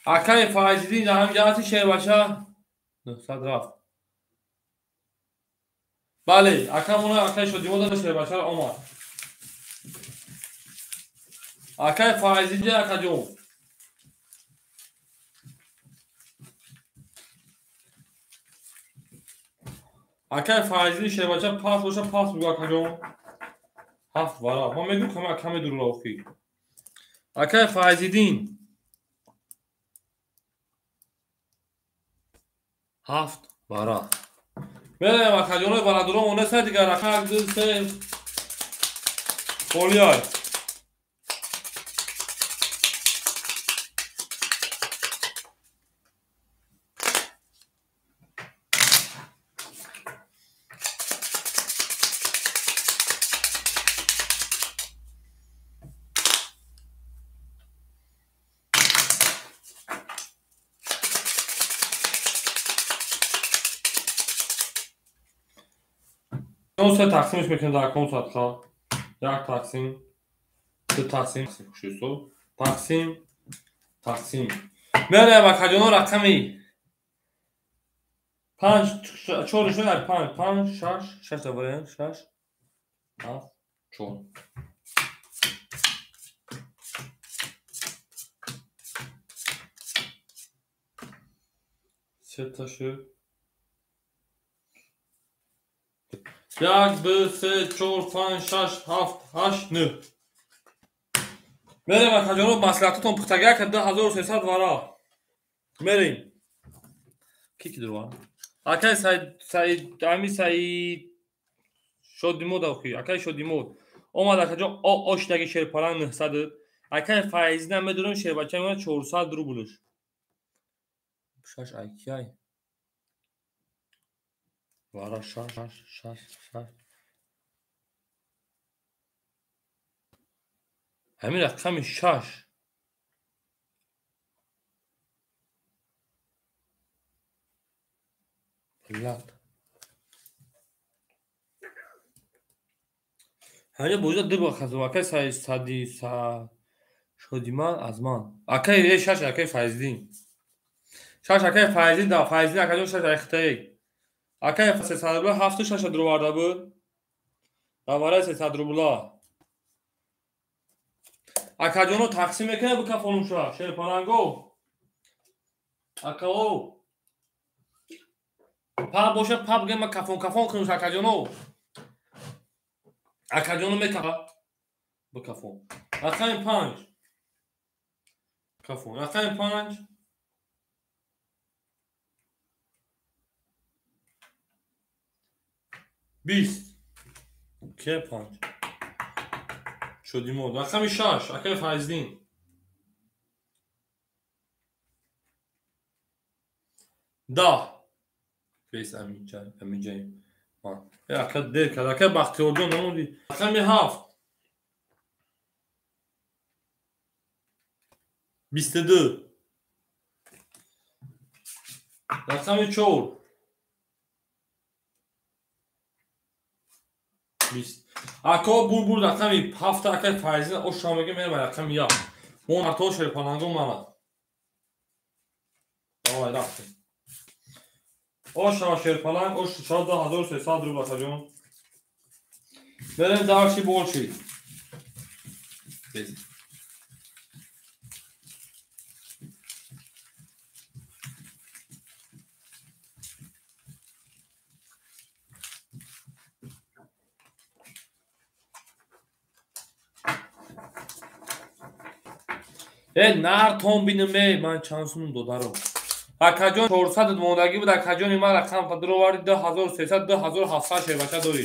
Акай Файзиддин дар ҳамин ҷаҳати шербача 900 рафт. Бале, акамона акай Шодимо дада шербачаро омад. Акай Файзиддин акаҷон. Акай Файзли шербача пас боша пас бугу акаҷон. Ҳафт варақ. Ман мегӯм кама каме дурула охи. Акай Файзиддин. Ҳафт варақ. Мерем акаҷонои бародарон онеса дигар ака 1 2 3 холиай. Се тақсимш мекунем дар кон садқа. Як тақсим, ду тақсим, хушисо, тақсим, тақсим. Мерем акаҷоно рақами 5 4 шуд 5 5 6 6 даварем 6 7 4. Сета шуд. 1, 2, 3, 4, 5, 6, 7, 8, 9. Мерем акаҷоно маслиҳатотон пухтагия ка 2300 варақ. Мерем. Ки ки дурва? Акай Саид ами Саид Шодимод охи, акай Шодимод. Омад акаҷон оштаги шерпалан 900. Акай Файзина медонам шербача меомад 400 рублш. 6 айкай. Вара 6 6 6 6. Ҳамин рақами 6. Лат. Ҳамин бозида ду бор хазм. Акай Сади са Шодиман аз ман. Акай 6 акай Файздин. 6 акай Файздин да Файздин акаҷон 6 айхтаек. Акай 300 рубла 7 6 дроварда буд. Давараи 300 рубла. Акаҷоно тақсим мекунад бикафонумша шерпаланго. Акао. Паб боша паб гема кафон кафон кунуш акаҷоно. Акаҷоно мекафа. Бикафон. Рақами 5. Кафон. Рақами 5. 20. Ке 5. Шодимод. Рақами 6. Акай Файздин. 10. Бес амиҷай, амиҷай. Ака дер кард. Акай Бахтиёрҷон намуди. Рақами 7. 22. Рақами 4. 20. Ако бур рақами 7 акай Файзин ошам мегем мерем рақами 1. Мо нато шерпаланго мана. Давай рафтем. Ошава шерпаланг ош 12300 рубл акаҷон. Мерем дарши болши. Нартон бинем, ман чанд сум додарам. Акаҷон 400 мондагӣ буд, акаҷони ман рақам дароварди 2300 2700 шербача дорӣ.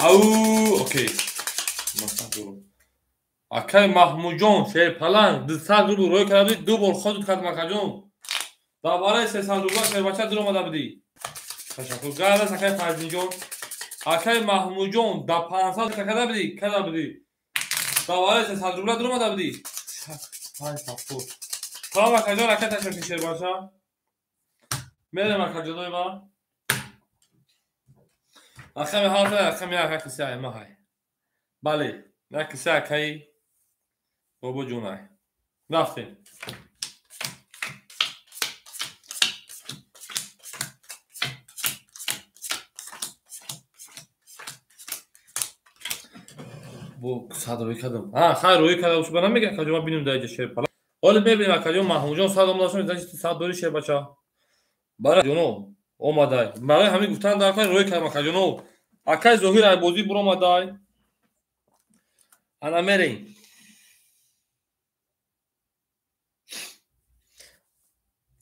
Ау, окей. Акай Маҳмудҷон шерпаланг 200 рубл рӯй карда будӣ, ду бор ходут кардам акаҷон. Дар барои 300 рубла шербача дуромада будӣ. Ташаккур. Гарас акай Фарзинҷон. Акай Маҳмудҷон да 500 карда будӣ, карда будӣ. Дар барои 300 рубла дуромада будӣ. 5 7. Салом акаҷон, акай ташаккур шербача. Мерем акаҷонои ман. Рақами 7, рақами 1, як киса ма ҳай. Бале, як киса акаи бобоҷонай. Рафтем. Бо сад рӯй кардам. Ҳа, хайр рӯй кардам, шуба намега акаҷон, ман бинем дар иҷа шерпала. Ҳоло мебинем акаҷон Маҳмудҷон сад омада, значит сад дори шербача. Бара ҷоно омадай. Барои ҳамин гуфтан дар кор рӯй кардам акаҷоно. Акай Зоҳир айбозӣ буромадай. Ана мерем.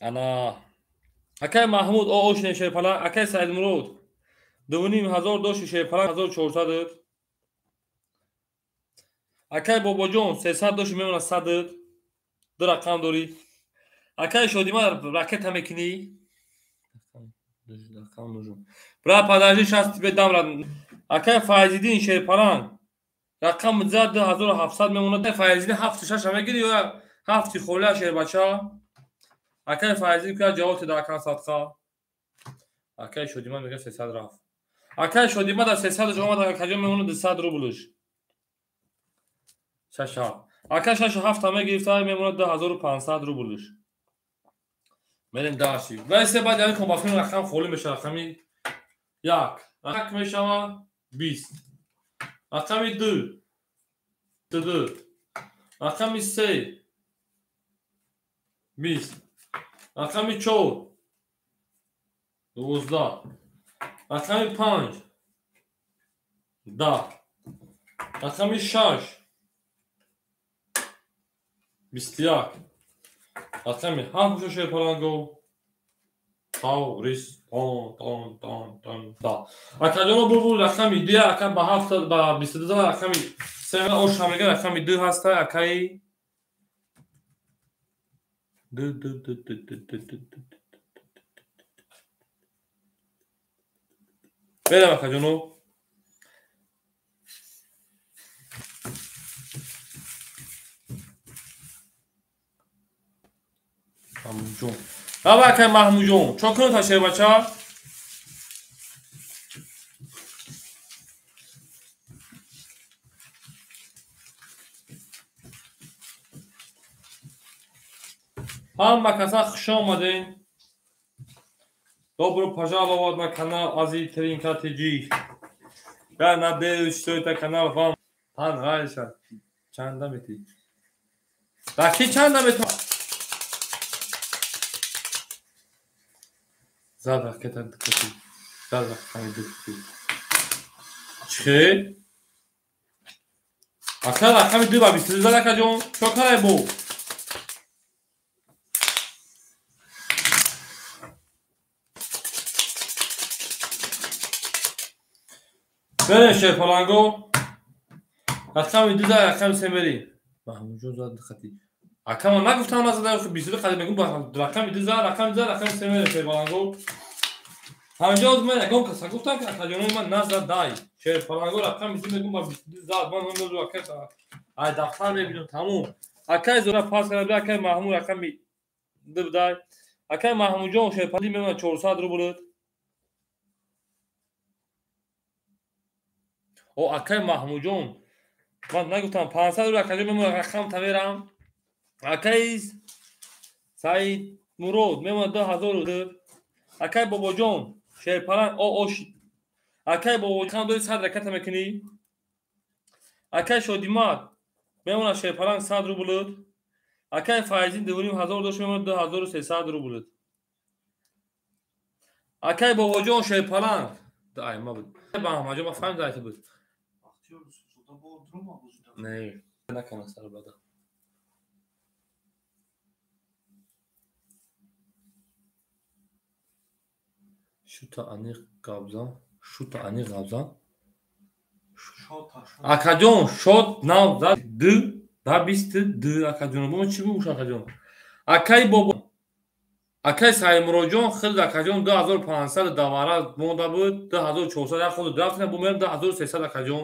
Ана акай Маҳмуд о ошне шерпала, акай Саидмурод 2500 дошти шерпала 1400. Акай Бобоҷон 300 дошти мемонад 100. Ду рақам дорӣ. Акай Шодима ракета мекунӣ? Бра подожди, сейчас тебе дам. Акай Файзиддин шерпаланг рақам зад 2700 мемонад. Файзиддин 76 мегирӣ ё 7 холия шербача? Акай Файзиддин куя ҷавоб теда акан садқа. Акай Шодима мега 300 рафт. Акай Шодима дар 300 омад, акаҷон мемонад 200 рублш. 6 7. Ака 6 7 мегирифта мемонад 2500 рублш. Мерем даши. Ва се баъд яъне комбафин рақам холӣ мешавад. Рақами 1 рақам мешавад 20. Рақами 2 2. Рақами 3 20. Рақами 4 12. Рақами 5 10. Рақами 6 21. Рақами 7 бошад шерпаланго. Тав, рис, тон, тон, тон, тон, та. Акаҷоно бубу рақами 2 ака ба 7 ба 22 рақами 3 ош ҳамега рақами 2 ҳаста акаи 2 2 2 2 2 2 2. Берем акаҷоно. Маҳмудҷон. Ава акай Маҳмудҷон, чо кунед та шербача? Ҳама каса хуш омадем. Добро пожаловать на канал Ази Тринка ТГ. Я надеюсь, что это канал вам понравится. Чанда мети? Даки чанда мети? Зад ракета дикати. Зад рақами дикати. Чӣ? Ака рақами 2 ба 22 зад акаҷон. Чо карай бо? Берем шерпаланго. Рақами 2 зад рақами 3 мери. Маҳмудҷон зад дикати. Ака ман нагуфтам назада 22 қадим мегум рақами 2 зад рақами 2 рақами 3 мери шерпаланго. Ҳаминҷо ман ягон каса гуфтам ки акаҷонои ман назадай. Шерпаланго рақами 2 мегум ба 22 зад. Ман ҳамин ака ай дафтар мебинам тамом. Акай Зора пас карда акай Маҳмуд рақами 2 бидай. Акай Маҳмудҷон шерпаланги мемонад 400 рубл. О акай Маҳмудҷон ман нагуфтам 500 рубл акаҷон мемонад рақам тамерам. Акай Саид Мурод мемонад 2000. Акай Бобоҷон шерпаланг о ош. Акай Бобоҷон дори 100 раката мекунӣ. Акай Шодимат мемонад шерпаланг 100 рубл. Акай Файзин 2500 дошт мемонад 2300 рубл. Акай Бобоҷон шерпаланг ай ма буд. Ба Аҳмадҷон ма фаҳмидам айта буд. Не, накана сар бада. Шута аниқ гапзан, шута аниқ гапзан. Акаҷон шот нав зад 2 ба 22 акаҷон. Бо чӣ гӯш акаҷон? Акай бобо акай Саидмуродҷон хел акаҷон 2500 давара монда буд, 2400 як худ рафтна бо мерам 2300 акаҷон.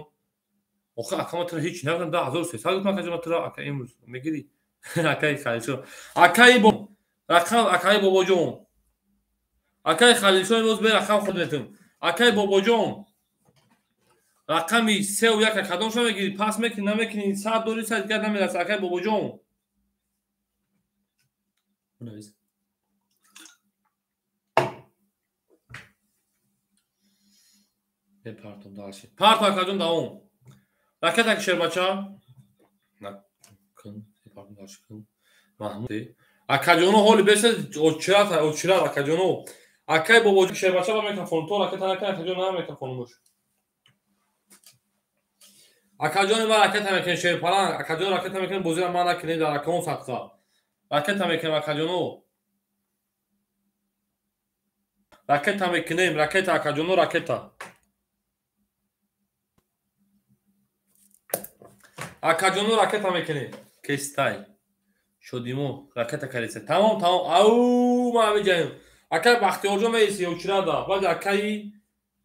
Охе ака ма тра ҳеч нагуфтам 2300 гуфтам акаҷон ма тра ака имрӯз мегирӣ. Акай Халилшо. Акай бо рақам акай Бобоҷон. Акай Халилшо имрӯз бе рақам худ метум. Акай Бобоҷон рақами 3 ва 1 кадомшо мегирӣ? Пас мекунӣ намекунӣ? 100 дорӣ 100 дигар намерасад. Акай Бобоҷон. Партом дальше. Парто акаҷон давом. Ракета ки шербача. Кун, кун. Маҳмуд. Акаҷоно ҳоли беса очират, очират акаҷоно. Акай бобоҷон шербача ба микрофон, то ракета накун акаҷон на микрофон бош. Акаҷони ман ракета мекунем шерпаланг, акаҷон ракета мекунем бозира ман накунем дар акаон садқа. Ракета мекунем акаҷоно. Ракета мекунем, ракета акаҷоно ракета. Акаҷоно ракета мекунем. Кестай. Шодимо ракета кардеса. Тамом, тамом. Ау, ман меҷаем. Акай Бахтиёрҷон меиси очирада. Баъд акаи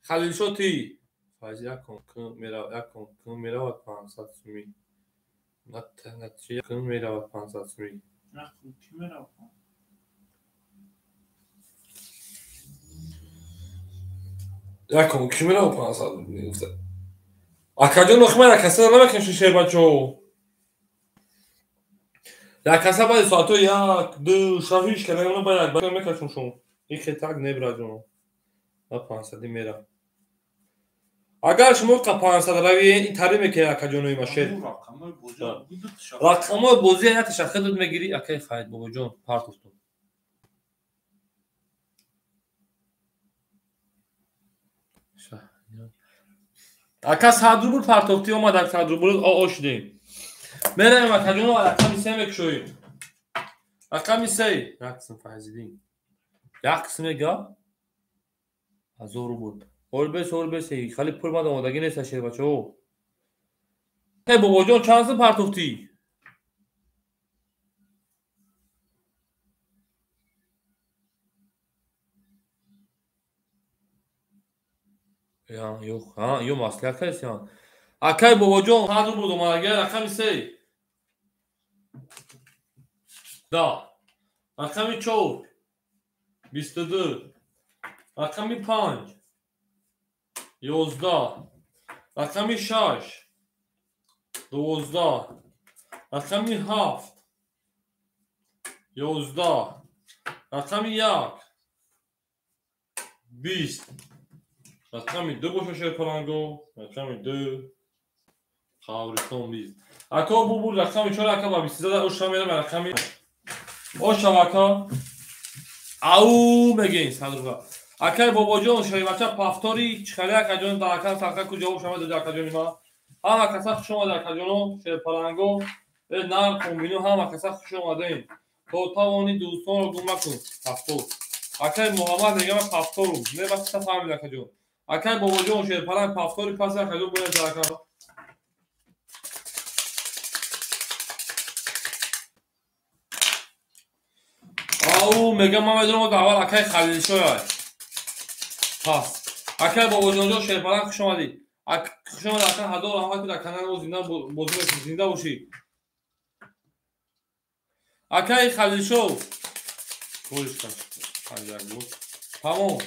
Халилшо ти. Файз якон кун меравад, якон кун меравад 500 суми. Натиҷа кун меравад 500 суми. Якон ки меравад 500. Акаҷон охи ман якаса намекунем шербачо. Якаса баъди соатҳои 1, 2, 6 ҳеч ка намемонам, баъд як баъд мекашам шумо. Ин хетак небраҷон. На 500 мера. Агар шумо қа 500 равиен, ин тари мекунед акаҷонои ма шер. Рақамҳои бозӣ яташа худат мегирӣ, акаи Файд бобоҷон партофтум. Ака 100 рубл партофтӣ омад, ак 100 рубл оо шудем. Меравем акаҷоно рақами 3 мекушоем. Рақами 3. Як қисм Файзиддин. Як қисм мега 1000 рубл. Ҳолбес, ҳолбес, хали пул мад омодагӣ нест шербачаҳо. Э бобоҷон чанд сум партофтӣ? Я, ёх, ҳа, ё маслиҳат кардеси ҳа. Акай бобоҷон 100 рубл омадагӣ, рақами 3. Да. Рақами 4. 22. Рақами 5. 11. Рақами 6. 12. Рақами 7. 11. Рақами 1. 20. Рақами 2 боша шерпаланго. Рақами 2. Қабристон 20. Ако бубур рақами 4 ака ба 20 зада оша мерам рақами оша ака. Ау мегин садруга. Акай бобоҷон шербача пафтори чихали акаҷон дар акан сарқа ку ҷавоб шама дода акаҷони ма. Ҳама каса хуш омада акаҷоно шерпаланго нар комбино ҳама каса хуш омадаем. То тавони дӯстонро гум макун. Пафтор. Акай Муҳаммад мегама пафтору. Не баста фаҳмид акаҷон. Акай бобоҷон шерпаланг пафтори пас акаҷон бояд дар акан. Ау мегам ман медонам аввал акай Халилшоя. Пас. Акай бобоҷонҷон шерпаланг хуш омадӣ. Хуш омадӣ ака, ҳазор раҳмат ки дар канали мо зинда бозӣ мекунӣ, зинда бошӣ. Акай Халилшо. Тамом.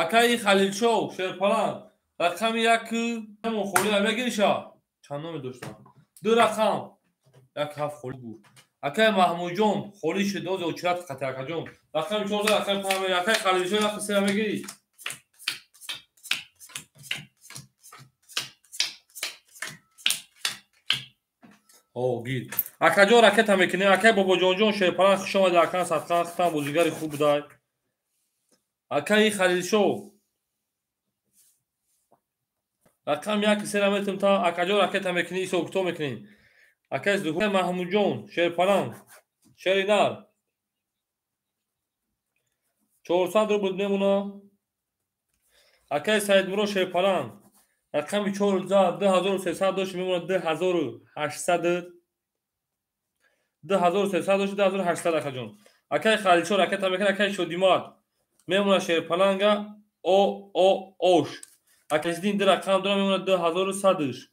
Акай Халилшо шерпаланг рақами 1 холӣ мегириша? Чанд номер доштам? 2 рақам. 1 7 холӣ буд. Акай Маҳмудҷон холӣ шуд, оз очират қати акаҷон. Рақами 4 рақами 5 акай Халилшо як 3 мегирӣ. О, гир. Акаҷон ракета мекунем. Акай бобоҷонҷон шерпаланг хуш омадӣ акан садқа хитам бозигари хуб будай. Акаи Халилшо. Рақам 1 3 метум та акаҷон ракета мекунӣ, ҳисоб китоб мекунем. Акай Зуҳур Маҳмудҷон шерпаланг шери нар 400 рубл мемона. Акай Саидмурод шерпаланг рақами 4 зад 2300 дошт мемона 2800. 2300 дошт 2800 акаҷон. Акай Халилшо ракета мекунад, акай Шодимад мемона шерпаланга о о ош. Акай Зиддин 2 рақам дора мемона 2100.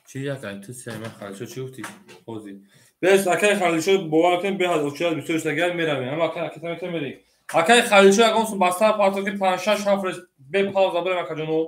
Чи як ай ту сема Халилшо чӣ гуфтӣ? Ҳозир. Бес акай Халилшо бовар кунед беҳад очират бисёр шудагар меравем. Ама акай ракета мекунем мерем. Акай Халилшо ягон сум баста партофт ки 5 6 7 рез бе пауза барем акаҷоно.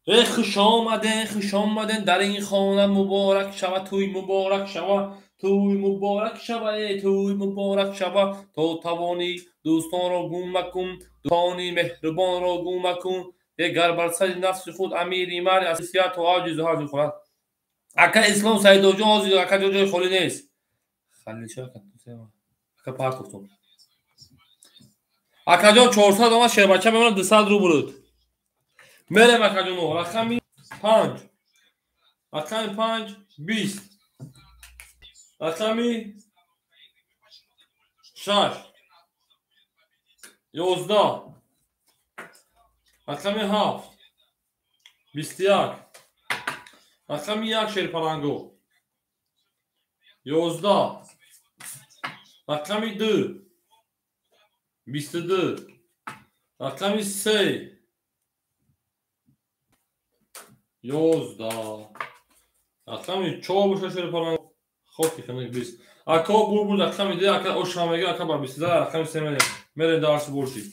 Хуш омаден, хуш омаден, дар ин хона муборак шава, тӯй муборак шава, тӯй муборак шава, тӯй муборак шава. То тавонӣ дӯстонро гум макун, дӯстони меҳрубонро гум макун. Гар бар сари нафси худ амири мард асият то аҷизу ҳаҷу хӯрад. Ака Ислом Саидовҷон ҳозир ака ҷои холӣ нест. Халилшо ака партофтум. Акаҷон 400 омад, шербача мемонад 200 рубл. Мерем акаҷоно, рақами 5. Рақами 5 20. Рақами 6 11. Рақами 7 21. Рақами 1 шерпаланго 11. Рақами 2 22. Рақами 3 11. Рақами 4 боша шерпаланго хоки ханак 20. Ака бурбур рақами 2 ака оша мега ака ба 22 рақами 3 мерем. Мерем дарси борши.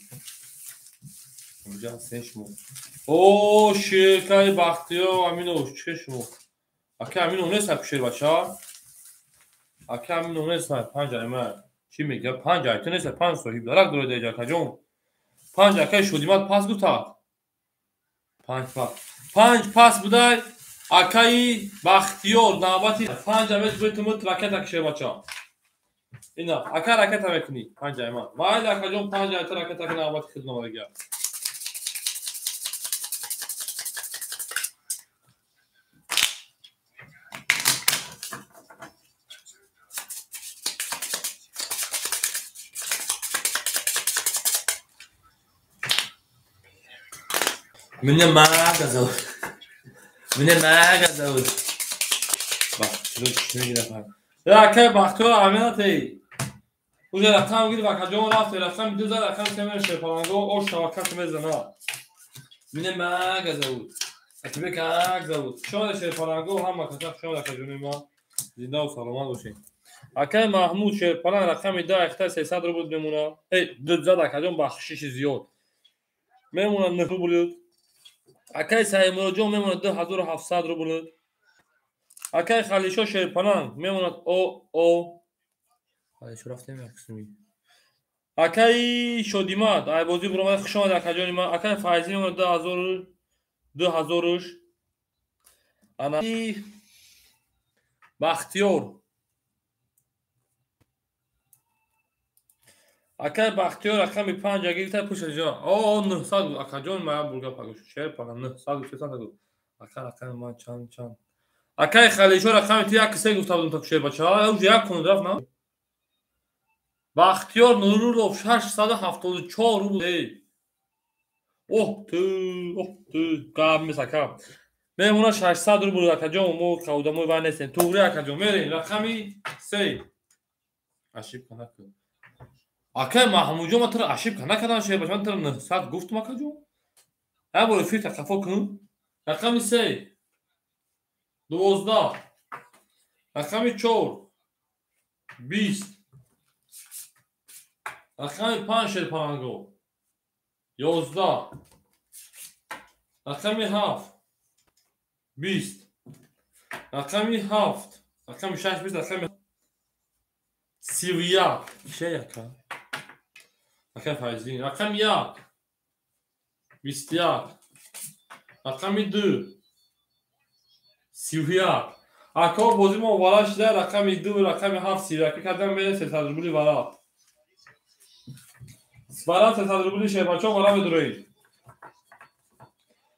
Шумо. О, шеркаи Бахтиёр Аминов, чӣ шумо? Ака Аминов нест аку шербача? Ака Аминов нест, 5 айма. Чӣ мега? 5 ай, ту нест, 5 соҳиб дарак доред эҷа акаҷон. 5 акаи Шодимат пас гуфта. 5 пас. 5 пас будай акаи Бахтиёр навбати 5 амет битумут ракета ки шербача. Ина, ака ракета мекунӣ 5 айма. Майли акаҷон 5 айта ракета ки навбати худ номадагия. Меня Мага зовут. Меня Мага зовут. Акай Бахтиёр Аминатей. Уже рақам гирифт акаҷон рафт, рақами 2 зад, рақами 3 мерем шерпаланго, ош шава кас мезана. Меня Мага зовут. А тебе как зовут? Шода шерпаланго, ҳама каса шода акаҷони ма. Зинда ва саломат бошед. Акай Маҳмуд шерпаланг рақами 10 ихта 300 рубл мемона. Эй, 2 зад акаҷон бахшиши зиёд. Мемона 9 рубл. Акай Саидмуроджон мемонад 2700 рубл. Акай Халишо шерпаланг мемонад о. Халишо рафтем як қисми. Акай Шодимат, ай бозӣ буромад, хуш омад акаҷони ман. Акай Файзӣ мемонад 2000 2000. Ана Бахтиёр. Акай Бахтиёр рақами 5 гирифта пуша ҷо. О 900 акаҷон ман бурга пагуш. Шерпаланг 900 600 гуфт. Ака рақами ман чанд. Акай Халишо рақами ту 1 3 гуфта будам то шербача. Уже як кун рафт на. Бахтиёр Нурулов 674 рубл. Эй. Оҳ ту, оҳ ту, гап мес ака. Мемона 600 рубл акаҷон, мо одамои вай нестем. Туғри акаҷон, мерем рақами 3. Ошибка накун. Акай Маҳмудҷон, ман туро ошибка накардам, шербача, ман туро 900 гуфтум акаҷон. Ҳар бор эфир тақафо кун. Рақами 3 12. Рақами 4 20. Рақами 5 шерпаланго 11. Рақами 7 20. Рақами 7, рақами 6 20, рақами 31. Чӣ яка? Рақами Файзиддин. Рақами 1 21. Рақами 2 31. Ака бозӣ мо вара шуда, рақами 2 рақами 7 31 кардам, мерем 300 рубли вара. Вара 300 рубли шербачо вара медуроем.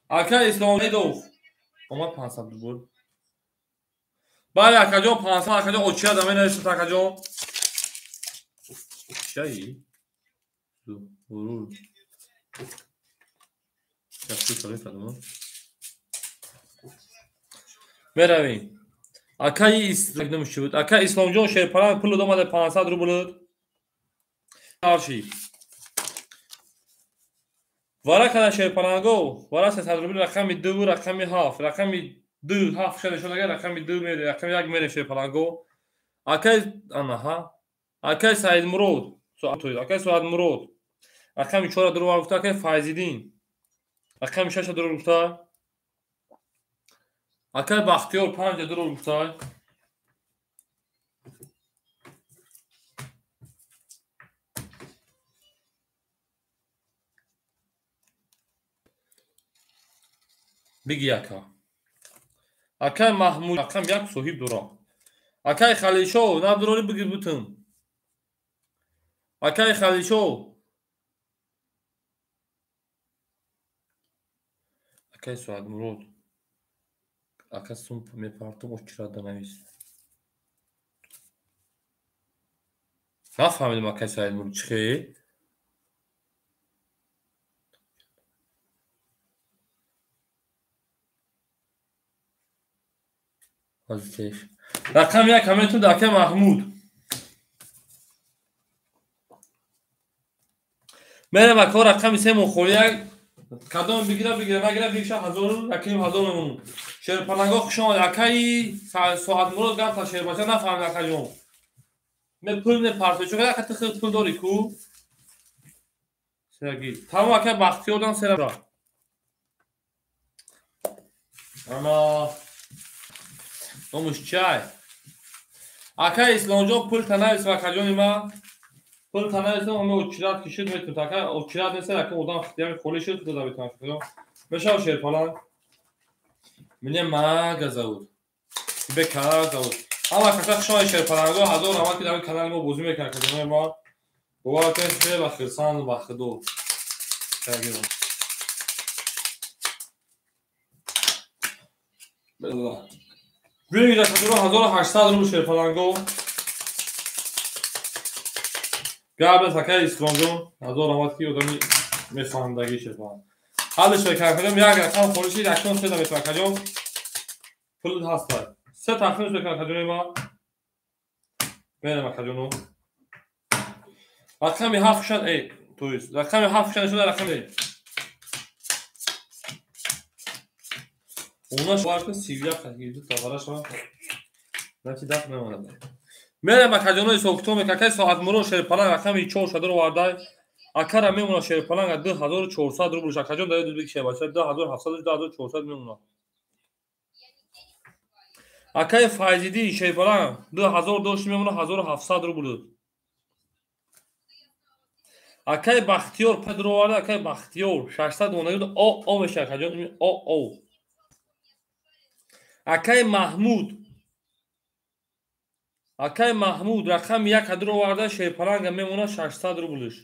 Ака Исломидов омад 500 рубл. Бале акаҷон 500, акаҷон очия да менависад акаҷон. Чаи? Рур. Меравем. Акаи Ака Исломҷон шерпаланг пул омада 500 рубл. Арши. Вара када шерпаланго, вара 300 рубл рақами 2 рақами 7, рақами 2 7 шуда шудага рақами 2 мере, рақами 1 мере шерпаланго. Акаи анаҳа. Акаи Саидмурод, акаи Суадмурод. Рақами 4 дуру гуфта, акаи Файзиддин. Рақами 6 дуру гуфта. Акай Бахтиёр 5 дурор гуфтай. Биги ака. Акай Маҳмуд рақам 1 соҳиб дора. Акай Халишо набдурори бигир бутун. Акай Халишо. Акай Суадмурод. Ака сум мепартум очирада навис. Нафаҳмидим акай Саидмурод чӣ хе? Рақам 1 ҳаметун акай Маҳмуд. Мерем ака рақами 3 мухолияк. Кадом бигира бигира нагира бигиша 1000 1,5 ҳазор мемонум. Шерпаланго хуш омад. Акаи Соатмурод гапта шербача нафаҳмид акаҷон. Ме пул мепартои чун ака ту худ пул дорӣ ку? Сераги. Тамом акай Бахтиёрдан сера. Ана номуш чай. Акай Исломҷон пул танавис акаҷони ма. Пул танависам ҳама очират кишид метунад. Акай очират нест, ака одам хитиями холӣ шуд худо метунад. Мешава шерпаланг. Меня мага зовут. Тебе как зовут? Ама каса хушомадед шерпаланго, ҳазор раҳмат ки дар канали мо бозӣ мекунад акаҷонои ма. Бовар кунед хеле хирсанд ба худо. Бигир акаҷоно 1800 рубл шерпаланго. Гап нест акаи Исломҷон, ҳазор раҳмат ки одами мефаҳмдагӣ шерпаланг. Ҳаллиш мекунам акаҷон, як рақам холӣ шид, акнун се метавон акаҷон. Пул ҳаста. Се тақсимш мекунам акаҷони ма. Мерем акаҷоно. Рақами 7 шуд, то есть рақами 7 шуд шуда рақами. Она шварка сивя хагиду таварашва. Значит дақ мемонад. Мерем акаҷоно ҳисобкитоб мекунам. Акаи Соатмурод шерпаланг рақами 4 шуда овардай. Акара мемона шерпаланг 2400 рубл. Акаҷон дар ёд бигир шербача 2700 2400 мемона. Акаи Файзиддин шерпаланг 2000 дошт мемона 1700 рубл. Акаи Бахтиёр падроварда акаи Бахтиёр 600 монагӣ о о меша акаҷон о о. Акаи Маҳмуд. Акаи Маҳмуд рақами 1 кадроварда шерпаланга мемона 600 рублш.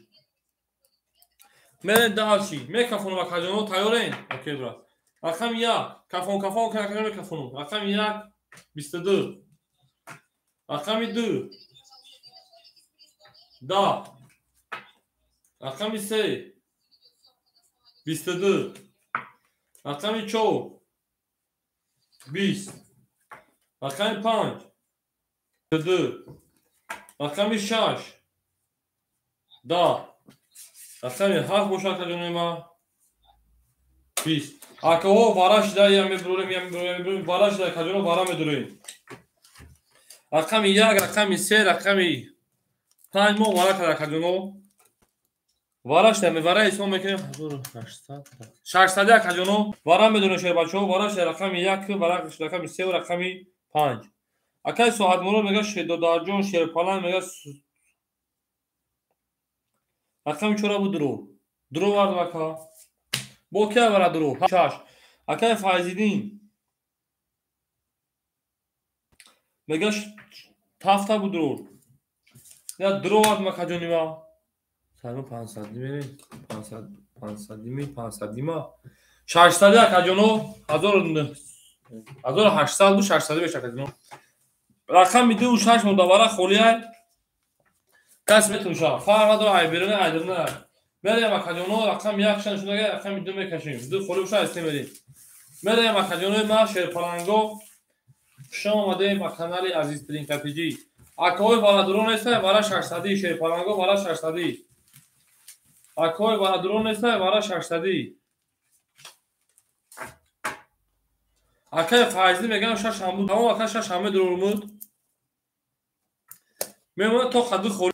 Мерем дальше. Мекафонум акаҷоно тайёрен? Окей брат. Рақами 1 кафон кафон кун акаҷон мекафонум. Рақами 1 22. Рақами 2 10. Рақами 3 22. Рақами 4 20. Рақами 5 2. Рақами 6 10. Рақами 7 бошад акаҷони ма 20. Акаҳо вара шида я мебурем, я мебурем, мебурем, вара шида акаҷоно вара медурем. Рақами 1, рақами 3, рақами 5 мо вара карда акаҷоно. Вара шида мевара ҳисоб мекунем 1800. 600 акаҷоно вара медурем шербачаҳо, вара шида рақами 1, вара шида рақами 3 ва рақами 5. Акаи Соатмурод мега Шердодарҷон шерпаланг мега рақами 4 буд дуро. Дуро вардам ака. Бо кия вара дуро? 6. Акаи Файзиддин мега тафта буд дуро. Я дуро вардам акаҷони ма. Сарма 500 мерем. 500 500 ми 500 ма. 600 акаҷоно 1800 буд 600 меша акаҷоно. Рақами 2 6 мудавара холиай. Кас метунша. Фарқ надора ай беруна ай дурна. Мерем акаҷоно рақами 1 шан шунага рақами 2 мекашем. 2 холӣ боша аз мерем. Мерем акаҷонои ма шерпаланго. Хуш омадем ба канали Азизтарин КПЖ. Акаҳои варадурон нестай вара 600 шерпаланго вара 600. Акаҳои варадурон нестай вара 600. Акаи Файзӣ мегӯям 6 ҳамбуд. Тамом ака 6 ҳаме дурмуд. Мемонад то қадри холӣ.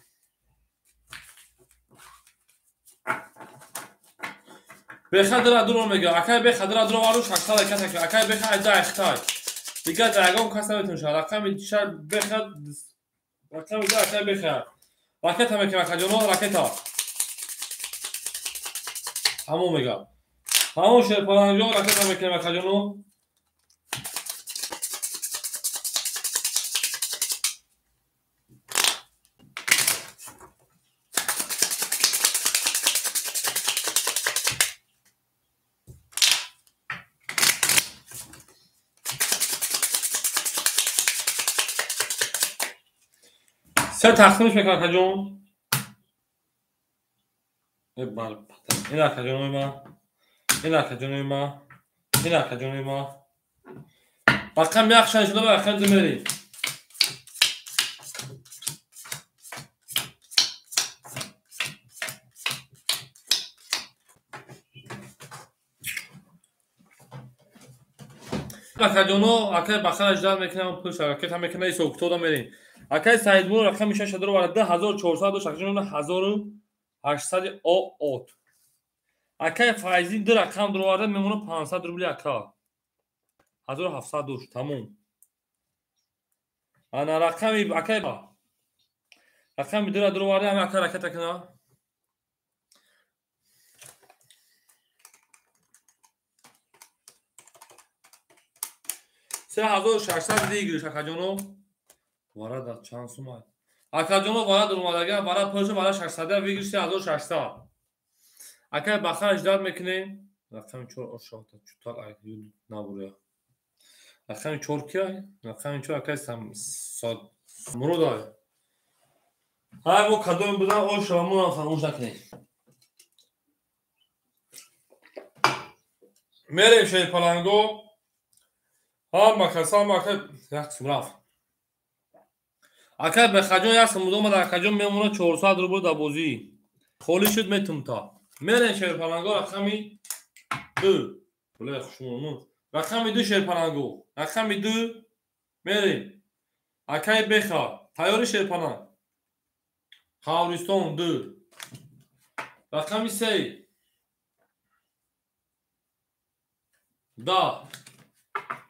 Бехадра дуро мега. Акай бехадра дуро вару 600 акай. Акай беха айда айхтай. Дигар дар ягон кас наметавон шавад. Рақами шаш бехад, рақами ду акай бехад. Ракета мекунем акаҷоно, ракета. Тамом мегап. Тамом шерпалангҷон, ракета мекунем акаҷоно. Се тақсимш мекунам акаҷон. Ин акаҷонои ма, ин акаҷонои ма, ин акаҷонои ма. Рақам як шан шуда, рақам ду мерем. Акаҷоно, акай бахар ждат мекунам, пулш ракета мекунам, исо куто мерем. Акай Саидмур рақами 6 дро 2400 дошт, акаҷон 1800 оот. Акай Файзин ду рақам дроварда мемона 500 рубли ака. 1700 дошт, тамом. Ана рақами акай рақами дура дроварда ҳама ака ракета кина. Се 1600 выигрыш акаҷоно. Варада чанд сум? Акаҷоно варад омадага, варад пулшо варад 600 выигрыш 3600. Акай бахар ждат мекунем. Рақами 4 ошота чутар ай набуря. Рақами 4 ки ай? Рақами 4 акай сам сад мурод ай. Ҳай мо кадом будан ошо мо фаромӯш накунем. Мерем шерпаланго. Ҳама каса ҳама акай як сум рафт. Акай Бехаҷон як сум омад, акаҷон мемона 400 рубл дар бозӣ. Холӣ шуд метум та. Мерем шерпаланго рақами 2. Пуле хушмону. Рақами 2 шерпаланго. Рақами 2 мерем. Акай Беха, тайёри шерпаланг. Қабристон 2. Рақами 3. Да.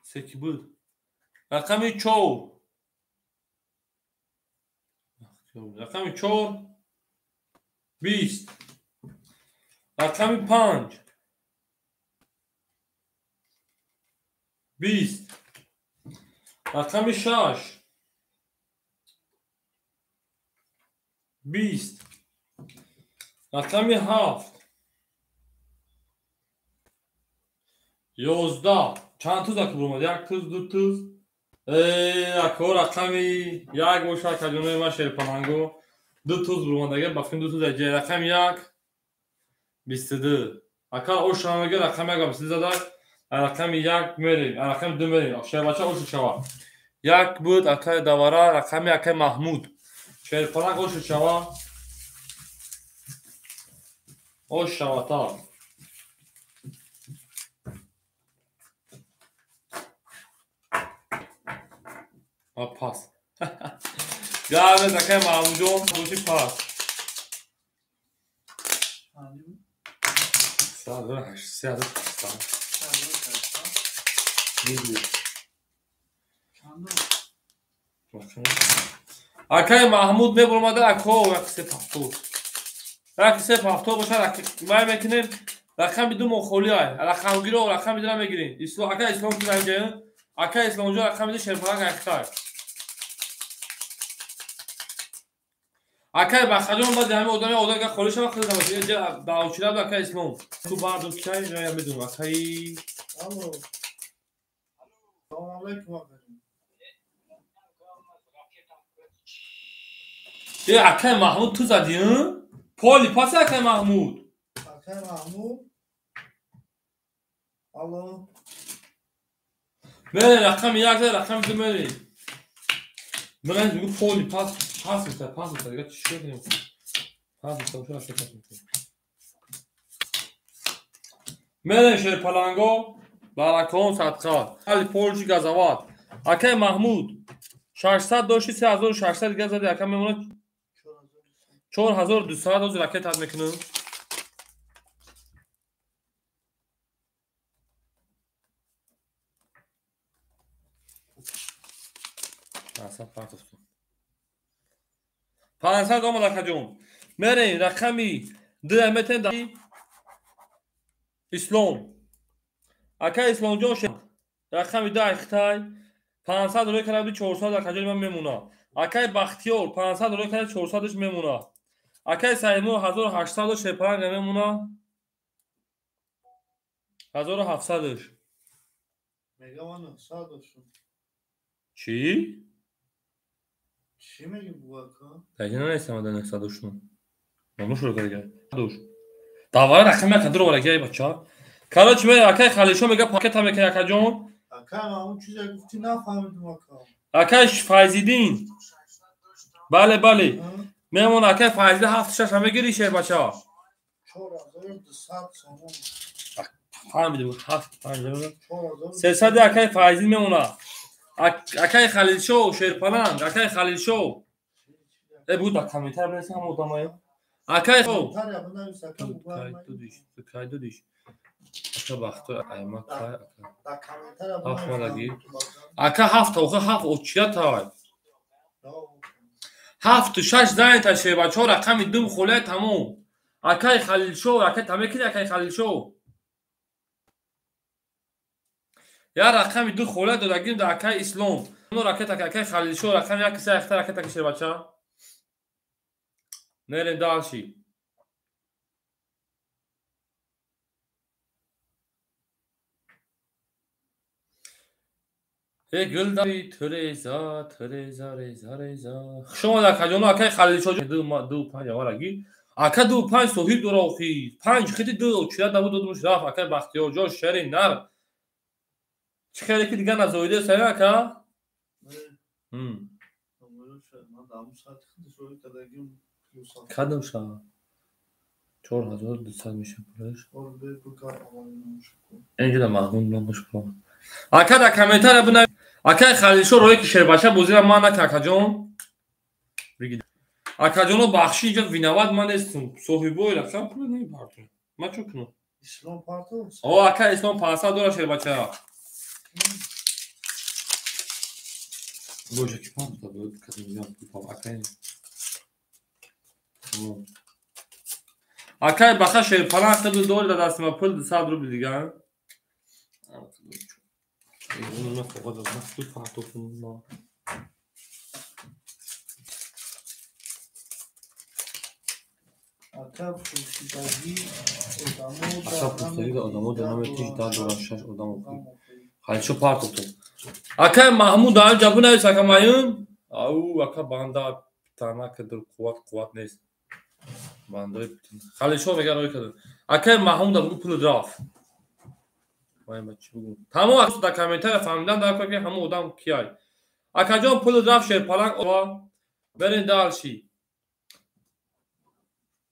Се ки буд? Рақами 4. Рақами 4 20. Рақами 5 20. Рақами 6 20. Рақами 7 11. Чанд туз ака буромад? Як туз, ду туз. Ако рақами як боша акаҷонои ма шерпаланго. Ду туз буромад, агар ба фикр ду туз аҷа. Рақами 1 22. Ака оша мега рақами 1 22 зада. Рақами 1 мерем, рақами 2 мерем. Шербача ошу шава. Як буд акай Давара, рақами акай Маҳмуд. Шерпаланг ошу шава. Ош шава та. Пас. Гавез акай Маҳмудҷон, боши пас. 3800. Акай Маҳмуд мебуромада ако 170. 170 бошад, вай мекунем рақами 2 мо холӣ ай. Рақамгиро рақами 2 мегирем. Акай Ислом ки инҷа? Акай Исломҷон рақами 2 шерпаланг айхтай. Акай Бахаҷон баъди ҳамин одами одам холӣ шава хеле намошад. Даъвчира буд акай Ислом. Ту баъду чай я медонам акай. Алло. Салом алейкум акаҷон. Акай Маҳмуд ту задӣ? Поли пас акай Маҳмуд. Акай Маҳмуд. Алло. Мере рақами 1 зад, рақами 2 мере. Ман мегӯ поли пас пас мешавад, пас мешавад. Дигар чӣ кунем? Пас мешавад, ракета мекунем. Мерем шерпаланго, баракон садқа. Али полши газават. Акай Маҳмуд 600 дошти, 3600 дигар зади, ака мемонад 4200 доз ракетат мекунам. 500 партофтум. 500 омад акаҷон. Мерем рақами 2 метен да Ислом. Ака Исломҷон рақами 2 Хитай 500 рӯй карда 400 акаҷон ман мемона. Акай Бахтиёр 500 рӯй карда 400-ш мемона. Акай Саймур 1800 шепранг мемона. 1700-ш. Мегам 900 доштум. Чӣ? Чӣ меги бувака? Даҷа нанестам ада 900 доштум. Мамну шуро карда. Дош. Давай рақами ака дуро вара бача. Короче, ме акай Халишо мега пакета мека акаҷон. Ака ман он чизе гуфтӣ нафаҳмидум ака. Акай Файзиддин. Бале, бале. Мемон акай Файзиддин 76 мегири шер бача. 4200 сомон. Фаҳмидим 7 5 300 акай Файзиддин мемона. Акай Халилшо Шерпаланг, акай Халилшо. Э буд да комментар бинависам ҳама одамаё. Акай кай дудиш. Ака Бахтор айма кай ака. Ҳафт малаги. Ака ҳафт охи ҳафт очия тай. Ҳафту шаш зайта шербачо рақами дум холия тамом. Акай Халилшо, акай тамекини акай Халилшо. Я рақами ду холия додагим да акай Ислом. Но ракета акай Халилшо рақами як се ахта ракета ки шербача. Мерем дальше. Э гулдари Тереза, Тереза, Реза, Реза. Хуш омад акаҷоно, акай Халилшо ду ду панҷ авараги. Ака ду панҷ соҳиб дора охи. Панҷ хити ду очира набуд додумуш рафт акай Бахтиёрҷон шери нар. Чӣ хеле ки дигар назоида сай ака? Кадом ша? 4200 меша пулаш. Инҷо Маҳмуд номаш пул. Ака дар комментария бинав. Акай Халилшо рое ки шербача бозира ман нака акаҷон. Акаҷоно бахши инҷо виноват ман нестам. Соҳибои рақам пул намебардорам. Ман чӣ кунам? Ислом партов? О, ака Ислом 500 дора шербача. Боже, ки панта буд, кадом пул акай. Акай баха шерпалан қиду дори дар дасти ма пул 200 рубл дигар. Ака пурсидагӣ одамо дар номери 18 дора 6 одам охи. Халишо партофтум. Акай Маҳмуд дар ҷабу навис ака Маюн. Ау ака банда тана кадр қувват қувват нест. Бандои Халишо мега рой кадр. Акай Маҳмуд бугу пул рафт. Вай ма чӣ бугум. Тамом дар комментария фаҳмидан дар кор ки ҳамон одам кияй. Акаҷон пул рафт шерпаланг ова. Берин дальше.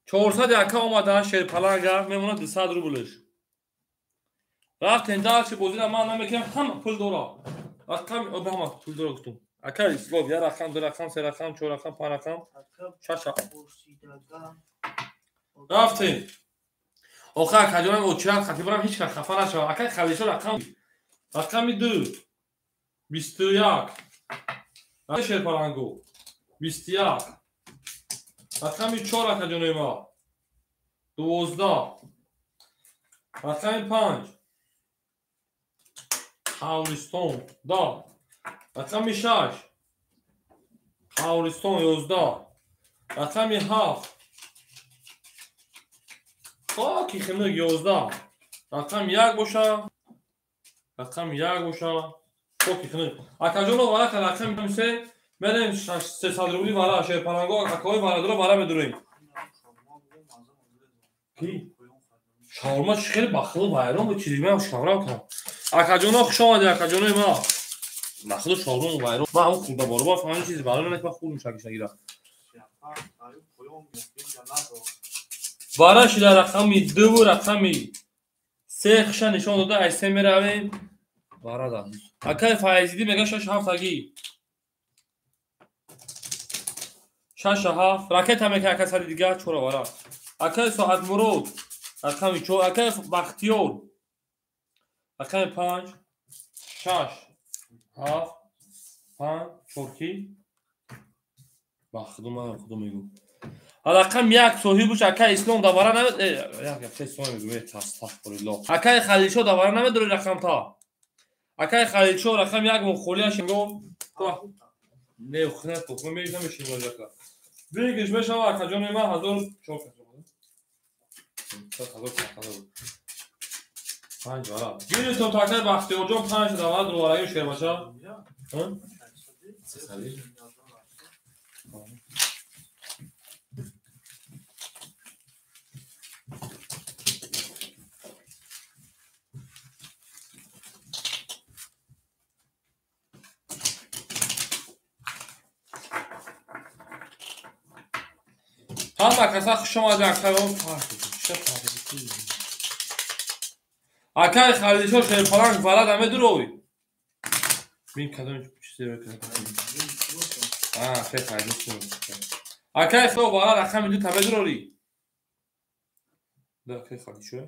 400 ака омада шерпаланга мемонад 200 рублш. Рафтем дальше бозира ман намекунам ҳама пул дора. Рақам ҳама пул дора гуфтум. Ака Ислом я рақам, ду рақам, се рақам, чор рақам, панҷ рақам, шаш рақам. Рафтем. Охир акаҷонам очират хатибарам ҳеҷ кас хафа нашавад. Акай Халишо рақам рақами 2 21. Рақами шерпалангу 21. Рақами 4 акаҷонои ма 12. Рақами 5 Қавристон 10. Рақами 6 Қавристон 11. Рақами 7 Хоки хинук 11. Рақами 1 боша. Рақами 1 боша. Хоки хинук. Акаҷоно варақа рақами 3 мерем 300 рубли вара шерпаланго акаҳои варадоро вара медурем. Ки? Шаурма чӣ хеле бахилу вайрон буд чизи ман шаврам кардам. Акаҷоно хуш омадед акаҷонои ма. Бахилу шаурма вайрон. Ман ҳамон хурда боробар фаҳмидам чизи вайрон не ки ман хурдум шакиш нагирам. Вара шида рақами 2 рақами 3 хиша нишон дода аз 3 меравем. Вара да. Акай Файзидӣ мега 6 7 таги. 6 7 ракета мека ака сари дигар 4 вара. Акай Соатмурод рақами 4, акай Бахтиёр рақами 5 6 7 5 4 ки ба худо ман худо мегӯ. Рақам 1 соҳибуш акай Ислом давара намед. Як як се сом мегӯ. Астағфируллоҳ. Акай Халилшо давара намедори рақам та. Акай Халилшо рақам 1 мухолияш го. Не хна то мегӯ намешин ваҷака. Бигиш мешава акаҷони ман 1004 каса. 5 вара. Гирифтам то акай Бахтиёрҷон 5 давара дурвараги шербача. Ҳа? Ҳама каса хуш омадед акай Халилшо шерпаланг варад аме дурой. Бин кадом чизе мекунад. Акай хо варад рақами 2 та медурори. Да акай Халилшо.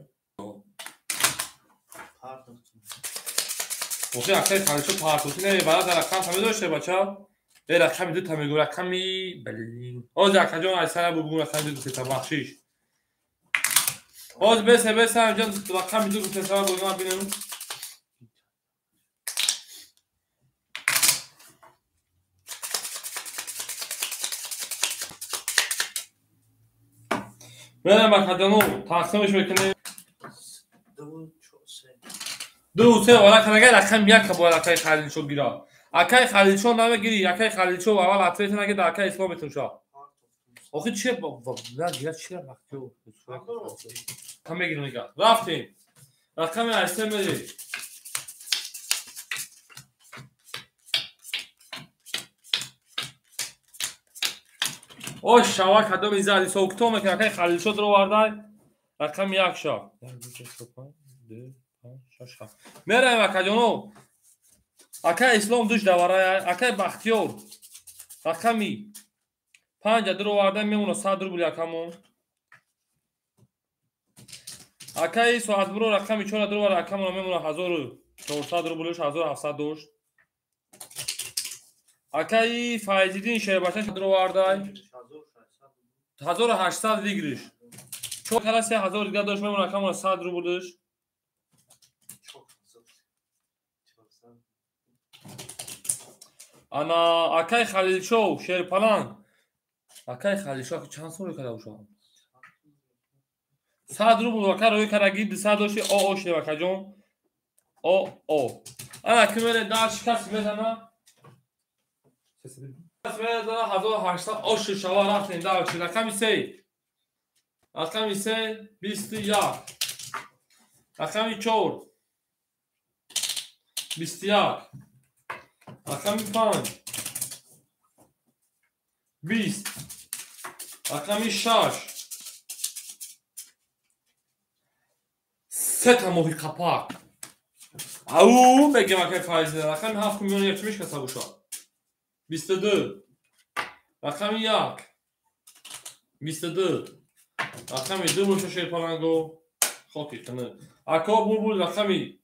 Охи акай Халилшо партоти не варад рақам та медоште бача. Рақами 2 та мегӯ рақами блин. Оз акаҷон айсара бугу рақами 2 та бахшиш. Оз бесе бесе ҷон рақами 2 та сара бугу бинем. Мерем акаҷону тақсимш мекунем. 2 3 вара канага рақами 1 бояд акай Халилшо гира. Акай Халилшо намегири, акай Халилшо аввал ответ наги да акай Ислом метунша. Охи че на гира чи вақтио. Там мегирим нига. Рафтем. Рақами 8 меди. Ош шава кадом изади сокто мекунад акай Халилшо дровардай. Рақами 1 ша. 1 2 3 4 5 2 5 6 7. Мераем акаҷоно. Акай Ислом душ даварай, акай Бахтиёр рақами 5 дроварда мемона 100 рубл акамон. Акай Соатбуро рақами 4 дровар акамон мемона 1400 рублш 1700 дошт. Акай Файзиддин Шербача дровардай 1800 выигрыш. 4 кара 3000 дига дошт мемона акамон 100 рублш. Ана акай Халилшо шерпаланг. Акай Халилшо чанд сол карда бошад? 100 рубл ака рӯй кардаги 200 дошти о о шидем акаҷон. О о. Ана ки мере дар шикаст мезана. Мезана 1800 ош шава рафтем дар чи рақами 3. Рақами 3 21. Рақами 4 21. Рақами 5 20. Рақами 6 3 та моҳи қапақ. Ау мегем акай Файза. Рақами 7 миллион як чӣ мешкаса боша? 22. Рақами 1 22. Рақами 2 боша шерпаланго. Хоки қини. Ако булбул рақами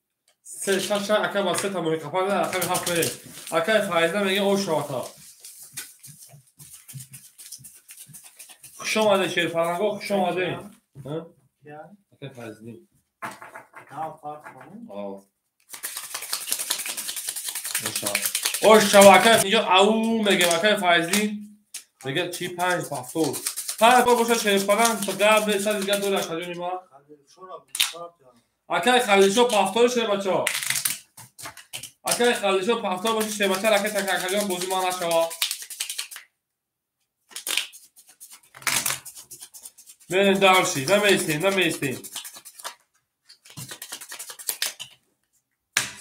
3 6 ака ба 3 та моҳи қапақ рақами 7 мерем. Акай Файза меге ош шавата. Хуш омадед шерпаланго, хуш омадед. Акай Файзиддин. Ош шава акай инҷо ау мегем акай Файзиддин. Меге чи 5 7 5 боша шерпаланг гап сад дига дора акаҷони ма. Акай Халилшо пафтори шербачо. Акай Халилшо пафтор боши шербача ракет акаҷон бозӣ ма нашава. Мерем дарши, намеистем, намеистем.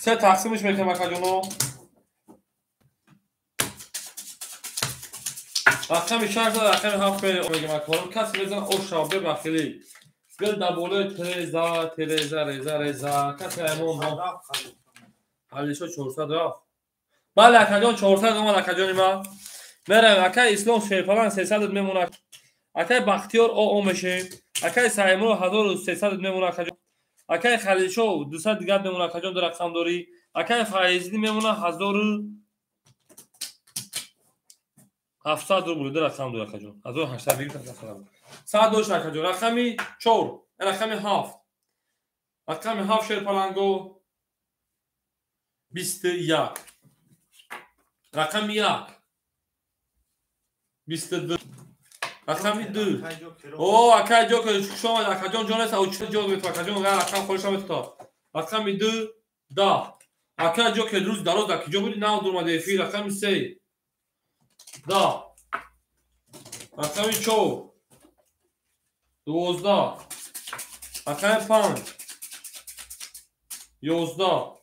Се тақсимш мекунем акаҷоно. Рақами 6 рақами 7 мегем акорам. Касе мезана ош шава бебахилӣ. Гул дар болои Тереза, Тереза, Реза, Реза. Касе аймон Халилшо 400 рафт. Бале акаҷон 400 омад акаҷони ман. Мераем акай Ислом шерпалан 300 мемонад. Акай Бахтиёр о о мешем. Акай Саимро 1300 мемонад акаҷон. Акай Халилшо 200 дигар мемонад акаҷон ду рақам дорӣ. Акай Файзиддин мемонад 700 рубл ду рақам дор акаҷон. 1800 бигир 700 рубл. 100 дошт акаҷон. Рақами 4, рақами 7. Рақами 7 шерпаланго 21. Рақами 1 22. Рақами 2. О, акай ҷокер, хуш омад акаҷон, ҷон аст, учи ҷо мет акаҷон, ғайр рақам холиш мет. Рақами 2 10. Акай ҷокер рӯз дароз дар киҷо буди? Нав дур омада эфир. Рақами 3 10. Рақами 4 12. Рақами 5 11.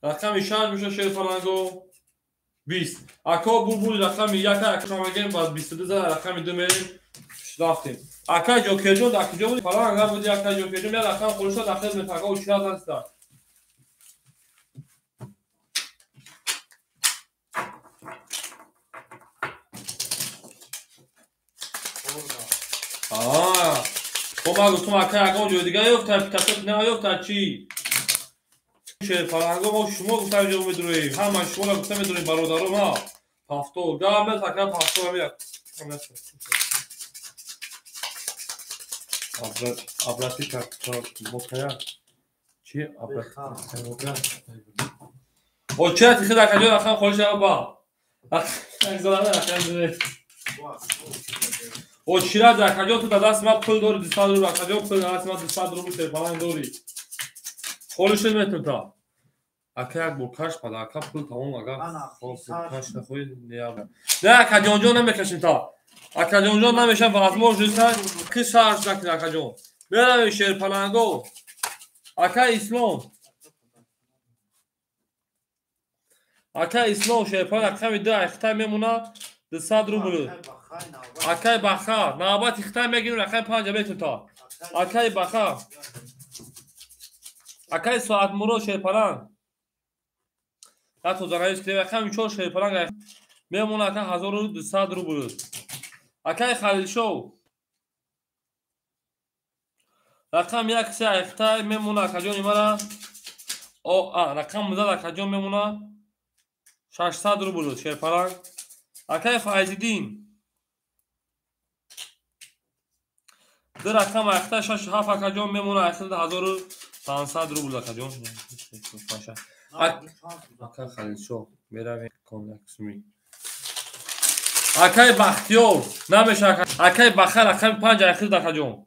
Рақами 6 меша шерпаланго 20. Ако бубули рақами 1 ака шомагем баъд 22 зада рақами 2 мерем рафтем. Ака ҷокерҷон дар киҷо буди? Фалон ага буди ака ҷокерҷон, я рақам холиша дар хизмат ака учира заста. Хоб ман гуфтам ака ягон ҷои дига ёфта, питасот наёфта чӣ? Шерпаланго мо шумо гуфтам ҷо медуроем. Ҳама шуморо гуфта медурем бародаро ма. Пафто гап нест ака пафто ҳамия. Обрати как бокая. Чи обрати бокая? О чия тихи ака ҷон рақам холиш аба. Рақам рақам дure. О чира акаҷон ту дар даст ма пул дори 200 рубл акаҷон пул дар даст ма 200 рубл шерпаланг дори. Холиш метун та. Ака як бор каш пада, ака пул тамом ага. Каш нахои неяба. Не акаҷонҷон намекашим та. Акаҷонҷон намешам возможност ки сарш накунӣ акаҷон. Меравем шерпаланго. Ака Ислом. Ака Ислом шерпаланг рақами 2 айхтай мемона 200 рубл. Акай Баха, навбати хитай мегирем рақами 5 метун та. Акай Баха. Акай Соатмурод шерпаланг. Ято загаис кирем рақами 4 шерпаланг мемона ака 1200 рубл. Акай Халилшов. Рақами 1 се айхтай мемона акаҷони мара. О, а, рақам зад акаҷон мемона 600 рубл шерпаланг. Акай Файзиддин. Ду рақам айхтай 6 7 акаҷон мемона айхтай 1500 рубл акаҷон. Ака Халилшоҳ меравем конаксми. Акай Бахтиёр намеша акай Баха рақами 5 айхир акаҷон.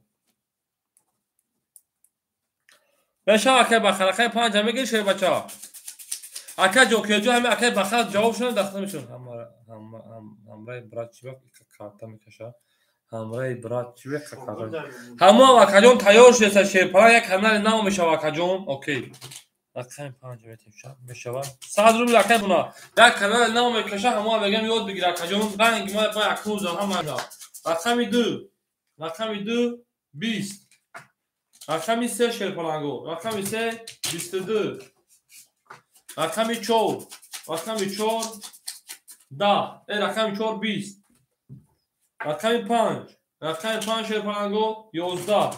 Меша акай Баха рақами 5 мегири шербача. Ака ҷокерҷон ҳами акай Баха ҷавоб шудан дахта мешавад. Ҳамраи брат чӣ карта мекаша? Ҳамраи брат чӣ карта? Ҳамон акаҷон тайёр шудааст шерпаланг як канали нав мешава акаҷон. Окей. Рақами 5 метем мешава. 100 рубл акай буна. Як канали нав мекаша ҳамон мегам ёд бигир акаҷон. Ранги ма па акнуза ҳама. Рақами 2. Рақами 2 20. Рақами 3 шерпаланго. Рақами 3 22. Рақами 4. Рақами 4 10. Рақами 4 20. Рақами 5. Рақами 5 шерпаланго 11.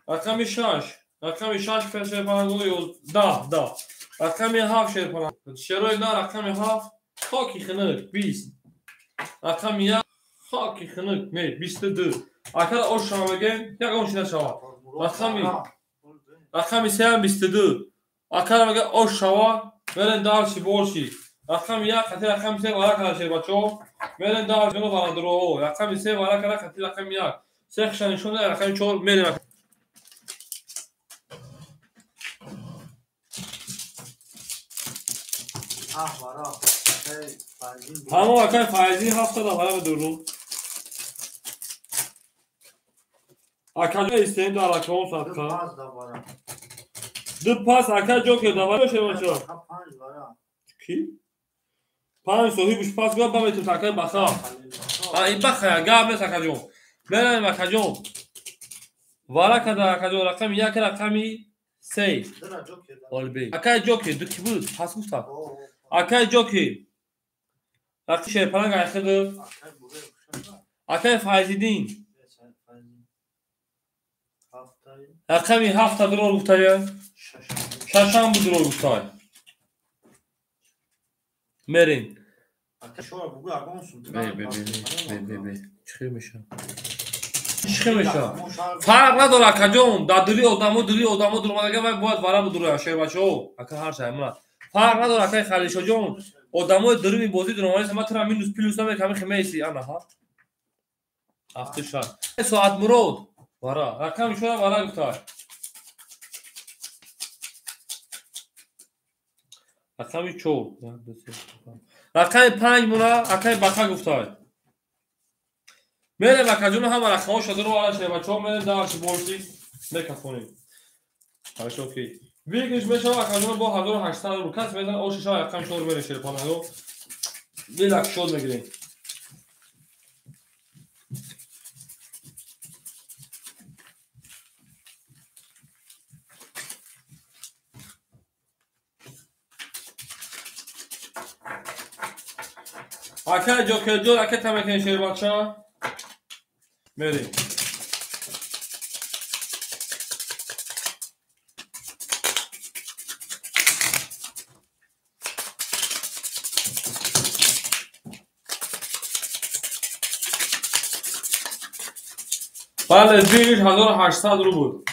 Рақами 6. Рақами 6 шерпаланго 10 10. Рақами 7 шерпаланг. Шерои на рақами 7 хоки хинук 20. Рақами 1 хоки хинук не 22. Ака ош шава мегем, ягон чи нашава. Рақами 3 22. Ака мега ош шава, мерен дарши борши. Рақами 1 хати рақами 3 вара кара шербачо. Мерен дарши вара дро. Рақами 3 вара кара хати рақами 1. Се хша нишон рақами 4 мерем. Ҳамон акай Файзин 7 вара бидурум. Акаҷо истем дар акаон садқа. Ду пас ака ҷокер давара шевачо. Ки? 5 соҳибш пас гап баметум акай Баха. А ин Баха гап нест акаҷон. Меравем акаҷон. Вара када акаҷон рақами 1 рақами 3. Олбе. Акай ҷокер ду ки буд? Пас гуфта. Акай ҷокер. Рақами шерпаланг айхиду. Акай Файзиддин. Рақами 7 дурор гуфтая. 6 буд дурор гуфтай. Мерем. Бе, чӣ меша? Чӣ меша? Фарқ надора акаҷон, дар дили одамо, дили одамо дуромадага вай бояд вара будуроя шербачаҳо. Ака ҳар шай мана. Фарқ надора акаи Халишоҷон, одамои дурими бозӣ дуромадаст, ма тура минус плюс намеками химеси ана ҳа. Афтиша. Соат Мурод вара, рақами шура вара гуфта. Рақами 4. Рақами 5 муна акаи Баха гуфта. Мерем акаҷону ҳама рақамҳо шадуро вара шербачаҳо мерем дарши борси мекафонем. Хорошо ки. Выигрыш мешава акаҷону бо 1800 рубл. Кас мезана оши шава рақами 4 мерем шерпанаҳо. Билак шод мегирем. Акай ҷокерҷон, ака тамекен шербача. Мерем. Бале, выигрыш 1800 рубл.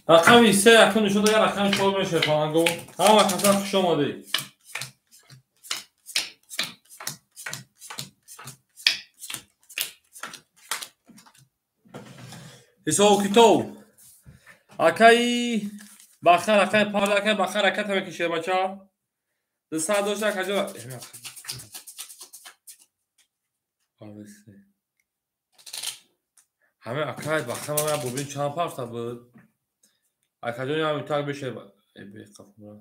Рақами 3 якун нишон дод, рақами 4 мешавад фаланго. Ҳама каса хуш омадед. Ҳисобу китоб. Акаи Баха рақами 5, акаи Баха раката мекашед бача. 200 дошта акаҷо. Ҳама акаи Баха ман бубин чанд парта буд. Акаҷон ям так бешед. Беқафмра.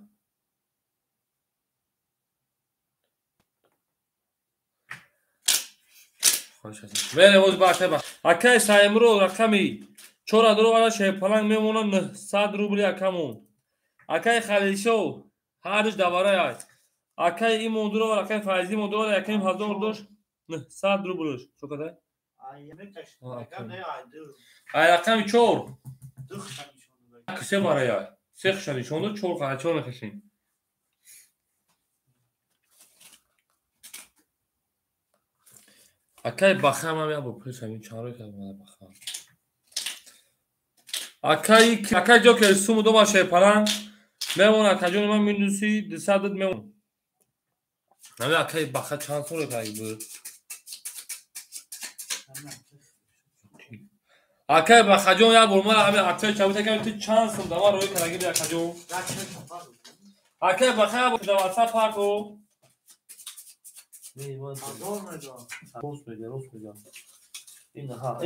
Мерем оз ба акаи Баха. Акаи Саимро рақами 4 дуро вара шерпаланг мемона 900 рубли акамон. Акаи Халилшо ҳардуш даварай. Акаи имон дуро вара акаи Файзи мон дуро вара якам ҳазор дошт 900 рублш. Чо кадай? Ай рақами 4. Се варая. Се хша нишон дод, 4 қара 4 мехашем. Акаи Баха ман я бо пулиш ҳамин чанд рӯй кардам мана Баха. Акаи ҷокер суму дома шерпаланг мемона акаҷони ман минуси 200 дод мемон. Нами акаи Баха чанд сум рӯй кард буд? Акаи Бахаҷон як бор мана ҳамин акаи чабута кардам ту чанд сум дама рӯй кардаги би акаҷон. Акаи Баха як бор дар WhatsApp парто.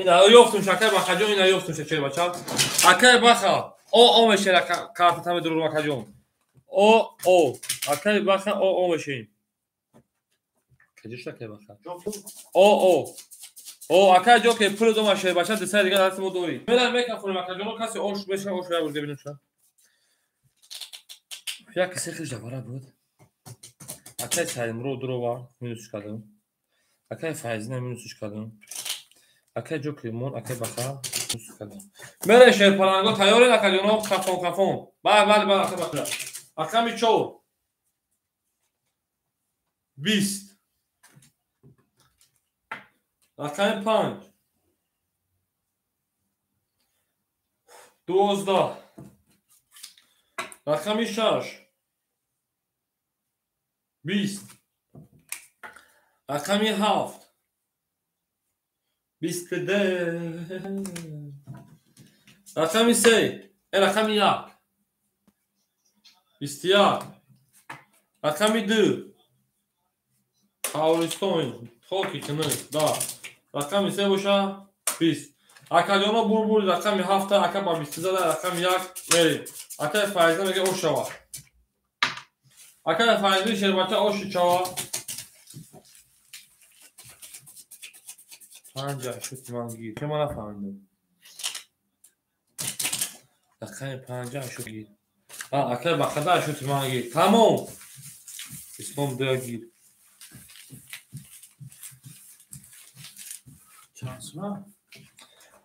Ина ёфтум акаи Бахаҷон, ина ёфтум шер бача. Акаи Баха о о мешера карта таме дурум акаҷон. О о акаи Баха о о мешем. Каҷош акаи Баха? О о. О акаи ҷокер пул дома шер бача 200 дига дасти мо дорӣ. Мерам мекафонем акаҷоно каси ош меша ош я бурга бинем ша. Як каси хиш давара буд. Акаи Саимро дурова минусш кардам. Акаи Файзина минусш кардам. Акаи ҷокер мон, акаи Баха минус кардам. Мере шерпаланго тайёред акаҷоно кафон кафон. Бале бале бале акаи Баха. Рақами 4. 20. Рақами 5. 12. Рақами 6. 20. Рақами 7. 22. Рақами 3. Рақами 1. 21. Рақами 2. Тавристон. Хоки тинӣ. Да. Рақами 3 боша 20. Акаҷоно бурбур рақами 7 ака ба 20 зада рақами 1 мерем. Акаи Файза мега ош шава. Акаи Файзи шербача оши чава. 5 шуд ман гир. Ке ман нафаҳмидам. Рақами 5 шуд гир. Акаи Бахада шуд ман гир. Тамом. Ислом 2 гир.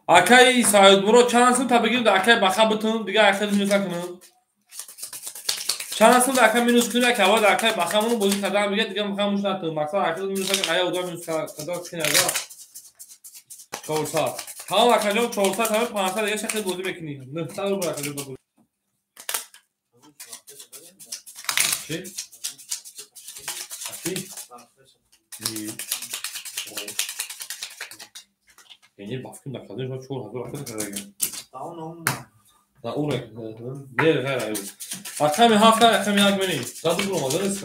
Акаи Саидмурод чанд сум та бигирем, акаи баха битун, дига акаи минус накунем. Чанд сум ака минус кунем, ака аввал акаи бахамону бозӣ кардан бига, дига мехоҳам муш натун. Мақсад акаи минус накунем, ая одам минус кардан кин ага. 400. Тамом акаҷон 400, тамом 500 дига шахи бозӣ мекунӣ. 900 рубл акаҷон бозӣ. Чӣ? Аки? Яъне бафким дар казин шумо 4000 рафта кардагем. На ура не ғайр аю. Рақами 7 рақами 1 мени. Заду рубл омада нест.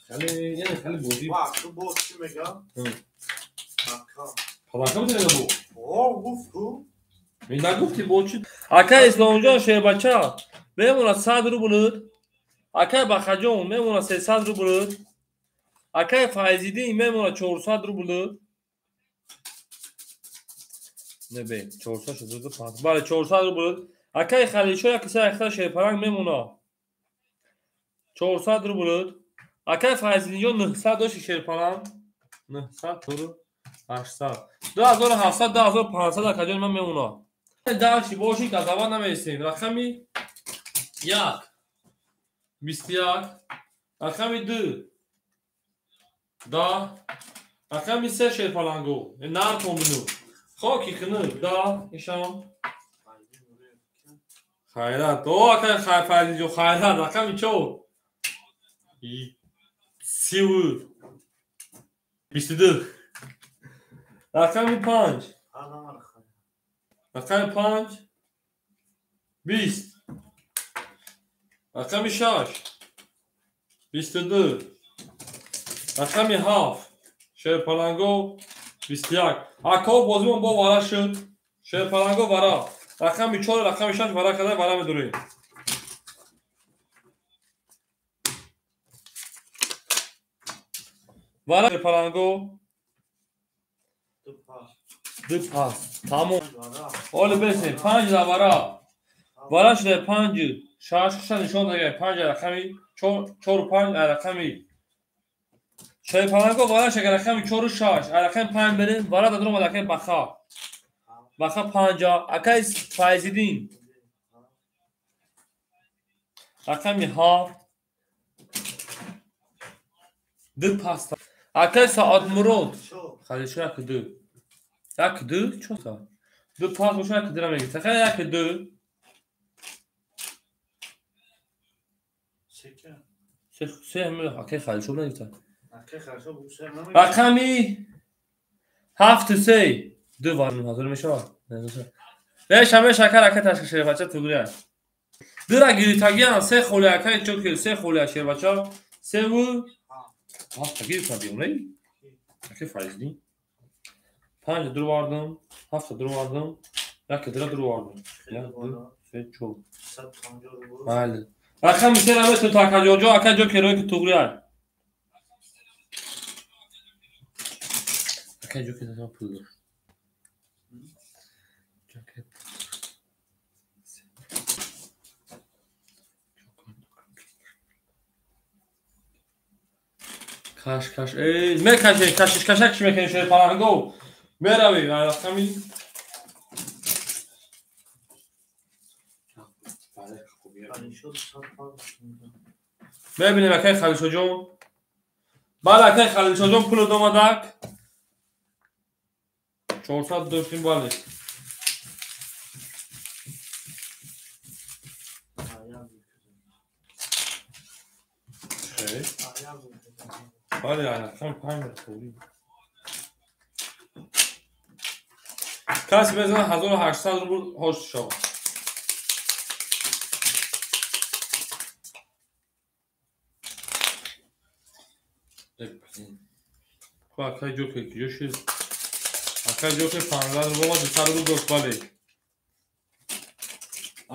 Хеле яъне хеле бозӣ. Ва, ту боз чӣ мегам? Падака бутен бу. О, гуфт ку. Мен нагуфти бо чӣ? Акай Исломҷон шербача мемонад 100 рубл. Акай Бахаҷон мемонад 300 рубл. Акай Файзиддин мемонад 400 рубл. Не бе, 400 шуд, 500. Бале, 400 рубл. Акай Халилшо як киса якта шерпаранг мемонад. 400 рубл. Акай Файзиддинҷон 900 дошти шерпаранг. 900 тур 800. 2700, 2500 акаҷон ман мемонад. Дальше боши казава намересем. Рақами 1 21, рақами 2 10, рақами 3 шерпалангу. Нар комбину. Хоки хинук да ишам. Хайрат. О, акай Файзидҷон хайрат. Рақами 4 30 22. Рақами 5. Рақами 5 20. Рақами 6 22. Рақами 7 шерпаланго 21. Ако бозимон бо вара шуд. Шерпаланго вара. Рақами 4 рақами 6 вара карда вара медурем. Вара шерпаланго 2 пас. Тамом. Оли бесем 5 вара. Вара шуда 5 6 6 нишон дага 5 рақами 4 4 5 рақами шерпаланго вара шага рақами 4 6 рақами 5 берем вара дадуром рақами баха. Баха 5 акай Файзиддин рақами 7 2 пас. Акай Саадмурод Халишо 1 2 1 2 чота 2 пас боша 1 2 мегирад. Тахай 1 2 се ҳам акай Халишо нагирифта. Рақами 7 3 2 вар ҳазор мешавад. Меша меша акай акай ташкил шербача тугри аст. Дура гирифтагиам се холи акай чоки се холи шербача се ву 7 гирифта биём не? Акай Файзиддин 5 дур вардам, 7 дур вардам, 1 дура дур вардам. 1 2 3 4. Бале. Рақами 3 ра метун такаҷоҷо акай ҷо керои ки тугри аст. Акай ҷо ки пул дошт. Каш каш эй мекашем кашиш кашак мекунем шерпаланго. Меравем рақами мебинем акай Халишоҷон. Бале акай Халишоҷон пул домадак. 400 доштем бале. Бале рақами 5 тугри. Каси мезанад 1800 рубл ҳош шавад. Акай ҷокер куҷо шуд? Акай ҷокер 15 рубл омад, 200 рубл дошт бале.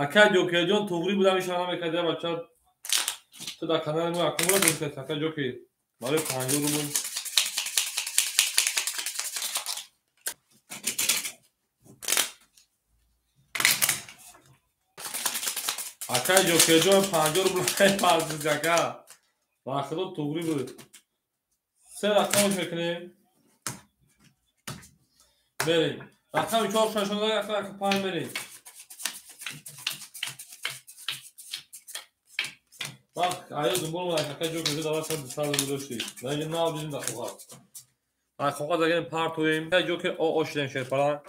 Акай ҷокерҷон туғрӣ буда мешава намекард бача. Ту дар канали мо якум бора бозӣ кард акай ҷокер. Барои 50 рубл. Акай ҷокерҷон 50 рубл пардид ака. Ба худо туғрӣ буд. Се рақамаш мекунем. Берем. Рақами 4 шашонда рақами 5 мерем. Бах, аё дунбол мо ака ҷо куҷо давра шад 200 рубл дошти. Наги нав дидим дар коғаз. Ай коғаз агар партоем, ака ҷо ки о шидем шерпаланг.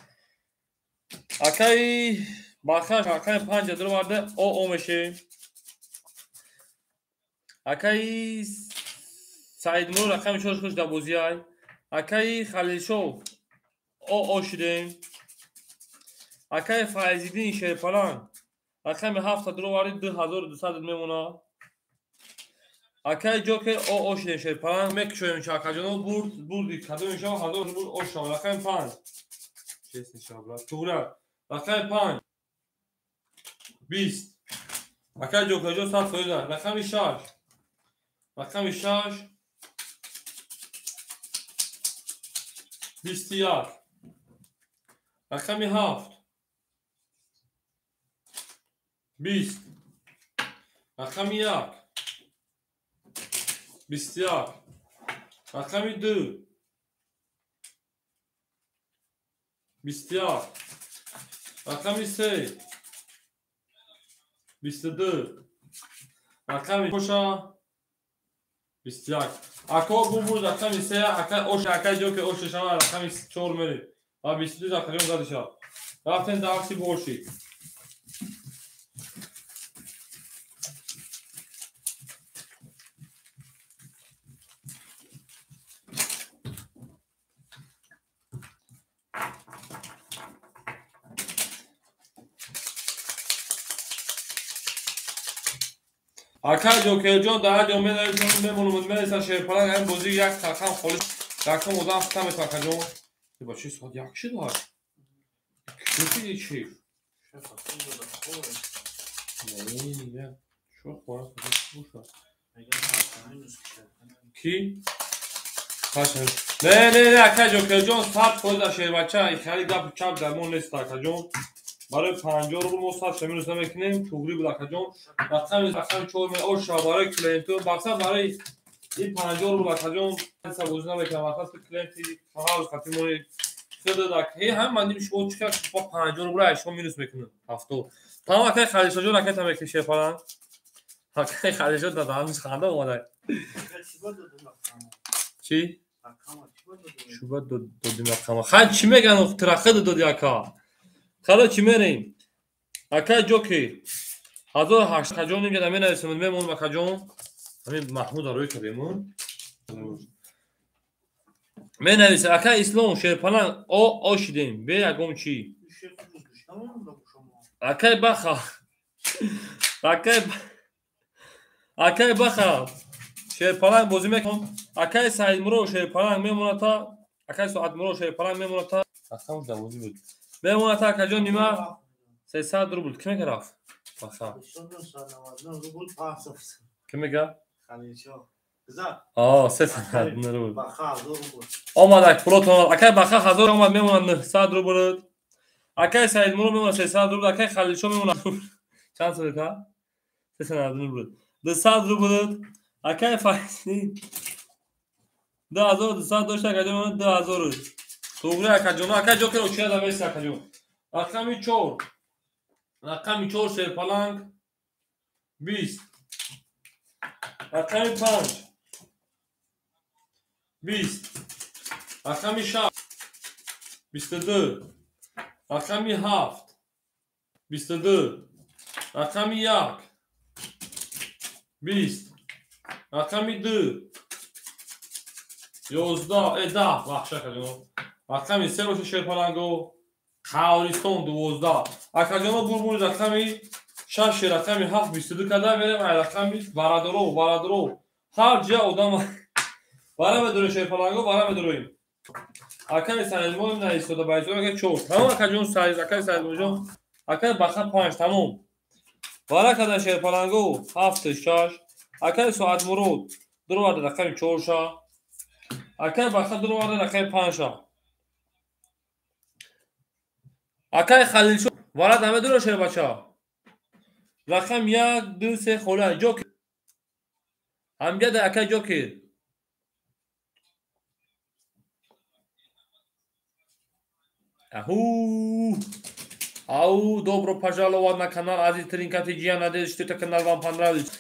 Акаи бахаш рақами 5 дароварда о мешем. Акаи Саидмур рақами 4 хуш дар бозиай. Акаи Халилшов о шидем. Акаи Файзиддин шерпаланг рақами 7 дароварди 2200 мемонад. Акаи Ҷокер о шидем шерпаланг мекушоем акаҷоно бурд бурди кадом иншо 1000 рубл о шава рақами 5. Честно шава брат. Туғра рақами 5 20. Акаи Ҷокерҷон 100%. Рақами 6. Рақами 6 21. Рақами 7 20. Рақами 1 21. Рақами 2 21. Рақами 3 22. Рақами 4 21. Ако бубуд рақами 3 ака ош ака ҷо ки ош шава рақами 4 мерем. Ва 22 рақами зада шава. Рафтем дарси борши. Ака Ҷокерҷон дар ҷо менависам мемонам менависам шерпаланг ҳамин бозӣ як рақам холис рақам одам хата метавон акаҷон. Ба чи соат як шид ҳар? Чӣ чи? Не, чо хора боша. Ки? Не, не, не, ака Ҷокерҷон 100% шербача хеле гап чап дар мо нест акаҷон. Барои 50 рубл мо 100 минус намекунем, туғри буд акаҷон. Рақами 4 ме оша барои клиенту, мақсад барои ин 50 рубл акаҷон бозӣ намекунам. Мақсад клиенти ҳар хати мо худо ки ҳам ман дим шумо чӣ бо 50 рубл ай шумо минус мекунам. 70. Тамом акай Халилшоҷон акай там мекунем шерпаланг. Акай Халилшо дар даҳанаш ханда омада. Чӣ? Шуба додим рақама. Хай чӣ меган трахы доди ака? Хало чӣ мерем? Акай Ҷокер 1800 акаҷон инҷа менависем мемонам акаҷон. Ҳамин Маҳмуд рӯй кардем. Менависем акай Ислом шерпаланг о шидем бе ягон чӣ. Акай Баха. Акай Баха шерпаланг бозӣ мекунам. Акай Саидмуро шерпаланг мемонад та акай Соатмуро шерпаланг мемонад та рақам дар бозӣ буд. Мемонад акаҷон нима 300 рубл. Ки мега рафт? Баха. Ки мега? Аа, 300 рубл. Омад ак пулотон омад. Акай Баха 1000 омад мемонад 900 рубл. Акай Саидмуро мемонад 300 рубл. Акай Халилшо мемонад чанд сол ка? 300 рубл. 200 рубл. Акай Файзи 2200 дошт акаҷон мемонад 2000. Туғри акаҷон, акай Ҷокер очия да меси акаҷон. Рақами 4. Рақами 4 шерпаланг 20. Рақами 5 20. Рақами 6 22. Рақами 7 22. Рақами 1 20. Рақами 2 11 10 бахш акаҷон. Рақами 3 боша шерпаланго Қавристон 12. Акаҷоно бурбур рақами 6 рақами 7 22 када мерем ай рақами барадоро ҳар ҷа одам бара медорем шерпаланго бара медорем. Акаи Саидмон наистода ба истода ака 4. Тамом акаҷон Саид акаи Саидмонҷон акаи Баха 5 тамом. Бара када шерпаланго 7 6 акаи Соатмурод дуроварда рақами 4 ша. Акаи Баха дуроварда рақами 5 ша. Акаи Халилшо варад ҳама дуро шербача. Рақам 1 2 3 хола Ҷокер. Ҳамҷада акаи Ҷокер. Аху! Ау, добро пожаловать на канал Азиз Тринка ТГ. Я надеюсь, что этот канал вам понравился.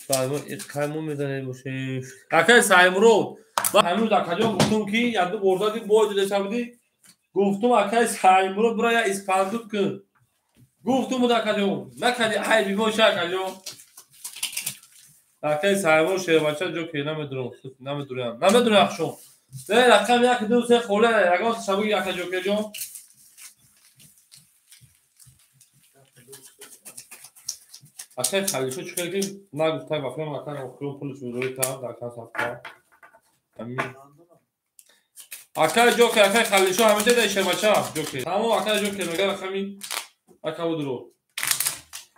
Кайму медонед бошед. Акай Саймурод, ман ҳамин акаҷон гуфтум ки як ду бордади бой дида будӣ. Гуфтум акай Саймурод бура я испандут кун. Гуфтум буд акаҷон. Накади айби боша акаҷон. Акай Саймурод шербача ҷо ки намедурам, намедурам. Намедурам ахшом. Не рақам 1 2 3 холе ягон шабуги ака ҷокерҷон. Акай Халишо чӣ кардӣ? Нагуфта вақте ака охирон пулиш рӯи та дар кан сафта. Амин. Акай ҷокер, акай Халишо ҳаминҷа дар шербача ҷокер. Тамом акай ҷокер мега рақами ака будро.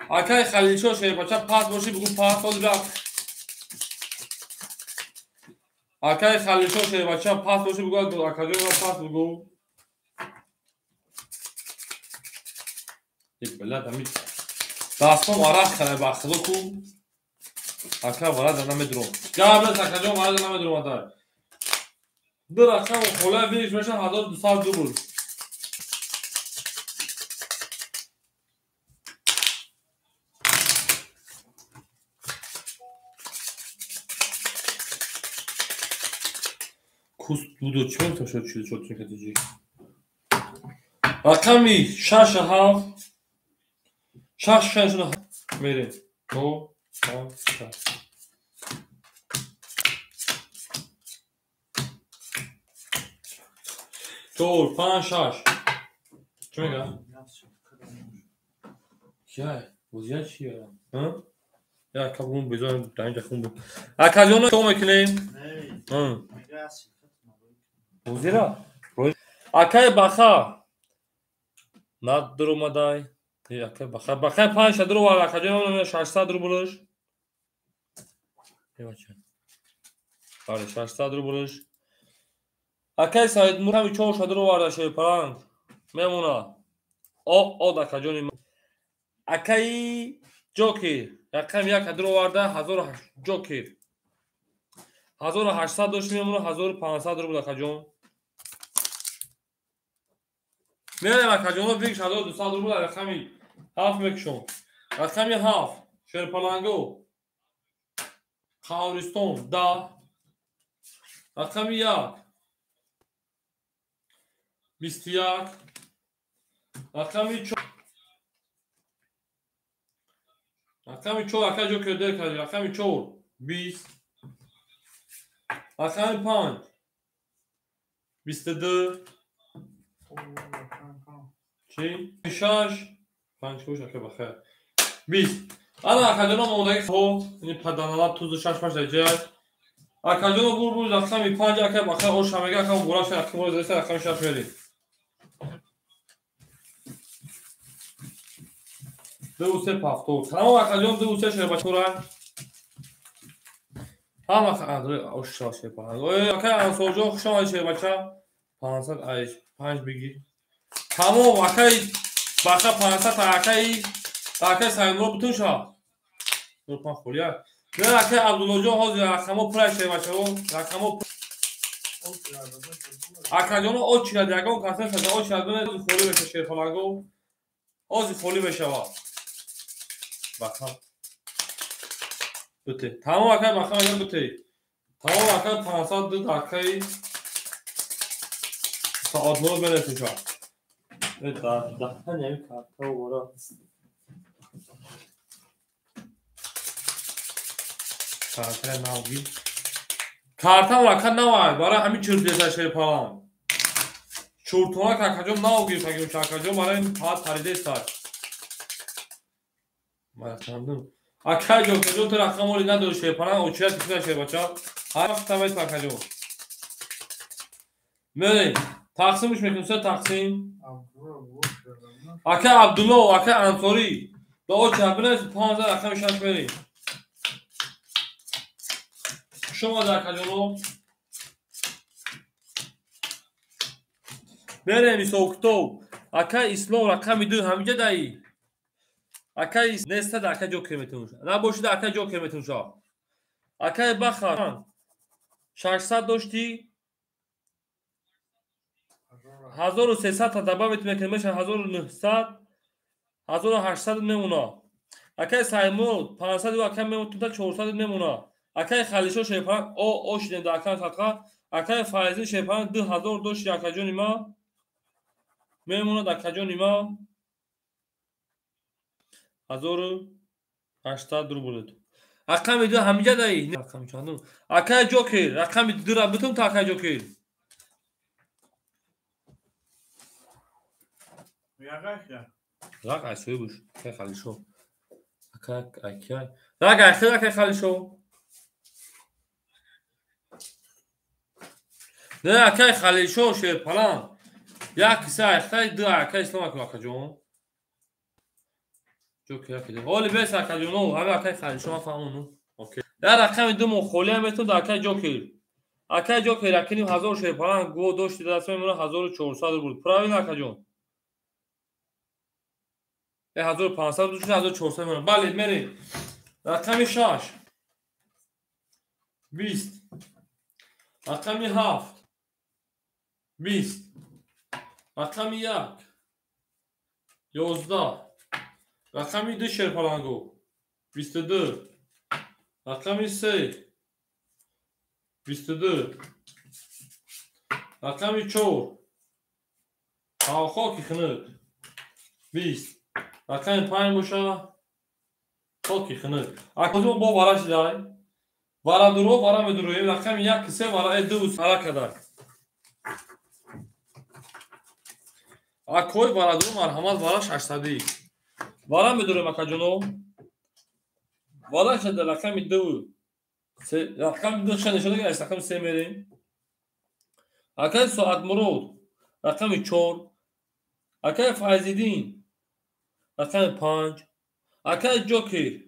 Акай Халишо шербача пас боши бугу пас ҳозир рафт. Акай Халишо шербача пас боши бугу акаҷон пас бугу. Ибла дамид. Дастом арақ кара ба худо ку. Ака вара намедурам. Габрес акаҷон вара намедурам адар. Ду рақам хола вириш меша 1200 рубл. Кус дудо чӣ мешад чӣ чӣ катиҷи. Рақами 6 7 6 6 мерем. 9 7 4 5 6 чӣ мегӯям? Кия? Бозия чия? Я кабун безон дар инҷа хун буд. Акаҷон чо мекунем? Бозира? Акай баха надуромадай. Акай баха баха 5 рубл акаҷон 600 рублш. Бале 600 рублш. Акай Саидмурод ҳами 400 рубл шерпаланг мемона. О од акаҷони акаи ҷокер рақами 1 дроварда 1000 ҷокер 1800 дошт мемона 1500 рубл акаҷон. Мерем акаҷоно бигш 1200 рубл рақами 7 мекушом. Рақами 7 шерпаланго Қавристон 10 рақами 1 21 рақами 4 рақами 4 ака ҷокер дер карди рақами 4 20 рақами 5 22 чӣ 6 5 кош ака бахайр 20 ана акаҷоно модаги ҳо ини паданала тузу 6 5 дар ҷай акаҷоно бур рақами 5 ака бахайр оша мега ака бураша рақами 3 рақами 6 мерем 2 3 повтор. Тамом акаҷон 2 3 шербачора. Ҳама оша шерпаланг. Ой акай Ансорҷон хуш омадӣ шербача. 500 ай 5 бигир. Тамом акай баха 500 акай Саидмурод бутун шав. Нурпан холия. Не акай Абдуллоҷон ҳозир рақамо пурай шербачао. Рақамо акаҷоно очирад ягон каса сада очирад бинед холӣ меша шерпаланго. Ҳозир холӣ мешавад. Баха. Буте. Тамом акай баха мегам буте. Тамом акай 502 акай Саодмурод менесуша. Даҳан ями карта вора. Карта навги. Картам ака навай, барои ҳамин чирдеса шерпалам. Чуртонак акаҷон нав гирифт акаҷон барои паат харидеста. Мархамдум. Акай ҷокаҷон ту рақам оли надори шерпалам, очират киса шербача. Ҳар вақт тавайт акаҷон. Мерем. Тақсимш мекунем, се тақсим. Акай Абдулло, акай Ансорӣ. Ба оча бинес 15 рақами 6 мерем. Хуш омадед акаҷоно. Мерем ҳисобкитоб. Акай Ислом рақами 2 ҳаминҷа даи. Акай нестад ака ҷокер метунша. Набошида ака ҷокер метунша. Акай Баха 600 доштӣ. 1300 та добавить мекунем, мешавад 1900, 1800 мемона. Акай Саймон 500 акай мемона, 400 мемона. Акай Халишо шерпаланг о шидем да акай садқа. Акай Файзи шерпаланг 2000 дошти акаҷони ма мемонад, акаҷони ма 1800 рубл. Рақами ду ҳамиҷа даи. Рақами чандум? Акай Ҷокер, рақами дура битум та акай Ҷокер. Рак айсои буш, акай Халишо. Акай акай. Рак айхир акай Халишо. Не, акай Халишо шерпалан. Як киса айхтай, ду акай Ислом ака акаҷон. Ҷокер акаҷон. Оли бес акаҷон, ҳами акай Халишо ман фаҳмону. Окей. Дар рақами ду мо холиам метун да акай Ҷокер. Акай Ҷокер акиним 1000 шерпалан го дошти даст мемона 1400 рубл. Правильно акаҷон? 1500 рубл, 1400 мемона. Бале, мерем. Рақами 6 20. Рақами 7 20. Рақами 1 11. Рақами 2 шерпаланго 22. Рақами 3 22. Рақами 4 хоки хунук 20. Рақами 5 боша хоки хунук. Акозимо бо вара шидай. Вара дуро, вара медуроем. Рақами 1 3 вара 2 вара кадай. Акой вара дуро марҳамат вара 600. Вара медурем акаҷоно. Вара шада рақами 2. Рақами 2 шада шуда аз рақами 3 мерем. Акай Соатмурод рақами 4. Акай Файзиддин рақами 5. Акай Ҷокер.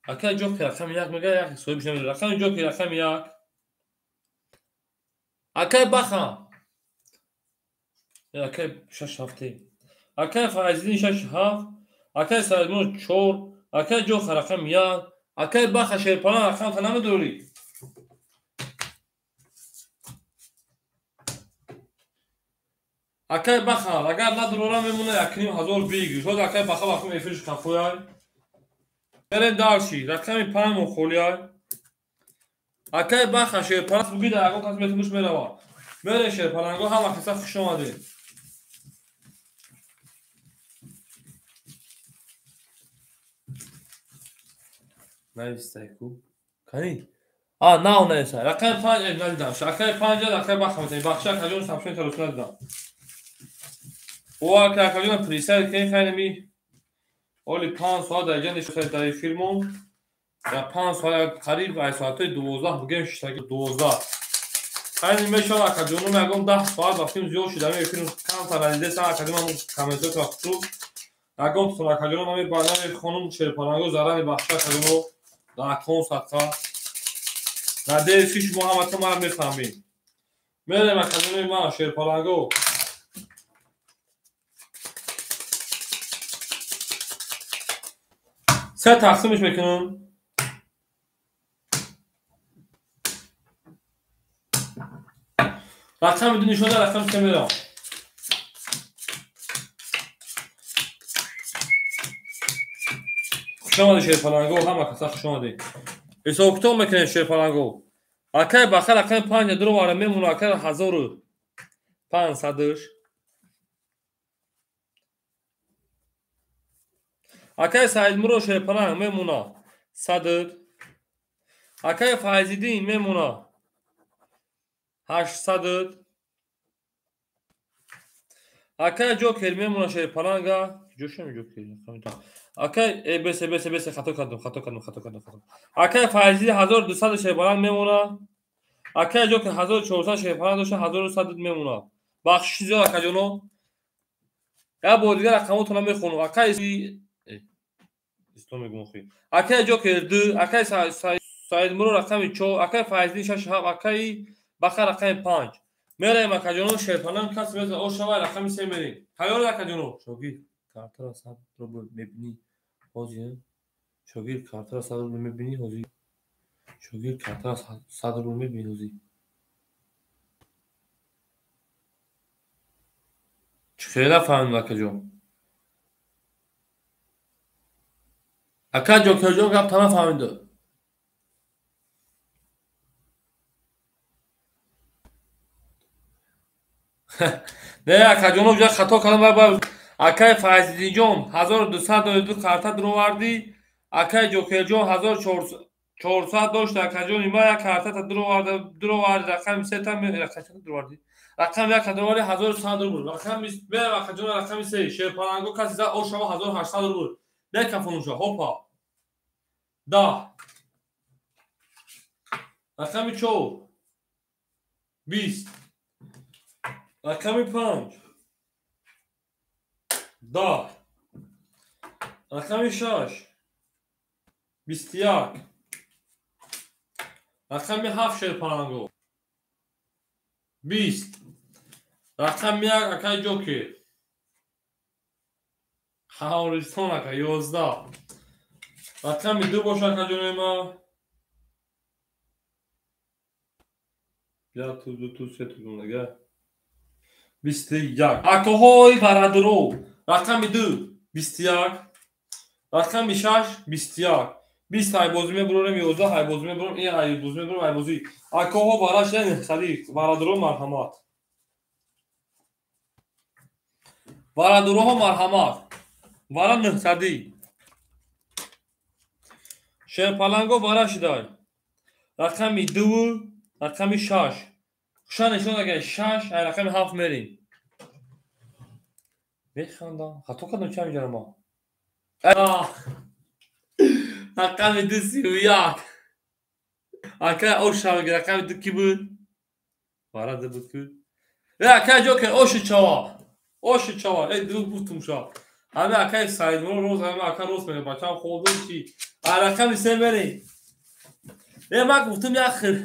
Акай Ҷокер рақами 1 мега, як соҳиб шуда. Рақами Ҷокер рақами 1. Акай Баха. Акай 6 7. Акай Файзиддин 6 7. Акай Саидмурод 4. Акай Ҷокер рақами 1. Акай Баха шерпалан рақам та намедорӣ. Акай Баха агар надорам мемона 1500 бигир. Шояд акай Баха вақти эфирш хафояй. Мерем дарши. Рақами 5 мо холияй. Акай Баха шерпалан бугида ягон кас метумуш мерава. Мерем шерпаланго ҳама каса хуш омадед. Навистай ку. Кани? А, нав навистай. Рақами 5 надидам. Акай 5 акай Баха метавонӣ. Бахша акаҷон сабшон тарос надидам. О акай акаҷон присай кен хайнами. Оли 5 соат дар ҷа нишаста дар эфирмон. Я 5 соат қариб ай соатҳои 12 бугем шиштаги 12. Хайни мешава акаҷоном ягон 10 соат вақтим зиёд шуда ами эфирм камтар надидесан акаҷон комментҳо хушуд. Ягон тун акаҷоном ами барномаи хонум шерпаланго зарани бахша акаҷоно акон садқа. Надеюсь, ки шумо ҳамата мара мефаҳмед. Мерем акаҷонои ман шерпаланго. Се тақсимш мекунам. Рақами ду нишонда рақами се мерам. Хуш омадед шерпаланго, ҳама каса хуш омадед. Ҳисоб-китоб мекунем шерпаланго. Акай Баха рақами 5 дуровара мемона акай 1500. Акай Саидмурод шерпаланг мемона 100. Акай Файзиддин мемона 800. Акай Ҷокер мемона шерпаланга. Ҷошам Ҷокер. Акай бес бес бес хато кардам, хато кардам, хато кардам, хато. Акай Файзиддин 1200 шерпаланг мемона. Акай Ҷокер 1400 шерпаланг дошта 1100 мемона. Бахшиши зиёд акаҷоно. Як бор дигар рақамотонро мехонам. Акай Ислом мегӯм охи. Акай Ҷокер 2, акай Саидмурод рақами 4, акай Файзиддин 6 7, акай Баха рақами 5. Мераем акаҷоно шерпаланг кас меза о шава рақами 3 мерем. Тайёр акаҷоно. Шогирд картара 100 рубл мебинӣ ҳозир. Шогирд картара 100 рубл мебинӣ ҳозир. Шогирд картара 100 рубл мебинӣ ҳозир. Хеле фаҳмидам, акаҷон. Ака Ҷокерҷон, гап тама фаҳмиду. Не, акаҷоно, ҷа хато кардам. Акай Файзиддинҷон, 1200 карта дуровардӣ. Акай Ҷокерҷон 1400 дошт. Акаҷони ма як картата дуроварди, рақами сета дуровардӣ, рақами як дуроварди, 1100 рубл. Рақами мерам, акаҷон, рақами се шерпаланго каси за ошава, 1800 рубл. Бекафонуша, хопа, 10. Рақами чор 20, рақами панҷ 10, рақами шаш 21, рақами ҳафт шерпаланго 20, рақами як акай Ҷокер Ҳавристон ака 11, рақами ду боша, акаҷони ма, як ту, ду ту, се ту, дунага 21. Акаҳои барадро, рақами ду 21, рақами шаш 21, 20 ҳайбозӣ мебурорем, 11 ҳайбозӣ мебурорем, ин ҳайбозӣ мебурорем, ҳайбозӣ. Акаҳо бараш сади барадро, марҳамат. Барадроҳо, марҳамат. Вара нӯҳсадӣ. Шерпаланго вара шидай. Рақами дуву рақами шаш. Хуша нишон агар шаш, ай рақами ҳафт мерем. Механдам. Хато кардам, чӣ ҳамиҷара ма? Рақами ду 31. Акай ошавги рақами ду ки буд? Вара ду буд ку? Э, акай Ҷокер, оши чава. Оши чава. Э, ду гуфтум ша. Ҳами акай Саидмурод роз, ҳами ака рост мега, бачам холдум чи? А рақами се мерем. Э, ман гуфтум як хир.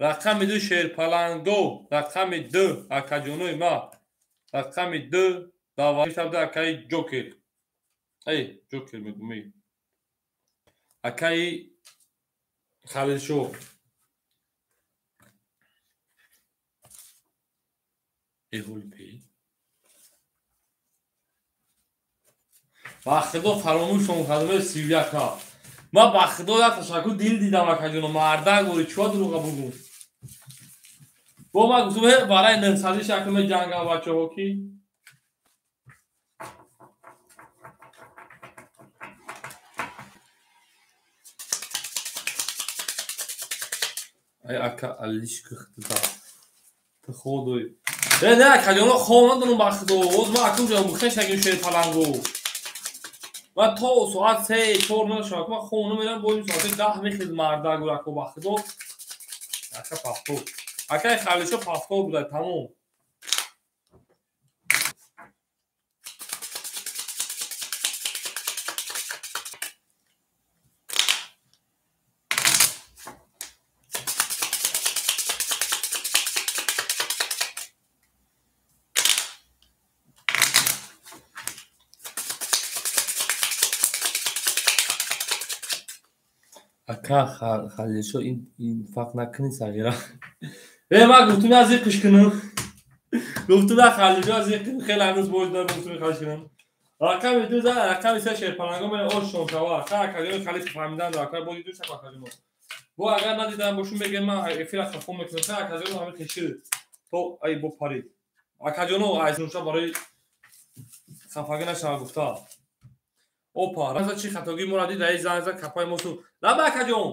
Рақами ду шерпаланго, рақами ду акаҷонои ма. Рақами ду давашабда акаи Ҷокер. Эй, Ҷокер мегум, эй. Акаи Халилшоҳ. Эй, ҳоли пей. Ба худо фаромӯшон кардам 31-а. Ма ба худо як ташаккур дил дидам, акаҷоно, мардак бори чива дурӯға бугум. Бо ма гуфтум, барои нӯҳсадӣ шакл меҷангам, бачаҳо ки. Ай ака алишка худо. Ту ходой. Э, не, акаҷоно, хоб надорам ба худо. Оз ма акум ҷо мухеш нагим шерпаланго. Ма то соат се чор нашавад, ма хона мерам, бо ин соати 10 мехез мардак гурако ба худо. Ака пафто. Акай Халишо пафто буда, тамом. Ака Халилшо, ин фарқ накунӣ, сағира. Э, ман гуфтум аз иқиш кунам. Гуфтум я Халилшо аз иқ хеле ҳанӯз боз дорам, гуфтум иқаш кунам. Рақами ду за, рақами се шерпаланго мере ошон шава. Ака акаҷони Халил фаҳмидан дор. Ака бози ду шафа акаҷоно. Бо агар надидам бошум, мегем ман эфира хафо мекунам. Ха, акаҷоно, ҳамин хеши то ай бо парид. Акаҷоно, айзунша барои хафагӣ нашава гуфта. Опа, раза чи хатогӣ моро дид, раис занг зад, капаи мо су. Лаба, акаҷон.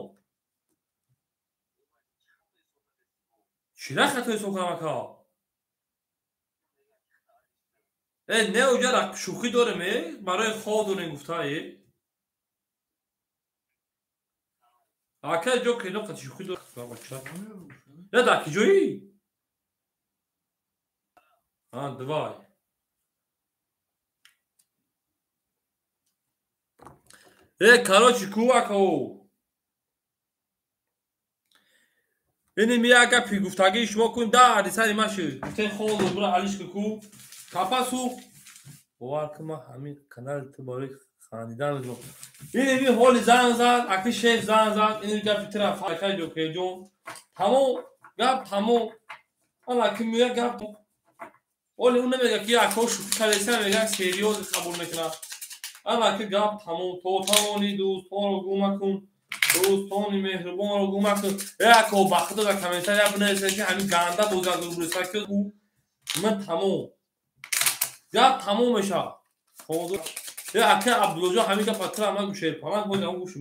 Чира хато ҳисоб кардам, ака? Э, не, уҷа шӯхӣ дорем, э? Барои хоб дорем гуфта, э? Ака ҷо кино қати шӯхӣ дорем. Не, дар ки ҷоӣ? А, давай. Э, короче, ку акао. Ини ми як гапи гуфтагии шумо кун, да ҳадисаи ма шуд. Гуфтем холу бура алишка ку. Капа сӯхт. Бовар кун, ман ҳамин канали ту барои хандидан мезанам. Ини ми ҳоли занг зад, аки шеф занг зад, ини гапи тура акай Ҷокерҷон. Тамом, гап тамом. Ана ки меояд гап. Оли ӯ намега ки якҳо шӯхӣ кардеса, мега серьёз қабул мекунад. Ана ки гап тамом. То тавони дӯстонро гум макун, дӯстони меҳрубонро гум макун. Яко ба худо дар комментария бинависед, ки ҳамин ганда бозият рубриса ки ӯ ман тамом. Гап тамом мешавад. Ака Абдуллоҷон ҳамин гапа тира ман гӯшерпаланг боз ҳам гӯш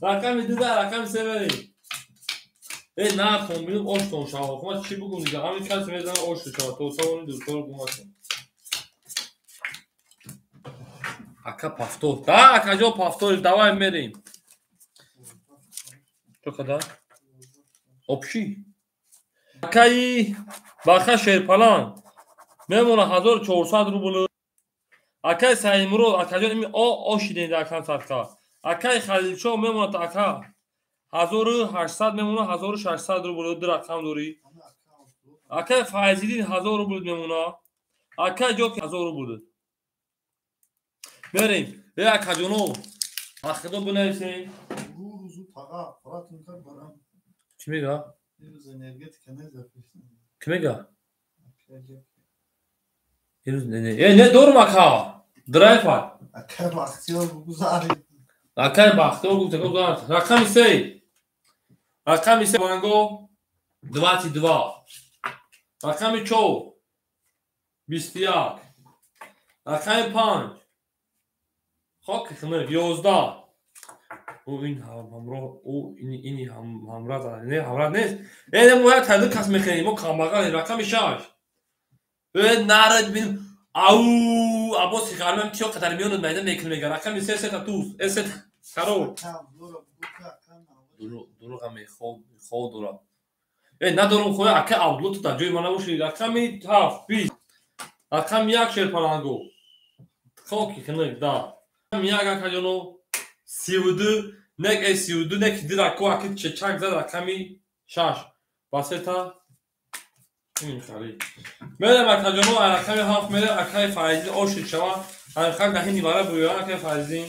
рақами 2 да рақами 3 берем. Э нахон бинем оштон шава. Хо ман чӣ бугум дига? Ҳамин касе мезана ошто шава. То тавони дӯстонро гум макун. Ака повтор. Да, акаҷон повтор. Давай мерем. Чо када? Общий. Акаи Баха Шерпаланг мемона 1400 рубл. Акаи Саидмурод, акаҷон ими ошиден дар кам садқа. Акаи Халилшоҳ мемонад ака 1800 мемона 1600 рубл ду рақам дорӣ. Акаи Файзиддин 1000 рубл мемона. Акаи Ҷоки 1000 рубл. Мерем. Э акаҷоно, ахидо бинависем. Чӣ мега? Кӣ мега? Ирӯз не, не дорум ака. Драйфа. Акай Бахтиёр гузарид. Акай Бахтиёр гузарид. Рақами 3. Рақами 3 банго 22. Рақами 4 21. Рақами 5 хоки хунук 11. Ӯ ин ҳамроҳ, ӯ ини ҳамраз, не ҳамраз нест. Э мо як таду кас мехӯрем, мо камбағалем. Рақами 6. Э нарад бин ау абоси ғармам тиё қадар миёнад майда мекунем мега. Рақами 3 сета туз, э сета каро. Дурӯға мехо дорад. Э надорум хоя ака Абдулло ту дар ҷои ман набошӣ. Рақами 7 20. Рақами 1 Шерпаланго. Хоки хунук да. Рақами 1 акаҷоно 32 нек э 32 нек ди рако аки чечак зад рақами 6. Ба сета ин хари. Мерем акаҷоно рақами 7 мерем акаи Файзин ошид шава. Ҳамин хак даҳи нивара буёян акаи Файзин.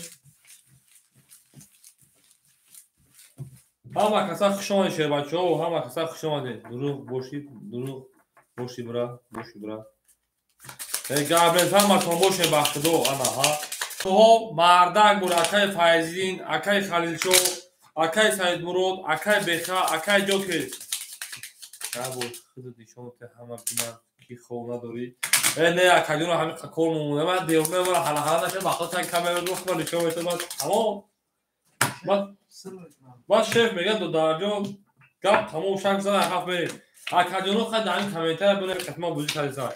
Ҳама каса хуш омадед шербачаҳо, ҳама каса хуш омадед. Дурӯғ боши, дурӯғ боши бра, боши бра. Э габрез ҳаматон бошед ба худо ана ҳа. Ҳо мардак буд акаи Файзин, акаи Халилшоҳ, акаи Саидмурод, акаи Беха, акаи Ҷокер. Набош худат нишон те ҳама бинанд ки хов надорӣ. Э не акаҷоно ҳамин кор момонда. Ман девона ман ҳала-ҳала нашад, ба худо тан камера гуфт ман нишон метавонам. Ман тамом. Баъд шеф мегӯяд додарҷон гап тамом шак зада ҳафт мерем. Акаҷоно хай дар ин комментария бинем қатма бозӣ кардеса.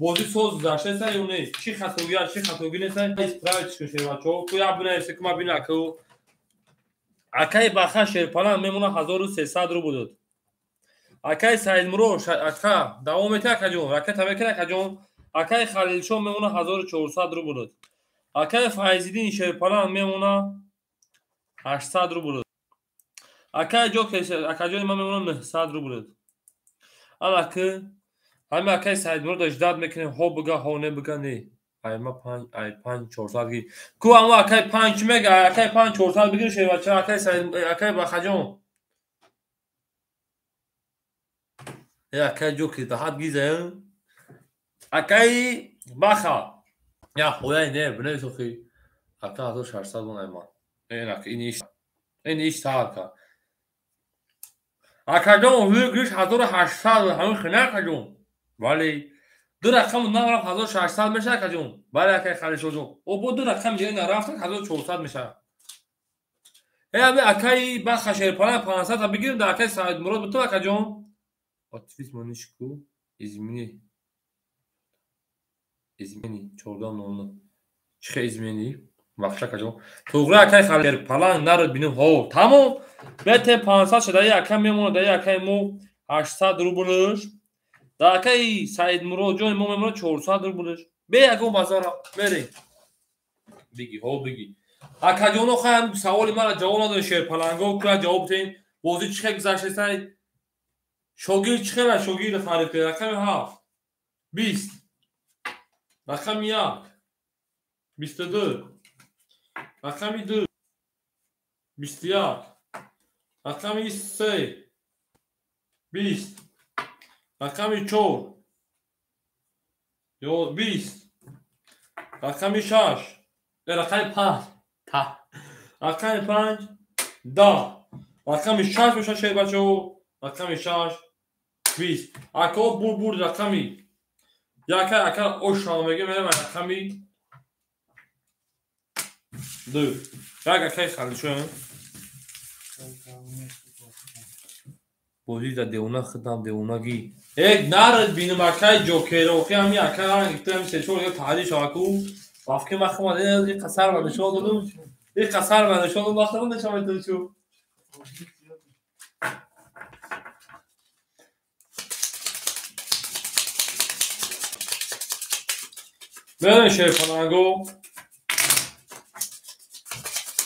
Бозӣ соз гузаштеса ё нест? Чӣ хатогӣ аст, чӣ хатогӣ нест? Исправить кун шербачаҳо. Ку як бинависе ку ман бинам аку. Акаи Баха Шерпаланг мемона 1300 рубл дод. Акаи Саидмурод ака давом метиҳ акаҷон, ракета мекунӣ акаҷон. Акаи Халилшоҳ мемона 1400 рубл дод. Акаи Файзиддин Шерпаланг мемона 800 рубл. Акаи Ҷокер акаҷони ман мемона 900 рубл. Ана ки ҳамин акаи Саидмурод ждат мекунем, ҳо бига, ҳо не бига, не. Ай ма 5, ай 5 400 ги. Ку ама акаи 5 чӣ мега? Акаи 5 400 бигир шербача, акаи Саид, акаи Бахаҷон. Э акаи Ҷокер даҳат гиза. Акаи Баха. Я хояй не, бинавис охи. Ака 1600 вон ай ман. Э ин иш. Ин иш сар ка. Акаҷон выигрыш 1800 ҳамин хина акаҷон. Бале. Ду рақам нарафт 1600 мешавад акаҷон. Бале акаи Халилшоҳҷон. О бо ду рақам дига нарафт 1400 мешавад. Э ами акаи Баха Шерпаланг 500 та бигирем дар акаи Саидмурод биту акаҷон. Отвис монишку измени. Измени 14:00. Чӣ хел измени? Бахша акаҷон. Туғри акаи Шерпаланг народ бинем. Ҳо, тамом. Бете 500 шуда ака мемонад, дар акаи мо 800 рублш. Дар акаи Саидмурод ҷони мо мемонад 400 рублш. Бе ягон базара мерем. Биги, ҳо биги. Акаҷоно хаям саволи мара ҷавоб надодед шерпаланго, куя ҷавоб диҳед. Бозӣ чӣ хел гузаштесай? Шогирд чӣ хел шогирд харид кард? Рақами 7 20. Рақами 1 22. Рақами 2 21. Рақами 3 20. Рақами 4 20. Рақами 6. Рақами 5. Рақами 5 10. Рақами 6 бошад шербачаҳо. Рақами 6 20. Ако бур рақами яка ака ошава мегем мерем рақами 2. Як акаи халишо. Бозӣ да девона хидам девонагӣ. Эк нарад бинам акаи ҷокерохи ҳами ака ранг ҳами се-чор таҳлил шаваку. Вафки ма хама и қасар ма нишон додум. И қасар ма нишон додум вақта нишон медодум чу. Мерем шерпаланго.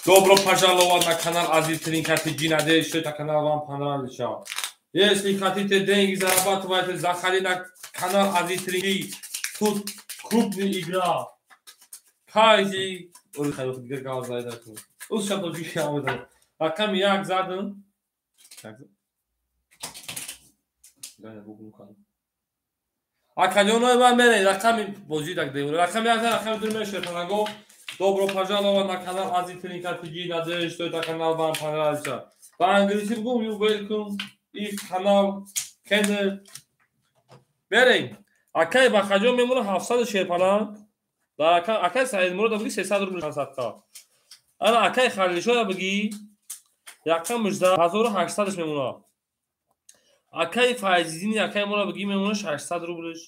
Добро пожаловать на канал Азиз Тринка ТГ. Надеюсь, что этот канал вам понравился. Если хотите деньги зарабатывать, заходи на канал Азиз Тринки. Тут крупная игра. Каждый... Рақами як задам. Акаҷонои ман мерем рақами бозӣ так девона. Рақами як рақами ду мерем шерпаланго. Добро пожаловать на канал Азиз Тринка ТГ. Надеюсь, что этот канал вам понравился. По-английски бугум, you welcome. И канал Кеннел. Берем. Акай Бахаҷон мемона 700 шерпаланг. Дар акай Саидмурод бигӣ 300 рубл садқа. Ана акай Халилшода бигӣ якам 1800 мемона. Акай Файзидини акай мора бигӣ мемона 600 рублш.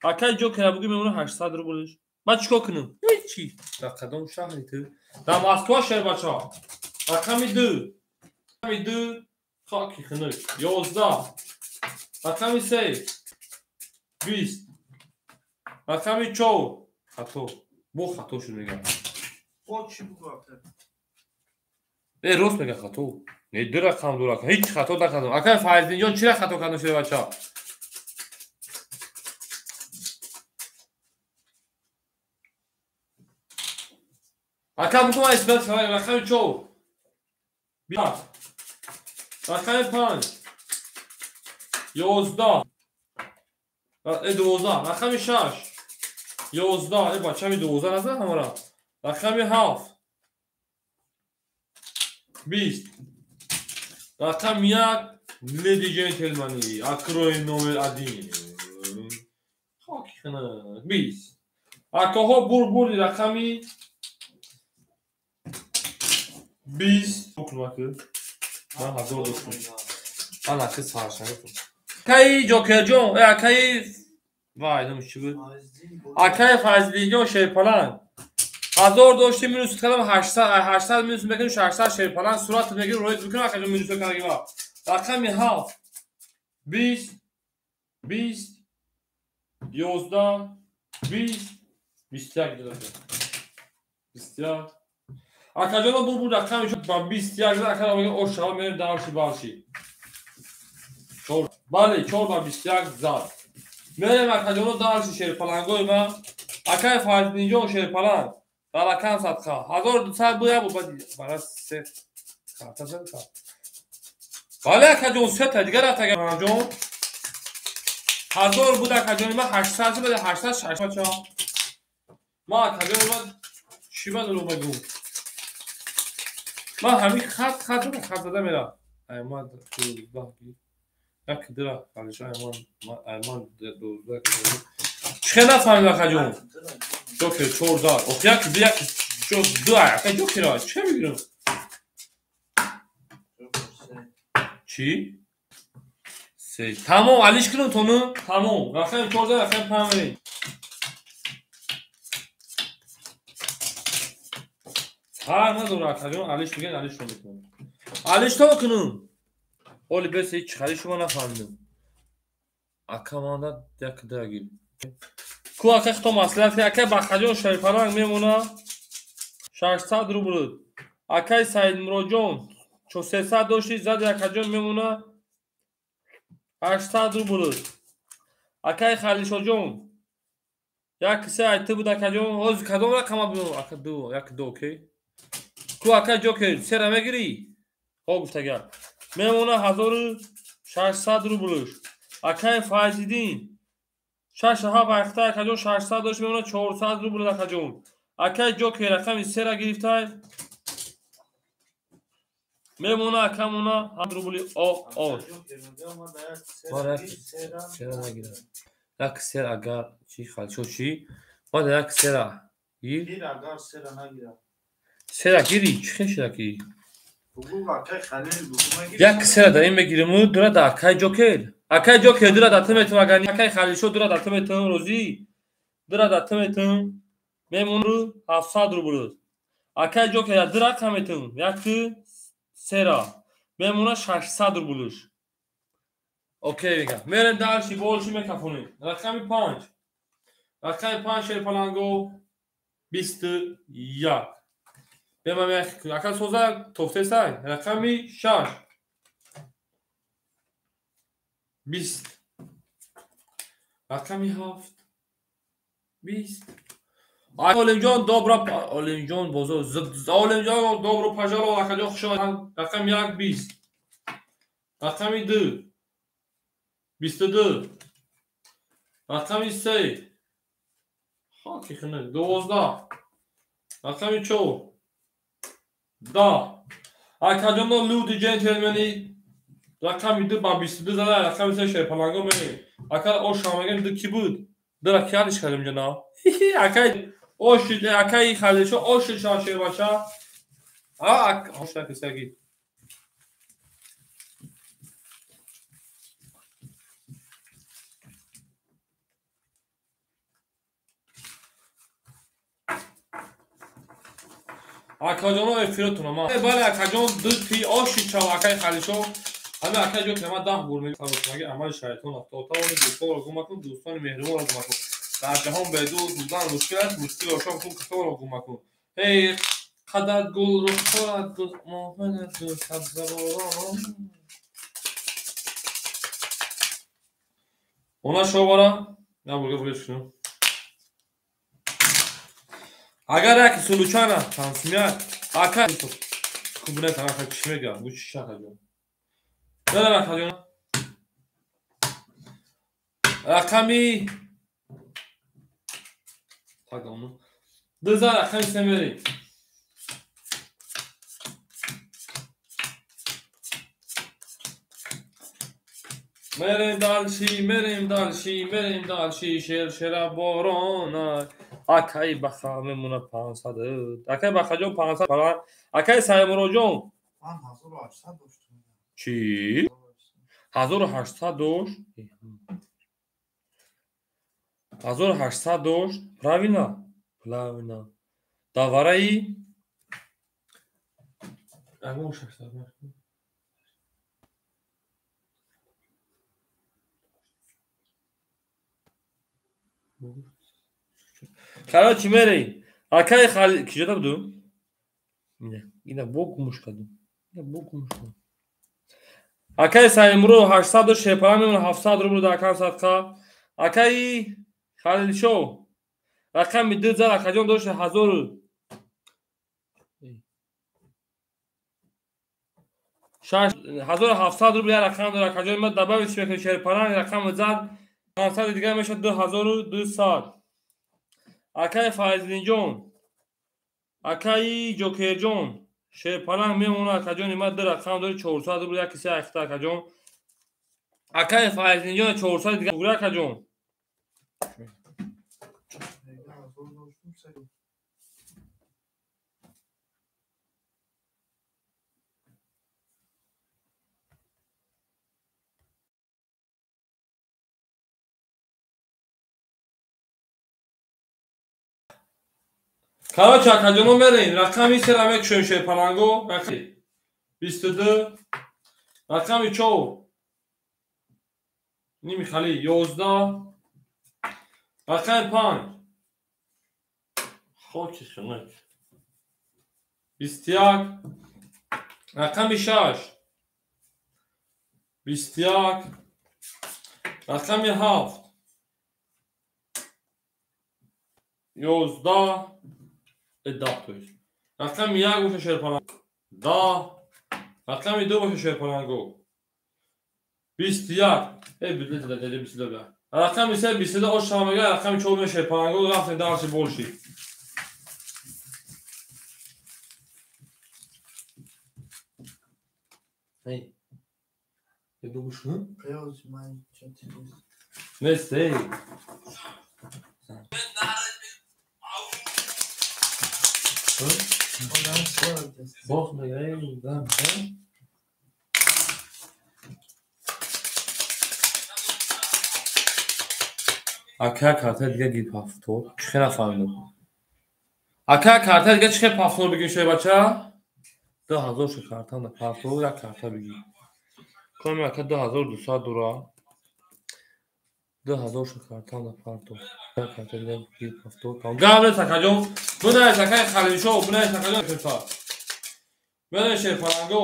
Акай Ҷокера бигӣ мемона 800 рублш. Ман чикор кунам? Ҳечи. Дар кадом шаҳри ту? Дар Москва шербача. Рақами 2. Рақами 2 хоки хунук. 11. Рақами 3. 20. Рақами 4. Хато. Бо хато шуд мегам. Бо чӣ бугу ака? Э рост мега хато. Не ду рақам ду рақам. Ҳеч хато накардам. Акай Файздинҷон чира хато кардам шербача? Ака бугу ман исбат рақами 4. 20. Рақами 5. 11. 12. Рақами 6. 11. Бачами 12 назад ҳамара. Рақами 7. 20. Рақами 1. Леди джентльмени. Открой номер 1. Хоки хана. 20. Акаҳо бур рақами 20. Ман ҳазор доштам. Ман аки саршанга. Акаи Ҷокерҷон, акаи вай номиш чӣ буд? Акаи Фазлиҷон шерпаланг. 1000 доштем минус кардам 800, 800 минус мекунем 600 шерпаланг сурат мегирем роид мекунем акаҷон минус кардагима. Рақами 7 20 20 11 20 21 додам. 21. Акаҷоно бур рақами ба 21 акара мегӯям ошава мерем дарши барши. 4. Бале 4 ба 21 зад. Мерем акаҷоно дарши шерпалангои ман. Акаи Фаридинҷон шерпаланг. Дар рақам садқа. 1200 буд як бад бара се карта зад. Бале акаҷон се та дигар акаҷон. 1000 буд акаҷони ман 800 буд 800 бача. Ман акаҷони ман чӣ ба дурӯғ мегӯм? Ман ҳамин хат хат зада мерам. Айман 12 як дира халиша айман 12 чӣ нафаҳмид акаҷон? Ҷокер 4 зад. Ох як ду як ду ака ҷокера чӣ мегирам? Чӣ? Се. Тамом алиш кунам тону? Тамом. Рақами 4 зад рақами 5 мерем. Ҳар надора акаҷон алиш мегӯяд алишро мекунам. Алиш то кунам. Оли бес ҳеч хари шумо нафаҳмидам. Ака манда як дира гир. Ку ака хито маслиҳат ака Бахаҷон шерпаланг мемона 600 рубл. Акаи Саидмуроҷон чо 300 дошти зади акаҷон мемона 800 рубл. Акаи Халишоҷон як се айти буд акаҷон. Ҳозир кадом рақама бимон? Ака ду, як ду окей. Ку ака Ҷокер сера мегирӣ? Хо гуфтагар. Мемона 1600 рублш. Акаи Файзиддин 6 7 вақта акаҷон 600 дошт мемона 400 рубл акаҷон. Акай Ҷокер рақами 3-ра гирифтай. Мемона акамона 7 рубли о. Сера нагирам. Як сер агар чи халшо чи? Баъд як сера гир. Гир агар сера нагирам. Сера гири, чи хел шуда ки? Бугу акай Халил бугу мегири. Як сера дар ин мегирим, дура да акай Ҷокер. Акай Ҷокер дура да тиметум агар акай Халилшо дура да тиметум розӣ. Дура да тиметум мемонру 700 рубл. Акай Ҷокер дура каметум як сера мемона 600 рублш. Окей мегам. Мерем дальше больше мекафонем. Рақами 5. Рақами 5 шерпаланго 21. Бемам як ака соза тофтесай. Рақами 6. 20. Рақами 7. 20. Олимҷон добро Олимҷон бозор Олимҷон добро пожаловать акаҷон хуш омадед. Рақами 1 20. Рақами 2 22. Рақами 3 хоки хунук 12. Рақами 4 10. Акаҷоно люди ҷентлмени рақами 2 ба 22 зада рақами 3 шерпаланго мерем. Ака оша мегем ду ки буд? Дура ки алиш кардем ҷана? Акай ош акай Халилшо ош ша шербача. А ош кисаги. Акаҷоно эфиротона ма. Бале акаҷон ду ти оши чав акай Халилшо. Ҳами акай ҷо ма 10 бур мегӯям. Амали шайтон аст. То тавони дӯстонро гум макун, дӯстони меҳрубонро гум макун. Дар ҷаҳон бедӯст будан мушкил аст, мушкил ошон кун, касонро гум макун. Эй қадар гул рухсорат гул моҳанат гул сабзаборон. Она шовара? На бурга бурга шуну. Агар як сулучана тансмия ака кубна тарафа чӣ мега? Гу чӣ шака ҷон. Дара акаҷон. Рақами тагону. Дуза рақами се мери. Мерем дальше, мерем дальше, мерем дальше, шер шера борона. Акай баха мемона 500. Акай бахаҷон 500 пара. Акай Саймуроҷон. Ман 1800 доштам. Чӣ? 1800 дошт? 1800 дошт? Правильно? Правильно. Давараи Агон 600 накун. Короче, мерей. Акай Хали киҷода буду? Ина бо гумуш кардум. Ина бо гумуш кардум. Акай Саймуро 800 дошт, шерпалан мемона 700 рубл дар акам садқа. Акай Халилшо рақами 2 зад акаҷон дошт 1000 1700 рубл як рақам дорад акаҷон ма добавить мекунем шерпалан рақами зад 500 дигар мешавад 2200. Акай Файзлинҷон, акаи Ҷокерҷон, шерпаланг мемона акаҷони ма ду рақам дори 400 рубл як киса ахта акаҷон. Акаи Файзлинҷон 400 дигар бугра акаҷон. Короче, акаҷоно мерем. Рақами 3-ра мекушем шерпаланго. Рақами 22. Рақами 4. Ними хали 11. Рақами 5. Хоки хунук. 21. Рақами 6. 21. Рақами 7. 11. 10 то есть. Рақами 1 боша шерпаланг. 10. Рақами 2 боша шерпаланго. 21. Эй, билет да, да, 22. Рақами 3 22 ош шава мега, рақами 4 мешавад шерпаланго, рафтем дарси больше. Эй. Я думаю, что? Нест, эй. Бог мега, эй, да, да. Ака карта дига гир пафтор. Чӣ нафаҳмидам. Ака карта дига чӣ пафтор бигир шои бача? 2000 ша картанда пафтор як карта бигир. Коми ака 2200 дура. 2000 ша картанда пафтор. Як карта дига гир пафтор. Гавлес акаҷон. Бунай акаи Халилшо, бунай акаҷон шерпа. Бунай шерпаланго.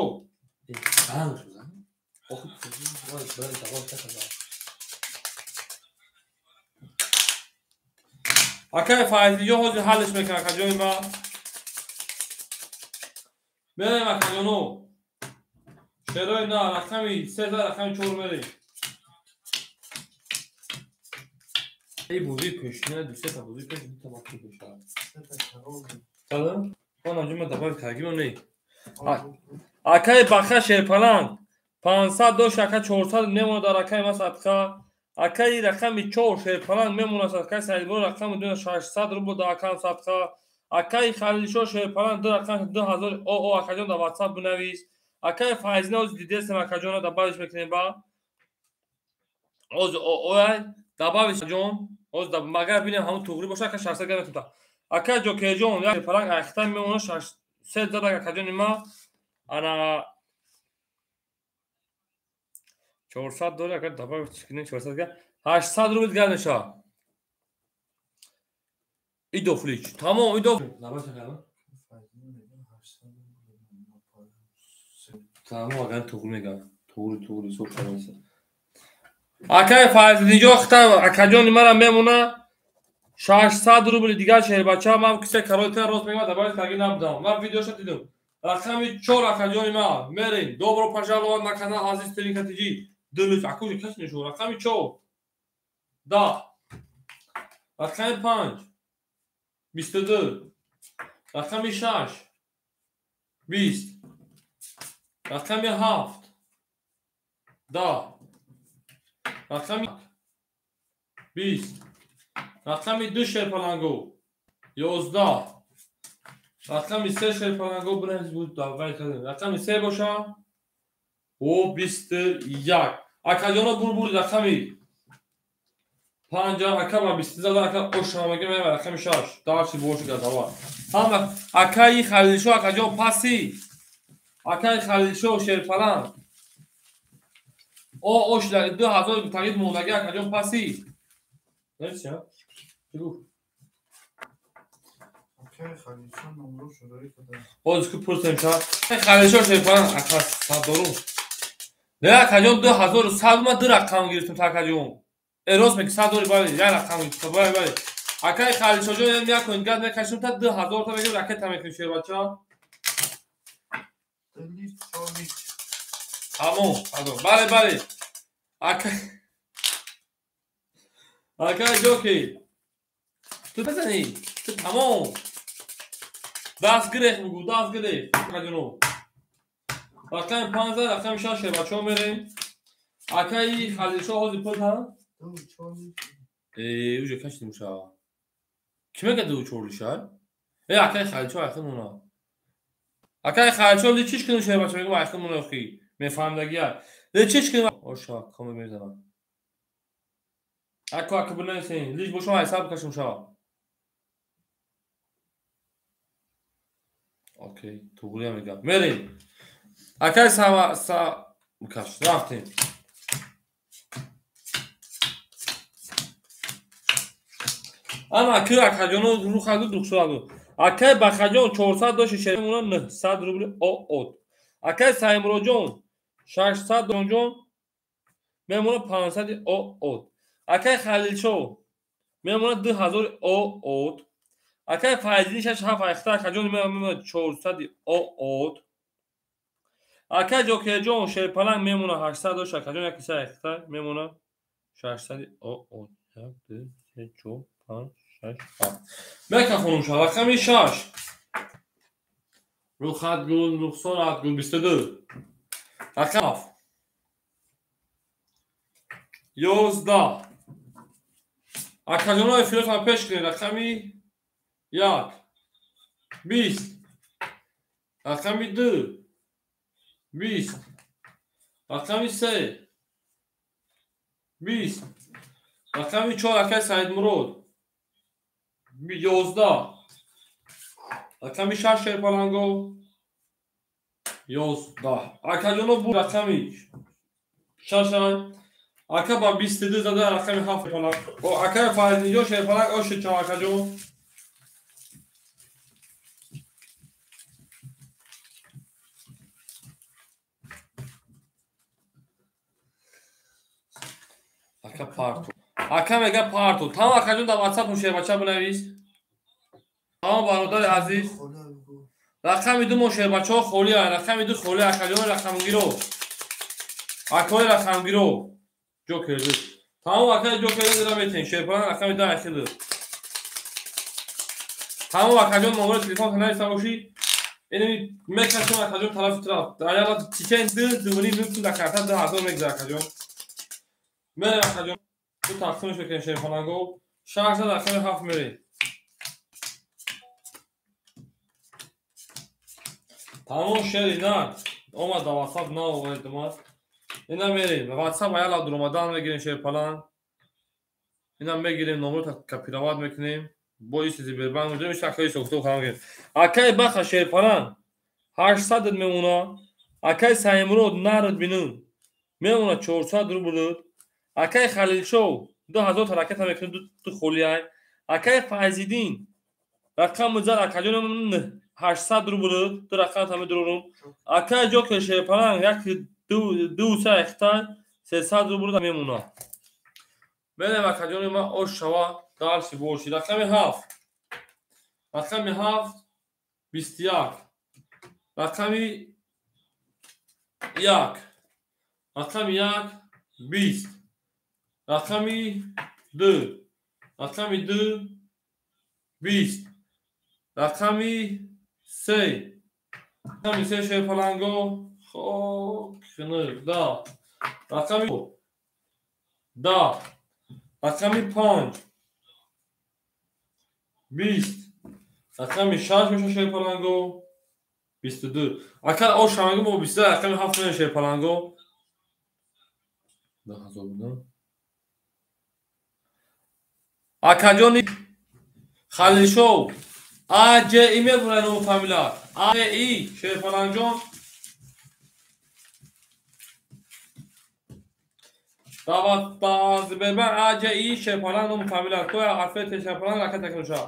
Акай Файзиҷон ҳозир ҳаллиш мекунад акаҷони ма. Мерем акаҷоно. Шерои на рақами 3 рақами 4 мерем. Эй бозии пешина ду сета бозии пеш ду та бақи пеша. Салом. Хонам ҷума добавить кардагимон не. Акаи Баха шерпаланг 500 дошт, ака 400 мемонад дар акаи ма садқа. Акаи рақами 4 шерпаланг мемонад садқа, Саидбор рақами 2 600 рубл дар акам садқа. Акаи Халилшо шерпаланг 2 рақам 2000 ОО акаҷон дар WhatsApp бинавис. Акаи Файзина оз дидесем акаҷона добавиш мекунем ба. Оз ОО добавиш ҷон. Оз магар бинем ҳамун туғри боша ака 600 грамм метунта. Ака Ҷокерҷон як шерпаланг айхта мемонад 600 зада акаҷони ма. Ана 400 дори агар добавить кунем 400 га 800 рубл дигар мешавад. Идофлич. Тамом идоф. Добавить кардам. Тамом агар туғри мегам. Туғри туғри ҳисоб шавад. Акаи Файзиддинҷон хита акаҷони мара мемона 600 рубл дигар шербача. Ман кисе каролитан рост мегам добавить карда набудам. Ман видеошо дидам. Рақами 4 акаҷони ма. Мерем. Добро пожаловать на канал Азиз Тринка ТЖ. Дилус акуҷа кас нишон. Рақами 4 10. Рақами 5 22. Рақами 6 20. Рақами 7 10. Рақами 20. Рақами 2 шерпаланго 11. Рақами 3 шерпаланго бинавис буд давай кардем. Рақами 3 боша о 21. Акаҷоно бур рақами 5 ака ба 20 зада ака ошамаги мева рақами 6. Дарси бошу газава. Ҳама акаи Халилшо акаҷон паси. Акаи Халилшо шерпаланг. О ош 2000 тагид мондаги акаҷон паси. Нечи? Чӣ гуфт? Ҳозир ку пурсем ша. Халилшо шерпаланг ака садорум. Не акаҷон 2100 ма ду рақам гирифтем акаҷон. Э рост меги 100 дори бале, як рақам гирифтем. Бале бале. Акаи Халилшоҷон як кун газ мекашем та 2000 та мегирем ракета мекунем шербача. Тамом, тамом. Бале бале. Ака Акаи Ҷоки. Ту бизани. Ту тамом. Даст гирех бугу, даст гирех. Акаҷоно. Рақами 5 рақами 6 шербачаҳо мерем. Акаи Халилшо ҳозир пул ҳа? Э, уҷа кашидим ша. Кӣ мега ду чорлиша? Э, акаи Халилшо айхил мона. Акаи Халилшо личиш кунем шербача мегум айхил мона охи. Мефаҳмидагия. Личиш кунем. Оша, коме мезанам. Ако ака бинависем, лич бошам ҳисоб кашем ша. Окей, туғри мегам. Мерем. Акай са каш рафтем. Ана ки акаҷоно рухаду духсаду. Акай Бахаҷон 400 дошт шермона 900 рубл ОО. Акай Саймуроҷон 600 ҷон мемона 500 ОО. Акай Халилшо мемона 2000 ОО. Акай Файзини 67 айхта акаҷон мемона 400 ОО. Акай Ҷокерҷон шерпаланг мемона 800 дошт акаҷон як киса айхта мемона. 600 о о 1 2 3 4 5 6 7. Мекафонумша рақами 6. Рухат гул, Рухсорат гул 22. Рақам 7. 11. Акаҷоно эфиротон пеш кунед. Рақами 1. 20. Рақами 2. 20. Рақами 3. 20. Рақами 4 акай Саидмурод. 11. Рақами 6 Шерпаланго. 11. Акаҷоно бу рақами 6. Ака ба 22 зада рақами 7 Шерпаланг. О акай Фаридинҷон Шерпаланг ошид чав акаҷон. Ака парту. Ака мега парту. Тамом акаҷон дар WhatsApp шербача бинавис. Тамом бародари азиз. Рақами 2 мо шербачаҳо холӣ. Рақами 2 холӣ акаҷон рақамгиро. Акои рақамгиро. Ҷокер. Тамом акаи ҷокер дира метен. Шерпаланг рақами 2 ахилы. Тамом акаҷон номери телефон нависта бошӣ. Инами мекашем акаҷон тарафи тараф. Аяла тичен 2 2 минут дар карта 2000 мегзара акаҷон. Мерем акаҷон. Ду тақсимш мекунем шерпаланго. 6 рақами 7 мерем. Тамом шери на. Омад дар WhatsApp на овардимад. Ина мерем. WhatsApp аяла дуромадан мегирем шерпаланг. Ина мегирем номерро копировать мекунем. Бо иси Сбербанк мегирем, иш акаи сохто хам мегирем. Акаи баха шерпаланг 800 мемона. Акаи Саимурод нард бинун. Мемона 400 рубл. Акаи Халилшов 2000 ҳараката мекунем, ду холиай. Акаи Файзиддин рақами зад акаҷон 800 рубл, ду рақам та медурорум. Акаи Ҷокер Шерпаланг 1 2 3 ихтай 300 рубл мемона. Мерем акаҷони ман ош шава дарси боши. Рақами 7. Рақами 7 21. Рақами 1. Рақами 1 20. Рақами 2. Рақами 2 20. Рақами 3. Рақами 3 Шерпаланго. Хок да. Рақами 10. Рақами 5. 20. Рақами 6 меша Шерпаланго. 22. Ака ош шамаги мо 22 рақами 7 меша Шерпаланго. 10000 будан. Акаҷони Халилшов АҷИ мебурад ном фамилия. АҷИ Шерпалангҷон. Дават Сбербанк АҷИ Шерпаланг ном фамилия. То ҳарфи Шерпаланг ракат накунша.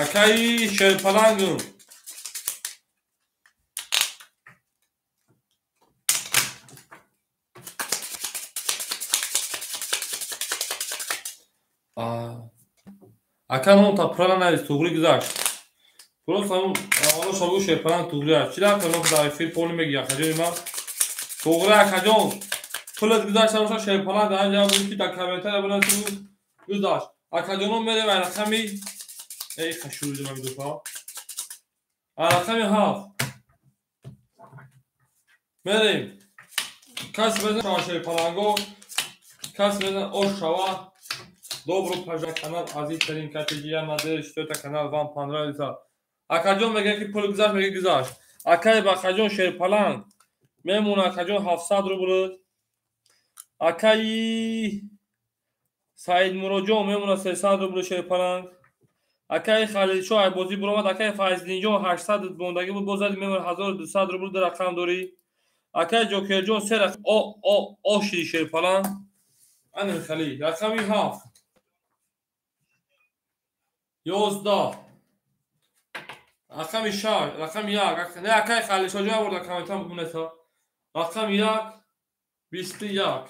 Акаи Шерпалангм. Ака ном та пурра навис, туғри гузашт. Просто ҳамун аввало шабу Шерпаланг туғри аст. Чӣ рафта ном дар эфир поли мегӣ акаҷони ман? Туғри акаҷон. Пулат гузашта боша Шерпаланг дар ҷавоб буд ки дар комментария бинависӣ гузашт. Акаҷонон мерем ай рақами эй қашури ман видеофа. Ай рақами 7. Мерем. Кас безан Шерпаланго, кас безан ош шава. Добро пожаловать канал Азиз Тарин КТГ. Я надеюсь, что это канал вам понравится. Акаҷон мегӯяд ки пул гузашт, мегӯяд гузашт. Акаи Бақаҷон Шерпаланг мемона акаҷон 700 рубл. Акаи Саидмуроҷон мемона 300 рубл Шерпаланг. Акаи Халилшоҳ айбозӣ буромад. Акаи Файзиддинҷон 800 мондагӣ буд, боз зади мемона 1200 рубл ду рақам дорӣ. Акаи Ҷокерҷон се рақам о о о шиди Шерпаланг. Ана хали рақами 7. 11. Рақами 6, рақами 1. Не акаи Халилшоҳ бурда комментам бунеса. Рақами 1 21.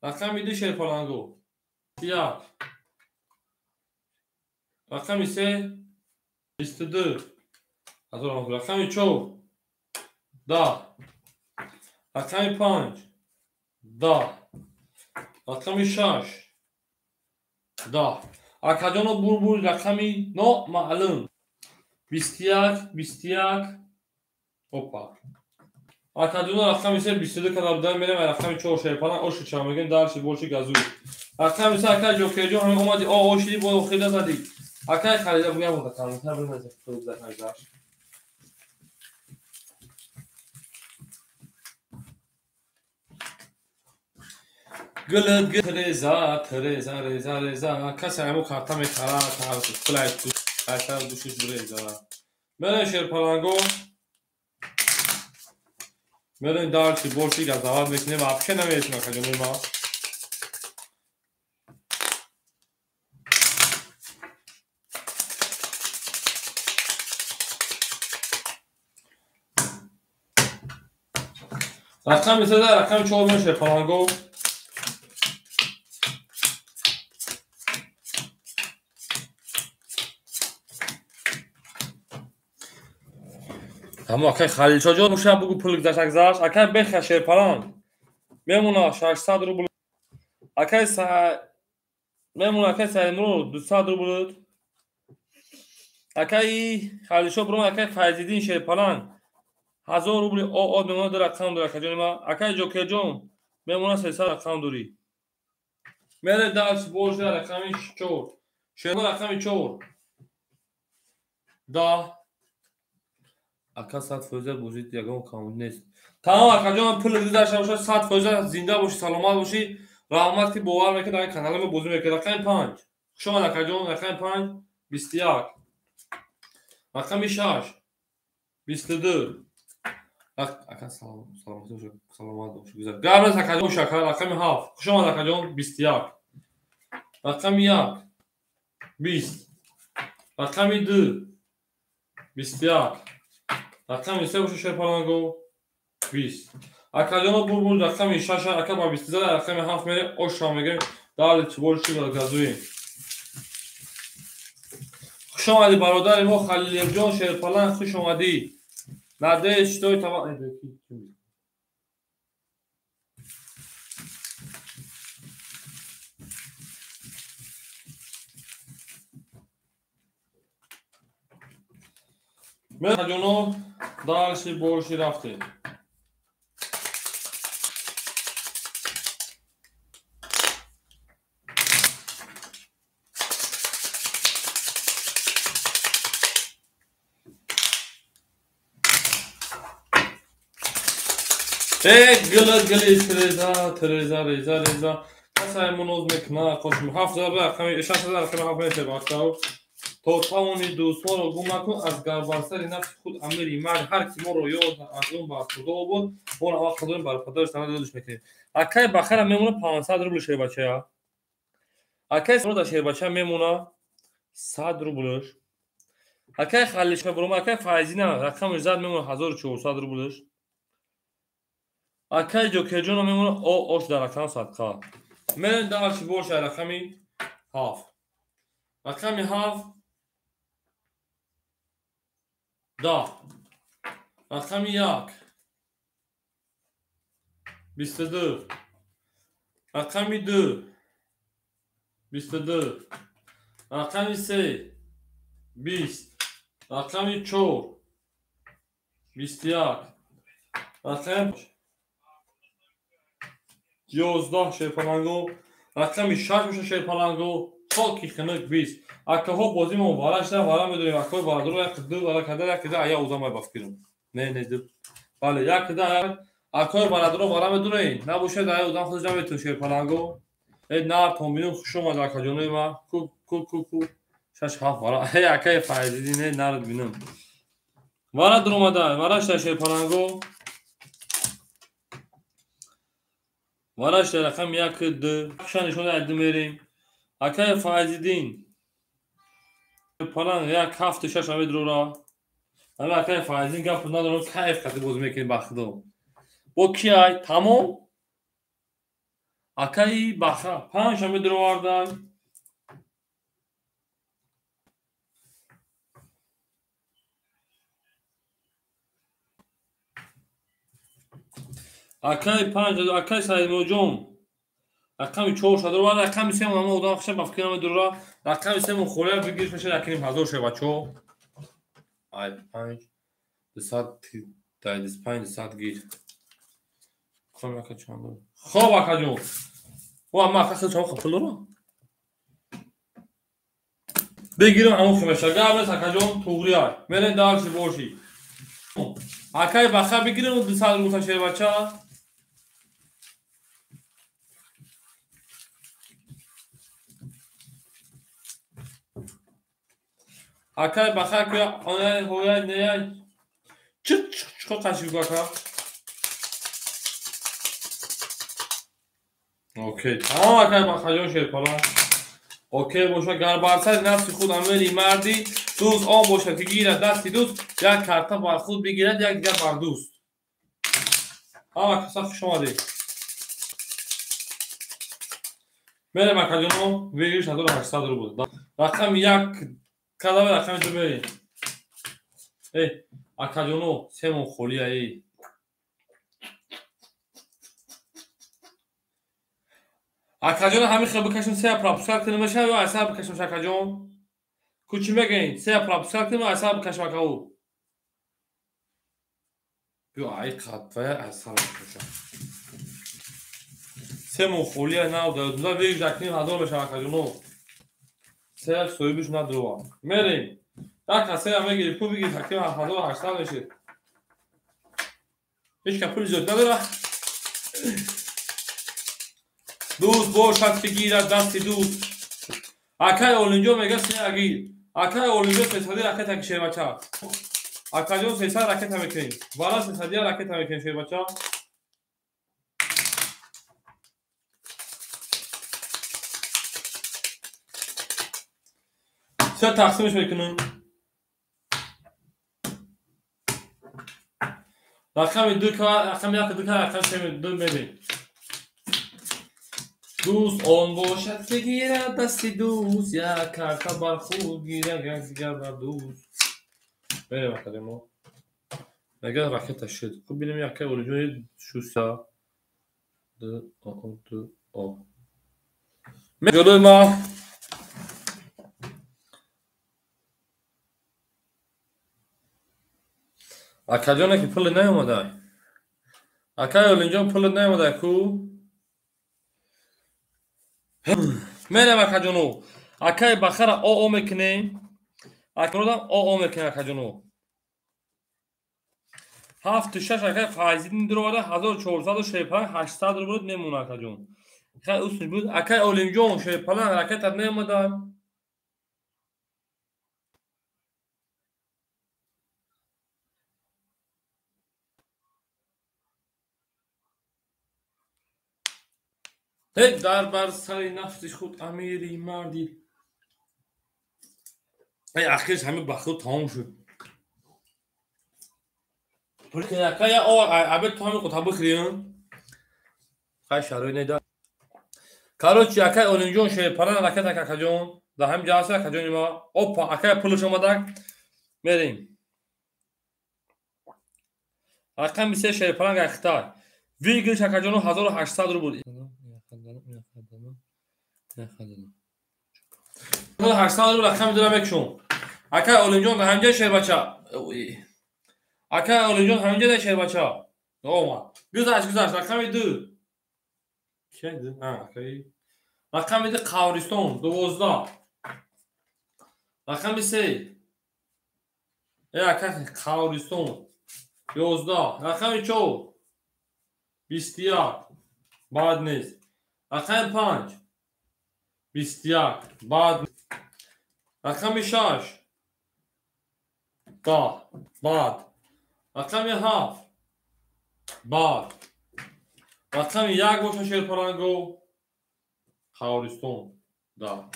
Рақами 2 Шерпаланго. 1. Рақами 3 22 1000 рақами 4 10 рақами 5 10 рақами 6 10 акаҷоно бурбур рақами номаълум 21 21 опа акаҷоно рақами 3 22 када будан мерем рақами 4 шерпалан оши ча мегем дарши боши газу рақами 3 акай ҷокерҷон ҳамин омади о ошиди бо охида задӣ акай харида бугам буда камтар бимаза гулд греза треза реза реза касе ҳамо карта мехара пулай айсар гӯшиш бреза мерем шерпаланго мерем дарчи боши газават мекунем вообще намересем акаҷонои ма рақами се рақами чор мешe паланго Ҳамо акай Халилшоҳ ҷон муша бугу пул гузашт гузашт акай беха шерпаланг мемона 600 рубл акай мемона акай Саидмурод 200 рубл акай Халилшоҳ бурон акай Файзиддин шерпаланг 1000 рубли о мемона ду рақам дори акаҷони ма акай Ҷокерҷон мемона 300 рақам дорӣ мере дарс боша рақами 4 шер рақами 4 10 ака 100% бозид ягон кам нест. Тамом акаҷон пул гузашта бошад 100% зинда бошӣ саломат бошӣ раҳмат ки бовар мекунед дар канали мо бозӣ мекунед. Рақами 5 хуш омад акаҷон рақами 5 21 рақами 6 22 ака салом саломат бошӣ саломат бошӣ гузар гап нест акаҷон шакар рақами 7 хуш омад акаҷон 21 рақами 1 20 рақами 2 21 рақами 3 боша шерпаланго 20 акаҷоно бурбур рақами 6 ака ба 22 рақами 7 мерем оша мегем дали чиборши газуем хуш омадӣ бародари мо Халилёрҷон шерпаланг хуш омадӣ надеюсь что это Акаҷоно дальше больше рафтем. Гила гили треза треза реза реза касай муноз мекуна қошим 7000 рақами 6000 рақами 7 мешавад бахтав то тавони дӯстонро гум накун аз гарбарсари нафси худ амири мард ҳар ки моро ёд аз он бар худо буд моро ҳақ дорем бар падараш таъала мекунем. Акай бахара мемона 500 рубл шербачая акай да шербача мемона 100 рублш акай Халилша бурома акай Файзина рақами зад мемона 1400 рублш акай Ҷокерҷоно мемона о ош дар рақам садқа мерем дарши боша рақами 7 рақами 7 10 рақами 1 22 рақами 2 22 рақами 3 20 рақами 4 21 рақами 11 шерпаланго рақами 6 меша шерпаланго хоки хинук 20 акаҳо бозимон вара шуда вара медорем акаҳои бародаро як ду вара када як ду ая озамай ба фикрм не не ду бале як ду акаҳои бародаро вара медорем набошад ая одам худаш наметун шерпаланго э нар томбинум хуш омад акаҷонои ма ку ку ку ку шаш ҳафт вара э акаи Файзиддин э нард бинум вара дуромада вара шуда шерпаланго вара шуда рақами 1 2 ша нишон ду мерем акаи Файзиддин паланг 1 7 6 ҳаме дурора ама акаи Файзиддин гап надорам кайф қати бозӣ мекунем ба худо бо ки ай тамом акаи баха 5 ҳаме дуровардай Акай 5, акай Саидмуроджон. Рақами 4 шадро, рақами 3 мо одам хша ба фикр намедура. Рақами 3 мо холия бигир меша 1.5 ҳазор ше бачо. Ай 5 200 дай 25 200 гир. Хоб ака чанд. Хоб акаҷон. Ва ма ака хел чанд пул дорам. Бигирам ҳамон химеша. Гап нест акаҷон, туғри ай. Мерем дальше боши. Акай баха бигирам 200 рубл шербача. Акай баха куя ояй ҳояй неяй. Чӣ чӣ қашиб ака? Окей. Тамом акай бахаҷон шерпала. Окей боша гар бар сари нафси худ амири марди дӯст он бошад ки гирад дасти дӯст як карта бар худ бигирад як дигар бар дӯст. Ҳама каса хуш омадед. Мерем акаҷоно бигириш 1800 рубл. Рақами 1 кадава рақами 2 мерем. Эй акаҷоно семон холия эй. Акаҷон ҳамин хел бикашем сея пропускат кунем меша ё айсар бикашем акаҷон? Ку чӣ мегӯем? Сея пропускат кунем айсар бикашем акау? Биё ай қадвая айсар бикашем. Семо холия нав дада веж акним ҳазор мешава акаҷоно. Сея соҳибиш надурова. Мерем. Як сея мегири пул бигир акним 1800 мешид. Ҳеҷ ка пули зиёд надора. Дӯст бошад ки гирад дасти дӯст. Акай Олинҷон мега сея гир. Акай Олинҷон 300 ракета ки шербача. Акаҷон 300 ракета мекунем. Вара 300 ракета мекунем шербача. Се тақсимш мекунем. Рақами 2 ка, рақами 1 2 ка, рақами 3 2 мерем. Дӯст он бошад ки гирад дасти дӯст, як карта бар худ гирад, як дигар бар дӯст. Мерем академо. Мега ракета шуд. Хуб бинем якай Олиҷони шуса. Д О О Д О. Ҷолои ма акаҷоне ки пули наомадай. Акай Олинҷон пули наомадай ку? Мерем акаҷоно. Акай бахара ОО мекунем. Акродам ОО мекунем акаҷоно. 7 6 акай Файзиддин дуроварда 1400 шерпалан 800 рубл мемона акаҷон. Хай усуш буд. Акай Олимҷон шерпалан ракетат меомадай. Ҳеҷ дар бар сари нафси худ амири марди. Эй ахирш ҳамин ба худ тамом шуд. Акая о абед ту ҳамин қута бихӯрем. Хай шароит неда. Короче акай Олимҷон шерпалан ракета акаҷон. Дар ҳамин ҷо ҳаст акаҷони ма. Опа акай пулаш омадак. Мерем. Рақами 3 шерпалан гайхтай. Выигрыш акаҷоно 1800 рубл. 800 рубл рақами дура мекушом. Акай Олимҷон ҳаминҷа шербача. Акай Олимҷон ҳаминҷа да шербача. Омад. Гузашт, гузашт. Рақами 2. Кия 2? А, акай. Рақами 2 Қавристон 12. Рақами 3. Э, акай Қавристон 11. Рақами 4. 21. Бад нест. Рақами 5. 21. Бад. Рақами 6. 10. Бад. Рақами 7. Бад. Рақами 1 боша шерпаланго. Қавристон. Да.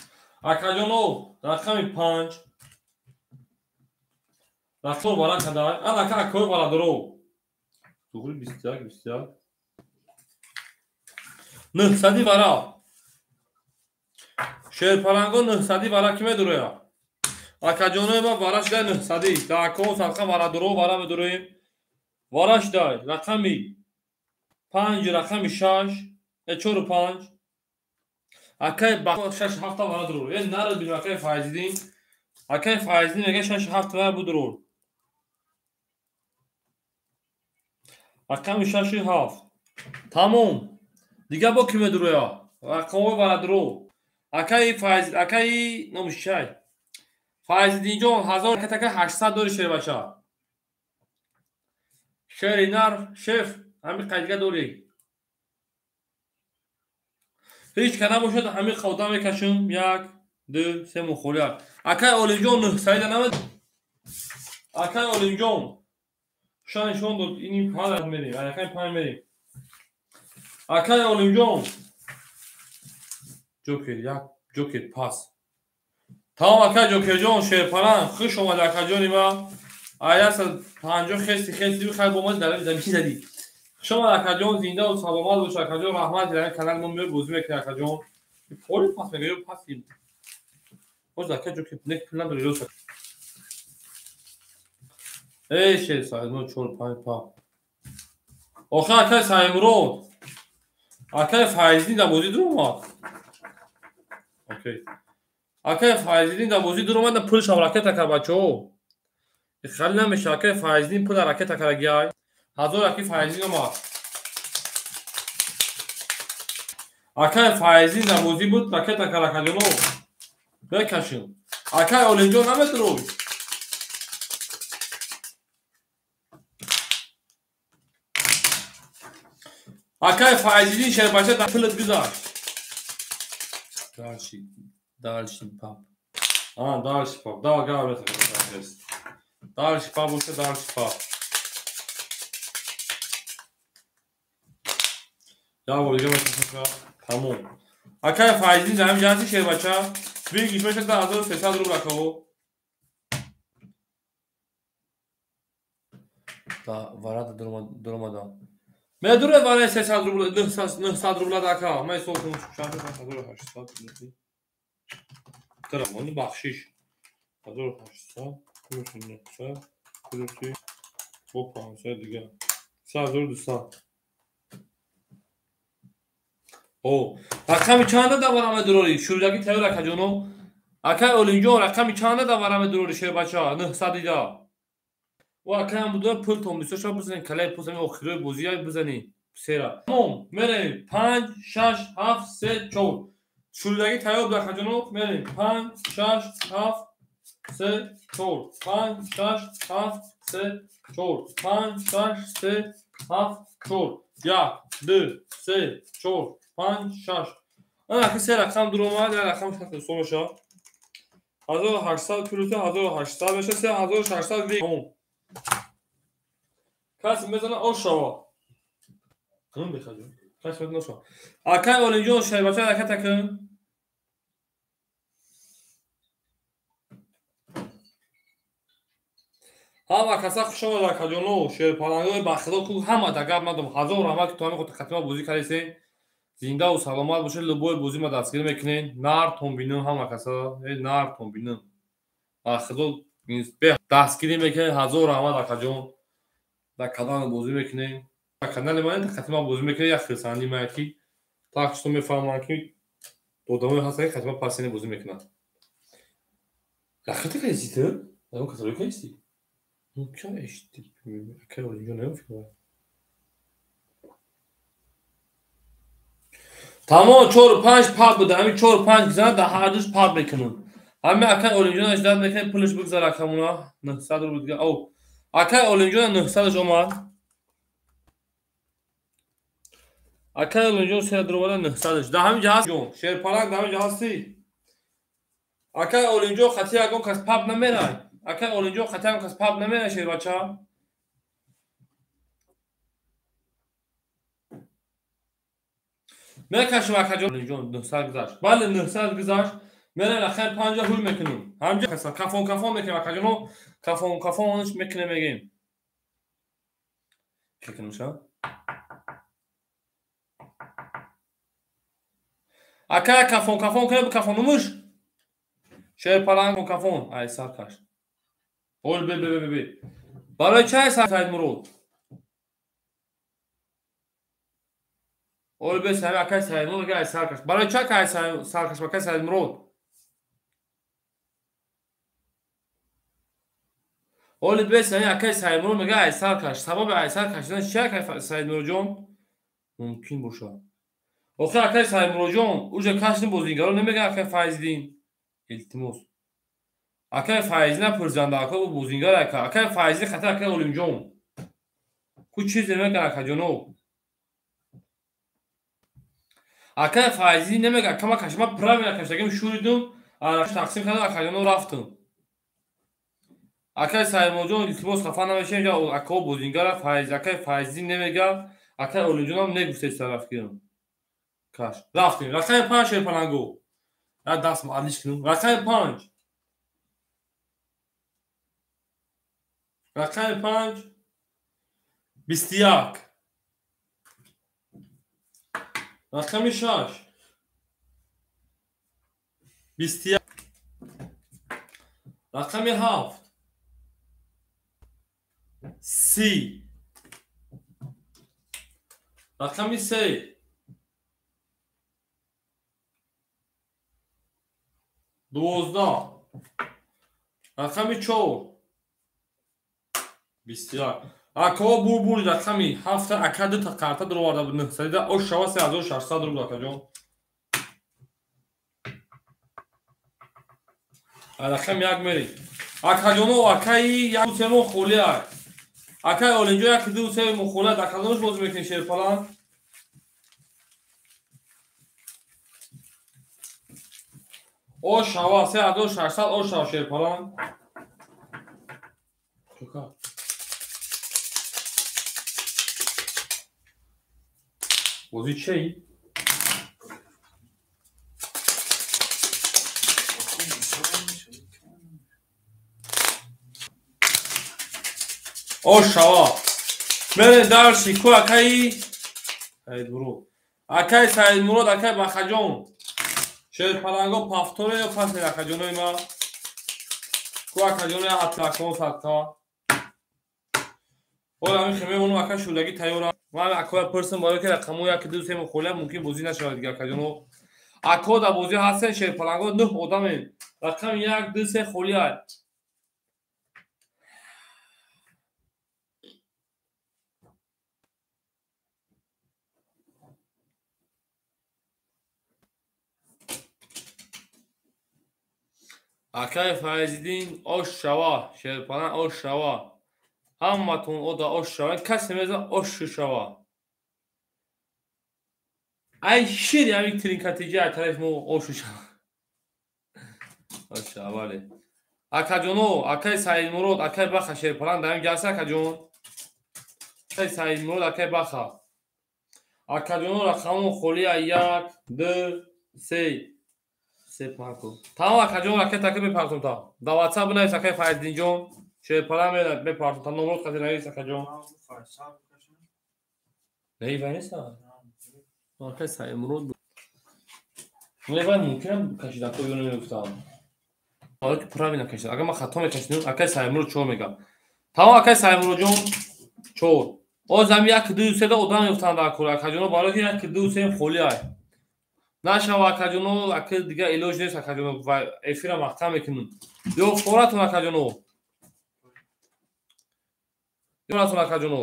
Акаҷоно, рақами 5. Рақам вара кадай. Ана ака акои варадоро. Туғри 21, 21. 900 вара. Шерпаланго 900 вара ки медуроя? Акаҷонои ма вара шудай 900. Даакон садқа варадоро вара медуроем. Вара шудай. Рақами 5 рақами 6 4 5 акай 6 7 вара дурур. Нара бин акай Файзиддин. Акай Файзиддин мега 6 7 вара будурур. Рақами 6 7. Тамом. Дига бо ки медуруя? Рақамҳои вара дурур. Акай Файз, акай номиш чай? Файзиддинҷон 1800 дори шербача. Шери нар шеф ҳами қайдга дорӣ. Ҳеҷ ка набошад ҳами қавда мекашем. 1 2 3 мухолият. Акай Олимҷон 900 намед. Акай Олимҷон шан нишон дод ини 5 мерем. Акай 5 мерем. Акай Олимҷон Ҷокер 1 Ҷокер пас. Тамом акай Ҷокерҷон шерпалан хуш омад акаҷони ма. 150 хести хести бихай бо ма дар замин задӣ. Хуш омад акаҷон, зинда ва саломат бош акаҷон, раҳмат. Дар канали мо меояд бозӣ мекунӣ акаҷон. Поли пас мега ё пас. Боз акай Ҷокер нек пул надорӣ рост. Эй шер саид 4 5 па. Охе акай Саимурод. Акай Файзиддин дар бозӣ дуромад. Окей. Акай Файзиддин дар бозӣ дуромад, на пулшам ракета кард бачаҳо. Хали намеша акай Файзиддин пул ракета кард гиай. 1000 аки Файзиддин омад. Акай Файзиддин дар бозӣ буд, ракета кард акаҷоно. Бекашем. Акай Олимҷон намедурӯй. Акай Файзиддин шербача дар пулат гузашт. Дальше, дальше пап. А, дальше пап. Давай, гавр это. Дальше пап, уже дальше пап. Я вот дига мешава. Тамом. Акай Файзиддин дар ҳамин ҷаҳати шербача бигиш мешава 1300 рубл акаво. Да варада дуромадам. Медуре вара 300 рубл 900 рубла дака. Ман ҳисоб кунам 1800 Трамон бахшиш. 1800 плюс 900 плюс бо 500 дига. 3200. О, рақами чанда да вара медурори? Шурудаги тайёр акаҷоно. Акай Олимҷон рақами чанда да вара медурори шербача? 900 дида. О акаям буда пул том бисёр шава бизанем, калаи пул ҳамин охирои бозия бизанем. Сера. Тамом, мерем 5 6 7 3 4. Шурудаги тайёр буда акаҷоно, мерем 5 6 7 3 4 5 6 7 3 4 5 6 3 7 4 1 2 3 4 5 6. Ана аки се рақам дуромад, як рақам ҳисоб мешавад. 1800 плюс 1800 мешавад 3600 вик. Каси мезана ош шава. Кун бехаҷо. Каси мезана ош шава. Акай Олимҷон шербача ҳаракат кун. Ҳама каса хуш омад акаҷоно, шерпалангои ба худо ку ҳама да гап надом. Ҳазор раҳмат ки то ҳамин қатима бозӣ кардесен. Зинда ва саломат бошед, любой бозӣ ма дастгирӣ мекунен. Нар томбинам ҳама каса, нар томбинам. Ба худо дастгирӣ мекунен. Ҳазор раҳмат акаҷон. Дар канал бозӣ мекунем. Дар канали ман қатима бозӣ мекунем, як хирсандӣ мая ки так что мефаҳмам ки одамое ҳастанд ки қатима пасини бозӣ мекунанд. Ракета кардисӣ ту? Ягон касалӣ кардисӣ? Акай Олимҷон намефаҳмам. Тамом 4 5 пап буда. Ҳамин 4 5 гизана дар ҳар душ пап мекунам. Ҳамин акай Олимҷон ждат мекунем пулаш бигзара акамуна 900 рубл дига. О, акай Олимҷон 900-аш омад. Акай Олимҷон 300 рубл 900-аш. Дар ҳамин ҷа ҳаст ҷон. Шерпалак дар ҳамин ҷа ҳастӣ. Акай Олимҷон хати ягон кас пап намерай. Акай Олимҷон хати ягон кас пап намерай шербача. Мекашем акаҷон. Олимҷон 900 гузашт. Бале 900 гузашт. Мерем рақами 5 ҳул мекунем. Ҳамҷа кафон кафон мекунем акаҷоно. Кафон кафонш мекунем мегем. Мекунем ша? Ака кафон кафон кунем кафонумуш. Шерпаланг кафон. Ай сар каш. Ол бе бе бе бе. Барои чай Саид Мурод? Оли бес ҳами акай Саидмурод мега ай саркаш. Барои чӣ акай саркаш акай Саидмурод? Оли бес ҳами акай Саидмурод мега ай саркаш. Сабаби ай сар кашидан чи акай Саидмуродҷон? Мумкин бошад. Охир акай Саидмуродҷон, уже кашни бозингаро намега акай Файзиддин. Илтимос. Акай Файзиддин напурсанда, ака ӯ бозингар ака. Акай Файзиддин хатар акай Олимҷон. Ку чизе меган акаҷоно? Акай Файзиддин намега, ака ма кашма правильно каштагим шуридум, тақсим кардам акаҷоно рафтум. Акай Саидмуродҷон илтимос хафа намешавем, ҷа акао бозингара Файз, акай Файзиддин намега, акай Олимҷонам негуфтест тараф кирам. Каш. Рафтем. Рақами 5 шерпаланго. Я даст алиш кунам. Рақами 5. Рақами 5 21. Рақами 6 21. Рақами 7 30. Рақами 3 12. Рақами 4 21. Акао бурбури рақами 7 ака дута карта дуроварда буд 900 ош шава 3600 рубл акаҷон. Рақами 1 мери. Акаҷоно акаи 1 3 мо холӣ ай. Акаи Олимҷон 1 2 3 мо холӣ ай. Акаҷонош бозӣ мекунем шерпалан. Ош шава 3600 ош шава шерпалан. Бозӣ чӣ? Ош шава. Мерем дарси ку акаи Саидмурод. Акаи Саидмурод, акаи Бахаҷон. Шерпаланго пафторе ё пас мера акаҷонои ма? Ку акаҷонои атлакон садқа. Ола ҳамин хе мемонам ака шӯлагӣ тайёрам. Ман акоя пурсам барои ки рақамо 1 2 3 холия мумкин бозӣ нашавад дига акаҷоно. Ако дар бозӣ ҳастен шерпаланго 9 одамем. Рақами 1 2 3 холия. Акай Файзиддин ош шава, шерпалан ош шава. Ҳаматон ода ош шава, касе меза ош шава. Ай шири ҳамин тринкатиҷа ай тарафи мо ош шава. Ош шава, бале. Акаҷоно, акай Саидмурод, акай Баха шерпалан дар ин ҷалса акаҷон. Акай Саидмурод, акай Баха. Акаҷоно рақамон холия 1 2 3 се панку. Тамом акаҷон ракет ака мепартом та. Дар WhatsApp бинавис акай Файздинҷон. Шерпалан мепартом та номрот қати навис акаҷон. Не, вай нест. Акай Саидмурод. Не, вай мумкин кашидако ё намегуфтам. Ҳоло ки правильно кашида. Агар ман хато мекашидам, акай Саидмурод 4 мегам. Тамом акай Саидмуродҷон 4. Оз ҳам 1 2 3 да одам меёфтанд дар кор акаҷоно, барои ки 1 2 3 холӣ ай. Нашава акаҷоно, ака дига илоҷ нест акаҷоно, ва эфира маҳкам мекунем. Ё форатон акаҷоно. Форатон акаҷоно.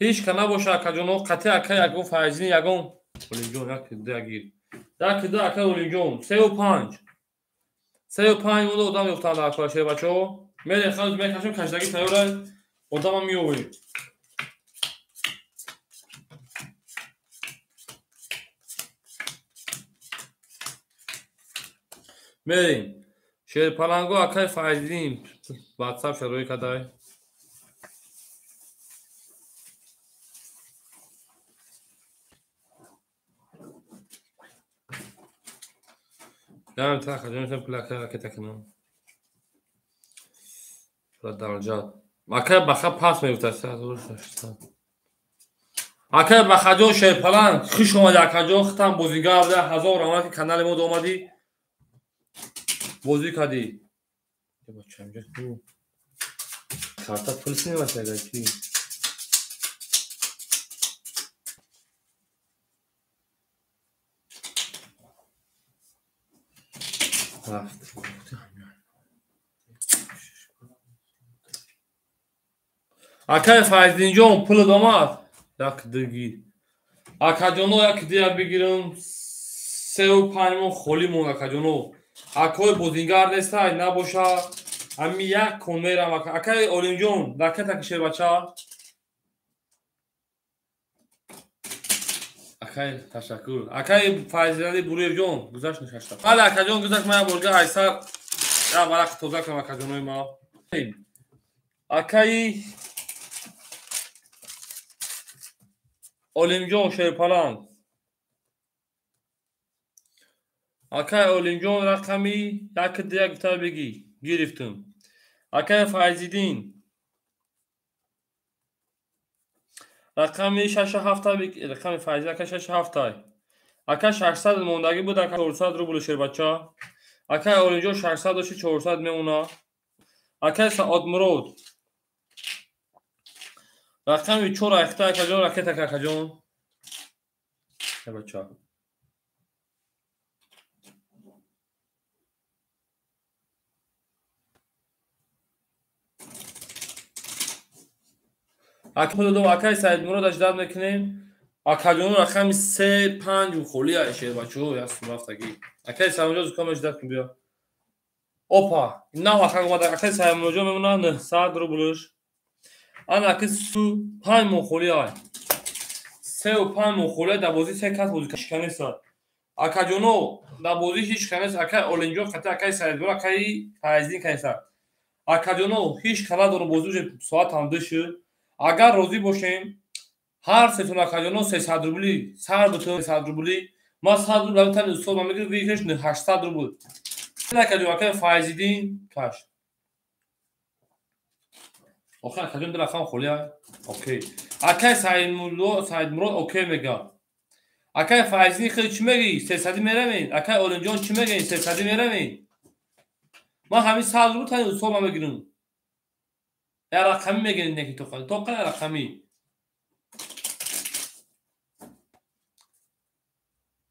Ҳеҷ ка набоша акаҷоно, қатъи ака ягон Файзиддин ягон Олимҷон 1 2 гир. 1 2 ака Олимҷон 3 ва 5. 3 ва 5 монда одам меёфтанд дар кор шербачаҳо. Мерем хеле мекашем кашдагӣ тайёр аст. Одамам меёвем. Мерем. Шерпаланго акай Файзиддин WhatsApp шарои кадай. Дам та хаҷон плака ракета кунам. Дараҷат. Акай Баха пас меёфтад 3600. Акай Бахаҷон шерпалан хуш омадӣ акаҷон, хитам бозингар буда, ҳазор раҳмат ки канали мо омадӣ. Бозӣ кардӣ. Карта пулс немаст агар ки. Рафт. Акай Файздинҷон пулат омад? Як ду гир. Акаҷоно як дия бигирам. 3 ва 5 моҳ холӣ монд акаҷоно. Акои бозингар нестай, набоша. Ами як кон мерам ака. Акай Олимҷон, ракета ки шербача. Акай ташаккур. Акай Файзали Буриевҷон гузашт нишаста. Бале акаҷон гузашт, ман як борга айсар як варақ тоза кунам акаҷонои ма. Акаи Олимҷон Шерпаланг. Акай Олимҷон рақами 1 2 1 гуфта бигӣ. Гирифтум. Акай Файзиддин рақами 6 7 рақами Файзи ака 6 7. Ака 600 мондагӣ буд, ака 400 рубл шербача. Акай Олимҷон 600 дошти, 400 мемона. Акай Саодмурод рақами 4 айхта акаҷон ракета акаҷон. Шербача. Акай Саидмурод аждад мекунем. Акаҷоно рақами 3 5 холӣ шербачо ясум рафтагӣ. Акай Саидмурод зукам аждад кун биё. Опа, нав ака омада. Акай Саидмуродҷон мемона 900 рублш. Ана аки 5 моҳ холӣ ай. 3 ва 5 моҳ холӣ дар бозӣ се кас бозӣ шиканеста. Акаҷоно дар бозӣ ҳеҷ канест. Акай Олимҷон қати акай Саидмурод акай Файздин канеста. Акаҷоно ҳеҷ кала дорум бозӣ уже соат ҳам ду шуд. Агар розӣ бошем, ҳар сетон акаҷоно 300 рубли сар бутун 300 рубли. Ман 100 рубл ҳамин тани устод ман мегирам, викаш 800 рубл. Акаҷон акай Файзиддин каш. Охир акаҷон ду рақам холӣ ай. Окей. Акай Саидмурод окей мега. Акай Файзиддин хеле чӣ мегӣ? 300 меравем. Акай Олимҷон чӣ мегӯ? 300 меравем. Ман ҳамин 100 рубл тани устод ман мегирам. Як рақамӣ мегирем неки тоқа. Тоқа як рақамӣ.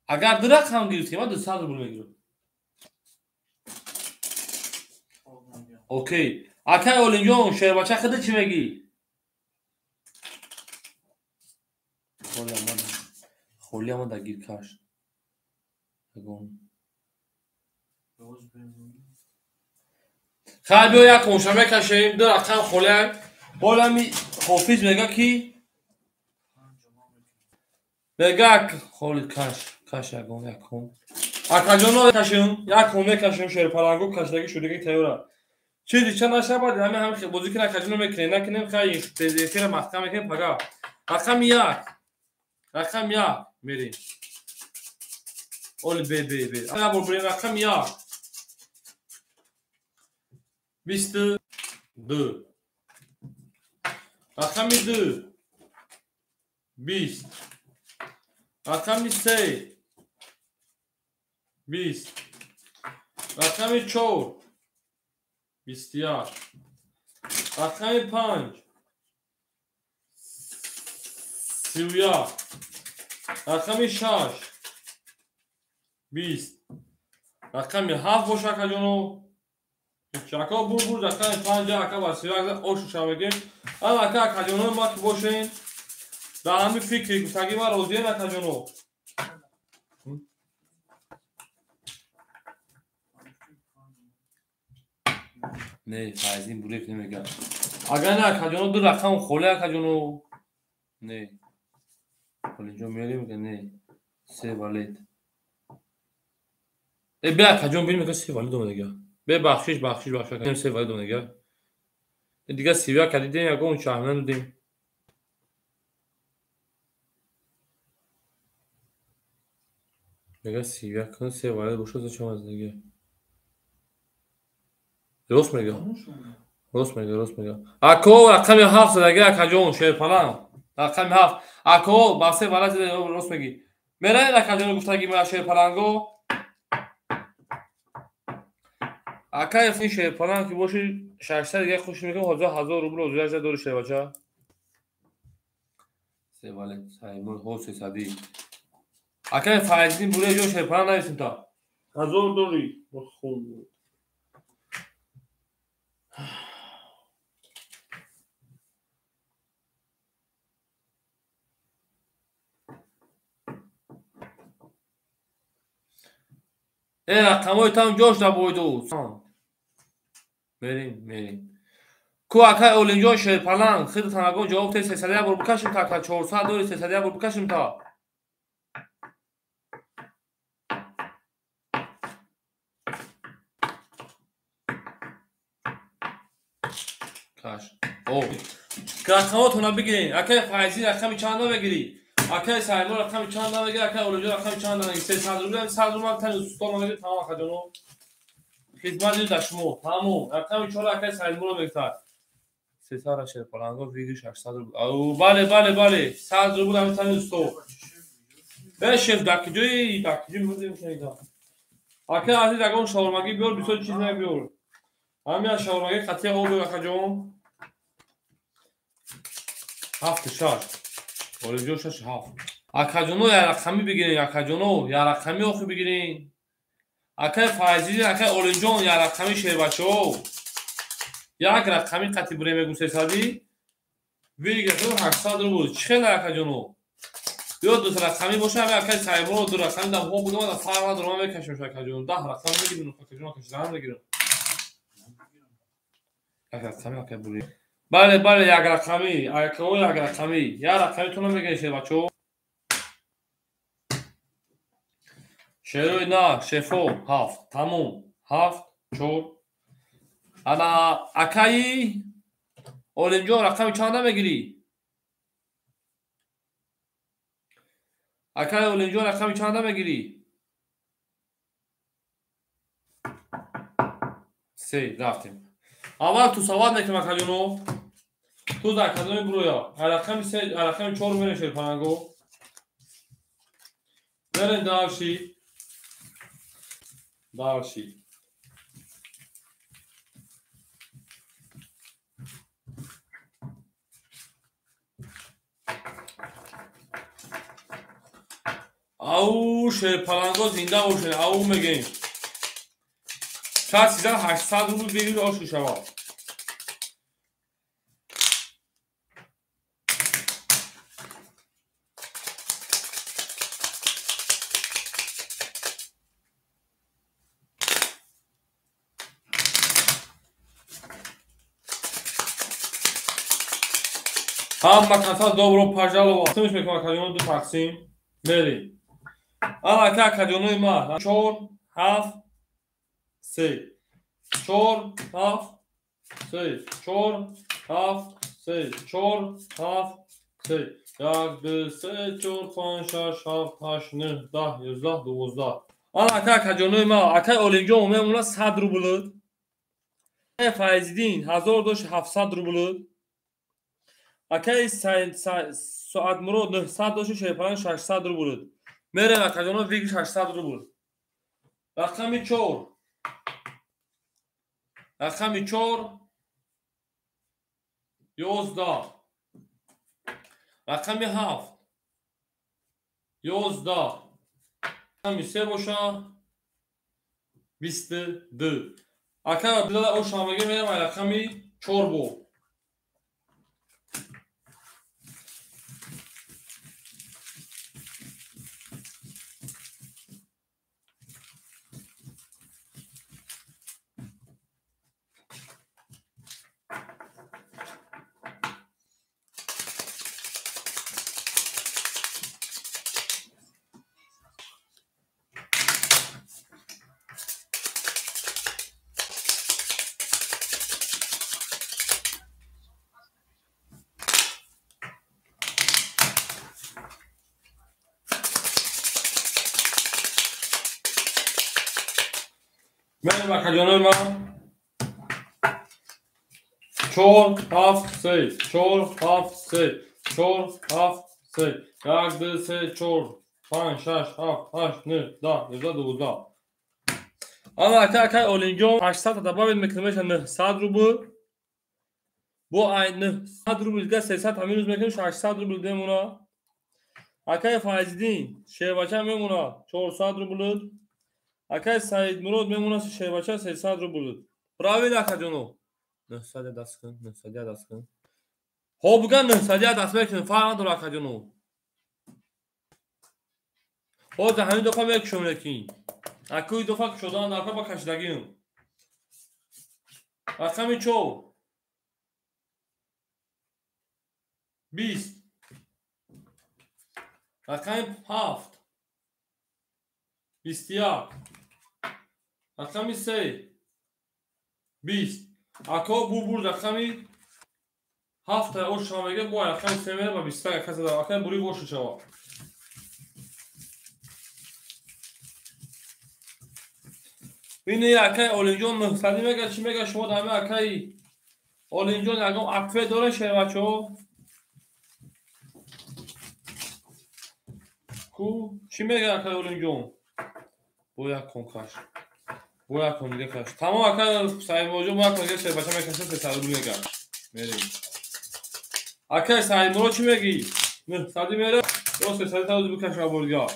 Агар ду рақам гирифтем, ман 200 рубл мегирам. Окей. Акай Олимҷон шербача хида чӣ мегӣ? Холӣ омада гир каш. Ягон. Хай биё як конша мекашем, ду рақам холӣ ай. Ҳолами Ҳофиз мега ки мега холи каш, каш ягон як кон. Акаҷоно кашем, як кон мекашем шерпалангу кашдагӣ шудагӣ тайёра. Чизи ча нашавад, ҳами ҳами бозӣ кина акаҷоно мекунем, накунем хай эфира маҳкам мекунем пага. Рақами 1. Рақами 1 мерем. Оли бе бе бе. Як бор бурем рақами 1. 22. Рақами 2. 20. Рақами 3. 20. Рақами 4. 21. Рақами 5. 31. Рақами 6. 20. Рақами 7 боша акаҷоно. Ака бур рақами 5 ака ба 31 ошу шавегем. Ана ака акаҷоно ма ки бошен. Дар ҳамин фикри гуфтагӣ ман розием акаҷоно. Не, Файзин Буриев намега. Агар не акаҷоно ду рақам холӣ акаҷоно. Не. Олинҷон меорем мега не. Се валет. Э бе акаҷон бин мега се валет омадага. Бе бахшиш бахшиш бахшиш се валет омадага. Дига 31 кадидем ягон чаҳм надодем. Мега 31 кун се валет бошад зачем аз дига. Рост мега. Рост мега, рост мега. Ако рақами 7 задаги акаҷон шерпалан. Рақами 7. Ако ба се валет рост мегӣ. Меравед акаҷон гуфтаги ма шерпаланго. Акай ин шерпаланг ки боши 600 дига хуш мекунам, 1000 рубл озуяш дори шербача. Се валет, саймон, ҳо 300. Акай Файздин Буриев ҷон шерпаланг нависем та. 1000 дорӣ. Хун. Рақамҳои там ҷош набоиду. Мерим, мерим. Ку акай Олимҷон Шерпаланг, хиди танагон ҷавоб те 301 бор бикашим та ака 400 дори 301 бор бикашим та. Каш. О. Рақамҳотонро бигирен. Акай Файзӣ рақами чанд мегирӣ? Акай Саймон рақами чанд мегирӣ? Акай Олимҷон рақами чанд мегирӣ? 300 рубл, 100 рубл тани устод мегирӣ, тамом акаҷоно. Хизмат дар шумо. Тамом. Рақами 4 акай Саймон мегирад. 300 Шерпаланго виги 600 рубл. Ау, бале, бале, бале. 100 рубл ҳамин тани устод. Бе шеф дакиҷои, дакиҷои мудем шайда. Акай азиз ягон шаурмагӣ биёр, бисёр чиз набиёр. Ҳамин шаурмагӣ қатъия об биёр акаҷон. 7 6. Олимҷон 6 7. Акаҷоно я рақамӣ бигирен, акаҷоно я рақамӣ охи бигирен. Акай Файзӣ, акай Олимҷон я рақамӣ шербачаҳо. Як рақамӣ қатъи бурем мегӯ 300-ӣ. Вигиртон 800 рубл. Чӣ хел акаҷоно? Ё ду рақамӣ боша, ҳамин акай Саймон ду рақамӣ дар ҳо будам, дар фарқ надорам, ман мекашам акаҷоно. 10 рақам мегирем, акаҷоно кашидан мегирам. Як рақамӣ акай бурем. Бале, бале, як рақамӣ, акаҳо як рақамӣ. Як рақамитонро мегиред шербачаҳо. Шерои на, шефо, 7. Тамом. 7, 4. Ана акаи Олимҷон рақами чанда мегирӣ? Акаи Олимҷон рақами чанда мегирӣ? 3 рафтем. Аввал ту савод мекунам акаҷоно. Ту дар кадоми буроя? Рақами 3, рақами 4 мерем Шерпаланго. Мерем дальше. Дальше. Ау Шерпаланго зинда бошед, ау мегем. 800 рубл бигир ошу шавад. Ҳама каса добро пожаловать. Тимиш мекунам акаҷоно ду тақсим. Мерем. Ана ака акаҷонои ма 4 7 3 4 7 3 4 7 3 4 7 3 1 2 3 4 5 6 7 8 9 10 11 12. Ана ака акаҷонои ма, акаи Олимҷон мемона 100 рубл. Акаи Файзиддин 1700 рубл. Акаи Соатмурод 900 дошт, Шерпаланг 600 рубл. Мерем акаҷоно виги 600 рубл. Рақами 4. Рақами 4 11. Рақами 7 11. Рақами 3 боша 22. Ака Абдулла ошамага мерем рақами 4 бо. Мерем акаҷонои ман 4 7 3 4 7 3 4 7 3 1 2 3 4 5 6 7 8 9 10 11 12. Ана ака акаи Олимҷон 800 добавить мекунем, мешавад 900 рубл. Бо 900 рубл дига 300 ҳамин рӯз мекунем, 600 рубл мемона. Акаи Файзиддин Шербача мемона 400 рубл. Акай Саидмурод мемона шербача 300 рубл. Правильно, акаҷоно. 900 даст кун, 900 даст кун. Хо буган 900 даст мекунем, фарқ надора акаҷоно. Ҳозир ҳамин дафъа мекушом лекин. Акуи дафъа кушодан дафъа ба кашидагиам. Рақами 4. 20. Рақами 7. 21. Рақами 3. 20. Ако бу рақами 7 ош шава мега, бо рақами 3 мера ба 21 ака зада. Ака бури бошу шава. Ини акай Олимҷон 900 мега, чӣ мега шумо дами акай Олимҷон ягон акфе дора шербачо? Ку чӣ мега акай Олимҷон? Бо як кон каш. Бо як кон дига каш. Тамом акай Саидмуроҷон бо як кон дига шербача мекаша 300 рубл мега. Мерем. Акай Саидмурод чӣ мегӣ? 900 мера, ё 300 тавзи бикаша бо дига.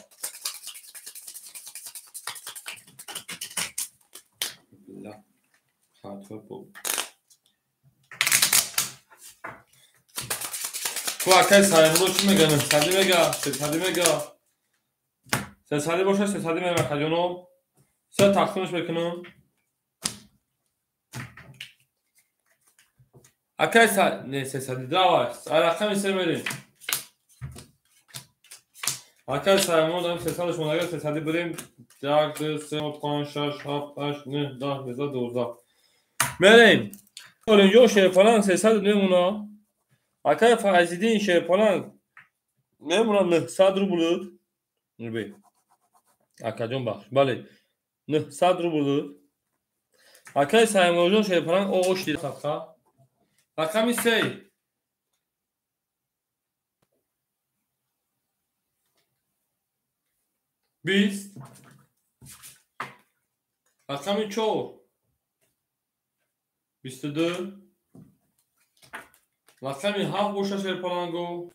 Ку акай Саидмурод чӣ мега? 900 мега, 300 мега. 300 боша, 300 мега акаҷоно. Се тақсимаш мекунам. Акай не 300 давай. Рақами 3 мерем. Акай Саидмурод ам 300 шумонага 300 бурем. 1 2 3 4 5 6 7 8 9 10 11 12. Мерем. Олимҷон Шерпаланг 300 мемона. Акай Файзиддин Шерпаланг мемона 900 рубл. Нурбек. Акаҷон бахш. Бале. 900 рубл. Акай Саидмуроджон Шерпаланг ош дид садқа. Рақами 3. 20. Рақами 4. 22. Рақами 7 боша Шерпаланго.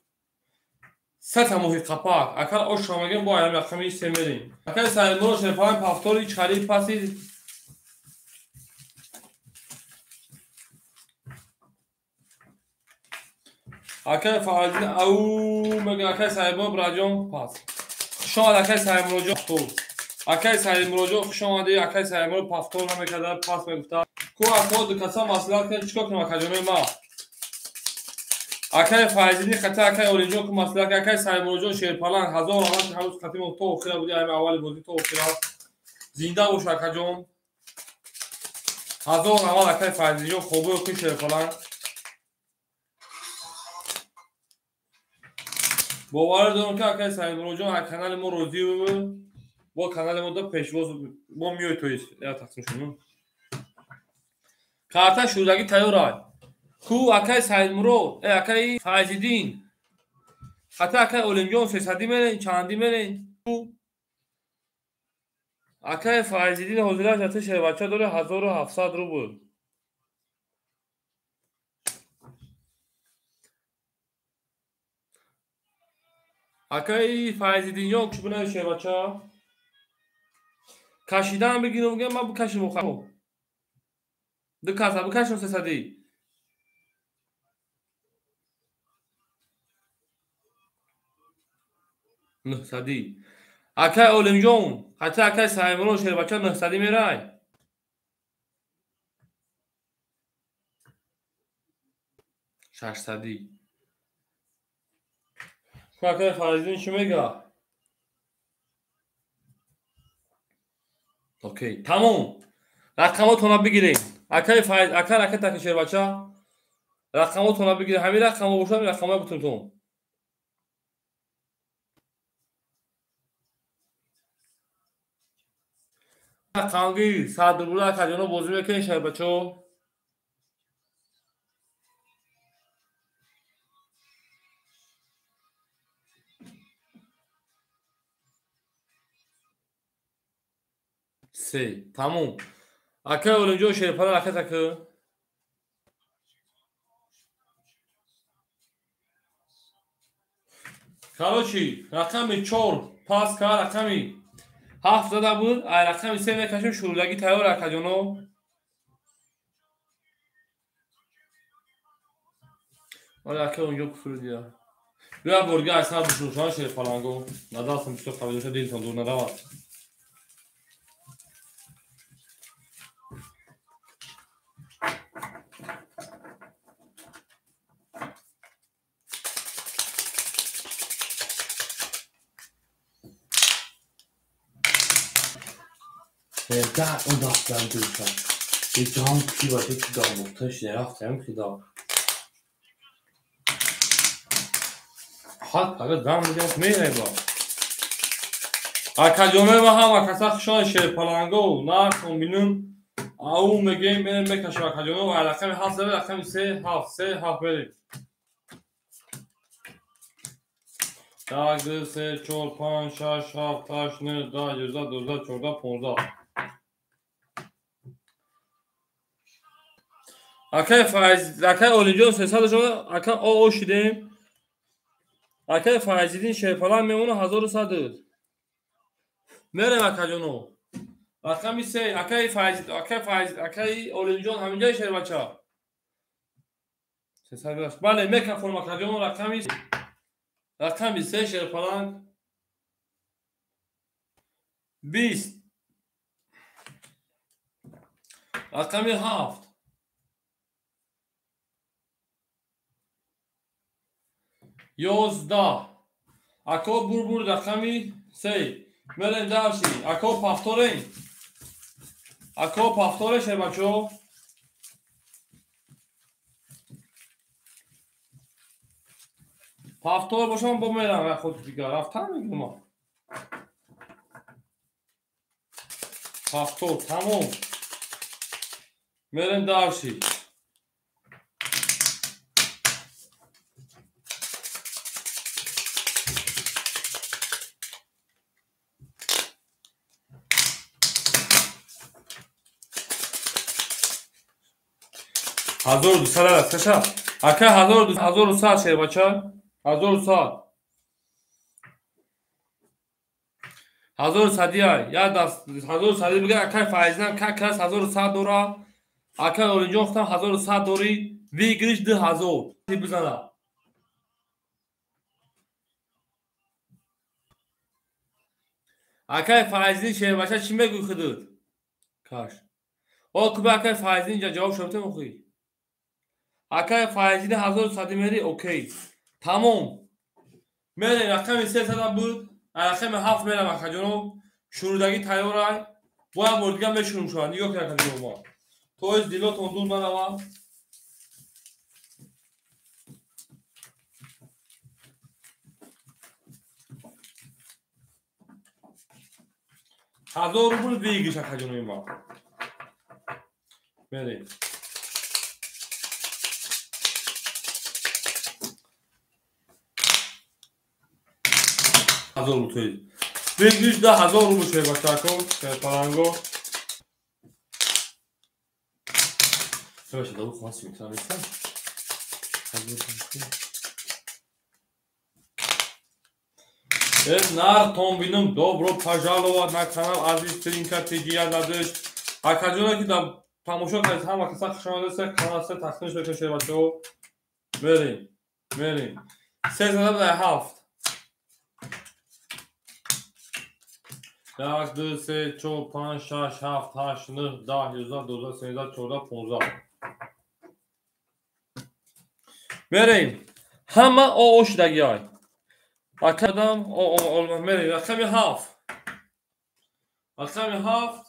Сета моҳи қапак. Акар ош шамагем бо аям рақами 3 мерем. Акай Саидмурод Шерпаланг пафтори чари паси акай Фаридин ау мега акай Саидмурод браҷон пас. Хуш омад акай Саидмуроджон. Хуб. Акай Саидмуроджон хуш омадӣ. Акай Саидмурод пафтор намекарда, пас мегуфта. Ку ако ду каса маслиҳат кунед, чикор кунам акаҷонои ма? Акай Файзиддин хата акай Олимҷон ку маслиҳат, акай Саидмуроджон Шерпаланг ҳазор раҳмат ки ҳанӯз хати мо то охира буди, ами аввали бозӣ то охира. Зинда бош акаҷон. Ҳазор раҳмат акай Файзиддинҷон, хобои охир Шерпаланг. Бовар дорам ки акай Саидмуроджон аз канали мо розӣ бо канали мо да пешвоз мо миёй то я тақсим шуд. Карта шудагӣ тайёр ай. Ку акай Саидмурод, акай Файзиддин. Хата акай Олимҷон 300 мерен, чанди мерен. Ку акай Файзиддин ҳозираш ата шербача дора 1700 рубл. Акай Файзиддинҷон чӣ бунай шербача? Кашидан бигирам, мегӯям ман бикашим охир. Ду каса бикашим 300. 900. Акай Олимҷон, хата акай Саидмурод Шербача 900 мерай. 600. Ку акай Фариддин чӣ мега? Окей, тамом. Рақамотонро бигирем. Акай Файз, ака ракета Шербача. Рақамотонро бигирем. Ҳамин рақамо бошад, ҳамин рақамо бутунтон. Рақамги 100 рубл акаҷоно бозӣ мекунед шербачо. Се, тамом. Акай Олимҷон Шерпаланг ракета ку. Короче, рақами 4 пас кар, рақами Ҳафт зада буд, ай рақами се мекашем, шурудагӣ тайёр акаҷоно. Оля ака унҷо куфрудия. Бия борга ай сар бушуршан шерпаланго. Надастам бисёр қабилоша дилтон дур наравад. Да, он дафтан душа. Е ҷон ки ба ки дамохташ рафтам ки да. Ҳат ага дам мегам мереба. Акаҷонои ма ҳама каса хушон шерпаланго, нархон бинум. Ау мегем мерем мекашем акаҷоно, ва рақами 7 зада, рақами 3 7 3 7 берем. 1 2 3 4 5 6 7 8 9 10 11 12 14 15. Акай Файз, акай Олимҷон 300 шуда, ака о шидем. Акай Файзиддин шерпалан мемона 1100. Мерем акаҷоно. Рақами 3, акай Файз, акай Файз, акай Олимҷон ҳаминҷои шербача. 300. Бале, мекаформ акаҷоно рақами 3 шерпалан 20. Рақами 7. 11. Ако бурбур рақами 3. Мерем дарши. Ако пафторем. Ако пафторе шербачо. Пафтор бошам бо мерам худ дигар. Рафтан мегирам. Пафтор тамом. Мерем дарши. Ҳазору дусад аст, каша. Ака 1200 шербача. 1100. 1100 ай. Я даст 1100 бига акай Файзнам как раз 1100 дора. Акай Олимҷон хутам 1100 дори. Выигрыш 2000. Бизана. Акай Файзин шербача чӣ мегӯй худут? Каш. О куба акай Файзин ҷа ҷавоб шавтем охи. Акай Файзин 1100 мери окей. Тамом. Мерем рақами 300 буд, рақами 7 мерам акаҷоно. Шурудагӣ тайёр ай. Бояд бор дигар мешурум шуд. Нигоҳ кун акаҷоно ма. То из дилотон дур нарава. Ҳазор рубл выигрыш акаҷоно ма. Мерем. Ҳазор рубл тои. Выигрыш 10000 рубл шербачако, шерпаланго. Шербача дабу хваси митрависа. Нартон бинум, добро пожаловать на канал Азиз Тринка ТГ надеш. Акаҷоно ки да тамошо кардед, ҳама каса хуш омадед, канал се тақсим шуда шербачаҳо. Мерем, мерем. 307. 1, 2, 3, 4, 5, 6, 7, 8, 9, 10, 11, 12, 13, 14, 15. Мерем. Ҳама о шудагӣ ай. Акадам о мерем. Рақами 7. Рақами 7.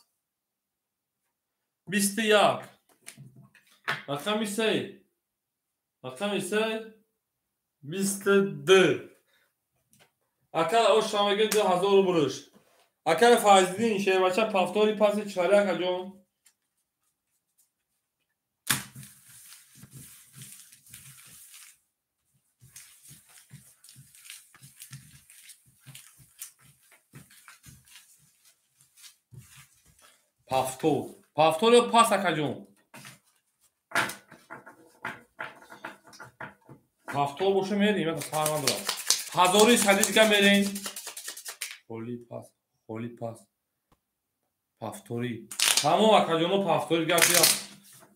21. Рақами 3. Рақами 3. 22. Ака о шамаги 2000 рублш. Акаи Файзиддин шербача пафтори паси чиқари акаҷон. Пафтор. Пафтор ё пас акаҷон? Пафтор боша мерем, ман фарқ надорам. Ҳазори сади дига мерем. Холи пас. Холи пас. Повтори. Тамом акаҷоно повтори гап я.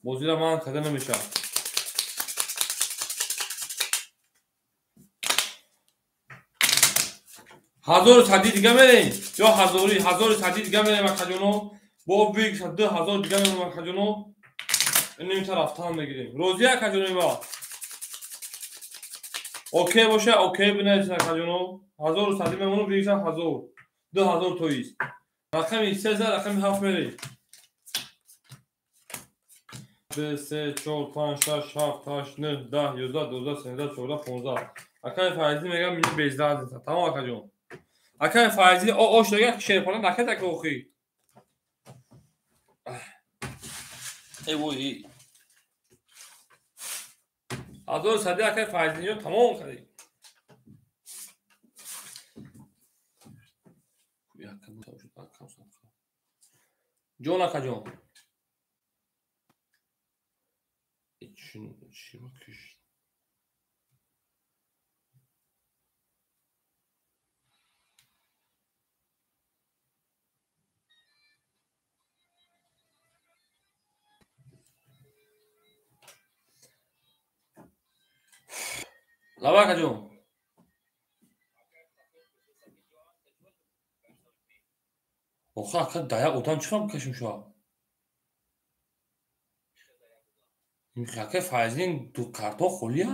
Бозира ман када намешавад. Ҳазору сади дига мерем ё ҳазори ҳазору сади дига мерем акаҷоно. Бо биг 2000 дига мерем акаҷоно. Иним тарафтан мегирем. Розӣ акаҷоно ва? Окей боша, окей бинависед акаҷоно. Ҳазору сади мемонам бигиша ҳазор. 2000 тоист. Рақами 3 рақами 7 мерем. 2 3 4 5 6 7 8 9 10 11 12 13 14 15. Акай Файзӣ мегам мини безразница. Тамом акаҷон. Акай Файзӣ ош дага шерпона накард ака охи. Эй вой. Ҳазору сади акай Файзиё тамом кардем. Ҷон акаҷон. Лаба акаҷон. Охир ака да як одам чӣ хел бикашем шуа? Ака Файзин ду картҳо холия?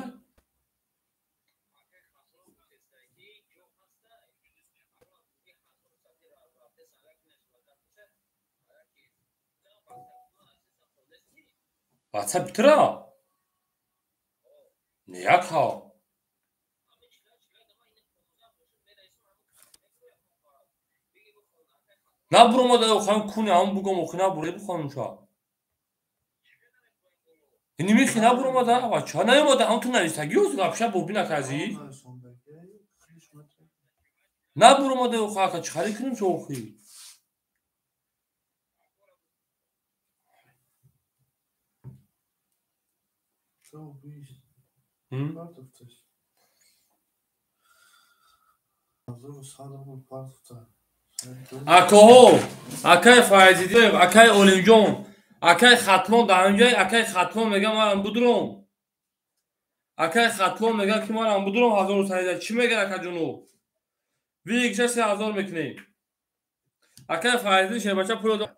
Баца битра? Не як ҳа. Набуромада охам куни ҳам бугом охи набуре бихонум шуа. Ини михи набуромада ва ча наёмада ҳам ту нависагӣ ҳозир вообще бобин ака азиз. Набуромада охи ака чӣ хари кунем шо охи? Акоҳо, акай Файзидиев, акай Олимҷон, акай Хатлон дар ҳамин ҷой, акай Хатлон мегӯям манам будуром. Акай Хатлон мегӯям ки манам будуром ҳазору саида. Чӣ мегӯяд акаҷоно? Вигша 3000 мекунем. Акай Файзидин шербача пул дод.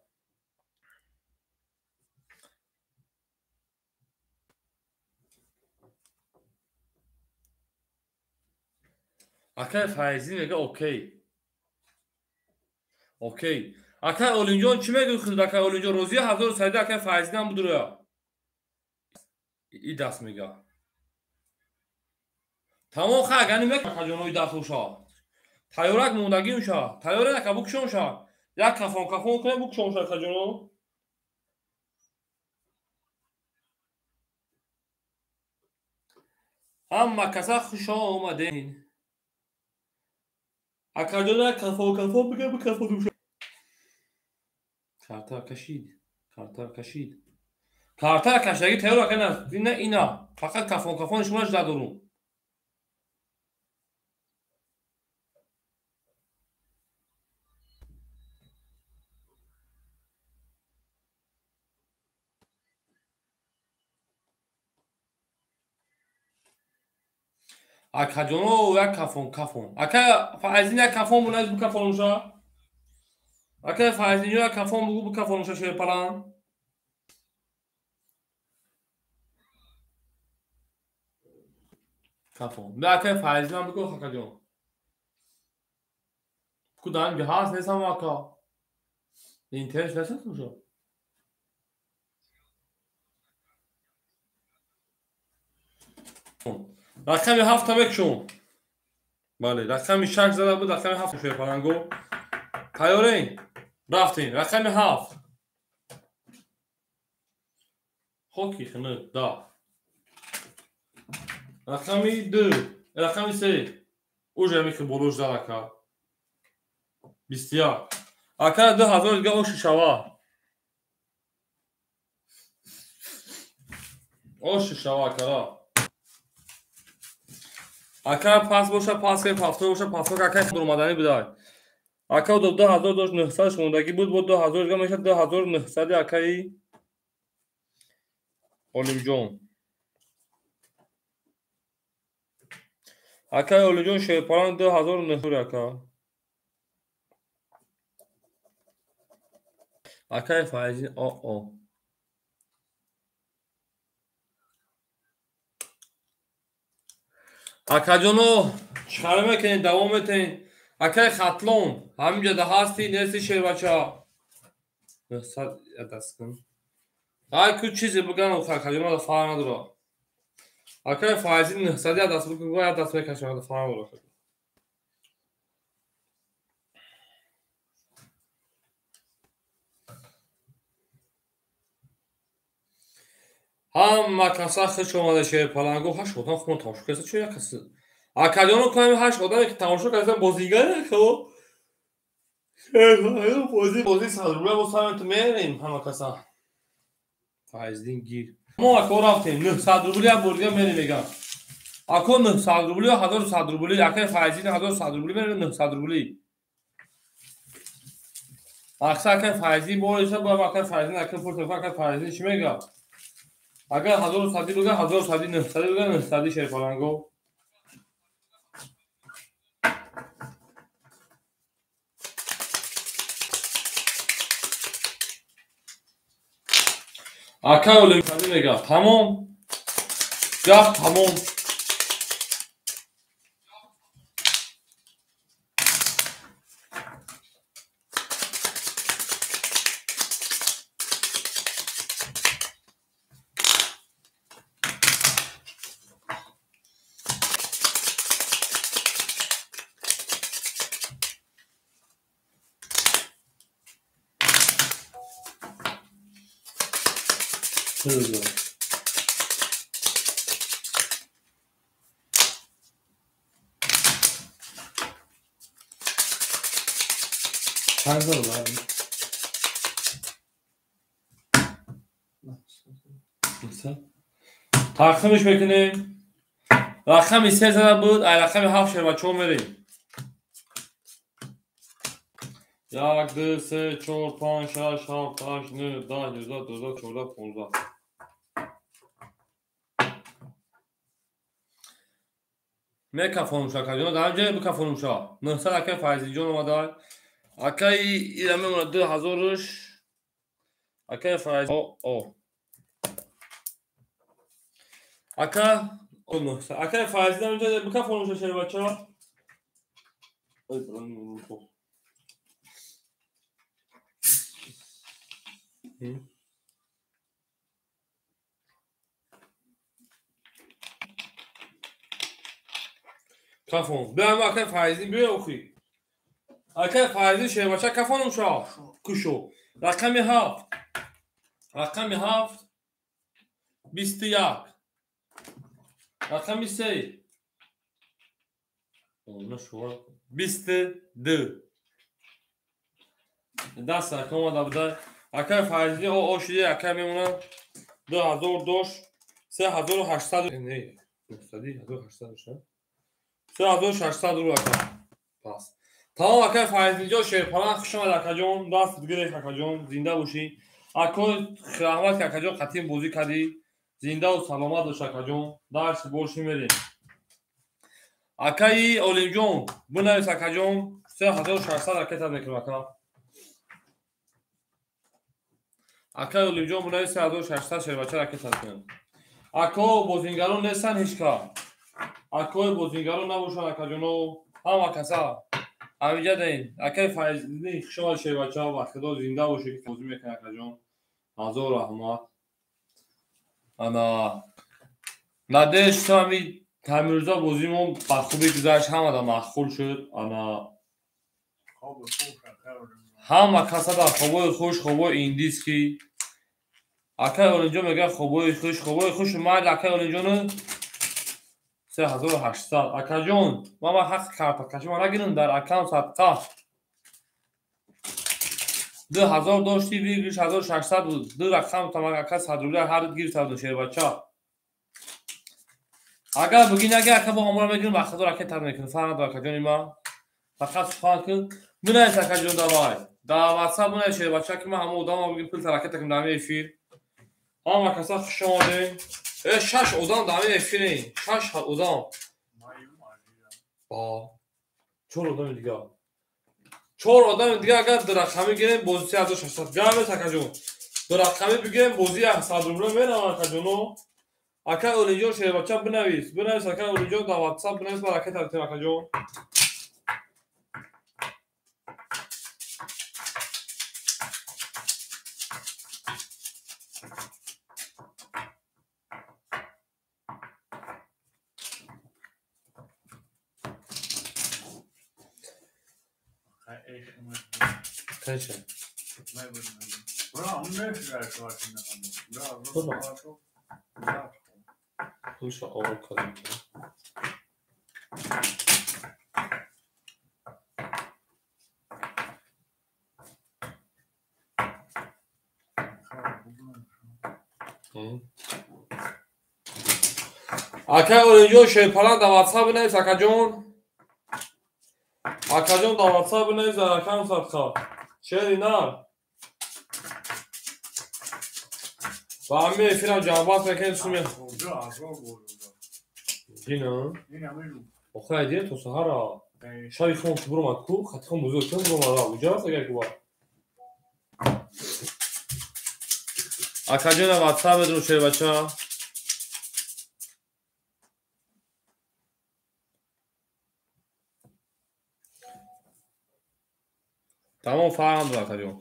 Акай Файзидин мегӯяд окей. Окей. Акай Олимҷон чӣ мегӯяд худ акай Олимҷон розия ҳазору саида акай Файзидин ҳам будуроя. И даст мега. Тамом ха агани мек акаҷоно и даст оша. Тайёрак мондагӣ оша. Тайёра ака букшон ша. Як кафон кафон кунем букшон ша акаҷоно. Ҳама каса хуш омаден. Акаҷоно як кафон кафон бигем бикафон уша. Картара кашид. Картара кашид. Картара кашидаги тайёр ака на ина ина. Фақат кафон кафон шумош надорум. Акаҷоно як кафон кафон. Ака Файзин як кафон буназ букафон уша. Ака Файзин як кафон бугу букафон уша шерпалан. Кафон. Бе акай Файзин ҳам бугу акаҷон. Ку дан ҳаст нестам ака. Интерес нестам уша. Рақами 7 мекшум. Бале, рақами 6 зада буд, рақами 7 шерпаланго. Тайёрем? Рафтем. Рақами 7. Хоки хинук, да. Рақами 2, рақами 3. Уже михи болош зад ака. 21. Ака 2000 дига оши шава. Оши шава акара. Ака пас боша, пас ке пафтор боша, пафтор акай дуромаданӣ будай. Ака 2000 дошт 900 шумондагӣ буд, бо 2000 га мешад 2900 акаи Олимҷон. Акаи Олимҷон шерпаланг 2900 ака. Акаи Файзин о. Акаҷоно чиқара мекунед, давом метаҳед. Акаи Хатлон ҳаминҷода ҳастӣ, нести шербача? 900 даст кун. Ай ку чизе бигам, акаҷоно фарқ надорад. Акаи Файзин 900 даст бикун, як даст мекашам, фарқ надорад. Ҳама каса хуш омада шерпалангу, ҳашт одам худмон тамошо карда, чо як кас. Акаҷоно кунам ҳашт одаме ки тамошо карда бозигаре хо. Шерпалангу бози 100 рубля бо самту мерем ҳама каса. Файздин гир. Мо ако рафтем 900 рубля бурдига мерем мегам. Ако 900 рубля 1100 рубля, акаи Файздин 1100 рубля мерем 900 рубля. Акса акаи Файздин бориса бо акаи Файздин ака пурса акаи Файздин чӣ мега? Агар 1100 бигӯ 1100 900 бигӯ 900 шерпалангу. Ака Олимпиади мега. Тамом. Гап тамом. Чанд доллар? Тақсимш мекунем. Рақами 3 зада буд, ай рақами 7 шербачаҳо мерем. 1, 2, 3, 4, 5, 6, 7, 8, 9, 10, 11, 12, 14, 15. Мекафонумша акаҷон, дар ҷое бикафонумша. 900 акаи Файзинҷон омада. Акаи ира мемонад 2000-ш. Акаи Файз о. Ака 900. Акаи Файзин ҳаминҷо бикафонумша шербача. Ой, кафон. Биам акаи Файзин биё охи. Акаи Файзин шербача кафонумша. Кушо. Рақами 7. Рақами 7 21. Рақами 3. 22. Даст рақам омада буда. Акаи Файзин о шуди акаи мемонад 2000 дошт 3800 не 9800 3600 рубл ака. Пас. Тамом акаи Файзинҷон шерпаланг хуш омад акаҷон, даст гирифт акаҷон, зинда бошӣ. Ако раҳмат ки акаҷон қатъин бозӣ кардӣ. Зиндаву саломат бош акаҷон. Дарс бошӣ мерем. Акаи Олимҷон, бинавис акаҷон, 3600 ракета мекунам ака. Акаи Олимҷон бинавис 3600 шербача ракета мекунам. Ако бозингарон нестанд ҳеҷ ка. Акои бозингарон набошанд акаҷоно, ҳама каса ҳаминҷа даин. Акаи Файзини хуш омад шербача, ва худо зинда бошӣ ки бозӣ мекунӣ акаҷон. Ҳазор раҳмат. Ана надеюсь, что ҳами ҳамирӯза бозимон ба хубӣ гузашт, ҳамада маъқул шуд. Ана ҳама каса дар хобои хуш, хобои индийский. Акаи Олимҷон мегӯяд хобои хуш, хобои хуш майли акаи Олимҷону 3800. Акаҷон, ман ҳаққи картакашӣ ман нагирам дар акам садқа. 2000 дошти, выигрыш 1600 буд. Ду рақам тамак ака 100 рубля ҳар гирифта буд шербача. Агар бигин, агар ака бо ҳамора мегирам, ба худо ракета мекунам. Фарқ надорад акаҷони ман. Фақат сухан кун. Бинавис акаҷон, давай. Дар WhatsApp бинавис шербача, ки ман ҳама одамро бигим пул таракета кунем дар ҳамин эфир. Ҳама каса хуш омадем. Шаш одам дар ҳамин эфирем. Шаш одам. Чор одами дигар. Чор одами дигар агар ду рақамӣ гирем, бози 3600. Гап акаҷон. Ду рақамӣ бигирем, бози 100 рубля меравам акаҷоно. Ака Олинҷон шербача бинавис. Бинавис ака Олинҷон дар WhatsApp бинавис, ба ракета битем акаҷон. Акай Олинҷон шерпалан дар WhatsApp бинавис акаҷон. Акаҷон дар WhatsApp бинавис дар рақам садқа. Шери нар. Ба ҳамин эфирам ҷамъбаст мекунем суми. Дина? Охир айдина то саҳара. Шаби хон ки буромад ку, хати хон бузург кун буромад ра. Уҷа аст агар ку ба. Акаҷон дар WhatsApp бедро шербача. Тамом фарҳам дор акаҷон.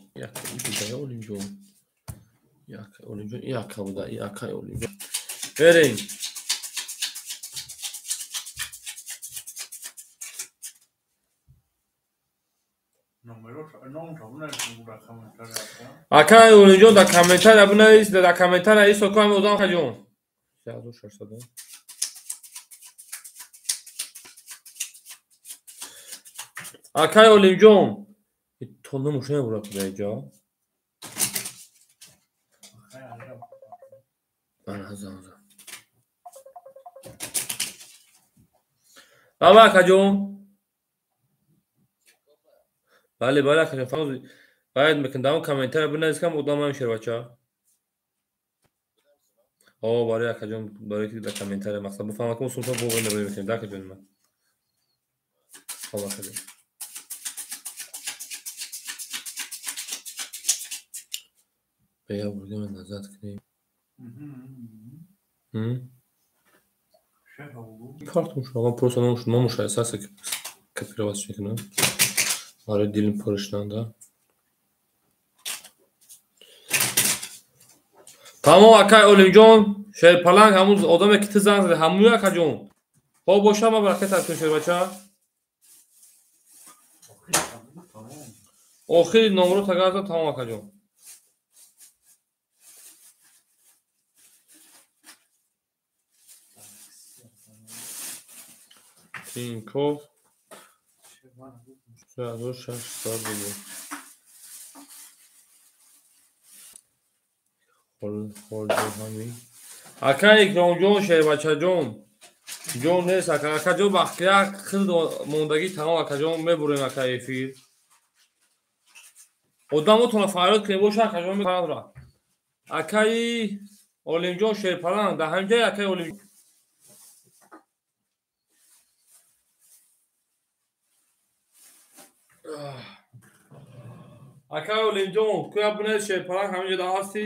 Олимҷон. Олимҷон и ака буда, и акай Олимҷон. Берем. Акай Олимҷон дар комментария бинавис, дар комментария исо ку ҳамин одам акаҷон. 3600. Акай Олимҷон то номуш намебурад дар инҷо. Баба акаҷон. Бале, бале акаҷон, фақат бояд мекунам дар он комментария бинавис кам одам ҳам шербача. О, барои акаҷон, барои ки дар комментария мақсад бифаҳмад ки мо сумта боғ набарем мекунем, да акаҷон ман. Хоб акаҷон. Бея бурдем назад кунем. Картум шумо просто номуш асаса копировать мекунам. Барои дилим пурш нанда. Тамом акай Олимҷон, шерпаланг ҳамун одаме ки ту занг зади, ҳамуи акаҷон. Хоб боша, ман баракат кун шербача. Охири номро тагарзам, тамом акаҷон. Тинькофф 3600 рубл. Акай Икромҷон, шербачаҷон, ҷон нест ака. Акаҷон бахтияк хил мондагӣ тамом акаҷон, мебурем ака эфир. Одамотонро фарёд кунем боша акаҷон мепарадра. Акаи Олимҷон шерпаланг дар ҳамин ҷай акаи Олимҷон. Акаи Олимҷон, куя бинед шерпаланг ҳамин ҷо дар ҳастӣ?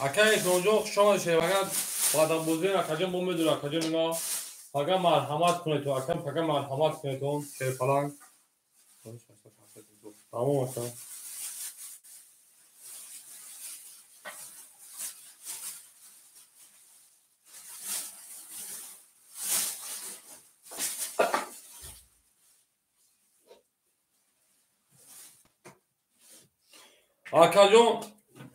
Акаи Икромҷон, хуш омадед шербагар. Баъдан бозиён акаҷон бо медур акаҷон ина. Фақат марҳамат кунед то акам, фақат марҳамат кунед он шерпаланг. Тамом ака. Акаҷон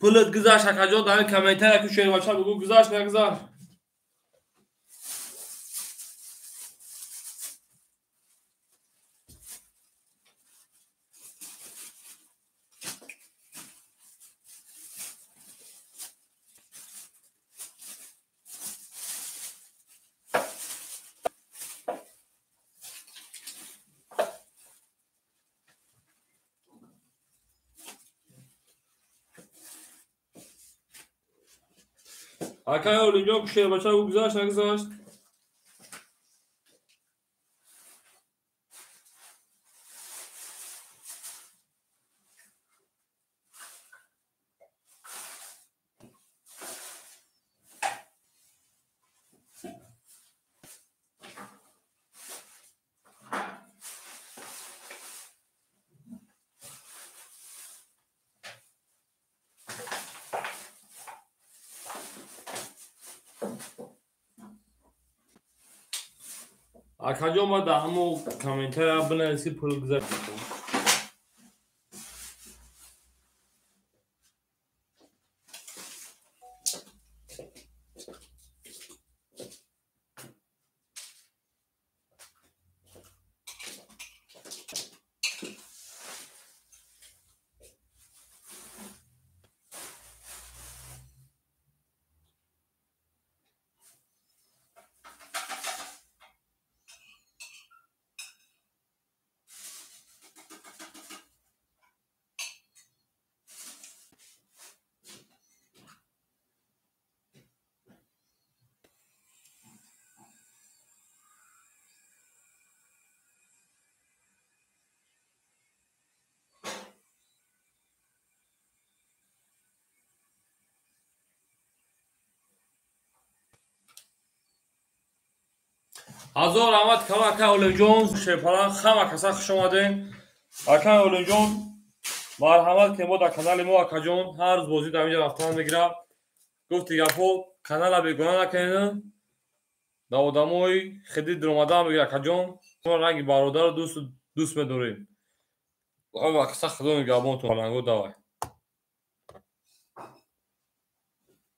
пулат гузашт акаҷон, дар комментария ки шербача бигӯ гузашт нагузашт. Акай Олимҷон, шербача гузашт, нагузашт? Акаҷон, ма дар ҳамо комментария бинависи, пул гузашт. Ҳазор раҳмат кама, акай Олимҷон. Шерпалан, ҳама каса хуш омадем. Акай Олимҷон, марҳамат ки мо дар канали мо, акаҷон, ҳар рӯз бозӣ дар инҷа рафтан мегирад. Гуфти гапҳо, канала бегуна накунед, дар одамои хиди дуромадан мегирад, акаҷон. Ранги бародару дӯст медорем. Каса, худо нигаҳбонтон. Паланго, давай.